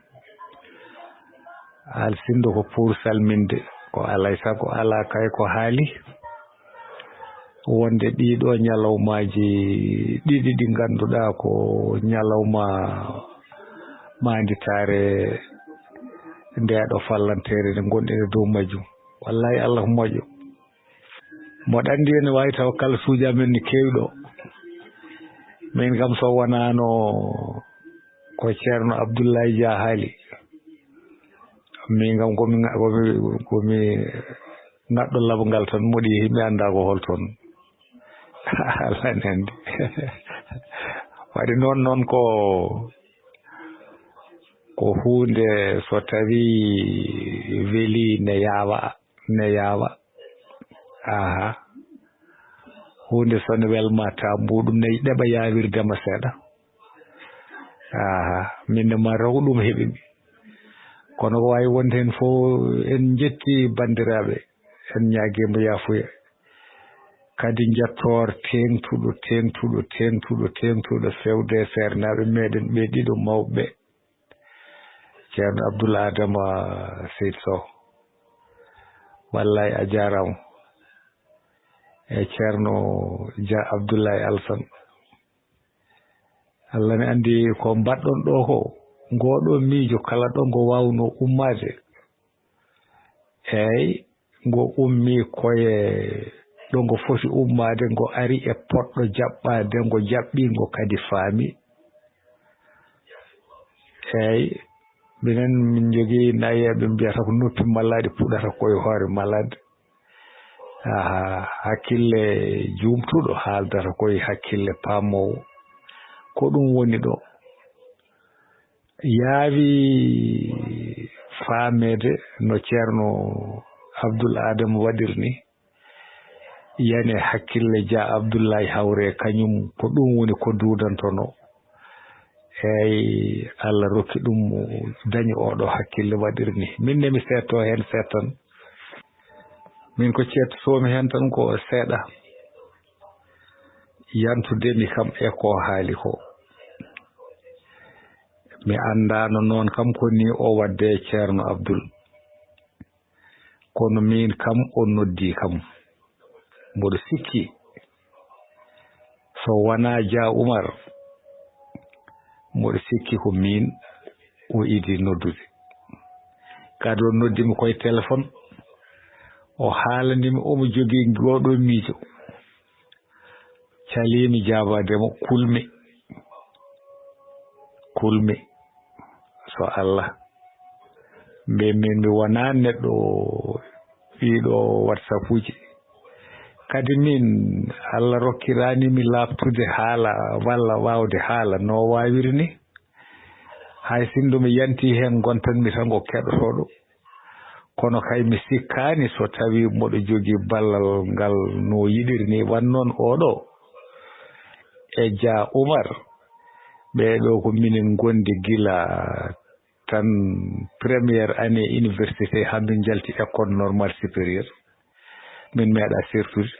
Alsindo ko pour salminde. Ko alay sago alaa kay ko haali. Wonde ɗiɗo ñalawmaaji ɗiɗi ɗi ngannduɗaa ko ñalawma maanditaare ndeeɗo fallanteere nde ngonɗen e dow majjum. Wallahi, Allah ko moƴƴo. Mboɗo anndi ene waawi taw kala suuji amen ne keewi ɗo. Min kam so wonaano ko Ceerno Abdullahi Dia haali, min kam ko mi, ko mi, ko mi ngaɗɗo laɓngal tan, moɗi mi anndaa ko hol toon. Allah ne anndi. Waɗi noon, noon ko, ko huunde so tawi weli ne yaawa, ne yaawa. Aha. Huunde so ne welma ta mbuɗum ne ɗeɓa yawirde ma seeɗa. Aha. Min ne ma raw ɗum heɓi mi. Kono ko waawi wonde heen fof en njetti banndiraaɓe. En ñaagii mo yaafuya. Kadi njettoor teeŋtuɗo, teeŋtuɗo, teeŋtuɗo, teeŋtuɗo fewde seernaaɓe meɗen ɓe ɗiɗo mawɓe. Ceerno Abdoul Adama Seydi Sow. Wallay a jaaraama. E Ceerno Dia Abdoulaye Alsan. Allah ne anndi ko mbaɗɗon ɗo ko. Ngoo ɗo miijo kala ɗo ngo waawnoo ummaade. Eey, ngo ummii koye ɗo ngo foti ummaade, ngo ari e poɗɗo jaɓɓaade, ngo jaɓɓii, ngo kadi faami. Eey, minen min njogii nayeeɓe mbiyata ko noppi malaaɗi puɗata koye hoore malade. Aha, hakkille juumtuɗo haaldata koye hakkille paamoowo. Ko ɗum woni ɗo. Yaawi faameede no Ceerno Abdul Adama waɗir ni, yani hakkille Dia Abdullahi Hawre, kañum ko ɗum woni ko duudantonoo. Eey, Allah rokki ɗum dañi oɗo hakkille waɗir ni. Min ne mi seetto heen seettan. Min ko ceettotoomi heen tan ko seeɗa, yantude mi kam e ko haali ko. Mi anndaano noon kam ko ni o waɗde Ceerno Abdul. Kono miin kam o noddi kam. Mboɗo sikki so wonaa Dia Oumar, mboɗo sikki ko miin o idi noddude. Kadi o noddi mi koye téléphone, o haalani mi omo jogii ngoo ɗoo miijo. Calii mi jaabaade mo, kulmi. Kulmi. So Allah. Mbe min mi wonaa neɗɗo ɓiiɗo WhatsApp uji. Kadi min Allah rokkiraani mi laaɓtude haala walla waawde haala no waawiri ni. Hay sinno mi yanti heen ngontan mi tan ko keɗotooɗo. Kono kay mi sikkaani so tawii mboɗo jogii ballal ngal no yiɗiri ni. Wan noon oɗo e Dia Oumar. Ɓee ɗoo ko minen ngondi gila tan première année université haa min njalti école normale supérieure. Min meeɗa sertude.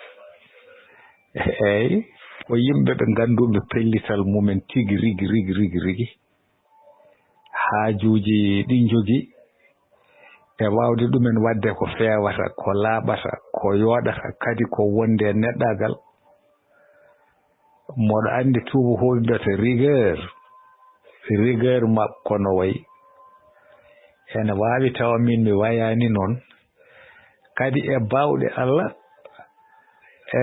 Eey, ko yimɓe ɓe nganndu-mi pellital mumen tigi rigi, rigi, rigi, rigi. Haajuuji ɗi njogii e waawde ɗumen waɗde ko feewata, ko laaɓata, ko yooɗata, kadi ko wonde e neɗɗaagal. Mboɗo anndi tuubakooɓe mbiyata rigueur, rigueur maɓɓe ko no wayi. Ene waawi tawa min mi wayaani noon. Kadi e baawɗe Allah, e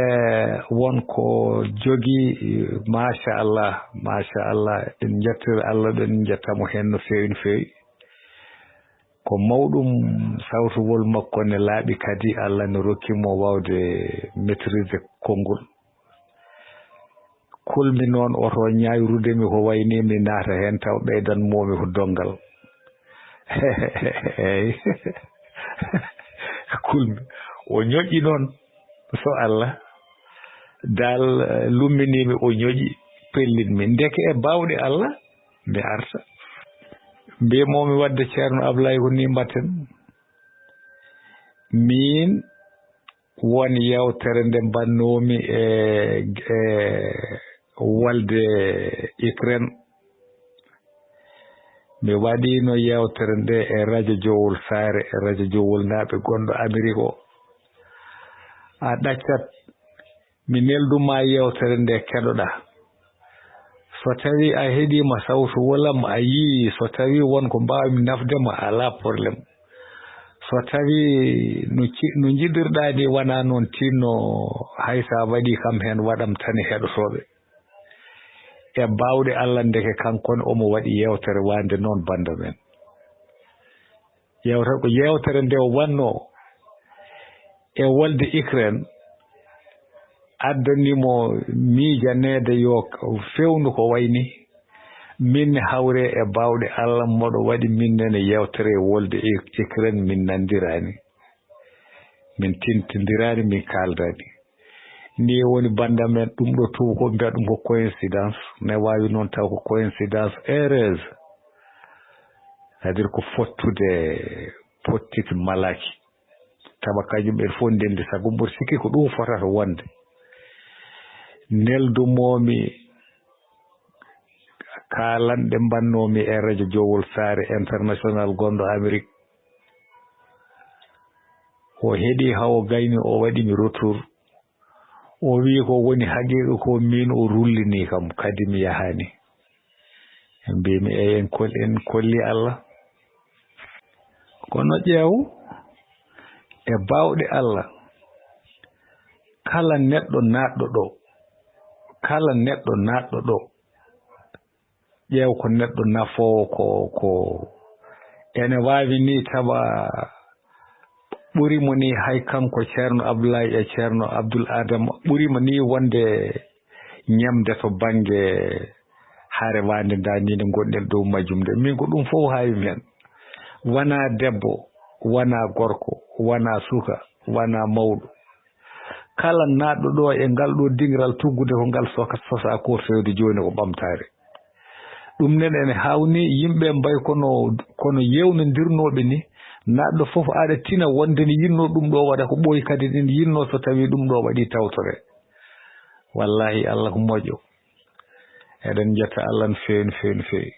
won ko jogii, machallah, machallah, en njettira Allah, ɗen njetta mo heen no feewi, no feewi. Ko mawɗum sawtowol makko ne laaɓi kadi Allah no rokki mo waawde maîtriser konngol. Kulmi noon oto ñaayrude mi ko wayni mi naata heen taw ɓeydan moomi ko donngal. Eey. Kulmi. O ñoƴƴi noon. So Allah. Dal, eh, lumminii mi o ñoƴƴi. Pellin mi. Ndeke e baawɗe Allah, mi arta. Mbiye moomi waɗde Ceerno Ablaye ko ni mbatten. Miin won yewtere nde mbannoomi e, e walde Ukraine. Mi waɗiino yewtere nde e rajo Jowol Saare, e rajo Jowol naaɓe gonɗo Amerik o. A ɗaccat, mi neldu ma yewtere nde keɗoɗaa. So tawii a heɗiima sawtu wolam, a yii, so tawii won ko mbaawmi nafde ma, alaa problème. So tawii no ci-, no njiɗirɗaa ni wonaa noon tinno, hay so a waɗii kam heen waɗam tan e heɗotooɓe. E baawɗe Allah ndeke kankone omo waɗi yewtere wande noon bannda men. Yewtere ko yewtere nde o wannoo e wolde Ukraine addani mo miijaneede yo k-, feewnu ko wayni min hawre e baawɗe Allah mboɗo waɗi min nene yewtere e wolde Ik-, Ukraine min nanndiraani. Min tintindiraani, min kaaldaani. Ni woni bannda men ɗum ɗo tuuba ko mbiya ɗum ko coïncidence. Ne waawi noon taw ko coïncidence heureuse. C'est-à-dire ko fottude pottiti malaaki. Tawa kañum en fof ndenndi sago mboɗo sikki ko ɗum fotata wonde. Neldumoomi kaalanɗe mbannoomi e rajo Jowol Saare International gonɗo Amerik. O heɗii haa o gayni, o waɗi mi retour. O wiyi ko woni haqiiqa ko miin o rullini kam, kadi mi yahaani. Mbimi, "Eey, en kol-, en kolli Allah." Kono ƴeew, e baawɗe Allah, kala neɗɗo naatɗo ɗo, kala neɗɗo naatɗo ɗo, ƴeew ko neɗɗo nafoowo ko, ko ene waawi ni tawa ɓuri mo ni hay kanko Ceerno Abdoulaye e Ceerno Abdoul Adama ɓuri mo ni wonde ñamde to bannge hare wande nda ni nde ngonɗen dow majjum nde. Min ko ɗum fof haawi mi heen. Wona debbo, wona gorko, wona suka, wona mawɗo. Kala naatɗo ɗo e ngal ɗo dingiral tuggude ko ngal soka-, sosa ko fewde jooni ko ɓamtaare. Ɗum nen ene hawni yimɓe mbay kono, kono yewnondirnoɓe ni, Naɗɗo fof aɗa tina wonde ne yinnoo ɗum ɗo waɗa ko ɓooyi, kadi ɗin yinnoo so tawii ɗum ɗo waɗii tawtore. Wallaahi, Allah ko moƴƴo. Eɗen njetta Allah no feewi, no feewi, no feewi.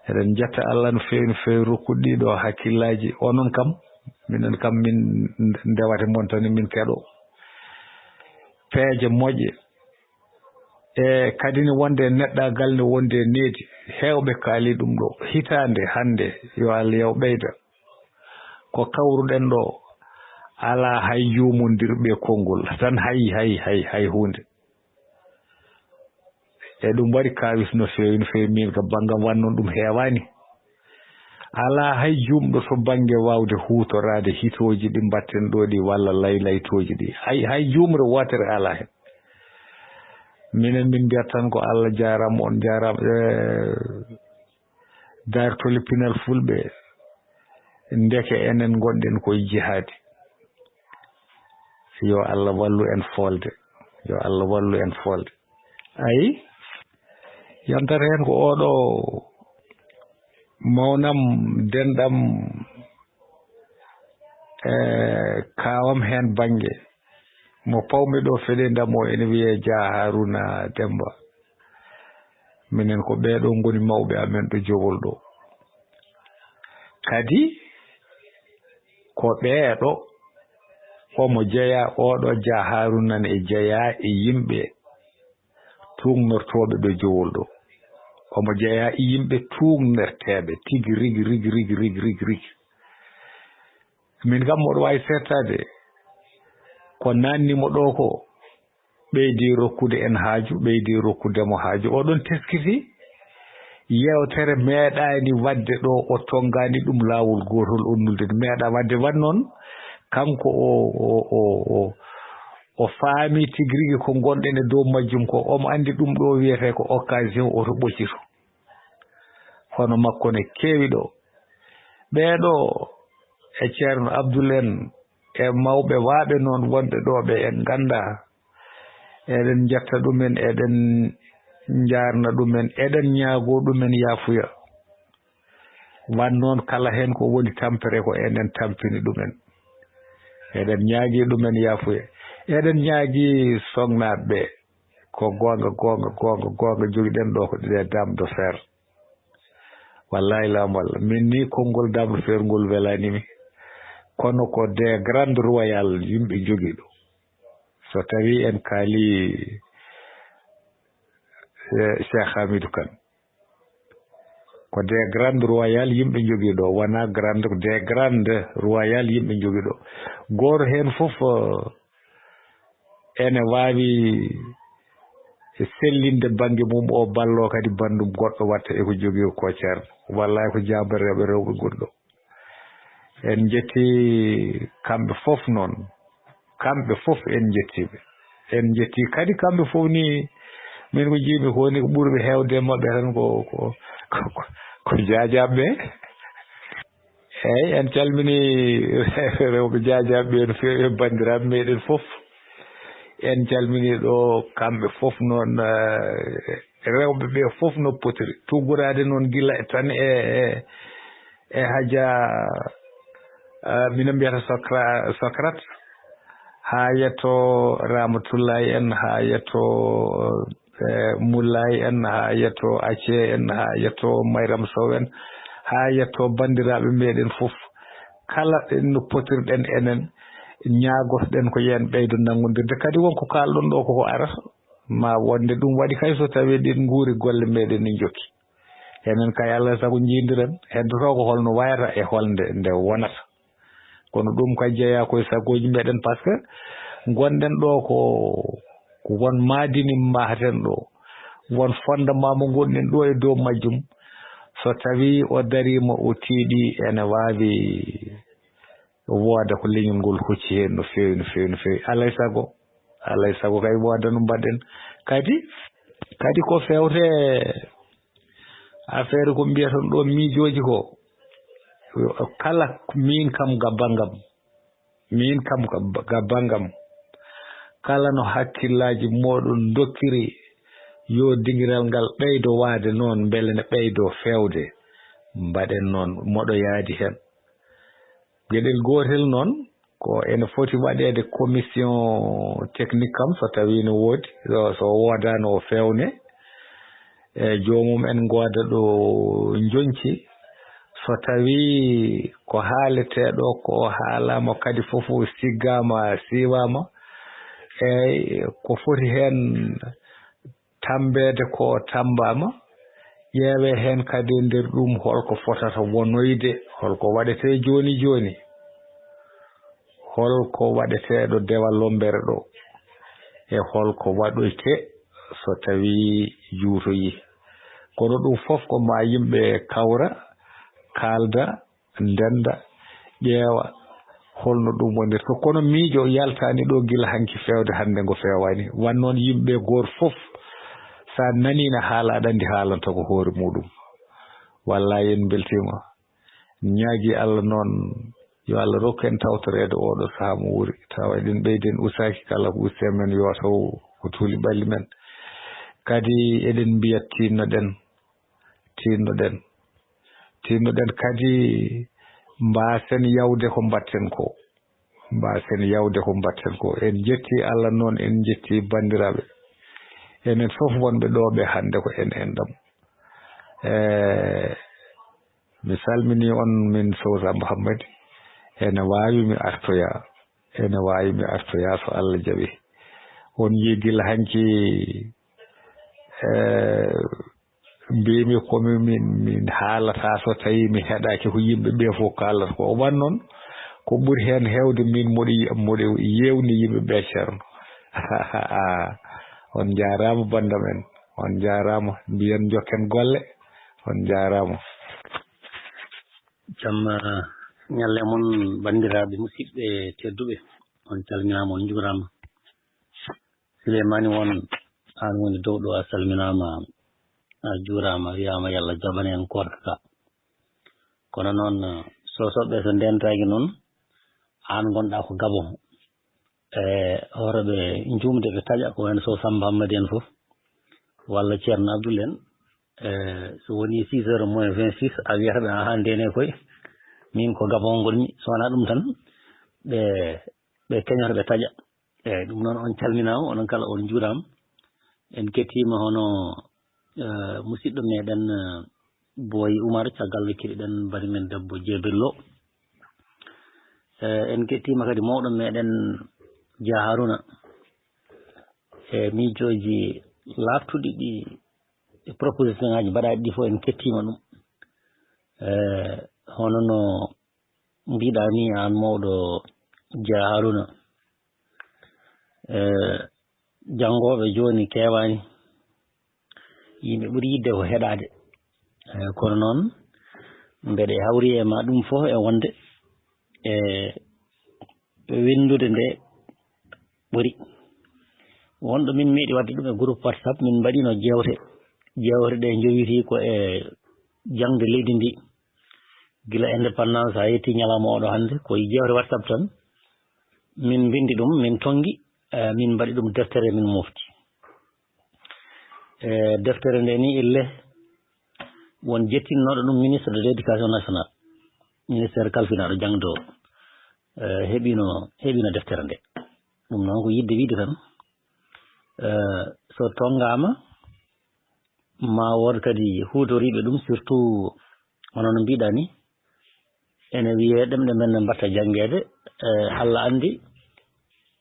Eɗen njetta Allah no feewi, no feewi, rokkuɗo ɗii ɗo hakkillaaji. Onon kam, minen kam, min ndewate mon tan, min keɗo peeje moƴƴe. E kadi ne wonde e neɗɗaagal ne wonde e needi. Heewɓe kaali ɗum ɗo. Hitaande hannde, yo Allah yaw ɓeyda. Ko kawruɗen ɗo, alaa hay juumondirɓe konngol. Tan hay, hay, hay, hay huunde. E ɗum waɗi kaawis no feewi, no feewi. Min ka banngam wannon ɗum heewaani. Alaa hay juumɗo to bannge waawde huutoraade hitooji ɗi mbaɗten ɗo ɗi walla laylaytooji ɗi. Hay, hay juumre wootere alaa heen. Minen min mbiyat tan ko Allah jaaraama, on jaaraama. E, daartol e pinal fulɓe, ndeke enen ngonɗen koye jihaadi. Yo Allah wallu en foolde. Yo Allah wallu en foolde. Ayi, yantat heen ko oɗo mawnam, denɗam, e kaawam heen bannge. Mo pawmi ɗo feɗendam o ene wiyee Jah Haruna Demba. Minen ko ɓeeɗo ngoni mawɓe amen ɗo Jowol ɗo. Kadi ko ɓeeɗo, omo jeyaa, oɗo Jah Haruna ne jeyaa e yimɓe tuugnortooɓe ɗo Jowol ɗo. Omo jeyaa e yimɓe tuugnorteeɓe tigi rigi, rigi, rigi, rigi, rigi, rigi. Min kam, moɗo waawi seettaade ko naanni mo ɗo ko, ɓeydi rokkude en haaju, ɓeydi rokkude mo haaju. Oɗon teskiti yeewtere meeɗaani waɗde ɗo, o tonngaani ɗum laawol gootol, o nulde meeɗa waɗde. Waɗ noon, kanko o, o, o, o, o faami tigi rigi ko ngonɗen e dow majjum ko, omo anndi ɗum ɗo wiyetee ko occasion, oto ɓoccitu. Hono makko ne keewi ɗo. Ɓeeɗo e Ceerno Abdul en, e mawɓe waaɓe noon wonɓe ɗo ɓe en nganndaa. Eɗen njetta ɗumen, eɗen njaarna ɗumen, eɗen ñaagoo ɗumen yaafuya. Wan noon kala heen ko woni tampere ko enen tampini ɗumen. Eɗen ñaagii ɗumen yaafuya. Eɗen ñaagii soŋnaaɓe ɓe. Ko goonga, goonga, goonga, goonga, jogiɗen ɗo ko ɗe Dame de Fer. Wallaahi, laam walla. Min ni, konngol Dame de Fer ngol welaani mi. Kono ko des grandes royales yimɓe njogii ɗo. So tawii en kaali, eh, Cheikh Hamidou Kane. Ko des grandes royales yimɓe njogii ɗo, wonaa grande, des grandes royales yimɓe njogii ɗo. Gooto heen fof, eh, ene waawi sellinde bannge mum, o balloo kadi banndum goɗɗo watta e ko jogii ko ceer. Wallaahi ko jaambareeɓe rewɓe ngoni ɗo. En njetti kamɓe fof noon. Kamɓe fof en njettii ɓe. En njettii kadi kamɓe fof ni, min ko njiimi ko woni ko ɓurɓe heewde e maɓɓe tan ko, ko, ko, ko, ko jaajaaɓe ɓe. Eeyi, en calminii rewɓe jaajaaɓe ɓe no feewi e banndiraaɓe meɗen fof. En calminii ɗo kamɓe fof noon, eh, rewɓe ɓe fof no potiri. Tugguraade noon gila e tan e, e, e Haja, eh, mino mbiyata Socra-, Socrate, haa yetto Ramatullahi en, haa yetto, eh, Mullahi en, haa yetto Acce en, haa yetto Mayram Sow en, haa yetto banndiraaɓe meɗen fof. Kala ɗen no potirɗen enen, ñaagotoɗen ko yo en ɓeydo nanngondirde. Kadi won ko kaalɗon ɗo ko, ko arata. Ma wonde ɗum waɗi kay so tawii ɗin nguuri golle meɗen ne njokki. Enen kay, Allah sago njiidiren, heddotoo ko holno wayata e holnde nde wonata. Kono ɗum kay jeyaa koye sagooji meɗen, par ce que ngonɗen ɗo ko, ko won maadini mahaten ɗo, won fondement mo ngonɗen ɗo e dow majjum. So tawii o dariima, o tiiɗi, ene waawi wooda ko leñol ngol hocci heen no feewi, no feewi, no feewi. Alay sago, alay sago kay wooda no mbaɗen. Kadi, kadi ko feewte affaire ko mbiyaton ɗo miijooji ko, kala miin kam ga banngam, miin kam ga, ga banngam, kala no hakkillaaji mooɗon ndokkiri, yo dingiral ngal ɓeydo waade noon, mbele ne ɓeydo feewde, mbaɗen noon, moɗo yaadi heen. Geɗel gootel noon, ko ene foti waɗeede commission technique kam, so tawii no woodi, so, so woodaano o feewne. E joomum en ngooda ɗo njonci, so tawii ko haaletee ɗo ko o haalaama kadi fof o siggaama, siiwaama, eey, ko foti heen tammbeede ko tammbaama, ƴeewee heen kadi e nder ɗum holko fotata wonoyde, holko waɗetee jooni jooni, holko waɗetee ɗo Dewal Lombere ɗo, e holko waɗoyte so tawii juutoyii. Kono ɗum fof ko ma yimɓe kawra, kaalda, ndennda, ƴeewa holno ɗum wonirta. Kono miijo yaltaani ɗo gila hanki feewde hannde ngo feewaani. Wan noon yimɓe gooto fof, so a nanii na haala, aɗa anndi haalanta ko hoore muɗum. Wallaahi en mbeltiima. Ñaagi Allah noon yo Allah rokku en tawtoreede oɗo sahaa mo wuri. Tawa eɗen ɓeydi en usaaki kala ko usti e men yo taw ko tuuli ɓalli men. Kadi eɗen mbiya tiinno-ɗen, tiinno-ɗen, tiinno-ɗen kadi mbaasen yawde ko mbaɗten ko. Mbaasen yawde ko mbaɗten ko. En njetti Allah noon, en njetti banndiraaɓe. Enen fof wonɓe ɗo ɓe hannde ko en enɗam. E, mi salminii on min Sow Samba Hammadi. Ene waawi mi artoya. Ene waawi mi artoya so Allah jaɓi. On yii gila hanki, e, mbimi ko min, min, min haalata so tawi mi heɗaki ko yimɓe ɓe fof kaalata ko. O wan noon ko ɓuri heen heewde min moɗo yi-, moɗo yewni yimɓe ɓe ceerno. On njaaraama banndam en. On njaaraama. Mbiyen njokken golle. On njaaraama. Jam, eh, ñalle mon, banndiraaɓe musidɓe tedduɓe. On calminaama, on njuuraama. Sileymaani won, aan woni dow ɗo, a salminaama, a juuraama, wiyaama yo Allah jaɓan en koorka ka. Kono noon, eh, Sosoɓe so ndentaaki noon, aan ngonɗaa ko Gabon. E hoto ɓe njuumde ɓe taƴa, ko wayno Sow Samba Hammadi en fof, walla Ceerno Abdoul en. E so woni six heures moins vingt-six, a wiyata ɓe, "Ahan, ndene koy, min ko Gabon ngonmi." So wonaa ɗum tan, ɓe, ɓe keñoto, ɓe taƴa. Eeyi, ɗum noon, on calminaama, onon kala on njuuraama. En kettiima hono, eh, musidɗo meɗen, eh, Boy Umar, caggal nde keɗiɗen bani men debbo Jebel Lo. Eh, en kettiima kadi mawɗo meɗen Dia Haruna. E miijooji laaɓtuɗi ɗi, e proposition ŋaaji mbaɗaaɗi ɗi fof, en kettiima ɗum. Eh, hono no mbiɗa ni aan mawɗo Dia Haruna, eh, janngooɓe jooni keewaani, yimɓe ɓuri yiɗde ko heɗaade. Eh, kono noon, mbeɗe hawri e ma ɗum fof e wonde, e winndude nde ɓuri. Wonɗo min meeɗi waɗde ɗum e groupe WhatsApp, min mbaɗino jeewte. Jeewte ɗe njowitii ko e jaŋde leydi ndi. Gila indépendance haa yetti ñalawma oɗo hannde, ko e jeewte WhatsApp tan. Min mbinndi ɗum, min tonngi, eh, min mbaɗi ɗum deftere, min mofti. Eh, deftere nde ni, ille won jettinnooɗo ɗum ministre de l'éducation nationale, ministère kalfinaaɗo jaŋde o, eh, heɓino, heɓino deftere nde. Ɗum noon ko yiɗde wiide tan, eh, so tonngaama, ma wood kadi huutoriiɓe ɗum, surtout hono no mbiɗa ni, ene wiyee ɗemɗe men ne mbatta janngeede, eh, Allah anndi,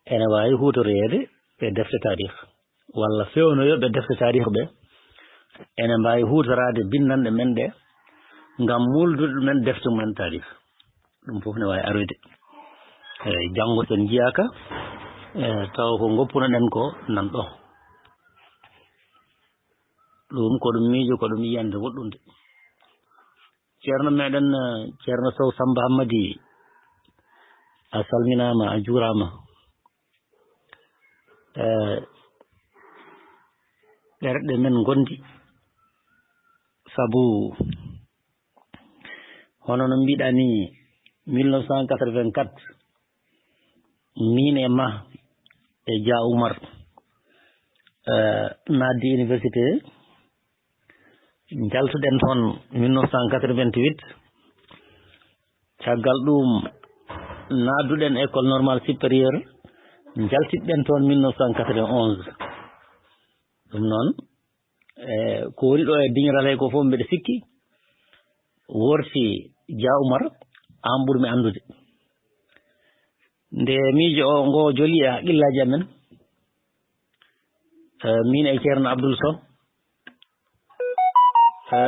ene waawi huutoreede e defte taarih, walla fewnoyooɓe defte taarih ɓe, ene mbaawi huutoraade binndanɗe men ɗe, ngam muuldude ɗumen defte mumen taarih. Ɗum fof ne waawi aroyde. Eeyi, janngo so en njiyaaka, e, tawa ko ngoppuno-ɗen ko nan ɗo. Ɗum ko ɗum miijo, ko ɗum yiyannde woɗɗunde. Ceerno meɗen, eh, Ceerno Sow Samba Hammadi, a salminaama, a juuraama. Eh, ɓerɗe men ngondi, sabu hono no mbiɗa ni, mille neuf cent quatre-vingt-quatre, min e ma e Dia Oumar, eh, naatdi université, njaltuɗen toon mille neuf cent quatre-vingt-huit. Caggal ɗum, Naatduɗen école normale supérieure, njaltitɗen toon mille neuf cent quatre-vingt-onze. Ɗum noon, e ko woni ɗo e diŋiral he ko fof, mbeɗa sikki worti Dia Oumar, aan ɓurmi anndude. Nde miijo o ngo joli e haqqillaaji amen, e, miin e Ceerno Abdoul Sow, e,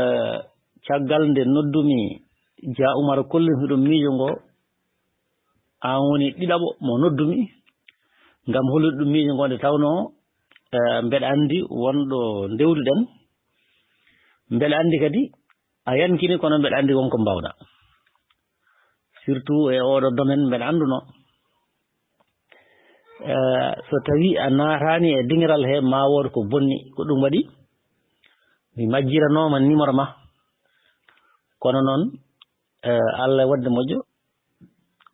caggal nde noddumi Dia Oumar, kollumi ɗum miijo ngo, aan woni ɗiɗaɓo mo noddumi ngam hollude ɗum miijo ngo, nde tawnoo, e, mbeɗa anndi wonɗo ndewduɗen. Mbeɗa anndi kadi a yankini, kono mbeɗa anndi won ko mbaawɗaa. Surtout e oɗo domaine mbeɗa anndunoo. E, so tawii a naataani e diŋiral he, ma wood ko bonni. Ko ɗum waɗi mi majjiranooma numéro ma. Kono noon, e, Allah waɗde moƴƴo,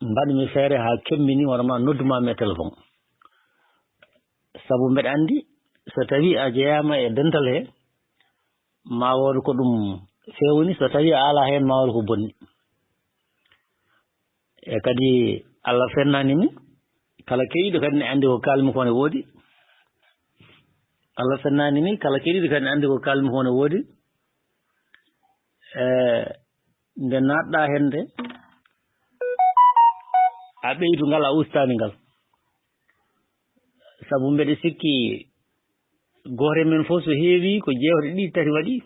mbaɗmi feere haa keɓmi numéro ma, noddumaami e téléphone. Sabu mbeɗa anndi so tawii a jeyaama e dental he, ma wood ko ɗum feewni, so tawii a alaa heen, ma wood ko bonni. E kadi, Allah fennaani mi, kala keɗiiɗo kadi ne anndi ko kaalmi ko ne woodi. Allah fennaani mi, kala keɗiiɗo kadi ne anndi ko kaalmi ko ne woodi. E, nde naatɗaa heen nde, a ɓeydu ngal, a ustaani ngal. Sabu mbeɗa sikki gooto e men fof so heewi ko jeewte ɗiɗi tati waɗi,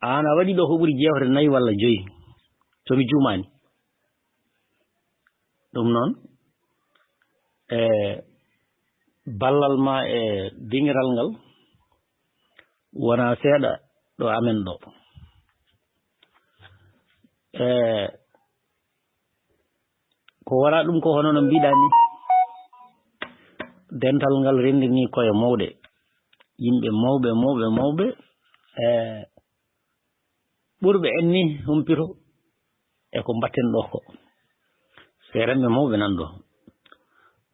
aan a waɗi ɗo ko ɓuri jeewte nayi walla joyi, so mi juumaani. Ɗum noon, e ballal ma e diŋiral ngal, wonaa seeɗa ɗo amen ɗo. E, ko wonaa ɗum ko hono no mbiɗaa ni, dental ngal renndini koye mawɗe, yimɓe mawɓe, mawɓe, mawɓe, e ɓurɓe en ni humpito e ko mbaɗten ɗo ko. Seerenɓe mawɓe nan ɗo,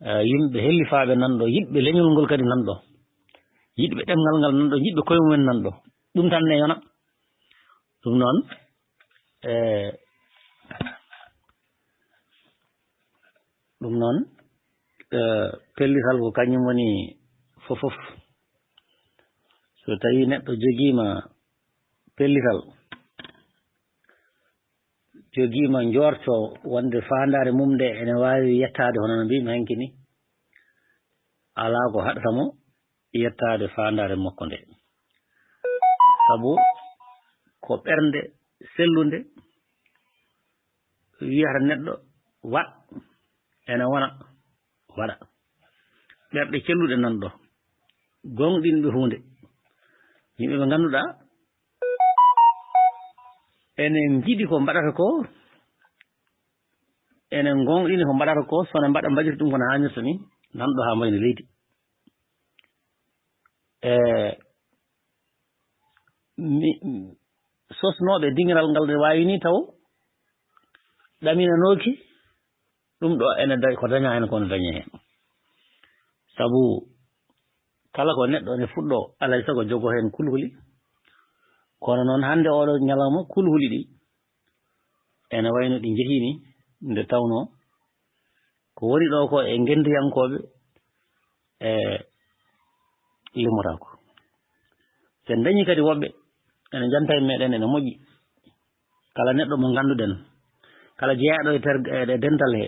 e, yimɓe hellifaaɓe nan ɗo, yiɗɓe leñol ngol kadi nan ɗo, yiɗɓe ɗemngal ngal nan ɗo, yiɗɓe koye mumen nan ɗo. Ɗum tan ne yona. Ɗum noon, e, ɗum noon, e, pellital ko kañum woni fof fof. So tawii neɗɗo jogiima pellital, jogiima njoorto wonde faandaare mum nde ene waawi yettaade hono no mbiimi hanki ni, alaa ko haɗata mo yettaade faandaare makko nde. Sabu ko ɓernde sellunde wiyata neɗɗo waɗ, ene wona waɗa. Ɓerɗe celluɗe nan ɗo, gooŋɗinɓe huunde, yimɓe ɓe ngannduɗaa ene njiɗi ko mbaɗata ko, ene ngooŋɗini ko mbaɗata ko, so ne mbaɗa, mbaɗirta ɗum kono haanirta ni, nan ɗo haa mbayna leydi. E, mi, sosnooɓe diŋiral ngal ne waawi ni taw ɗaminanooki ɗum ɗo ene da-, ko dañaa heen ko ne dañee heen. Sabu kala ko neɗɗo ne fuɗɗo, alay sago jogo heen kulhuli. Kono noon hannde oɗo ñalawma kulhuli ɗi ene wayno ɗi njehi ni, nde tawnoo ko woni ɗo ko e ngenndiyankooɓe e limotaako. So en dañii kadi woɓɓe ene njanta e meɗen, ene moƴƴi. Kala neɗɗo mo ngannduɗen, kala jeyaaɗo e ter-, e dental he,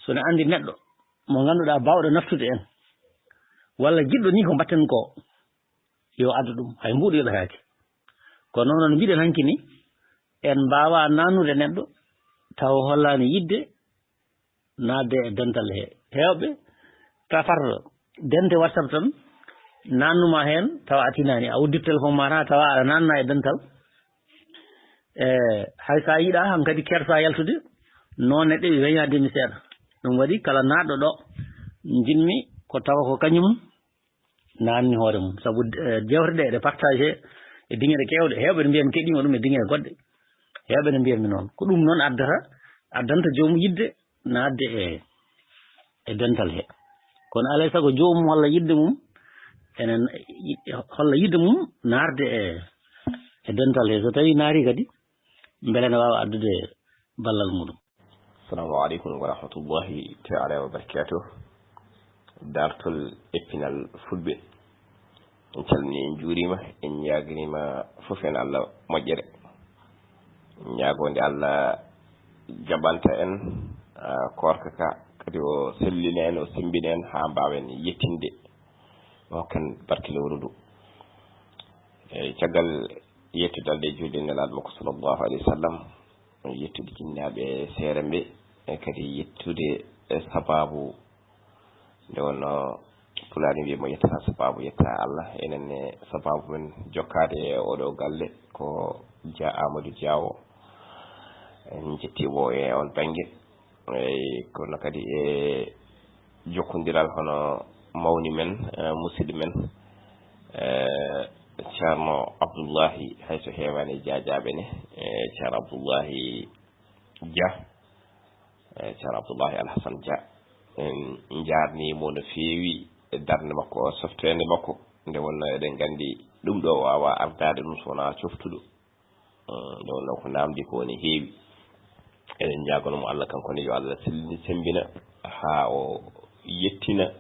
so ne anndi neɗɗo mo ngannduɗaa baawɗo naftude en, walla jiɗɗo ni ko mbaɗten ko, yo addu ɗum, hay mbuuɗo yoɓetaake. Kono noon, no mbiɗen hanki ni, en mbaawaa naannude neɗɗo taw hollaani yiɗde naatde e dental he. Heewɓe tafarto dente WhatsApp tan, naannuma heen tawa a tinaani, a uddit téléphone ma tan tawa aɗa naanna e dental. E, hay so a yiɗaa hankadi kersa yaltude, noon ne ɗeɓi weñaade mi seeɗa. Ɗum waɗi kala naatɗo ɗo, njiɗmi ko tawa ko kañum naanni hoore mum. Sabu, e, jewte ɗe, ɗe partagé e diŋere keewɗe, heewɓe ne mbiya mi keɗiima ɗum e diŋere goɗɗe. Heewɓe ne mbiya mi noon. Ko ɗum noon addata, addanta joomum yiɗde naatde e, e dental he. Kono alay sago joomum holla yiɗde mum, enen, holla yiɗde mum naatde e, e dental he. So tawii naati kadi, mbele ne waawa addude ballal muɗum. Assalamu aleykum wa rahmatullahi taala wa barakatuh. Dartol e pinal fulɓe. En calmini, en juurima, en ñaagirima fof en Allah moƴƴere. Ñaagonde Allah jaɓanta en, ah, koorka ka, kadi o sellina en, o sembina en haa mbaawen yettinde, o hokken barke lewru ndu. E caggal yettude Allah e juulde Nelaaɗo makko sallallahu alayhi wa sallam, yettude jinnaaɓe e seere mbe, e kadi yettude e sabaabu nde wonno Pulaar ne mbiya mo yetta sabaabu yetta Allah. Enen ne sabaabu men jokkaade e oɗo galle ko Dia Amadou Diawo. En njettimo e on bannge. Eyi, kono kadi e jokkondiral hono mawni men, eh, musidɗo men, eh, Ceerno Abdullahi, hay so heewaani e jaajaaɓe ne, eh, Ceerno Abdullahi Dia, eh, Ceerno Abdullahi Alhasan Dia. En njaarnii mo no feewi e darnde makko, softeende makko, nde wonno eɗen nganndi ɗum ɗo waawaa ardaade ɗum so wonaa coftuɗo. Eh, nde wonno ko naamndi ko woni heewi. Eɗen ñaagano mo Allah kanko ne, yo Allah sellin-, semmbina haa o yettina,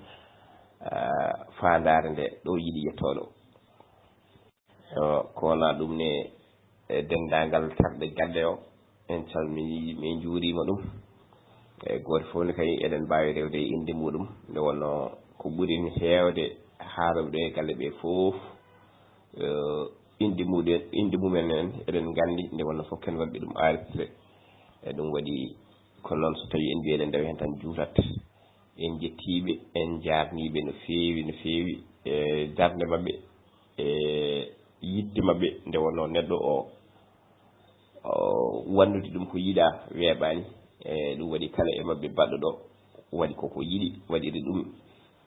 ah, faandaare nde ɗo yiɗi yettooɗo. Yo, ko wonaa ɗum ne, e denndaangal terɗe galle o, en calminii, min njuuriima ɗum. E gooto fof ne kay eɗen mbaawi rewde e innde muɗum, nde wonno ko ɓuri heewde haalooɓe ɗo e galle ɓe fof, eh, innde muɗen, innde mumen en eɗen nganndi, nde wonno fof ken waɗɓe ɗum enregistré. E ɗum waɗi ko noon, so tawii en mbiyi eɗen ndewa heen tan juutat. En njettii ɓe, en njaarnii ɓe no feewi, no feewi, e darnde maɓɓe, e yiɗde maɓɓe, nde wonno neɗɗo o, o wanndude ɗum ko yiɗaa weeɓaani. E ɗum waɗi kala e maɓɓe baɗɗo ɗo waɗi koko yiɗi, waɗiri ɗum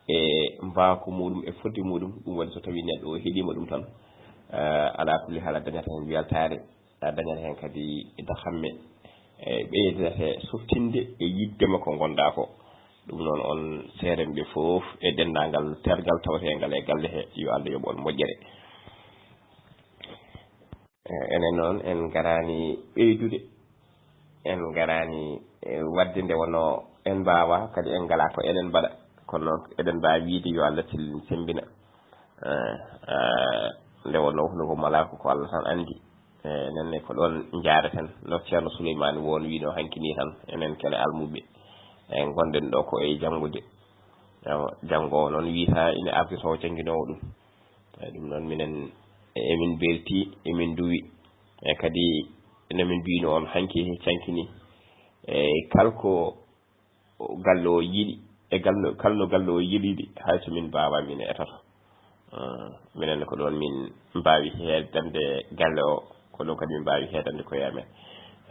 e mbaako muɗum, e fodde muɗum. Ɗum waɗi so tawii neɗɗo o heɗiima ɗum tan, eh, alaa kulli haal a dañata heen weltaare, a dañata heen kadi dahamme, e ɓeydata e softinde e yiɗde ma ko ngonɗaa ko. Ɗum noon, on seerenɓe fof e denndaangal tergal taweteengal e galle he, yo Allah yoɓ on moƴƴere. E, enen noon, en ngaraani ɓeydude, en ngaraani, e, waɗde nde wonno en mbaawaa, kadi en ngalaa ko eɗen mbaɗa. Kono noon, eɗen mbaawi wiyde yo Allah sellin semmbina. E, e, nde wonno huunde ko malaa ko, ko Allah tan anndi. E, enen ne ko ɗoon njaareten. No Ceerno Suleymaani won wiino hanki nii tan, enen kene almuɓe. E, ngonɗen ɗo ko e janngude. Ewa, janngo o noon wiyata ina ardi taw jannginoowo ɗum. Eyi, ɗum noon minen emin mbelti, emin nduwi. E kadi no min mbiyno on hanki he canki ni. Eyi, kala ko galle o yiɗi, e gal no, kala no galle o yiɗiri, hay so min mbaawaa, min etoto. Ah, minen ko ɗoon min mbaawi heedande galle o, ko ɗoon kadi min mbaawi heedande koye amen.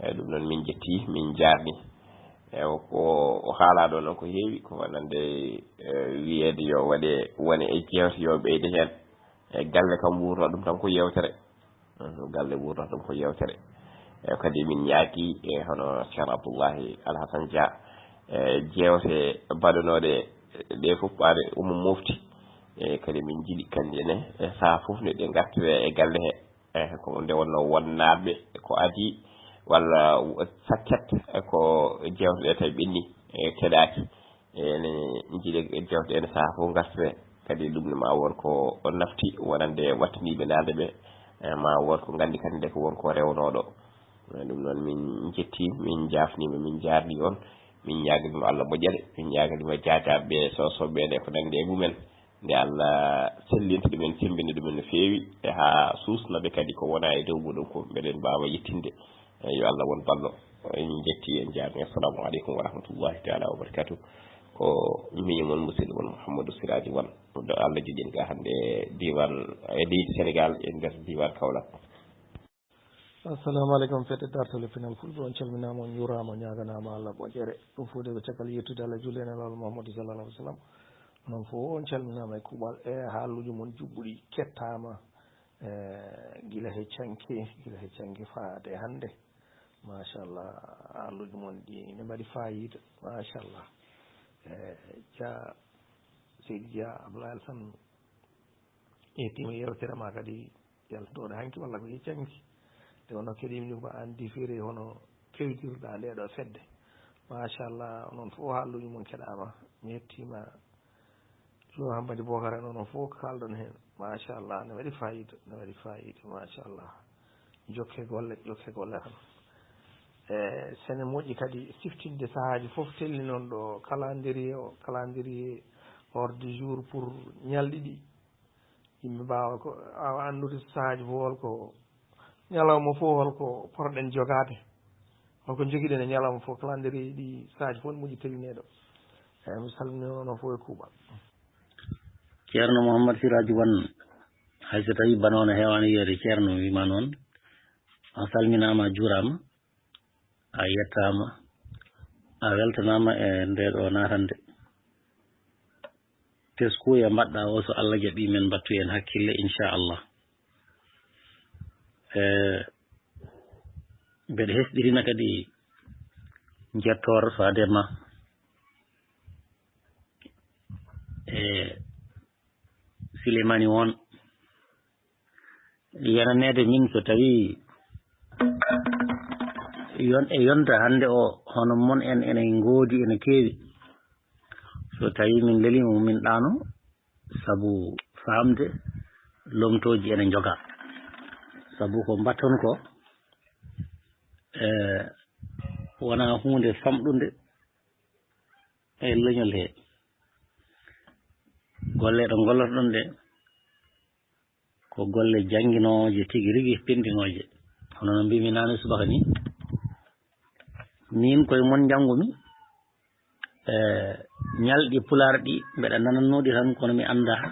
Eyi, ɗum noon min njetti, min njaarni. Eyi, ko o haalaa ɗo noon ko heewi, ko wonande, eh, wiyeede yo waɗe wone e jeewte yo ɓeyde heen. E galle kam wuurno ɗum tan ko yeewtere. Mhm, galle wuurno ɗum ko yeewtere. E kadi min ñaagi e hono Ceerno Abdullahi Alhasan Dia, e jeewte baɗanooɗe ɗe fof ɓaade omo mofti. E kadi min njiɗi kanje ne, e sahaa fof ne ɗe ngartire e galle he. E ko nde wonno wonnaaɓe ko adii walla sakket e ko jeewte ɗe tawi ɓenni e keɗaaki. Ene njiɗe jewte ene sahaa fof ngartire. Kadi ɗum ne ma won ko o nafti wonande wattiniiɓe naande ɓe, e ma won ko nganndi kadi nde ko won ko rewnooɗo. E ɗum noon min njetti, min njaafniima, min njaarni on, min ñaaginima Allah moƴƴere, min ñaaginima jaajaaɓe ɓe, soosooɓe ɓe nde ko nanndi e mumen. Nde Allah sellinta ɗumen, semmbina ɗumen no feewi, e haa suusna ɓe kadi ko wona e dow muɗum ko mbeɗen mbaawa yettinde. Eyi, yo Allah won ballo. En njetti, en njaarni. Assalamu aleykum wa rahmatullahi taala wa barakatuh. Ko miñi mon, musidɗo mon Mouhamadou Siraji Wan. Ɗo Allah joƴƴini ga hannde diiwaan, e leydi Senegal, e nder diiwaan Kaolack. Assalamu aleykum, fedde dartol e pinal fulɓe, on calminaama, on njuuraama, on ñaaganaama Allah moƴƴere. Ɗum fof de ko caggal yettude Allah, julle e Nelaaɗo Muhammadu sallallahu alaihi wasallam. Onon fof on calminaama e kuuɓal e haaluuji mon juɓɓuɗi kettaama. Eh, gila he canki, gila he canki faade hannde. Machallah, haaluuji mon ɗi ne mbaɗi faayiida. Machallah. Eh, Dia, Seydi Dia, Abdoulaye Alassane, yettiima yewtere ma kadi, yaltooɗo hanki walla ko he canki. Nde wonno keɗiimi ɗum ko aan difiri hono kewtirɗaa nde ɗo fedde. Machallah, onon fof haalluuji mon keɗaama. Mi yettiima. Lo Hammadi Bokar en, onon fof ko kaalɗon heen. Machallah, ne waɗi fayida, ne waɗi fayida, machallah. Jokke golle, jokke golle tan. E, sene moƴƴi kadi siftinde sahaaji fof telli noon ɗo calendrier o, calendrier ordre du jour pour ñalɗi ɗi. Yimɓe mbaawa ko, awa anndude sahaaji fof holko, ñalawma fof holko potɗen jogaade, holko njogiɗen e ñalawma fof, calendrier ɗi sahaaji fof ne moƴƴi tellineeɗo. Eeyi, mi salminii onon fof e kuuɓal. Ceerno Mouhammad Siraju Wan, hay so tawii bano no heewaani yiyeede, Ceerno wiima noon, a salminaama, a juuraama, a yettaama, a weltanaama e ndee ɗoo naatande. Teskuya mbaɗɗaa o, so Allah jaɓii, men mbattu heen hakkille, inchallah. E, mbeɗa hesɗirina kadi njettoor faade ma e Silimani on. Yenaneede min so tawii yon-, e yonta hannde o, hono mon en ene ngoodi, ene keewi. So tawii min leliima, min ɗaano, sabu faamde lomtooji ene njogaa. Sabu ko mbatton ko, e, wonaa huunde famɗunde e leñol he. Golle ɗo ngollotoɗon ɗe, ko golle jannginooje tigi rigi, penndinooje. Hono no mbiimi naane subaka ni, miin koye mon njanngumi, e, ñalɗi Pulaar ɗi mbeɗa nanannoo ɗi tan, kono mi anndaa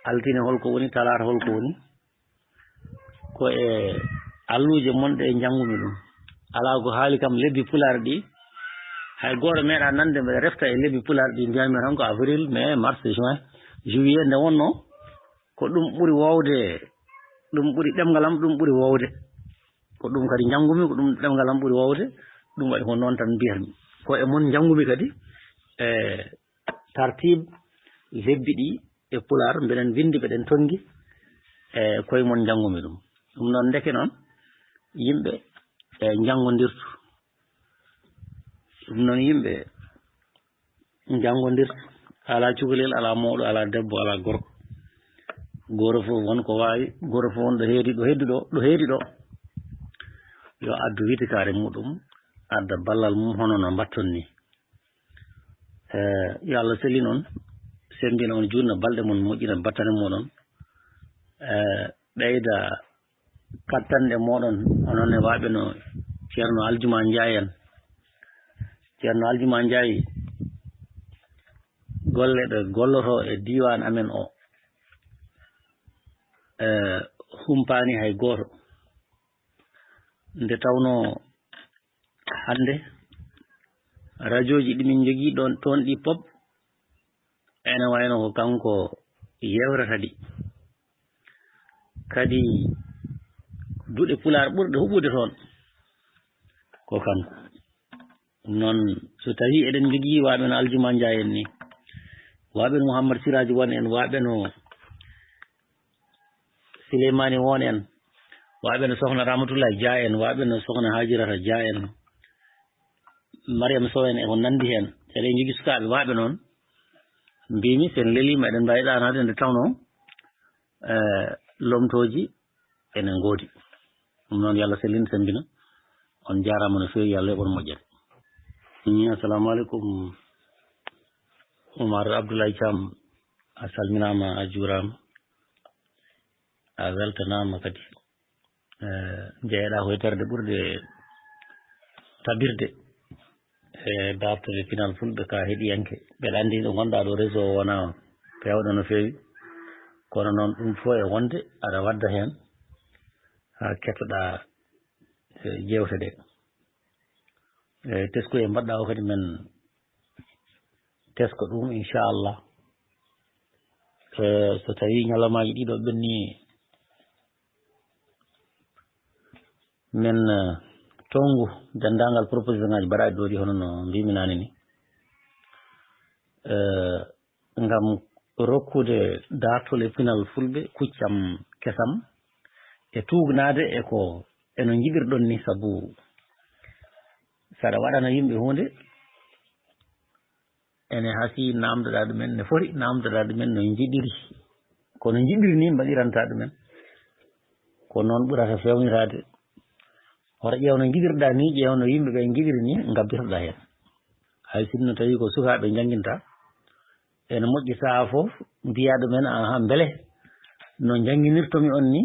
altine holko woni, talaata holko woni. Ko e alluuje mon ɗe njanngumi ɗum. Alaa ko haali kam lebbi Pulaar ɗi, hay gooto meeɗaa nande mbeɗa refta e lebbi Pulaar ɗi, mbiyatmi tan ko avril, mai, mars, juin, juillet nde wonnoo. Ko ɗum ɓuri woowde, ɗum ɓuri ɗemngal am, ɗum ɓuri woowde. Ko ɗum kadi njanngumi, ko ɗum ɗemngal am ɓuri woowde. Ɗum waɗi ko noon tan mbiyatmi. Ko e mon njanngumi kadi, e, tartiib lebbi ɗi e Pulaar, mbeɗen winndi, mbeɗen tonngi, e koye mon njanngumi ɗum. Ɗum noon, ndeke noon, yimɓe, e, njanngondirtu. Ɗum noon, yimɓe njanngondirtu. Alaa cukalel, alaa mawɗo, alaa debbo, alaa gorko. Gooto fof won ko waawi, gooto fof won ɗo heedi, ɗo heddu ɗo, ɗo heedi ɗo. Yo addu witikaare muɗum, adda ballal mum hono no mbatton ni. E, yo Allah sellin on, semmbina on, juutna balɗe mon, moƴƴina battane moɗon. E, ɓeyda kattanɗe moɗon, onon e waaɓe no Ceerno Aljuma Njaay en. Ceerno Aljuma Njaay, golle ɗe golloto e diiwaan amen o, e, humpaani hay gooto. Nde tawnoo hannde, rajooji ɗi min njogii ɗoon, toon ɗi pop, ene wayno ko kanko yeewrata ɗi. Kadi duɗe Pulaar ɓurɗe huɓɓude toon, ko kanko. Ɗum noon, so tawii eɗen njogii waaɓe no Aljuma Njaay en ni, waaɓe no Mouhammad Siraaji Wan en, waaɓe no Sileymaani Woon en, waaɓe no Sokhna Ramatullahi Dia en, waaɓe no Sokhna Hajirata Dia en, Mariam Sow en, e ko nanndi heen. Eɗen njogii sukaaɓe waaɓe noon, mbiimi, so en leliima, eɗen mbaawi ɗaanaade nde tawnoo, eh, lomtooji ene ngoodi. Ɗum noon, yo Allah sellin, semmbina. On njaaraama no feewi, yo Allah yoɓ on moƴƴere. Mm, assalamu aleykum. Oumar Abdoulaye Thiam, a salminaama, a juuraama, a weltanaama kadi. Eh, njeyeɗaa ko e terɗe ɓurɗe tabirde e dartude pinal fulɓe ka heɗiyanke. Mbeɗa anndi ɗo ngonɗaa ɗo, réseau o wonaa peewɗo no feewi, kono noon ɗum fof e wonde aɗa wadda heen haa kettoɗaa, eh, jeewte ɗe. Eh, teskuye mbaɗɗaa o kadi men tesko ɗum, inchallah. Eh, so tawii ñalawmaaji ɗiɗo ɓenni, men, eh, toŋngu denndaangal proposition ŋaaji mbaɗaaɗi ɗo ɗi, hono no mbiimi naane ni. Eh, ngam rokkude daartol e pinal fulɓe kuccam kesam e tuugnaade e ko eno njiɗirɗon ni, sabu Saɗa waɗana yimɓe huunde, ene hasii naamndoɗaa ɗumen, ne foti naamndoɗaa ɗumen no njiɗiri. Kono njiɗiri ni mbaɗiranta ɗumen. Ko noon ɓurata feewniraade. Hoto ƴeew no njiɗirɗaa ni, ƴeew no yimɓe ɓe njiɗiri ni, ngabbitoɗaa heen. Hay sinno tawi ko sukaaɓe njannginta, ene moƴƴi sahaa fof mbiyaa ɗumen, "Aha, mbele no njannginirtomi on ni,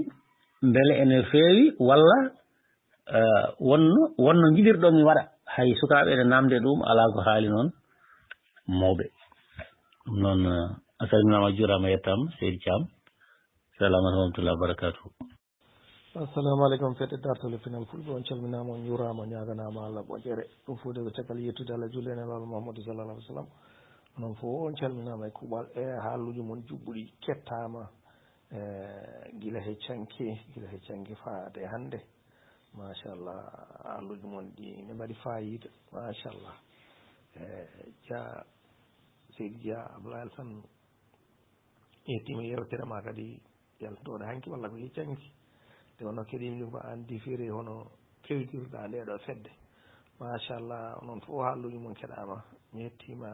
mbele ene feewi walla, eh, wonno, wonno njiɗirɗon mi waɗa?" Hay sukaaɓe ene naamnde ɗum, alaa ko haali noon mawɓe. Ɗum noon, eh, a salminaama, a juuraama, a yettaama, Seydi Thiam. Salamu aleykum wa rahmatullahi wa barakatuh. Assalamu aleykum, fedde dartol e pinal fulɓe, on calminaama, on njuuraama, on ñaaganaama Allah moƴƴere. Ɗum fof de ko caggal yettude Allah, julle e Nelaaɗo Muhammadu sallallahu alaihi wasallam. Onon fof on calminaama e kuuɓal e haaluuji mon juɓɓuɗi kettaama, e gila he canke, gila he canke faade hannde. Machallah, haaluuji mon ɗi ne mbaɗi faayiida, machallah. E Dia, Seydi Dia, Abdoulaye Alassane, yettiima yewtere ma kadi, yaltooɗe hanki walla ko yeccanki. Nde wonno keɗiimi ɗum ko aan difiri hono pewtirɗaa nde ɗo fedde. Machallah, onon fof haaluuji mon keɗaama. Mi yettiima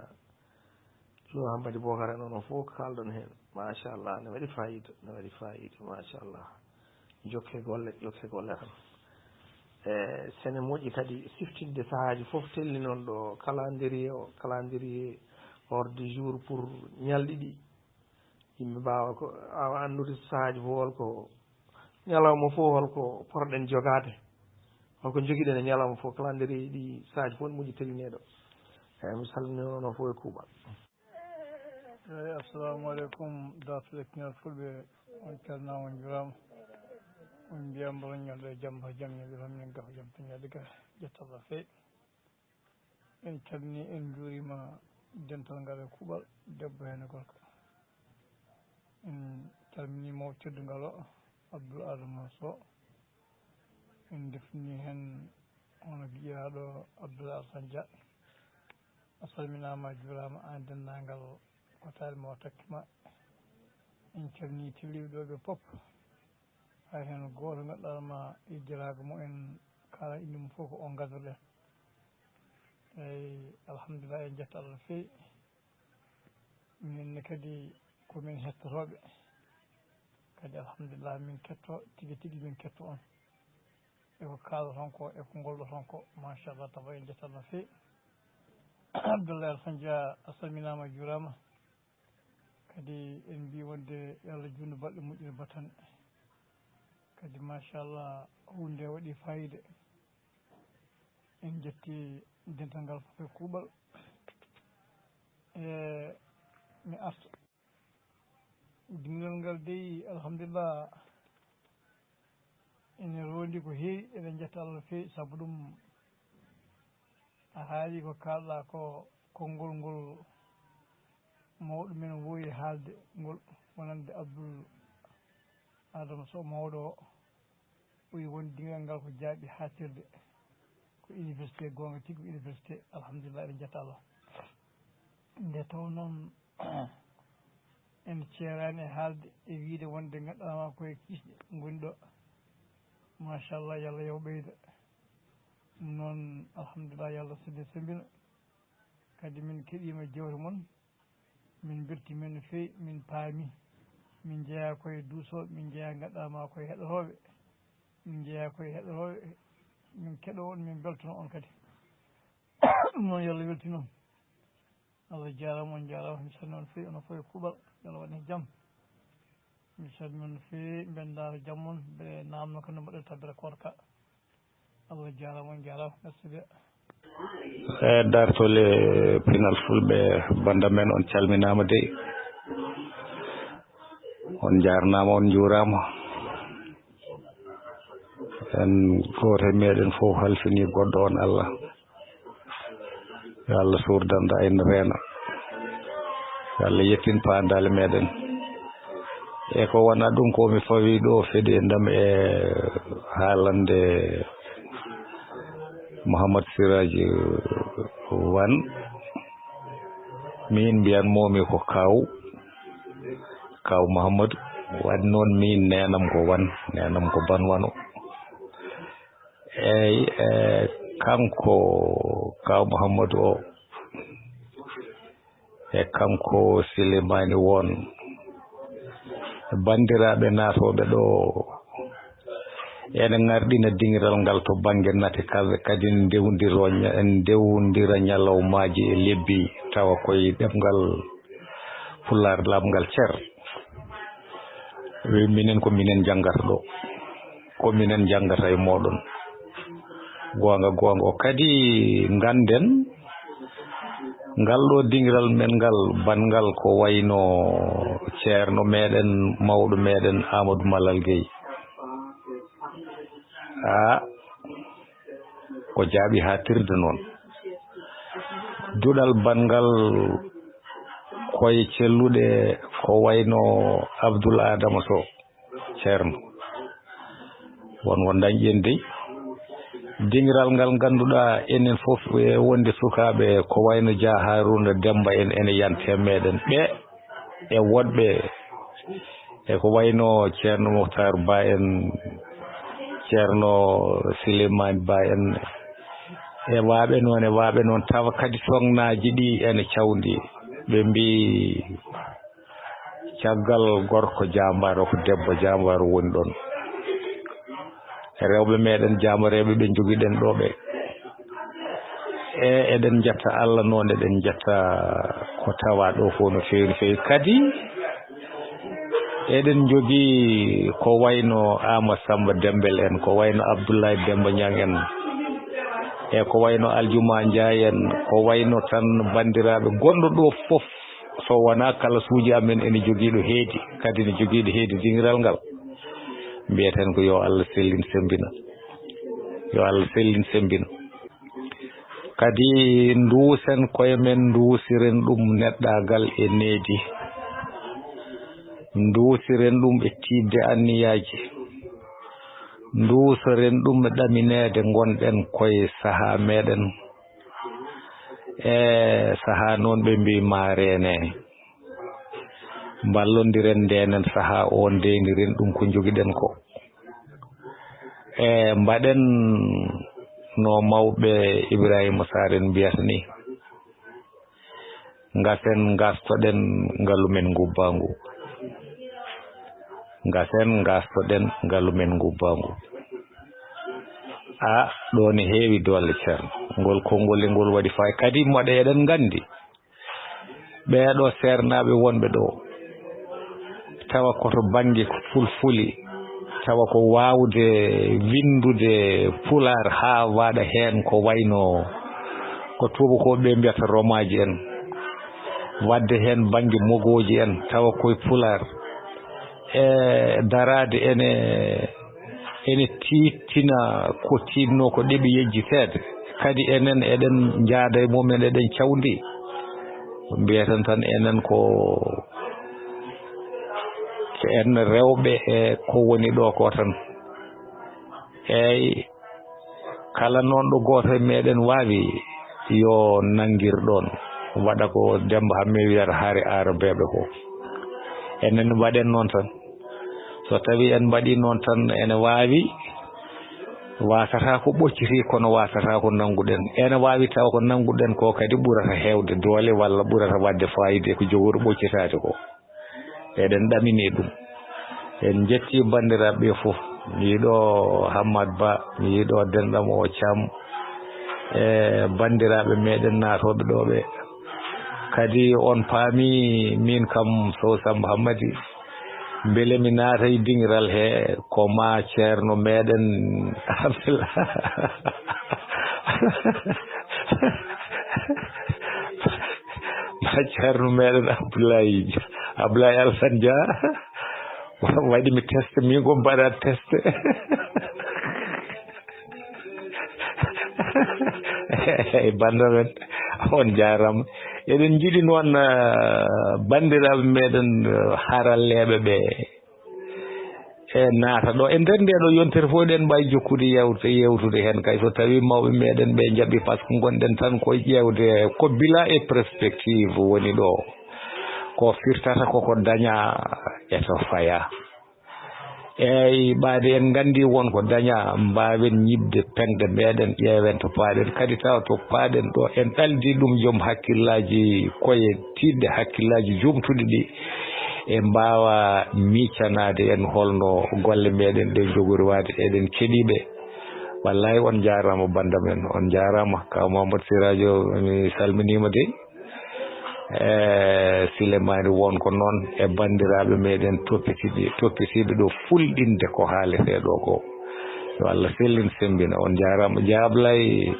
Lo Hammadi Bokara noon, on fof ko kaalɗon heen. Machallah, ne waɗi faayiida, ne waɗi faayiida, machallah. Jokke golle, jokke golle tan. E, sene moƴƴi kadi siftinde sahaaji fof telli noon ɗo, calendrier o, calendrier ordre du jour pour ñalɗi ɗi. Yimɓe mbaawa ko, awa anndude sahaaji fof holko, ñalawma fof holko potɗen jogaade, holko njogiɗen e ñalawma fof, calendrier ɗi sahaaji fof ne moƴƴi tellineɗo. Eeyi, mi salmini on, onon fof e kuuɓal. Eeyi, assalamu aleykum, dartol e pinal fulɓe, on calminaama, on njuuraama. On mbiya mboɗon ñalɗo e jam, ha jam ñalɗi, tan min gafa jam, tan ñalɗi gafa, jettalla feewi. En calminii, en njuuriima dental ngal e kuuɓal, debbo heen e gorko. En calminii mawɗo teddungal o, Abdoul Adama Sow. En ndefnii heen hono giƴiraaɗo Abdoul Alassane Dia. A salminaama, a juuraama, aan e denndaangal ko taali ma o takki ma. En calminii telliiɓe ɗo ɓe fof. Hay heen gooto ngannduɗaa ma yejjitaago mo, en kala innde mum fof ko on ngadduɗen. Eeyi, alhamdulillah, en njetto Allah no feewi. Minen ne kadi ko min hettotooɓe. Kadi alhamdulillah, min ketto, tigi tigi min ketto on. E ko kaaldoton ko, e ko ngoldoton ko, machallah, tawa en njetto Allah no feewi. Abdoulaye Alassane Dia, a salminaama, a juuraama. Kadi en mbii wonde yo Allah juutnu balɗe moƴƴude battane. Kadi machallah, huunde nde waɗi faayiida. En njetti dental ngal fof e kuuɓal. E mi arta. Dingal ngal dey, alhamdulillah, ene roondi ko heewi, eɗen njetta Allah no feewi, sabu ɗum a haali ko kaalɗaa ko, konngol ngol mawɗo men woowi haalde ngol, wonande Abdoul Adama Sow mawɗo o. Ɓuri won dingal ngal ko jaaɓi haaɗtirde. Ko université goonga tigi, ko université, alhamdulillah, eɗen njetta Allah. Nde taw noon en ceeraani e haalde e wiyde wonde ngaɗaama koye kiisɗe ngoni ɗo. Machallah, yo Allah yo ɓeyda. Ɗum noon, alhamdulillah, yo Allah selli sembina. Kadi min keɗiima jewte mon. Min mbeltiima no feewi, min paami. Min njeyaa koye duusooɓe, min njeyaa ngaɗaama koye heɗotooɓe. Min njeyaa koye heɗotooɓe, min keɗo on, min mbeltono on kadi. Ɗum noon, yo Allah weltin on. Allah jaaraama, on njaaraama, mi salmini on feewi, onon fof e kuuɓal, yo Allah waɗ heen jam. Mi salmini on feewi, mbeɗa ndaara jam mon, mbeɗa naamno ko no mbaɗirta tabbere koorka. Allah jaaraama, on njaaraama, merci bien. E dartol e pinal fulɓe, bannda men, on calminaama dey. On njaarnaama, on njuuraama. En gooto e meɗen fof halfini goɗɗo on Allah. Yo Allah suur danda en reena. Yo Allah yettin paandaale meɗen. E ko wona ɗum ko mi fawi ɗo fedi e ndam e haalande Mouhammad Siraji Wan. Min mbiyan momi ko kaw, kaw Mouhammad. Waɗi noon min nenam ko Wan, nenam ko Ban Wano. Eeyi, e, kanko Kaw Muhammadu o, e kanko Silimani won, banndiraaɓe naatooɓe ɗo, ene ngarɗina dingiral ngal to bannge nate kala, kadi ndewndiro ña-, ndewndira ñalawmaaji e lebbi, tawa koye ɗemngal Pulaar laaɓngal cer. Wi minen ko minen janngata ɗo, ko minen janngata e mooɗon. Goonga, goonga o. Kadi ngannden, ngal ɗo dingiral men ngal, banngal ko wayno ceerno meɗen, mawɗo meɗen Amadou Malal Gueye. A, ko jaaɓi haa tirde noon. Duɗal banngal koye celluɗe ko wayno Abdoul Adama Sow. Ceerno. Won won dañƴen dey. Dingiral ngal ngannduɗaa enen fof e wonde sukaaɓe ko wayno Dia Harouna Demba en ene yanta e meɗen. Ɓe e woɗɓe e ko wayno Ceerno Mouhtar Ba en, Ceerno Souleymane Ba en, e waaɓe noon, e waaɓe noon, tawa kadi soŋnaaji ɗi ene cawndi. Ɓe mbii, caggal gorko jaambaaro ko debbo jaambaaro woni ɗoon. Rewɓe meɗen jaambareeɓe ɓe njogiɗen ɗo ɓe. E, eɗen njetta Allah noon, eɗen njetta ko tawa ɗo ko no feewi, no feewi. Kadi eɗen njogii ko wayno Amadou Samba Dembel en, ko wayno Abdoulaye Demba Niang en, e ko wayno Aljuma Ndiaye en, ko wayno tan banndiraaɓe gonɗo ɗo fof. So wonaa kalasuuji amen ene jogii ɗo heedi, kadi ne jogii ɗo heedi dingiral ngal. Mbiyeten ko yo Allah sellin semmbina. Yo Allah sellin semmbina. Kadi nduusen koye men, nduusiren ɗum neɗɗaagal e needi. Nduusiren ɗum e tiiɗde anniyaaji. Nduusoren ɗum e ɗamineede ngonɗen koye sahaa meɗen. E sahaa noon ɓe mbii maa reene. Mballondiren, ndeenen sahaa o, ndeendiren ɗum ko njogiɗen ko. E mbaɗen no mawɓe Ibrahima Sarr en mbiyata ni, ngasen ngastoɗen ngalu men ngubbaangu. Ngasen ngastoɗen ngalu men ngubbaangu. A, ɗo ne heewi doole, Ceerno. Ngol konngol e ngol waɗi faay. Kadi moɗe eɗen nganndi. Ɓeeɗo seernaaɓe wonɓe ɗo, tawa ko to bannge fulfuli, tawa ko waawde winndude Pulaar haa waɗa heen ko wayno ko tuubakooɓe ɓe mbiyata romaaji en, waɗde heen bannge mogooji en, tawa koye Pulaar, e daraade ene ene tiiɗtina ko tiiɗnoo ko ɗeɓi yejjiteede. Kadi enen eɗen njaada e mum en, eɗen cawndi. Mbiyeten tan enen ko, ko en rewɓe e ko woni ɗo ko tan. Eey, kala noon ɗo gooto e meɗen waawi, yo nanngir ɗoon. Waɗa ko Demmba Hammee wiyata hare aarabeeɓe ko. Enen mbaɗen noon tan. So tawii en mbaɗii noon tan, ene waawi, waasata ko ɓocciti, kono waasata ko nannguɗen. Ene waawi tawa ko nannguɗen ko kadi ɓurata heewde doole walla ɓurata waɗde faayiida e ko jogori ɓoccitaade ko. Eɗen ɗaminii ɗum. En njettii banndiraaɓe ɓe fof. Mi yiɗo Hammad Ba, mi yiɗo denɗam o Caam, e banndiraaɓe meɗen naatooɓe ɗo ɓe. Kadi on paami, miin kam Sow Samba Hammadi, mbele mi naata e dingiral he, ko ma ceerno meɗen Abdul-, ma ceerno meɗen Abdoulaye, Abdoulaye Alassane Dia, waɗi mi test, min ko mbaɗa test. Eey, bannda men, on jaaraama. Eɗen njiɗi noon, eh, banndiraaɓe meɗen, eh, haralleeɓe ɓe, e naata ɗo. E nder nde ɗo yontere fof eɗen mbaawi jokkude yewte, yewtude heen kay, so tawii mawɓe meɗen ɓe njaɓi, par ce que ngonɗen tan ko ƴeewde ko bilan e perspective woni ɗo. Ko firtata koko daña e to faya. Eey, ɓaade en nganndi won ko dañaa, mbaawen ñiɓde peŋɗe meeɗen, ƴeewen to paaɗen, kadi tawa to paaɗen ɗo en ɗaldii ɗum joom hakkillaaji koye tiiɗɗe, hakkillaaji juumtuɗi ɗi, e mbaawa miicanaade en holno golle meeɗen ɗe njogori waade, eɗen keɗii ɓe. Wallaahi on njaaraama bannda men, on njaaraama. Kaw Mamadou Sirajo, mi salminiima dey. E Silemani won ko noon e banndiraaɓe meeɗen toppitiiɓe, toppitiiɓe ɗo fulɗinde ko haaletee ɗo ko. Yo Allah sellin semmbina. On njaaraama. Jaablay,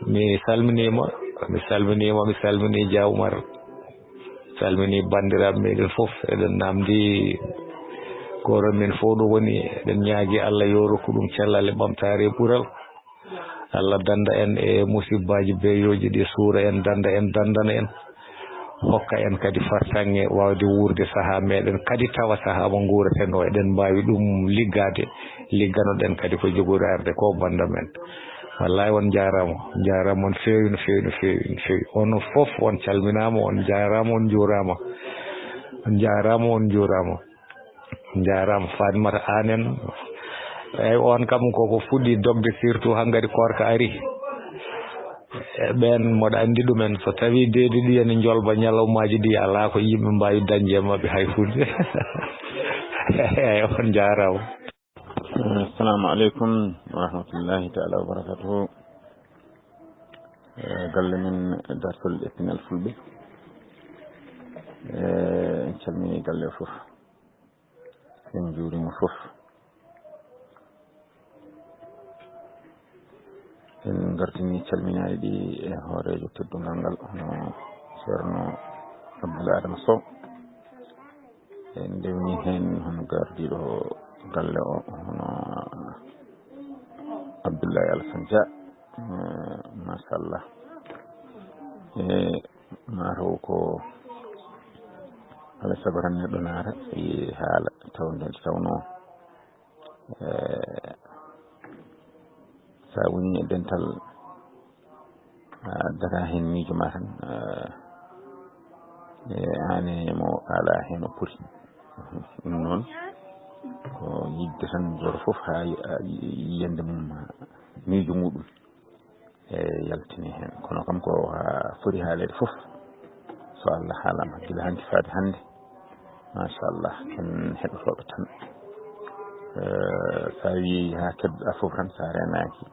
mi salminiima, mi salminiima, mi salminii Dia Oumar. Salminii banndiraaɓe meeɗen fof. Eɗen naamndi goro men fof ɗo woni. Eɗen ñaagi Allah yo rokku ɗum cellal e ɓamtaare e ɓural. Allah dannda en e musibbaaji beeyooji ɗi, suura en, dannda en, danndana en. Hokka en kadi fartaŋŋe waawde wuurde sahaa meeɗen, kadi tawa sahaa mo nguureten o, eɗen mbaawi ɗum liggaade, ligganoɗen kadi ko jogori arde ko bannda men. Wallaahi on njaaraama, njaaraama on feewi, no feewi, no feewi, no feewi. Onon fof on calminaama, on njaaraama, on njuuraama. On njaaraama, on njuuraama. Njaaraama Fatimata Aan en. Eey, on kam ko, ko fuɗɗi dogde, surtout hankkadi koorka ari. E ɓeen mboɗo anndi ɗumen, so tawii deedi ɗi ene njolba ñalawmaaji ɗi, alaa ko yimɓe mbaawi dañde e maɓɓe hay huunde. Eey, on njaaraama. Assalamu aleykum wa rahmatullahi taala wa barakatuhu. Eh, galle men Dartol e Pinal Fulɓe. Eh, en calmini galle o fof. En njuurima fof. En ngartini calminaali ɗi e hooreejo teddungal ngal, hono Ceerno Abdoul Adama Sow. En ndewni heen hono gardiiɗo galle o, hono Abdoulaye Alassane Dia. Eh, machallah. E mataw ko alaa sago tan neɗɗo naata e haala taw nde tawnoo, eh, so a woni e dental, a daga heen miijo ma tan, eh, e aan e mo alaa heen o poti. Ɗum noon ko yiɗde tan gooto fof haa yi-, a yi-, yiyannde mum, miijo muɗum. E yaltini heen. Kono kam ko haa foti haaleede fof, so Allah haalaama, gila hanki faade hannde, machallah, en heɗotooɓe tan. Eh, so a wii haa keɓ-, a fof tan, so a reenaaki,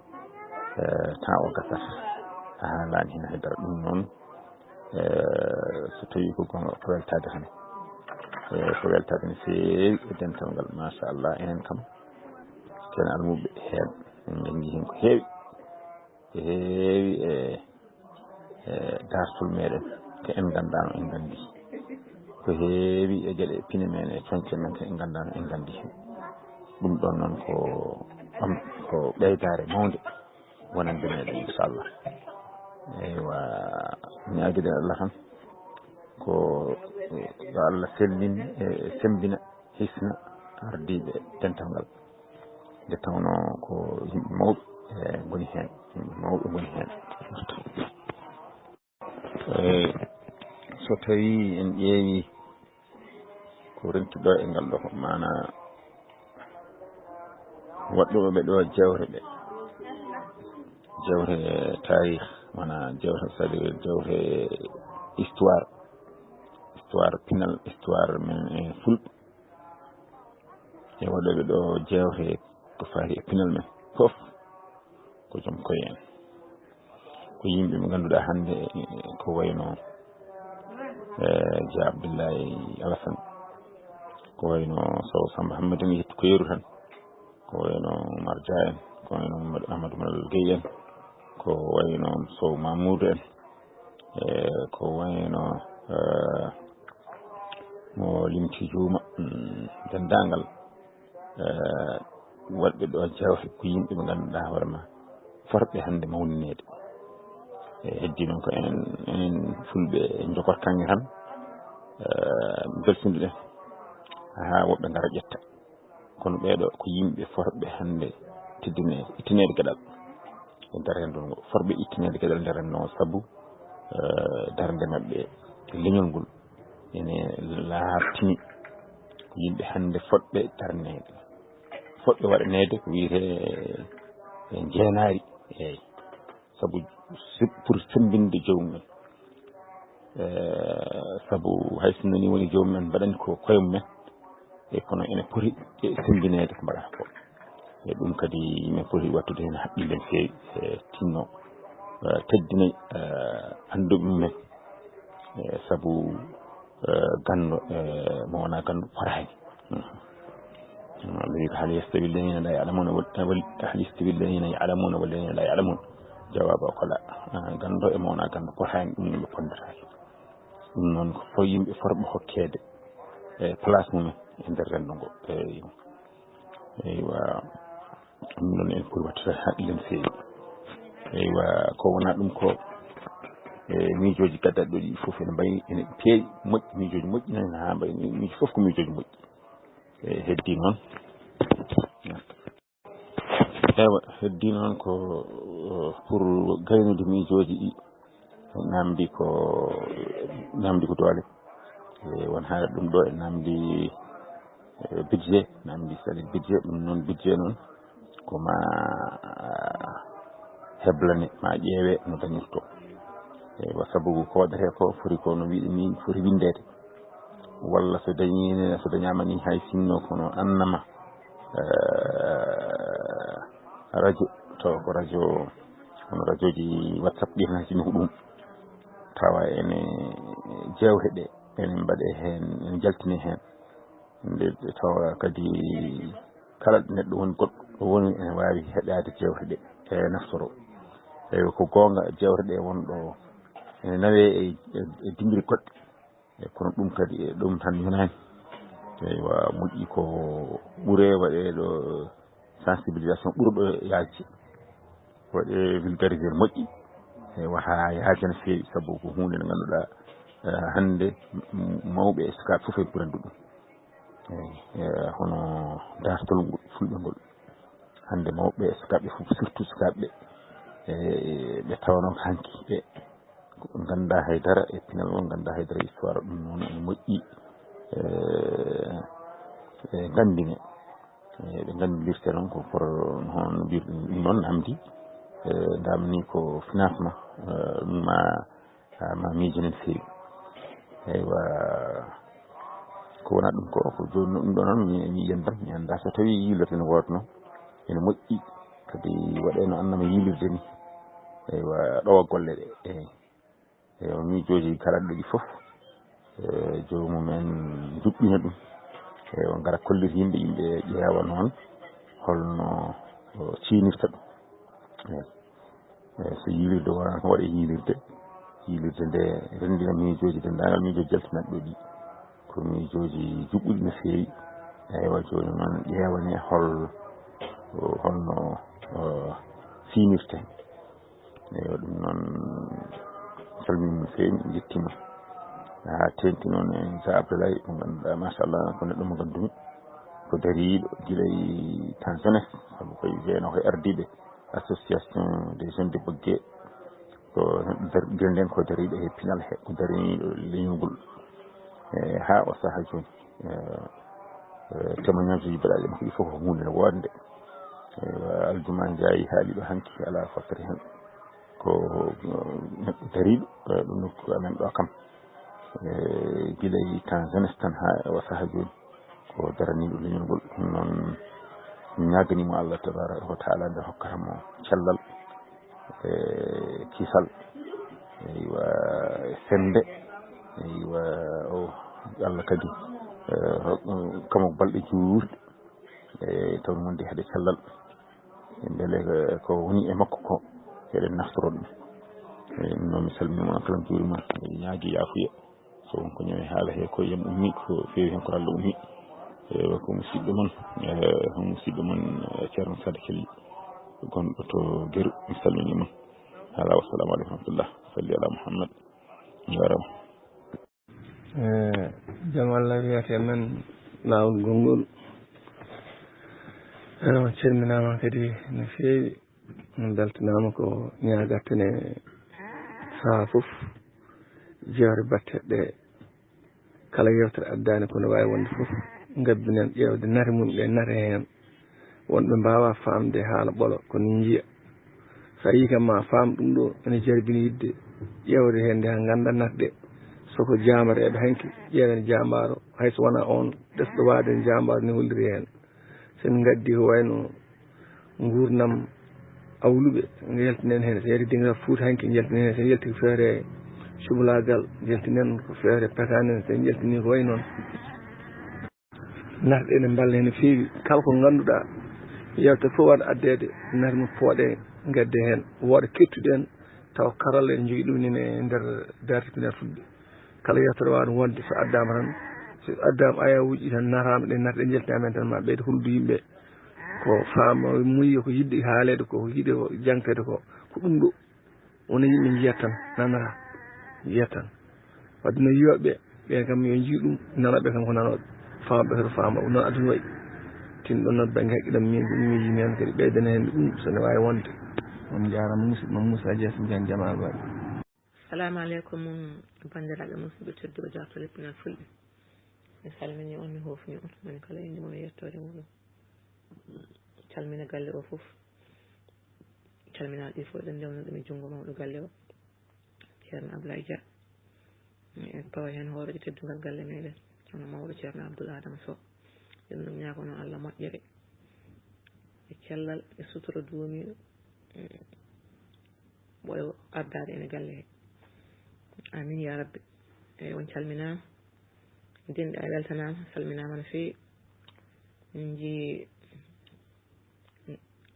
eh, temps o gasata, a haalaani heen hay dara. Ɗum noon, eh, so tawii ko goonga, ko weltaade tan. Eh, ko weltaade no feewi e dental ngal, machallah, enen kam, ko en almuɓɓe heen, en njanngi heen ko heewi. Ko heewi e, e daartol meeɗen, ko en nganndaano, en nganndi. Ko heewi e geɗe pine men e coñce men, ko en nganndaano, en nganndi heen. Ɗum ɗoon noon ko, am, ko ɓeydaare mawnde wonande meeɗen, inchallah. Eywa, ñaagiɗen Allah tan ko yo Allah sellin e semmbina hisna ardiiɓe dental ngal. Nde tawnoo ko yimɓe mawɓe, e, ngoni heen, yimɓe mawɓe ngoni heen. E, so tawii en ƴeewii ko renti ɗo e ngal ɗo, maanaa waɗɗooɓe ɗo jewte ɗe, jewte taarih, maanaa jewte, c'est-à-dire jewte histoire, histoire pinal, histoire men e Fulɓe. E waɗooɓe ɗo jewte ko faati e pinal men fof, ko joom koye en. Ko yimɓe ɓe ngannduɗaa hannde, ko wayno, eh, Dia Abdoulaye Alassane, ko wayno Sow Samba Hammadine, yettu ko yeru tan, ko wayno Oumar Dia en, ko wayno Mamadou Amadou Malal Gueye en, ko wayno Sow Mamoudou en, e ko wayno, eh, mo limti juuma, mm, denndaangal, eh, waɗɓe ɗo jewte ko yimɓe ɓe ngannduɗaa hoore ma forɓe hannde mawnineede. E heddii noon ko enen, enen Fulɓe en njogor kaŋŋe tan, eh, mbelsinduɗen haa woɓɓe ngara ƴetta. Kono ɓeeɗo ko yimɓe forɓe hannde teddine-, ittineede geɗal. E nder renndo ngo, forɓe ittineede geɗal nder renndo ngo, sabu, eh, darnde maɓɓe e leñol ngol ene laaɓtini. Ko yimɓe hannde fotɓe darneede, fotɓe waɗaneede ko wiyetee e njeenaari, eeyi, sabu sib-, pour semmbinde joomum en. Eh, sabu hay sinno ni woni joomum en mbaɗani ko koye mum en, e kono ene poti e semmbineede ko mbaɗata ko. E ɗum kadi min poti waɗtude heen haqqille no feewi, e tinno, eh, teddina, eh, annduɓe mum en, eh, sabu, eh, ganndo, eh, mo wonaa ganndo fotaani. Mhm. Ɗum Allah wi ko, "Hal yastawi alladhina la ya'lamuna wal, wal, hal yastawi alladhina ya'lamuna walladhina la ya'lamun?" Jawaabu o ko la. Ah, ganndo e mo wonaa ganndo fotaani, ɗum yimɓe ponndataa. Ɗum noon ko fof yimɓe fotɓe hokkeede e place mum en e nder renndo ngo. Eyi. Eywa. Ɗum noon en poti waɗtude haqqille no feewi. Eywa, ko wonaa ɗum ko, e miijooji gaddaɗi ɗo ɗi fof ene mbayi, ene peewi, moƴƴi, miijooji moƴƴi noon haa mbayi, miijo fof ko miijooji moƴƴi. E heddi noon. Eywa, heddi noon ko, uh, pour gaynude miijooji ɗi, namdi ko, namdi ko doole. E won haala ɗum ɗo e namdi, eh, budget, namdi saɗi budget, ɗum noon budget noon ko ma, ah, heblane, ma ƴeewe no dañirto. Eywa, sabu ko waɗetee ko foti ko no wiɗi ni, foti winndeede. Walla so dañi, so dañaama ni hay sinno kono annama, eh, radio, tawa ko radio, kono radioji WhatsApp ɗi tan hay sinno ko ɗum. Tawa ene jewte ɗe, ene mbaɗe heen, ene jaltine heen. Nde tawa kadi kala neɗɗo woni goɗɗo woni ene waawi heɗaade jewte ɗe, e naftoro. Eywa, ko goonga, jewte ɗe won ɗo ene nawee e, e, e dimmbiri goɗɗe. E kono ɗum kadi e ɗum tan yonaani. Eywa, moƴƴi ko ɓure waɗee ɗo sensibilisation ɓurɗo yaajde. Waɗee vulgariser moƴƴi. Eywa, haa yaaja no feewi, sabu ko huunde nde ngannduɗaa, eh, hannde m-, mawɓe e sukaaɓe fof e ɓurande ɗum. Eyi, eh, hono daartol ngol, fulɓe ngol. Hannde mawɓe e sukaaɓe fof, surtout sukaaɓe ɓe, e, ɓe tawanoo ko hanki ɓe, ko ɓe nganndaa hay dara e pinal, ɓe nganndaa hay dara e histoire, ɗum noon ene moƴƴi, eh, ɓe nganndine. Eh, ɓe nganndirte noon ko por-, hono mbiyruɗen ɗum noon, namdi, eh, ndamni ko financement, eh, ɗum ma Ah, ma miijo no feewi. Eywa, ko wonaa ɗum ko, ko jooni ɗum ɗo noon, mi, mi yiyannda, mi anndaa so tawii yiilirde no woodno, ene moƴƴi, kadi waɗee no annama yiilirde ni. Eywa, ɗowa golle ɗe, eyi. Eywa, miijooji kala ɗo ɗi fof, eh, joomum en njuɓɓina ɗum. Eywa, ngara kollir yimɓe, yimɓe ƴeewa noon holno, o, ciinirta ɗum. Eyi. Eh, so yiilirde wonaa ko waɗee yiilirde, yiilirde nde renndina miijooji, denndaangal miijooji jaltinaaɗi ɗo ɗi. Ko miijooji juɓɓuɗi no feewi. Eywa, jooni noon ƴeewane hol, holno, eh, fiinirte. Eywa, ɗum noon, salmini mo no feewi, mi ƴetti mo. Haa teeŋti noon e Moussa Abdoulaye, mo ngannduɗaa, machallah, ko neɗɗo mo nganndumi. Ko dariiɗo gila e temps jeunesse, sabu koye wiyano ko ardiiɓe. Association des jeunes de Boggee, ko dar-, gila nden ko dariiɗo he pinal he, ko dariniiɗo leñol ngol. E, haa o sahaa jooni, e, e, témoignage uji mbaɗaaɗi e makko ɗi fof ko huunde no woodnde. E, aljuma njaayi haali ɗo hanki, alaa fakkere heen. Ko, e, neɗɗo dariiɗo, e, ɗo nokku amen ɗo kam. E, gila e temps jeunesse tan haa o sahaa jooni. Ko daraniiɗo leñol ngol. Ɗum noon, mi ñaaganii mo Allah tabaaraka wa taala nde hokkata mo cellal, e kisal, eywa, e semmbe, eywa, o Allah kadi, e, ho-, kamo balɗe juurɗe, e taw noon de haɗe cellal. Mbele, eh, ko woni e makko ko, eɗen naftoro ɗum. Eh, ɗum noon, mi salmini mon kala, mi juurima, mi ñaagi yaafuya. So won ko ñawi haala he, ko yam ummi, ko feewi heen ko Allah ummi. Eh, ko musidɗo mon, eh, ko musidɗo mon, eh, Ceerno Sadio Kelly, gonɗo to Geru. Mi salmini mon. Haala, wassalamu aleykum wa rahmatullah. Salli ala Muhammad. Njaaraama. Eh, jam Allah wiyata e men laawol gonngol. Eh, on calminaama kadi no feewi, on mbeltanaama. Ko ñaagaten e sahaa fof, jeewte baɗteɗe ɗe, kala yeewtere addaani ko no waawi wonde fof, Ngabbinen ƴeewde nate mum ɗe nate heen. Wonɓe mbaawaa faamde haala ɓolo, ko nii njiya. So a yii kam, ma a faam ɗum ɗo ene jarbini yiɗde ƴeewde heen nde haa ngannda nate ɗe. So ko jaambareeɓe hanki, ƴeewen jaambaaro, hay so wonaa oon desɗo waade en jaambaaro ne holliri heen. So en ngaddii ko wayno nguurndam awluɓe, njaltinen heen, so yalti dingiral Fuuta hanki, njaltinen heen, so en yalti ko feere cubalaagal, njaltinen ko feere petanen, so en njaltinii ko wayi noon. Nate ɗe ene mballa heen no feewi. Kala ko ngannduɗaa yewte fof waɗa addeede, nate mum pooɗe, ngadde heen. Wooɗa kettuɗe en, tawa karalla en njogii ɗum ne e nder darti pine fulɓe. Kala yewtere waawa ɗum wonde, so addaama tan, so addaama ayawuuji tan nataama ɗe, nate ɗe njaltinaama heen tan, ma ɓeyde hollude yimɓe ko faama muyi, ko yiɗde haaleede ko, ko yiɗde ko jangteede ko, ko ɗum ɗo. Wona yimɓe njiyat tan, nanata, njiyat tan. Wadde no yiyoɓe ɓen kam yo njiy ɗum, nanoɓe kam ko nanoɓe, faamaɓe kadi faama. Ɗum noon aduna wayi. Tinno noon bannge haqqe ɗam min ɗum miiji men kadi ɓeydana heen ɗum so ne waawi wonde. On njaarama musidɗo Moussa Dia Tidiane Jamal Ba. Salamu aleykum, banndiraaɓe musidɓe tedduɓe darto leppinal fulɓe. Mi salmini on, mi hoofni on, moni kala innde mum e yettoode muɗum. Calmina galle o fof. Calminaaɗo ɗi fof, eɗen ndewna ɗum e junngo mawɗo galle o, Ceerno Ablaye Dia. En pawa heen hooreejo teddungal galle meɗen, hono mawɗo Ceerno Abdoul Adama Sow. Eɗen ɗum ñaagono Allah moƴƴere e cellal e sutura duumiiɗo, ɓooyo ardaade en e galle he. Amin ya rabbi. Eyi, on calminaama. Denɗi a weltanaama, salminaama no feewi. Min njii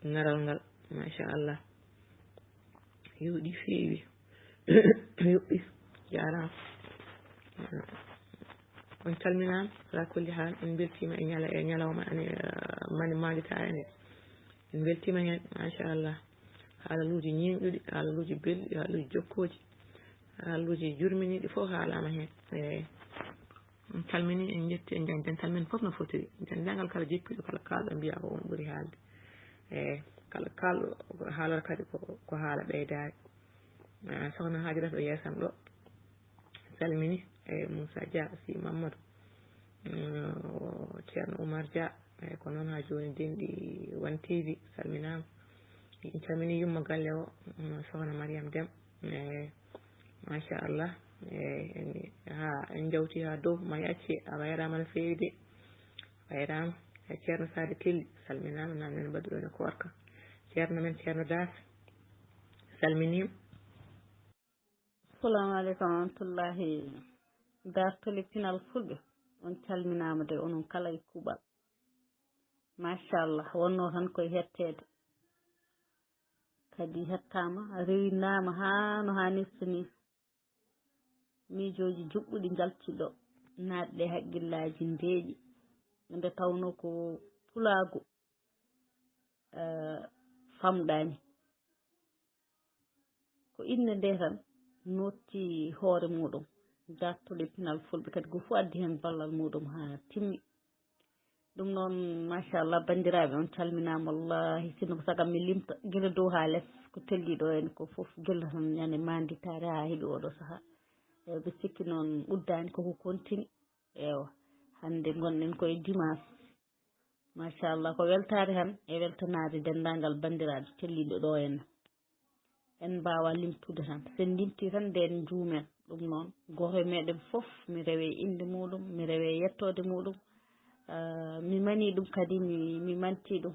ngaral ngal, machallah. Yuuɗi feewi. Yuɓɓi, jaaraama. On calminaama, ala kulli haal, en mbeltiima e ñala-, e ñalawma ane, eh, mani maandita ane. En mbeltiima heen, machallah. Haalaluuji ñiiñɗuɗi, haalaluuji belɗi, haalaluuji jokkooji, haalaluuji jurminiiɗi fof haalaama heen. Eey. En calminii, en njetti, en njañ dental men fof no fotiri. Denndaangal kala jippiiɗo, kala kaalɗo mbiyaa ko on ɓuri haalde. Eey, kala kaalɗo haalata kadi ko, ko haala ɓeydaari. Ah, Sokhna Hajirata ɗo yeesam ɗo. Salmini, eey, Moussa Dia, Sy Mamadou. Mm, Ceerno Oumar Dia, eey, ko noon haa jooni denɗi One T V, salminaama. En calminii yumma galle o, mm, Sokhna Mariam Dem. Eey, machallah. Eey, en, haa en njawti haa dow, ma yacce, a wayraama no feewi de. A wayraama. Eey, Ceerno Saade Kelli, salminaama, naan men mbaɗɗu ɗoon e koorka. Ceerno men, Ceerno Daas, salminiima. Assalamu aleykum wa rahmatullahi. Dartoli pinal fulɓe, on calminaama de, onon kala e kuuɓal. Machallah, wonno tan koye hetteede. Kadi hettaama, rewinaama haa no haanirta ni. Miijooji juɓɓuɗi njalti ɗo, naatɗe haqqillaaji ndeeƴi. Nde tawnoo ko pulaagu, eh, famɗaani. Ko innde nde tan nootti hoore muuɗum. Dartoli pinal fulɓe kadi, ko fof addi heen ballal muuɗum haa timmi. Ɗum noon, machallah, banndiraaɓe, on calminaama. Wallahi, sinno ko sago am mi limta gila dow haa les, ko telli ɗo en ko fof, gila tan ñande maanditaare haa heɓi oɗo sahaa. Ewa, ɓe sikki noon uddaani, koko kontini. Ewa, hannde ngonɗen koye dimanche. Machallah, ko weltaare tan e weltanaade denndaangal banndiraaɓe telliiɓe ɗo en. En mbaawaa limtude tan. So en limtii tan, nden njuumen. Ɗum noon, gooto e meɗen fof, mi rewe innde muuɗum, mi rewe yettoode muuɗum. Ah, mi manii ɗum kadi, mi, mi mantii ɗum.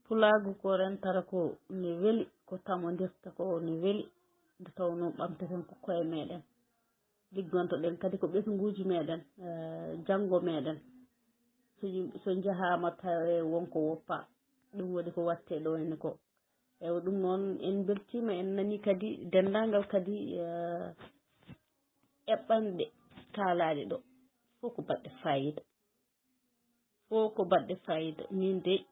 Pulaagu ko rentata ko ne weli, ko tamondirta ko ne weli, nde tawnoo ɓamtaten ko koye meɗen. Liggontoɗen kadi ko ɓesnguuji meɗen, eh, janngo meɗen. So yim-, so njahaama tawe won ko woppa, ɗum woni ko watte ɗo henne ko. Ewa, ɗum noon en mbeltiima, en nanii kadi denndaangal kadi, eh, eɓɓanɗe kaalaaɗe ɗo. Fof ko baɗɗe faayiida. Fof ko baɗɗe faayiida. Min de,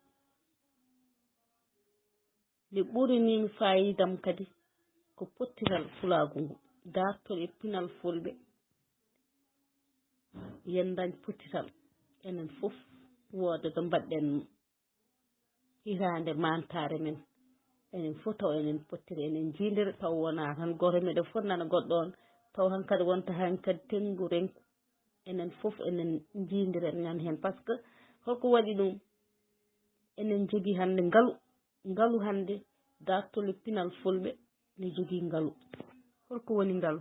nde ɓuriniimi faayiida am kadi ko pottiral pulaagu ngu. Daartol e pinal fulɓe, yen ndañ pottiral. Enen fof wooda ɗo mbaɗɗen hitaande maantaare men. Enen fof taw enen pottiri, enen njiidira, taw wonaa tan gooto meɗen fof nana goɗɗo on, taw hankadi wonta hankadi tenngu renku. enen fof enen njiidiren ñan heen. Par ce que holko waɗi ɗum? Enen njogii hannde ngalu, ngalu hannde daartol e pinal fulɓe ne jogii ngalu. Holko woni ngalu?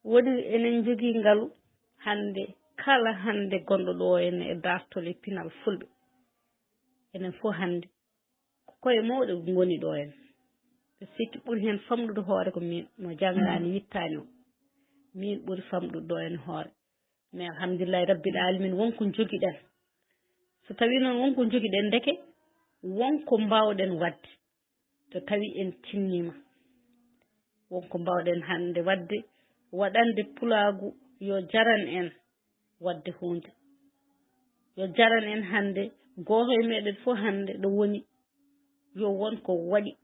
Woni enen njogii ngalu hannde, kala hannde gonɗo ɗo en e daartol e pinal fulɓe. Enen fof hannde ko koye mawɗe ngoni ɗo en. Ɓe sikki ɓuri heen famɗude hoore ko min mo janngaani wittaani o. Min ɓuri famɗude ɗo en hoore. Mais alhamdulillahi rabbil alamin won ko njogiɗen. So tawi noon won ko njogiɗen ndeke won ko mbawɗen waɗde. So tawi en tinniima won ko mbawɗen hannde waɗde, waɗande pulaagu yo jaran en waɗde huunde. Yo jaran en hannde gooto e meɗen fof hannde ɗo woni yo won ko waɗi.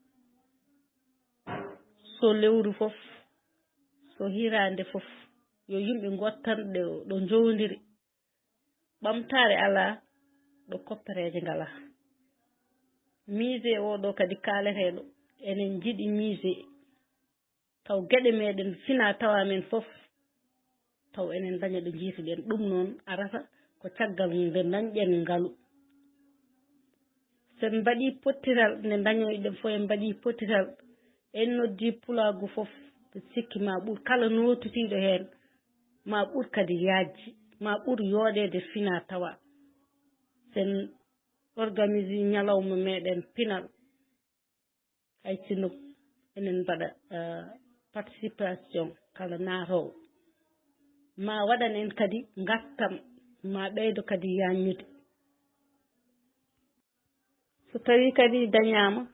So lewru fof, so hiraande fof, yo yimɓe ngottan ɗo, ɗo njowndiri. Ɓamtaare alaa, ɗo koppereeje ngalaa. Musée oo ɗoo kadi kaaleteeɗo, enen njiɗi musée. Taw geɗe meɗen fina tawa men fof, taw enen daña ɗo njiituɗen. Ɗum noon arata ko caggal nde dañɗen ngalu. So en mbaɗii pottital nde dañoyɗen fof, en mbaɗii pottital, en noddii pulaagu fof, ɓe sikki ma ɓur kala nootutiiɗo heen, ma ɓur kadi yaajji, ma ɓur yooɗeede fina tawa. So en organisi ñalawma meɗen pinal, hay sinno enen mbaɗa eh, participation kala naatoowo, ma waɗan en kadi ngattam, ma ɓeydo kadi yaññude. So tawi kadi dañaama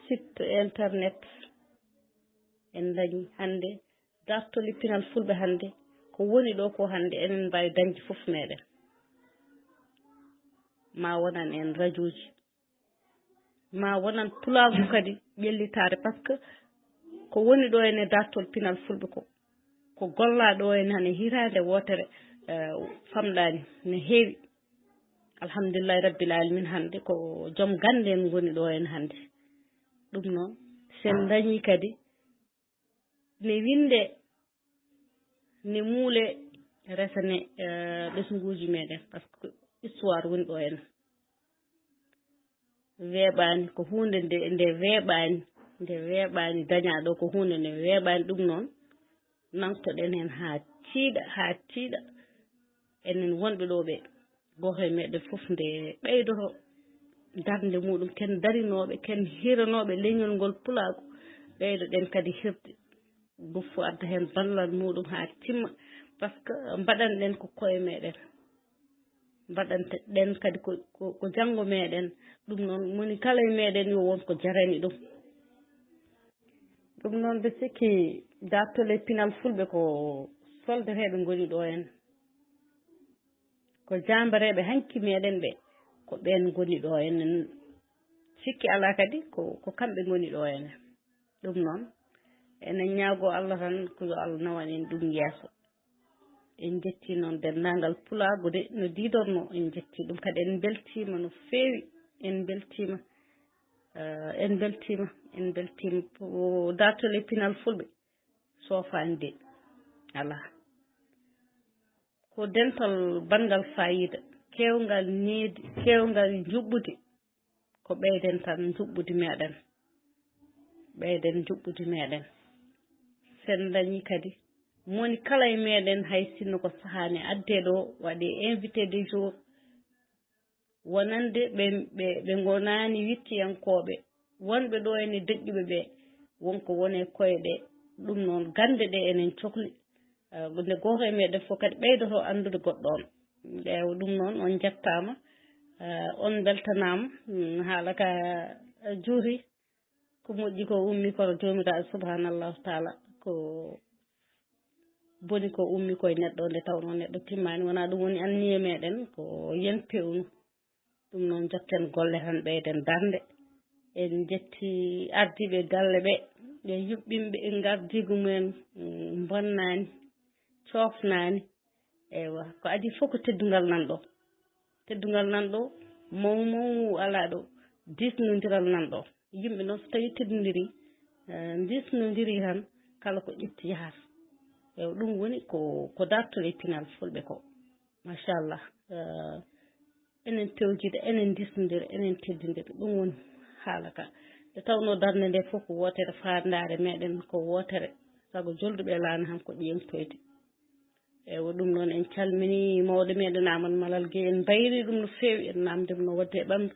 site internet, en dañi hannde dartol e pinal fulɓe hannde, ko woni ɗo ko hannde enen mbaawi dañde fof meɗen. Ma wonan en rajooji, ma wonan pulaagu kadi ƴellitaare, par ce que ko woni ɗo ene dartol pinal fulɓe ko, ko gollaa ɗo ene hane hitaande wootere eh, famɗaani, ne heewi. Alhamdulillahi rabbil alamin, hannde ko joom gannde en ngoni ɗo en hannde. Ɗum noon, so en dañii kadi ne winde, ne muule, resane eh, ɓesnguuji meɗen, par ce que histoire woni ɗo en. Weeɓaani, ko huunde nde, nde weeɓaani, nde weeɓaani, dañaa ɗo ko huunde nde weeɓaani. Ɗum noon, nangtoɗen heen haa tiiɗa, haa tiiɗa. Enen wonɓe ɗo ɓe, gooto e meɗen fof nde ɓeydoto darnde muɗum, ken darinooɓe, ken hiranooɓe leñol ngol pulaagu, ɓeydoɗen kadi hirde. Ɗum fof adda heen ballal muɗum haa timma, par ce que mbaɗanɗen ko koye meɗen. Mbaɗanɗen kadi ko, ko, ko janngo meɗen. Ɗum noon, moni kala e meɗen yo won ko jarani ɗum. Ɗum noon, ɓe sikki dartol e pinal fulɓe ko soldateeɓe ngoni ɗo en. Ko jaambareeɓe hanki meɗen ɓe, ko ɓeen ngoni ɗo en. Sikki alaa kadi ko, ko kamɓe ngoni ɗo en. Ɗum noon, enen ñaago Allah tan ko yo Allah nawan en ɗum yeeso. En njetti noon denndaangal pulaagu de no diidorno, en njetti ɗum kadi, en mbeltiima no feewi, en mbeltiima, eh, en mbeltiima, en mbeltiima. Ko dartol e pinal fulɓe soofaani de, alaa. Ko dental banngal faayiida, keewngal needi, keewngal njuɓɓudi, ko ɓeyden tan njuɓɓudi meɗen, ɓeyden njuɓɓudi meɗen. Sen dañi kadi, moni kala e meɗen, hay sinno ko sahaani adde ɗo, waɗi invité de jour, wonande ɓe, ɓe, ɓe ngonaani wittiyankooɓe, wonɓe ɗo ene deƴƴuɓe ɓe, wonko woni e koye ɗe. Ɗum noon, gannde ɗe enen cokli. Eh, nde gooto e meɗen fof kadi ɓeydoto anndude goɗɗo on. Ɓeewa ɗum noon, on njettaama, eh, on mbeltanaama. Mm, haala ka, eh, juuti, ko moƴƴi ko ummi kono Joomiraaɗo subhaanallahu taala, ko boni ko ummi koye neɗɗo, nde tawnoo neɗɗo timmaani. Wonaa ɗum woni anniye meɗen, ko yen pewnu. Ɗum noon, njotten golle tan, ɓeyden darnde. En njetti ardiiɓe galle ɓe, ɓe yuɓɓinɓe e ngardiigu mumen, mm, bonnaani, coofnaani. Eywa, ko adii fof ko teddungal nan ɗo. Teddungal nan ɗo, maw maw alaa ɗo, diisnondiral nan ɗo. Yimɓe noon, so tawii teddondirii, eh, diisnondirii tan, kala ko ƴetti yahata. Ewa, ɗum woni ko, ko dartol e pinal fulɓe ko. Machallah. Eh, enen pewjida, enen ndisnodira, enen teddindira. Ɗum woni haala ka. Nde tawnoo darnde nde fof ko wootere, faandaare meɗen ko wootere. Sago jolduɓe laana han ko ƴeeŋtoyde. Ewa, ɗum noon en calmini mawɗo meɗen Amadou Malal Gueye. En mbayri ɗum no feewi, en namdi mo no wadde e ɓanndu.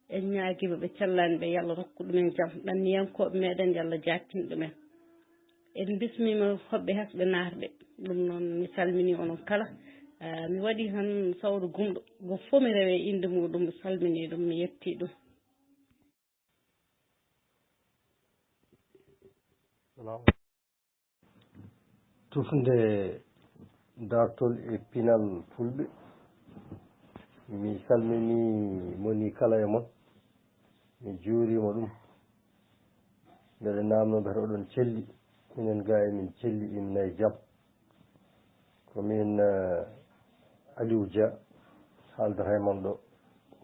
En ñaagiima ɓe cellani ɓe, yo Allah rokku ɗumen jam. Ɗanniyankooɓe meɗen, yo Allah jaattin ɗumen. En bismiima hoɓɓe hasɓe naatɓe. Ɗum noon mi salmini onon kala. Ah, mi waɗi tan sawru gumɗo. Go fof mi rewe innde muɗum, mi salmini ɗum, mi yetti ɗum. Tufnde dartol e pinal fulɓe. Mi salmini moni kala e mon. Mi juurima ɗum. Mbeɗa namno mbete oɗon celli. Minen ga emin celli, emin e jam. Ko min, eh, Aliou Dia, haaldata e mon ɗo,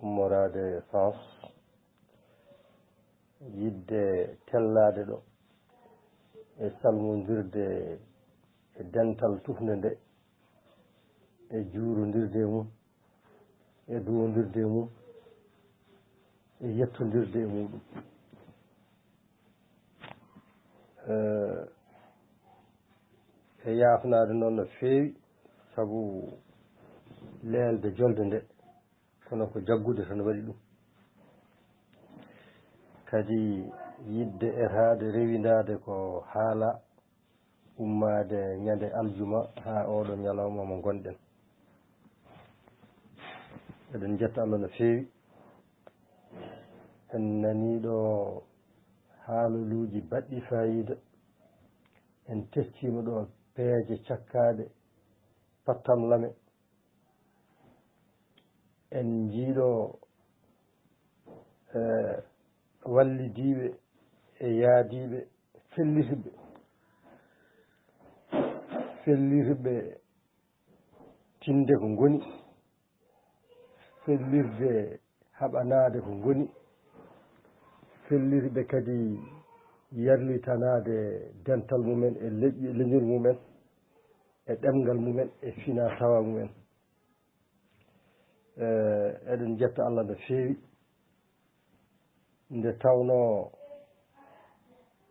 ummoraade France. Yiɗde tellaade ɗo e salmondirde e dental tufnde nde, e juurondirde e mum, e duwondirde e mum, e yettondirde e muɗum. Eh, e yaafnaade noon no feewi, sabu leelde jolde nde, kono ko jaggude tan waɗi ɗum. Kadi yiɗde etaade, rewindaade ko haala ummaade ñande aljuma haa oɗo ñalawma mo ngonɗen. Eɗen njetta Allah no feewi. En nanii ɗo haaluuji baɗɗi faayiida. En teftiima ɗo peeje cakkaaɗe, pattam lame. En njiiɗo, eh, wallidiiɓe e yaadiiɓe fellirɓe, fellirɓe tinde ko ngoni, fellirde haɓanaade ko ngoni, fellirɓe kadi yarlitanaade dental mumen e leƴƴi, leñol mumen, e ɗemngal mumen, e fina tawa mumen. Eh, eɗen njetta Allah no feewi, nde tawnoo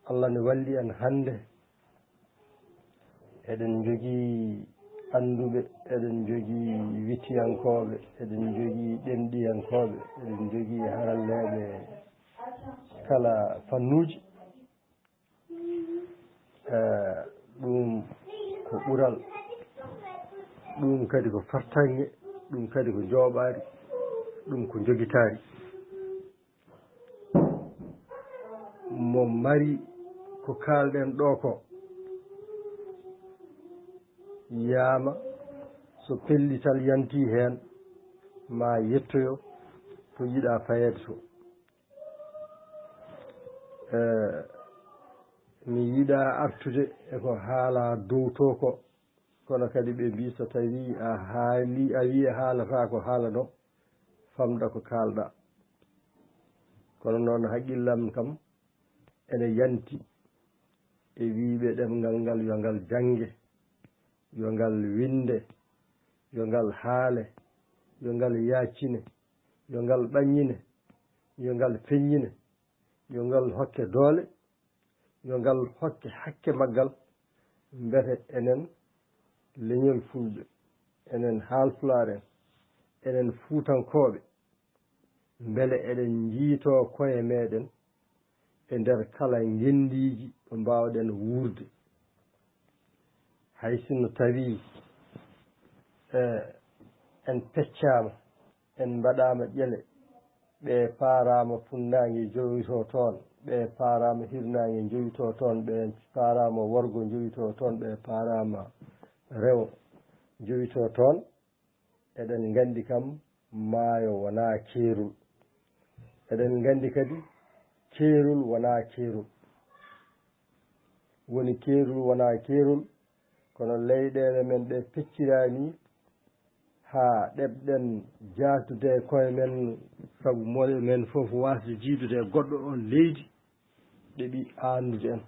Allah ne walli en hannde. Eɗen njogii annduɓe, eɗen njogii witiyankooɓe, eɗen njogii ɗemɗiyankooɓe, eɗen njogii haralleeɓe kala fannuuji. Eh, ɗum ko ɓural, ɗum kadi ko fartaŋŋe, ɗum kadi ko njooɓaari, ɗum ko njogitaari. Mo mari ko kaalɗen ɗo ko, yaama so pellital yanti heen, ma yettoyo to yiɗa fayeede to. Eh, mi yiɗa artude e ko haala dow to ko, kono kadi ɓe mbi so tawi a haali, a wi a haalata ko haalano, famɗa ko kaalɗa. Kono noon haqqillam kam ene yanti e wiiɓe ɗemngal ngal yo ngal jannge, yo ngal winnde, yo ngal haale, yo ngal yaacine, yo ngal ɓanñine, yo ngal feññine, yo ngal hokke doole, yo ngal hokke hakke maggal, mbete enen leñol fulɓe, enen haalpulaar en, enen fuutankooɓe, mbele eɗen njiitoo koye meɗen e nder kala ngenndiiji ɗo mbaawɗen wuurde. Hay sinno tawii, eh, en peccaama, en mbaɗaama ƴele, ɓe paaraama funnaange jowitoo toon, ɓe paaraama hirnaange jowitoo toon, ɓe paaraama worgo jowitoo toon, ɓe paaraama rewo jowitoo toon. Eɗen nganndi kam maayo wonaa keerol. Eɗen nganndi kadi keerol wonaa keerol. Woni keerol wonaa keerol, kono leyɗeele men ɗe pecciraani haa ɗeɓɗen jaatude e koye men, sabu moɗe men fof waasde jiidude e goɗɗo oon leydi, ɗeɓi aannude en.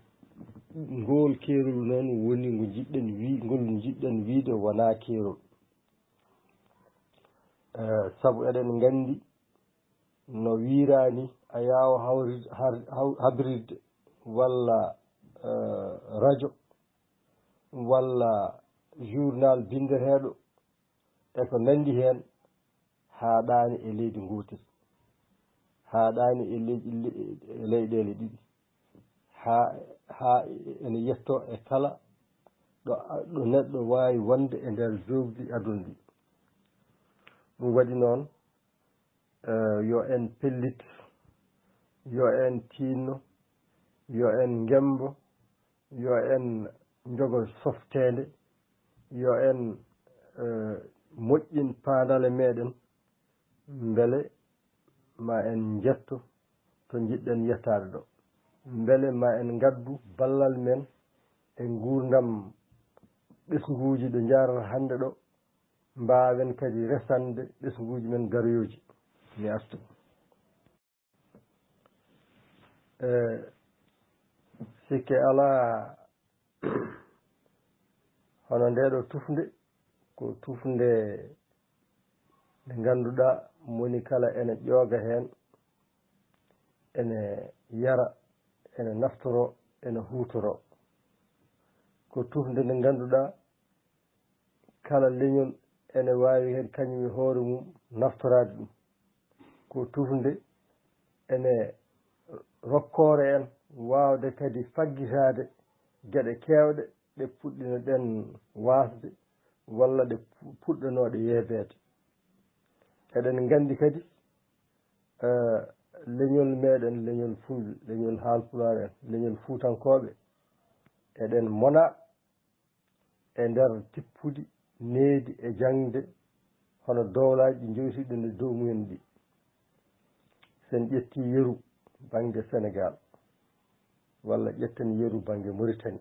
Ngool keerol noon woni ngo njiɗɗen wi-, ngol njiɗɗen wiide wonaa keerol. Eh, sabu eɗen nganndi no wiiraani a yaawa hawri-, har-, haw-, habrirde walla, eh, rajo walla journal binndeteeɗo e ko nanndi heen, haaɗaani e leydi ngootel, haaɗaani e ley-, e leyɗeele ɗiɗi, haa, haa ene yettoo e kala ɗo, ɗo neɗɗo waawi wonde e nder jookdi aduna ndi. Ɗum waɗi noon, eh, yo en pellit, yo en tiinno, yo en ngemmbo, yo en njogo softeende, yo en, eh, moƴƴin paandale meɗen, mbele ma en njetto to njiɗɗen yettaade ɗo. Mbele ma en ngaddu ballal men e nguurndam ɓesnguuji ɗo njaarata hannde ɗo, mbaawen kadi resande ɓesnguuji men garoyooji. Mi artu. E sikke alaa, hono ndee ɗoo tufnde, ko tufnde nde ngannduɗaa moni kala ene ƴooga heen, ene yara, ene naftoroo, ene huutoroo. Ko tufnde nde ngannduɗaa kala leñol ene waawi heen kañum e hoore mum naftoraade ɗum. Ko tufnde ene rokkoore en waawde kadi faggitaade geɗe keewɗe ɗe puɗɗino-ɗen waasde walla ɗe pu-, puɗɗanooɗe yeebeede. Eɗen nganndi kadi, eh, leñol meɗen, leñol Fulɓe, leñol Haalpulaar en, leñol Fuutankooɓe, eɗen mona e nder tippudi needi e jaŋde, hono dowlaaji ɗi njowtiɗen e dow mumen ɗi. So en ƴettii yeru bannge Senegaal, walla ƴetten yeru bannge Moritani,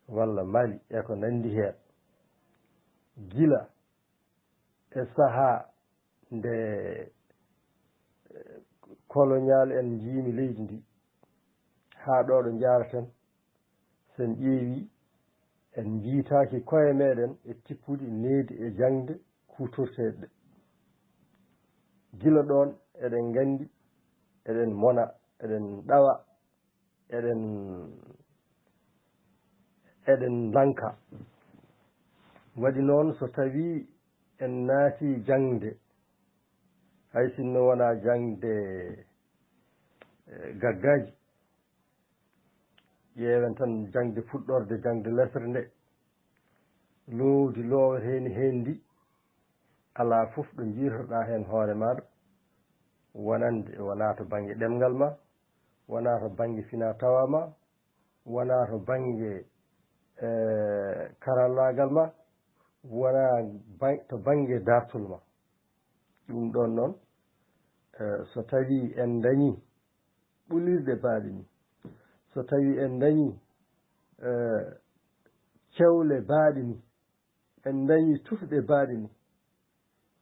walla Mali e ko nanndi heen, gila e sahaa nde, eh, koloñaal en njiimi leydi ndi, haa ɗo ɗo njaaraten, so en ƴeewi, en njiytaaki koye meɗen e tippudi needi e jaŋde kuutorteeɗe ɗe. Gila ɗoon, eɗen nganndi, eɗen mona, eɗen ɗawa, eɗen, eɗen ndanka. Waɗi noon, so tawii en naatii jaŋde, hay sinno wonaa jaŋde, eh, gaggaaji, ƴeewen tan jaŋde fuɗɗorde, jaŋde lesre nde, loowdi looweteeni heen ndi, alaa fof ɗo njiirtoɗaa heen hoore maaɗa, wonande, wonaa to bannge ɗemngal ma, wonaa to bannge finaa tawaa ma, wonaa to bannge, eh, karallaagal ma, wonaa ban-, to bannge daartol ma. Ɗum ɗoon noon, eh, so tawii en ndañii ɓulirɗe baaɗe ni, so tawii en ndañii, eh, cewle baaɗe ni, en ndañii tufɗe baaɗe ni,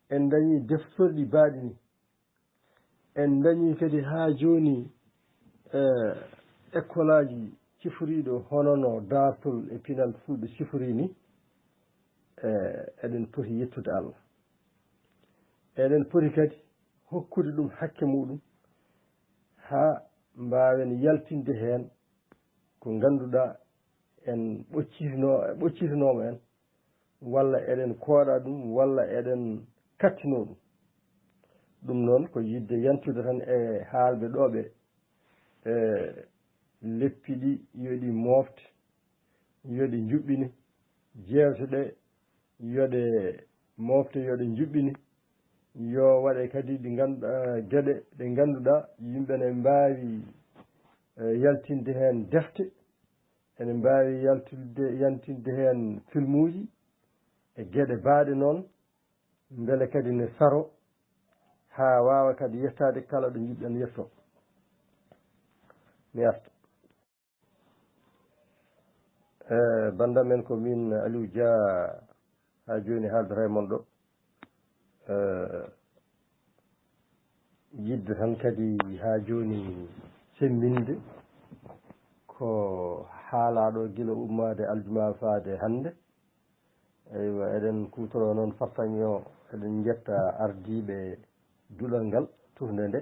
en ndañii deftorɗi baaɗe ni, en ndañii kadi haa jooni, eh, ekkolaaji ciforiiɗo hono no daartol e pinal fulɓe ciforii ni, eh, eɗen poti yettude Allah. Eɗen poti kadi hokkude ɗum hakke muɗum haa mbaawen yaltinde heen ko ngannduɗaa en ɓoccitino-, ɓoccitinooma en, walla eɗen kooɗa ɗum, walla eɗen kattinoo ɗum. Ɗum noon ko yiɗde yantude tan e haalɓe ɗo ɓe, e leppi ɗi yo ɗi moofte, yo ɗi njuɓɓine, jeewte ɗe yo ɗe moofte, yo ɗe njuɓɓine, yo waɗe kadi ɗi nganndu-, eh, geɗe ɗe ngannduɗaa yimɓe ne mbaawi, eh, yaltinde heen defte, ene mbaawi yaltinde, yaltinde heen filmuuji e geɗe baaɗe noon, mbele kadi ne saro haa waawa kadi yettaade kala ɗo njiɗɗen yettoo. Mi arta. Eh, banndam en, ko miin Aliou Dia, haa jooni haaldata e mon ɗo. Eh, yiɗde tan kadi haa jooni semmbinde Ko haalaaɗo gila ummaade aljumaa faade hannde. Eywa, eɗen kuutoroo noon fartaŋŋe o, eɗen njetta ardiiɓe duɗal ngal, tufnde nde,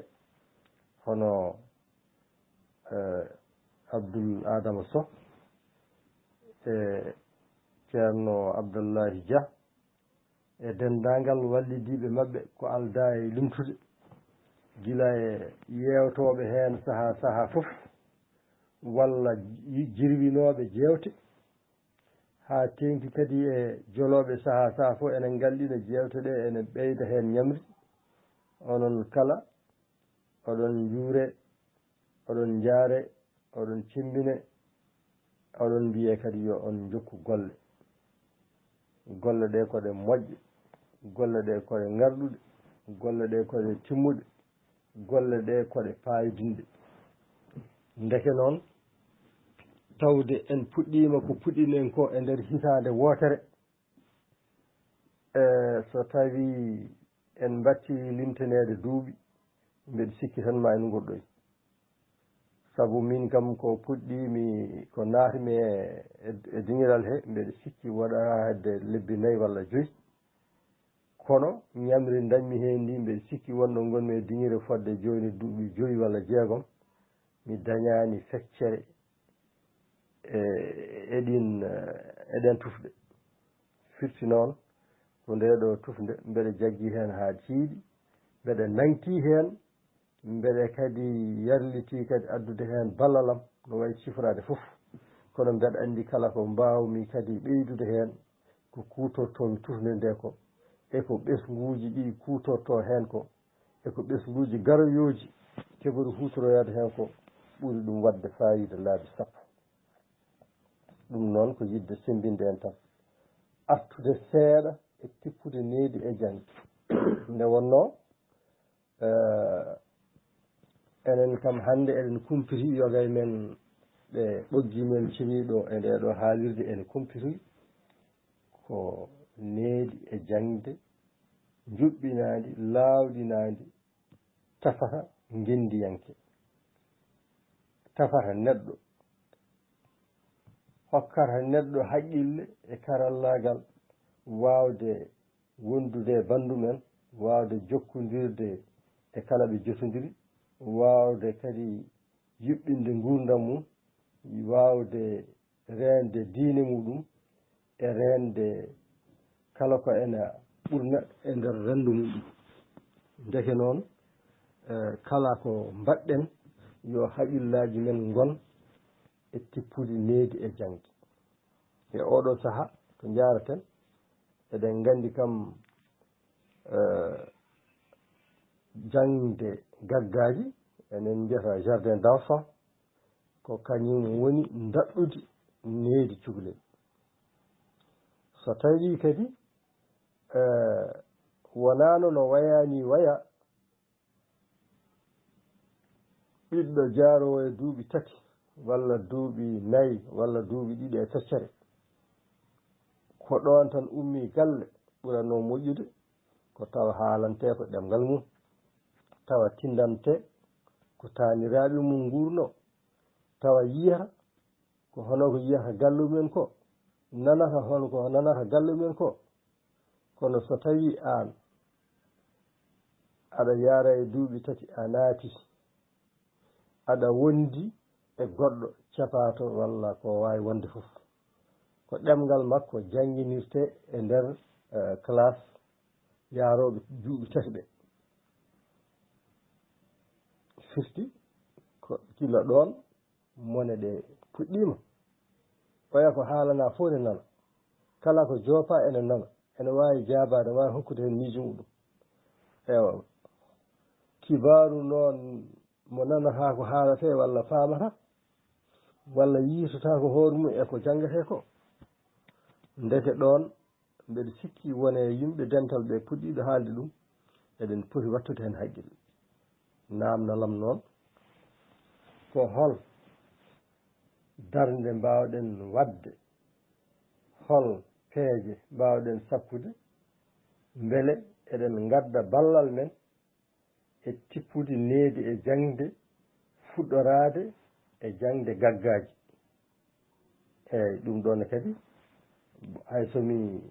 hono, eh, Abdul Adama Soh, e Ceerno Abdallahi Dia, e denndaangal wallidiiɓe maɓɓe ko aldaa e limtude, gila e yeewtooɓe heen sahaa sahaa fof, walla ji-, jirwinooɓe jeewte, haa teeŋti kadi e jolooɓe sahaa sahaa fof, enen ngalɗina jeewte ɗe, enen ɓeyda heen ñamri. Onon kala, oɗon njuure, oɗon njaare, oɗon cemmbine, oɗon mbiyee kadi yo on njokku golle. Golle ɗe ko ɗe moƴƴe, golle ɗe ko ɗe ngarɗuɗe, golle ɗe ko ɗe timmuɗe, golle ɗe ko ɗe paayodinɗe. Ndeke noon, tawde en puɗɗiima ko puɗɗiɗen ko e nder hitaande wootere, e so tawii en mbattii limtaneede duuɓi, mbeɗa sikki tan ma en ngurɗoy. Sabu miin kam ko puɗɗiimi, ko naatmi e, e, e diŋiral he, mbeɗa sikki waɗa hedde lebbi nayi walla joyi. Kono ñamri ndañmi heen ndi, mbeɗa sikki wonno ngonmi e diŋire fodde jooni duuɓi joyi walla jeegom, mi dañaani feccere. E, e ɗin, e ɗeen tufɗe. Firti noon, ko ndee ɗoo tufnde mbeɗa jaggi heen haa tiiɗi, mbeɗa nangtii heen, mbeɗa kadi yarlitii kadi addude heen ballal am, no wayi sifraade fof. Kono mbeɗa anndi kala ko mbaawmi kadi ɓeydude heen, ko kuutortoomi tufnde nde ko, e ko ɓesnguuji ɗi kuutortoo heen ko, e ko ɓesnguuji garoyooji keɓori huutoroyaade heen ko, ɓuri ɗum waɗde faayiida laabi sappo. Ɗum noon ko yiɗde semmbinde en tan, artude seeɗa e tippude needi e jaŋde. Nde wonnoo, eh, enen kam hannde eɗen kumpiti, yoga e men ɓe ɓoggi men ceniiɗo e ndee ɗoo haalirde ene kumpitoyi ko needi e jaŋde njuɓɓinaandi, laawɗinaandi, tafata ngenndiyanke, tafata neɗɗo, hokkata neɗɗo haqqille e karallaagal, waawde wondude e banndum en, waawde jokkondirde e kala ɓe jotondiri, waawde kadi yuɓɓinde nguurndam mum, waawde reende diine muɗum e reende kala ko ena ɓurna e nder renndo muɗum. Ndeke noon, eh, kala ko mbaɗɗen, yo haqqillaaji men ngon e tippude needi e jaŋde. E oɗo sahaa to njaaraten, eɗen nganndi kam, eh, jaŋde gaggaaji, enen mbiyata jardin d'enfants, ko kañum woni ndaɗɗudi needi cukalel. So tawii kadi, eh, wonaano no wayaani waya, ɓiɗɗo jaaroowo e duuɓi tati, walla duuɓi nayi, walla duuɓi ɗiɗi e feccere, ko ɗoon tan ummii galle, ɓuratnoo moƴƴude ko tawa haalantee ko ɗemngal mum, tawa tinndantee ko taaniraaɓe mum nguurnoo, tawa yiyata ko hono ko yiyata galle mum en ko, nanata hono ko nanata galle mum en ko. Kono so tawii aan aɗa yaara e duuɓi tati, a naati, aɗa wondi e goɗɗo capaato walla ko waawi wonde fof, ko ɗemngal makko jannginirtee e nder, eh, classe yaarooɓe duuɓi tati ɓe. Firti ko gila ɗoon mone ɗe puɗɗiima. Oya ko haalanaa fof ne nana. Kala ko joopaa ene nana. Ene waawi jaabaade, waawi hokkude heen miijo muɗum. Ewa. Kibaaru noon mo nanataa ko haalatee walla faamataa, walla yiitotaa ko hoore mum e ko janngetee ko. Ndeke ɗoon, mbeɗa sikki won e yimɓe dental ɓe puɗɗiiɓe haalde ɗum, eɗen poti wattude heen haqqille. Naamnalam noon, ko hol darnde mbaawɗen waɗde, hol peeje mbaawɗen sakkude, mbele eɗen ngadda ballal men e tippude needi e jaŋde, fuɗɗoraade e jaŋde gaggaaji. Eeyi, ɗum ɗoon ne kadi, hay so mi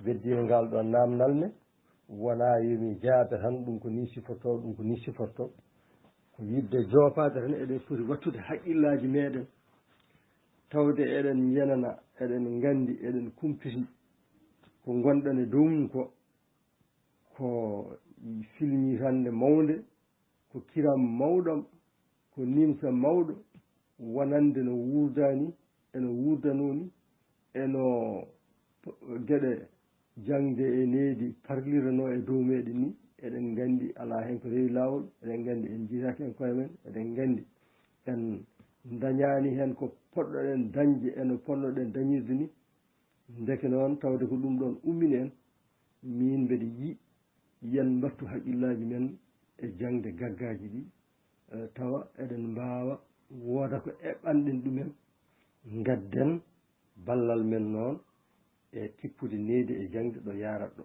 weddii e ngal ɗoon naamnal ne, wonaa yo mi jaabe tan ɗum ko nii sifortoo, ɗum ko nii sifortoo. Ko yiɗde joofaade tan, eɗen foti wattude haqqillaaji meeɗen, tawde eɗen njenana, eɗen nganndi, eɗen kumpiti ko ngonɗen e dow mum ko, ko filñitannde mawnde, ko kiram mawɗam, ko nimsa mawɗo, wonande no wuurdaani, eno wuurdanoo ni, eno geɗe jaŋde e needi parliranoo e dow meeɗen ni, eɗen nganndi alaa heen ko rewi laawol, eɗen nganndi en njiytaaki en koye men, eɗen nganndi en ndañaani heen ko potɗoɗen dañde eno potnoɗen dañirde ni. Ndeke noon, tawde ko ɗum ɗoon ummini en, miin mbeɗa yiɗi yen mbattu haqqillaaji men e jaŋde gaggaaji ɗi, eh, tawa eɗen mbaawa wooda ko eɓɓanɗen ɗumen, ngadden ballal men noon e tippude needi e jaŋde ɗo yaarat ɗo.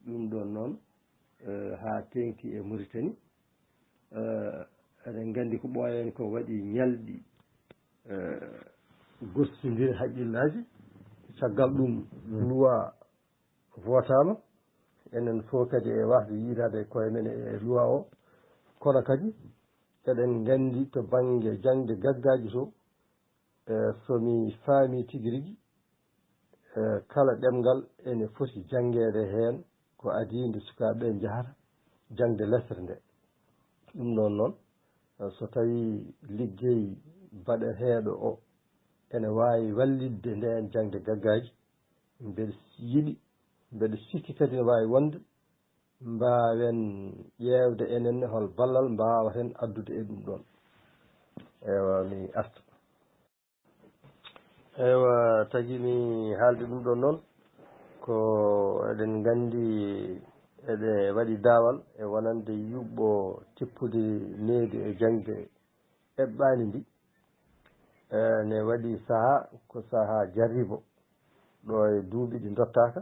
Ɗum ɗoon noon, eh, haa teeŋti e Muritani, eh, eɗen nganndi ko ɓooyaani ko waɗi ñalɗi, eh, gostondiral haqqillaaji. Caggal ɗum, luwa vootaama. Enen fof kadi e waasde yiidaade e koye men e luwa o. Kono kadi eɗen nganndi to bannge jaŋde gaggaaji to, eh, so mi faamii tigi rigi, eh, kala ɗemngal ene foti janngeede heen ko adii nde sukaaɓe njahata jaŋde lesre nde. Ɗum ɗoon noon, eh, so tawii liggey baɗeteeɗo o ene waawi wallitde ndeen jaŋde gaggaaji, mbeɗa yiɗi, mbeɗa sikki kadi ne waawi wonde mbaawen ƴeewde enen ne hol ballal mbaawaten addude e ɗum ɗoon. Ewa, mi arta. Ewa, tagi mi haalde ɗum ɗoon noon, ko eɗen nganndi eɗe waɗi daawal e wonande yuɓɓo tippude needi e jaŋde eɓɓaani ndi. Eh, ne waɗi sahaa, ko sahaa jarribo. Ɗo e duuɓi ɗi dottaaka,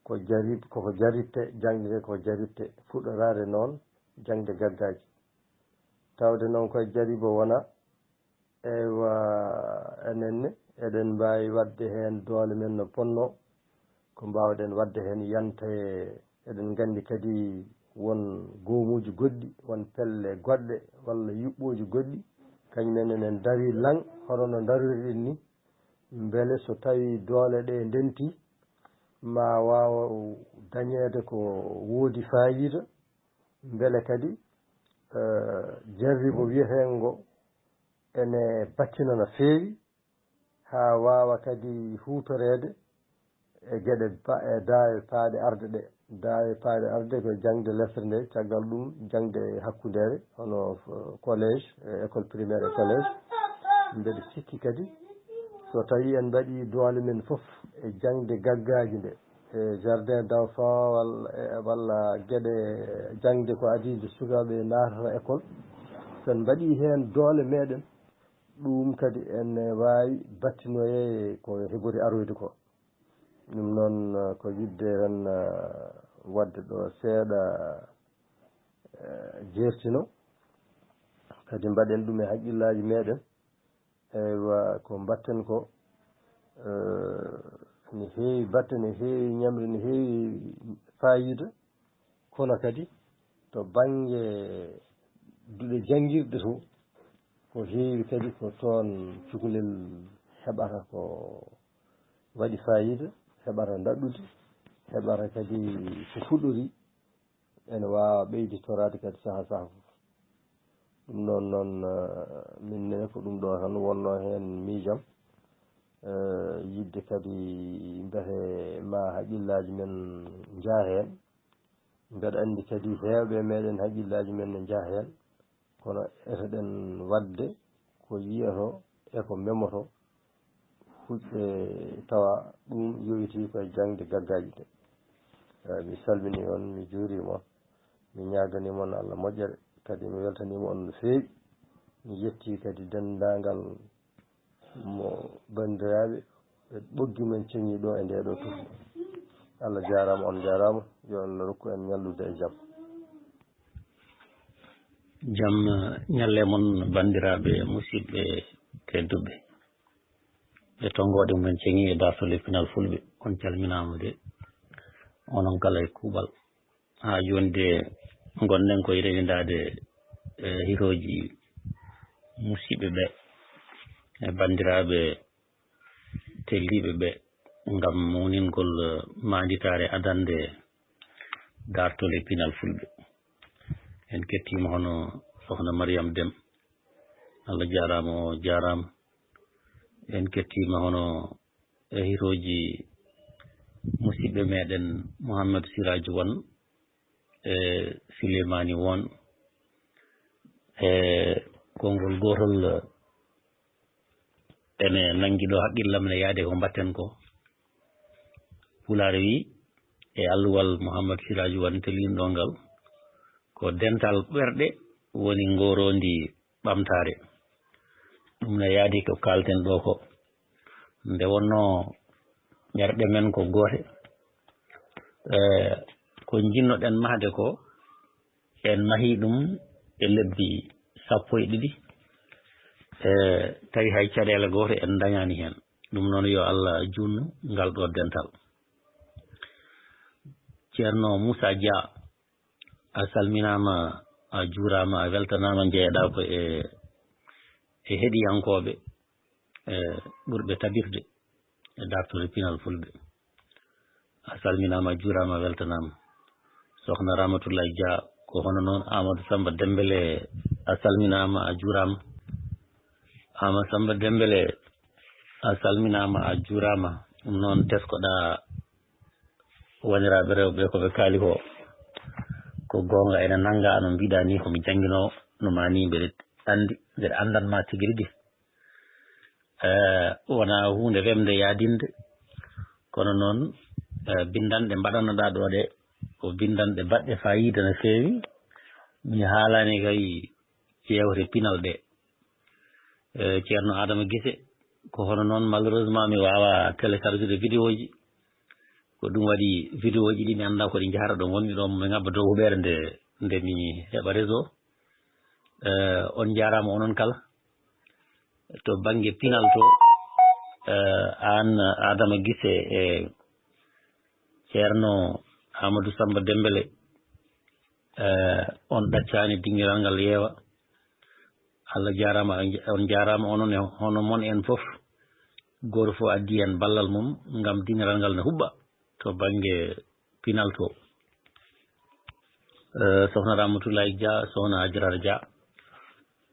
ko jarrib-, koko jarritte, jaŋde nde ko jarritte, fuɗɗoraade noon jaŋde gaggaaji. Tawde noon koye jarribo wona, eywa, enen ne, eɗen mbaawi waɗde heen doole men no potnoo, ko mbaawɗen waɗde heen yanta e, eɗen nganndi kadi won goomuuji goɗɗi, won pelle goɗɗe walla yuɓɓooji goɗɗi, kañum en enen ndarii laŋ, hono no ndaroriɗen ni, mbele so tawii doole ɗe ndentii, ma waawa dañeede ko woodi faayiida, mbele kadi, eh, jarribo wiyeteengo ene battina no feewi, haa waawa kadi huutoreede e geɗe ba-, e daawe paaɗe arde ɗe. Daawe paaɗe arde ko jaŋde lesre nde, caggal ɗum jaŋde hakkundeere, hono, eh, collège, e école primaire e collège. Mbeɗa sikki kadi, so tawii en mbaɗii doole men fof e jaŋde gaggaaji nde, e jardin d'enfants walla, e, walla geɗe jaŋde ko adii nde sukaaɓe naatata école, so en mbaɗii heen doole meeɗen, ɗum kadi ene waawi battinoyee ko heɓori aroyde ko. Ɗum noon, eh, ko yiɗde tan, eh, waɗde ɗo seeɗa, eh, jeertino. Kadi mbaɗen ɗum e haqqillaaji meeɗen. Eywa, ko mbaɗten ko, eh, ne heewi batte, ne heewi ñamri, ne heewi faayiida. Kono kadi to bannge duɗe janngirɗe to, ko heewi kadi ko toon cukalel heɓata ko waɗi faayiida, heɓata ndaɗɗudi, heɓata kadi ko fuɗɗori, ene waawa ɓeyditoraade kadi sahaa sahaa fof. Ɗum noon, noon, eh, min ne ko ɗum ɗo tan wonnoo heen miijam, eh, yiɗde kadi mbete ma haqqillaaji men njaha heen. Mbeɗa anndi kadi heewɓe e meeɗen haqqillaaji men ne njaha heen, kono eto-ɗen waɗde ko yiyotoo e ko memotoo, hucce tawa ɗum yowitii koye jaŋde gaggaaji ɗe. Eh, mi salminii on, mi juuriima on, mi ñaaganii mon Allah moƴƴere, kadi mi weltaniima on no feewi. Mi yettii kadi denndaangal mo banndiraaɓe ɓe ɓoggi men ceñii ɗo e ndee ɗo tufngo. Allah jaaraama, on njaaraama, yo Allah rokku en ñallude e jam. Jam, eh, ñalle mon, banndiraaɓe, musidɓe tedduɓe. e tonngooɗe mumen ceŋi e dartol e pinal fulɓe. On calminaama de, onon kala e kuuɓal. Haa jooni de, ngonɗen ko e rewindaade e hirooji musiɓɓe ɓe, e banndiraaɓe telliiɓe ɓe, ngam mawningol, eh, maanditaare adannde dartol e pinal fulɓe. En kettiima hono Sokhna Mariam Dem. Allah jaaraama, o jaaraama. En kettiima hono e hirooji musiɓɓe meɗen Mouhamed Siraju Wan e Souleymani Won e konngol gootol ene nanngi ɗo haqqillam ne yaade ko mbatten ko. Pulaar wi e alluwal Mouhamed Siraju Wan tellinɗo ngal, ko dental ɓerɗe woni ngoroondi ɓamtaare. Ɗum ne yaadi ko kaalten ɗo ko. Nde wonnoo ɓerɗe men ko goote, eh, ko njiɗnoɗen mahde ko, en mahi ɗum e lebbi sappo e ɗiɗi, eh, tawi hay caɗeele goote en ndañaani heen. Ɗum noon yo Allah juutnu ngal ɗo dental. Ceerno Moussa Dia, a salminaama, a juuraama, a weltanaama, njeyaɗaa ko e, e heɗiyankooɓe, e ɓurɓe tabirde e dartol e pinal fulɓe. A salminaama, a juuraama, a weltanaama. Sokhna Ramatoulaye Dia, ko hono noon Amadou Samba Dembele, a salminaama, a juuraama. Amadou Samba Dembele, a salminaama, a juuraama. Ɗum noon teskoɗaa woniraaɓe rewɓe ko ɓe kaali ko, ko goonga ene nannga no mbiɗa ni, ko mi jannginoowo, no ma ni mbeɗa anndi, mbeɗa anndan ma tigi rigi. Eh, wonaa huunde remde yaadinde, kono noon, eh, binndanɗe mbaɗannoɗaa ɗo ɗe, ko binndanɗe baɗɗe faayiida no feewi. Mi haalaani kay jeewte pinal ɗe. Eh, Ceerno Adama Gise, ko hono noon, malheureusement, mi waawaa télécharge de vidéo ji. Ko ɗum waɗi vidéo ji ɗi mi anndaa ko ɗi njahata ɗo ngonmi ɗo, mi ŋabba dow huɓeere nde, nde mi heɓa réseau. Eh, on njaaraama onon kala. To bannge pinal to, eh, aan Adama Gise e Ceerno Amadou Samba Dembele, eh, on ɗaccaani dingiral ngal yeewa. Allah jaaraama, on nja-, on njaaraama onon e hono mon en fof. Gooto fof addi heen ballal mum ngam dingiral ngal ne huɓɓa to bannge pinal to. Eh, Sokhna Ramatoulaye Dia, Sokhna Hajrata Dia,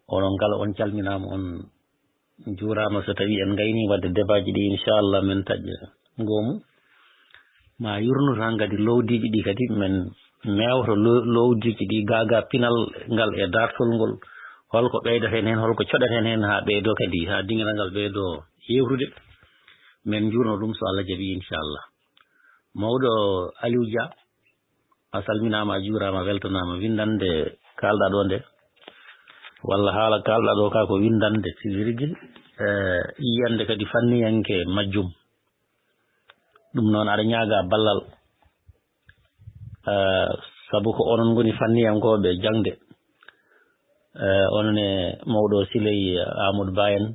onon kala on calminaama, on njuuraama. So tawii en ngayni waɗde débat ji ɗi, inchallah, men taƴƴa ngoomu. Ma yurnu tan kadi lowdiiji ɗi kadi, men meewto lo-, lowdiiji ɗi, gaagaa pinal ngal e dartol ngol. Holko ɓeydaten heen, holko coɗaten heen haa ɓeydoo kadi, haa dingiral ngal ɓeydoo yeewtude. Men njuurno ɗum so Allah jaɓii, inchallah. Mawɗo Aliou Dia, a salminaama, a juuraama, a weltanaama. Winndannde kaalɗaa ɗo nde, walla haala kaalɗaa ɗo ka ko winndannde tigi rigi, eh, yiyannde kadi fanniyanke majjum. Ɗum noon aɗa ñaagaa ballal, eh, sabu ko onon ngoni fanniyankooɓe jaŋde. Eh, onon e mawɗo Siley Amadou Ba en,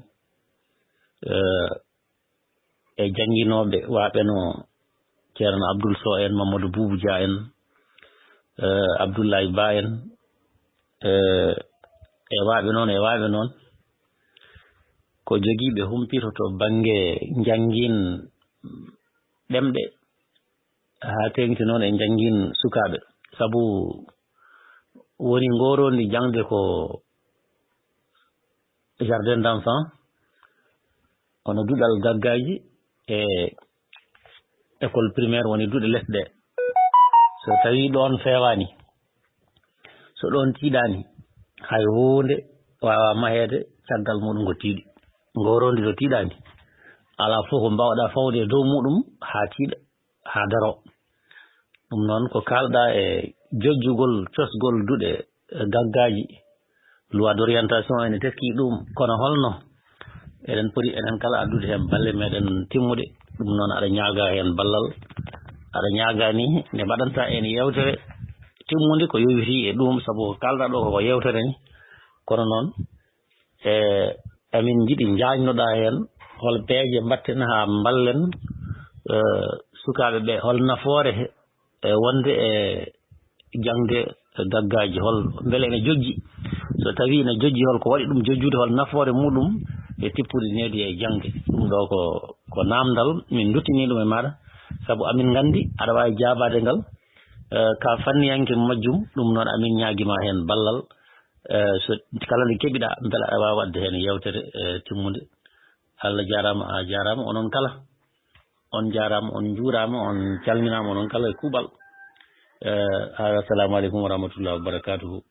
eh, e jannginooɓe waaɓe no Ceerno Abdoul Sow en, Mamadou Boubou Dia en, eh, Abdoulaye Ba en, eh, e waaɓe noon, e waaɓe noon. Ko jogiiɓe humpito to bannge njanngin ɗemɗe, haa teeŋti noon e njanngin sukaaɓe. Sabu woni ngoroondi jaŋde ko jardin d'enfants, hono duɗal gaggaaji e école primaire woni duɗe lesɗe. So tawii ɗoon feewaani, so ɗoon tiiɗaani, hay huunde waawaa maheede caggal muuɗum ko tiiɗi. Ngoroondi so tiiɗaani, alaa fof ko mbaawɗaa fawde e dow muuɗum haa tiiɗa, haa daroo. Ɗum noon ko kaalɗaa e jojjugol, cosgol duɗe, eh, gaggaaji, loi d'orientation ene teskii ɗum, kono holno eɗen poti enen kala addude heen balle meɗen timmuɗe? Ɗum noon aɗa ñaagaa heen ballal, aɗa ñaagaa ni nde mbaɗantaa en yeewtere timmunde ko yowitii e ɗum, sabu ko kaalɗaa ɗo ko yeewtere ni, kono noon, eh, amin njiɗi njaajnoɗaa heen hol peeje mbatten haa mballen, eh, sukaaɓe ɓe, hol nafoore, eh, wonde e jaŋde gaggaaji, hol mbele ene jojji? So tawii ene jojji, hol ko waɗi ɗum jojjude, hol nafoore muɗum e tippude needi e jaŋde? Ɗum ɗo ko, ko naamndal min nduttini ɗum e maaɗa, sabu amin nganndi aɗa waawi jaabaade ngal, eh, ka fanniyanke majjum. Ɗum noon amin ñaagima heen ballal, eh, so kala nde keɓiɗa mbele aɗa waawi waɗde heen yeewtere, eh, timmunde. Allah jaaraama, a jaaraama, onon kala. On jaaraama, on njuuraama, on calminaama, onon kala e kuuɓal. Eh, assalamu aleykum wa rahmatullahi wa barakatuhu.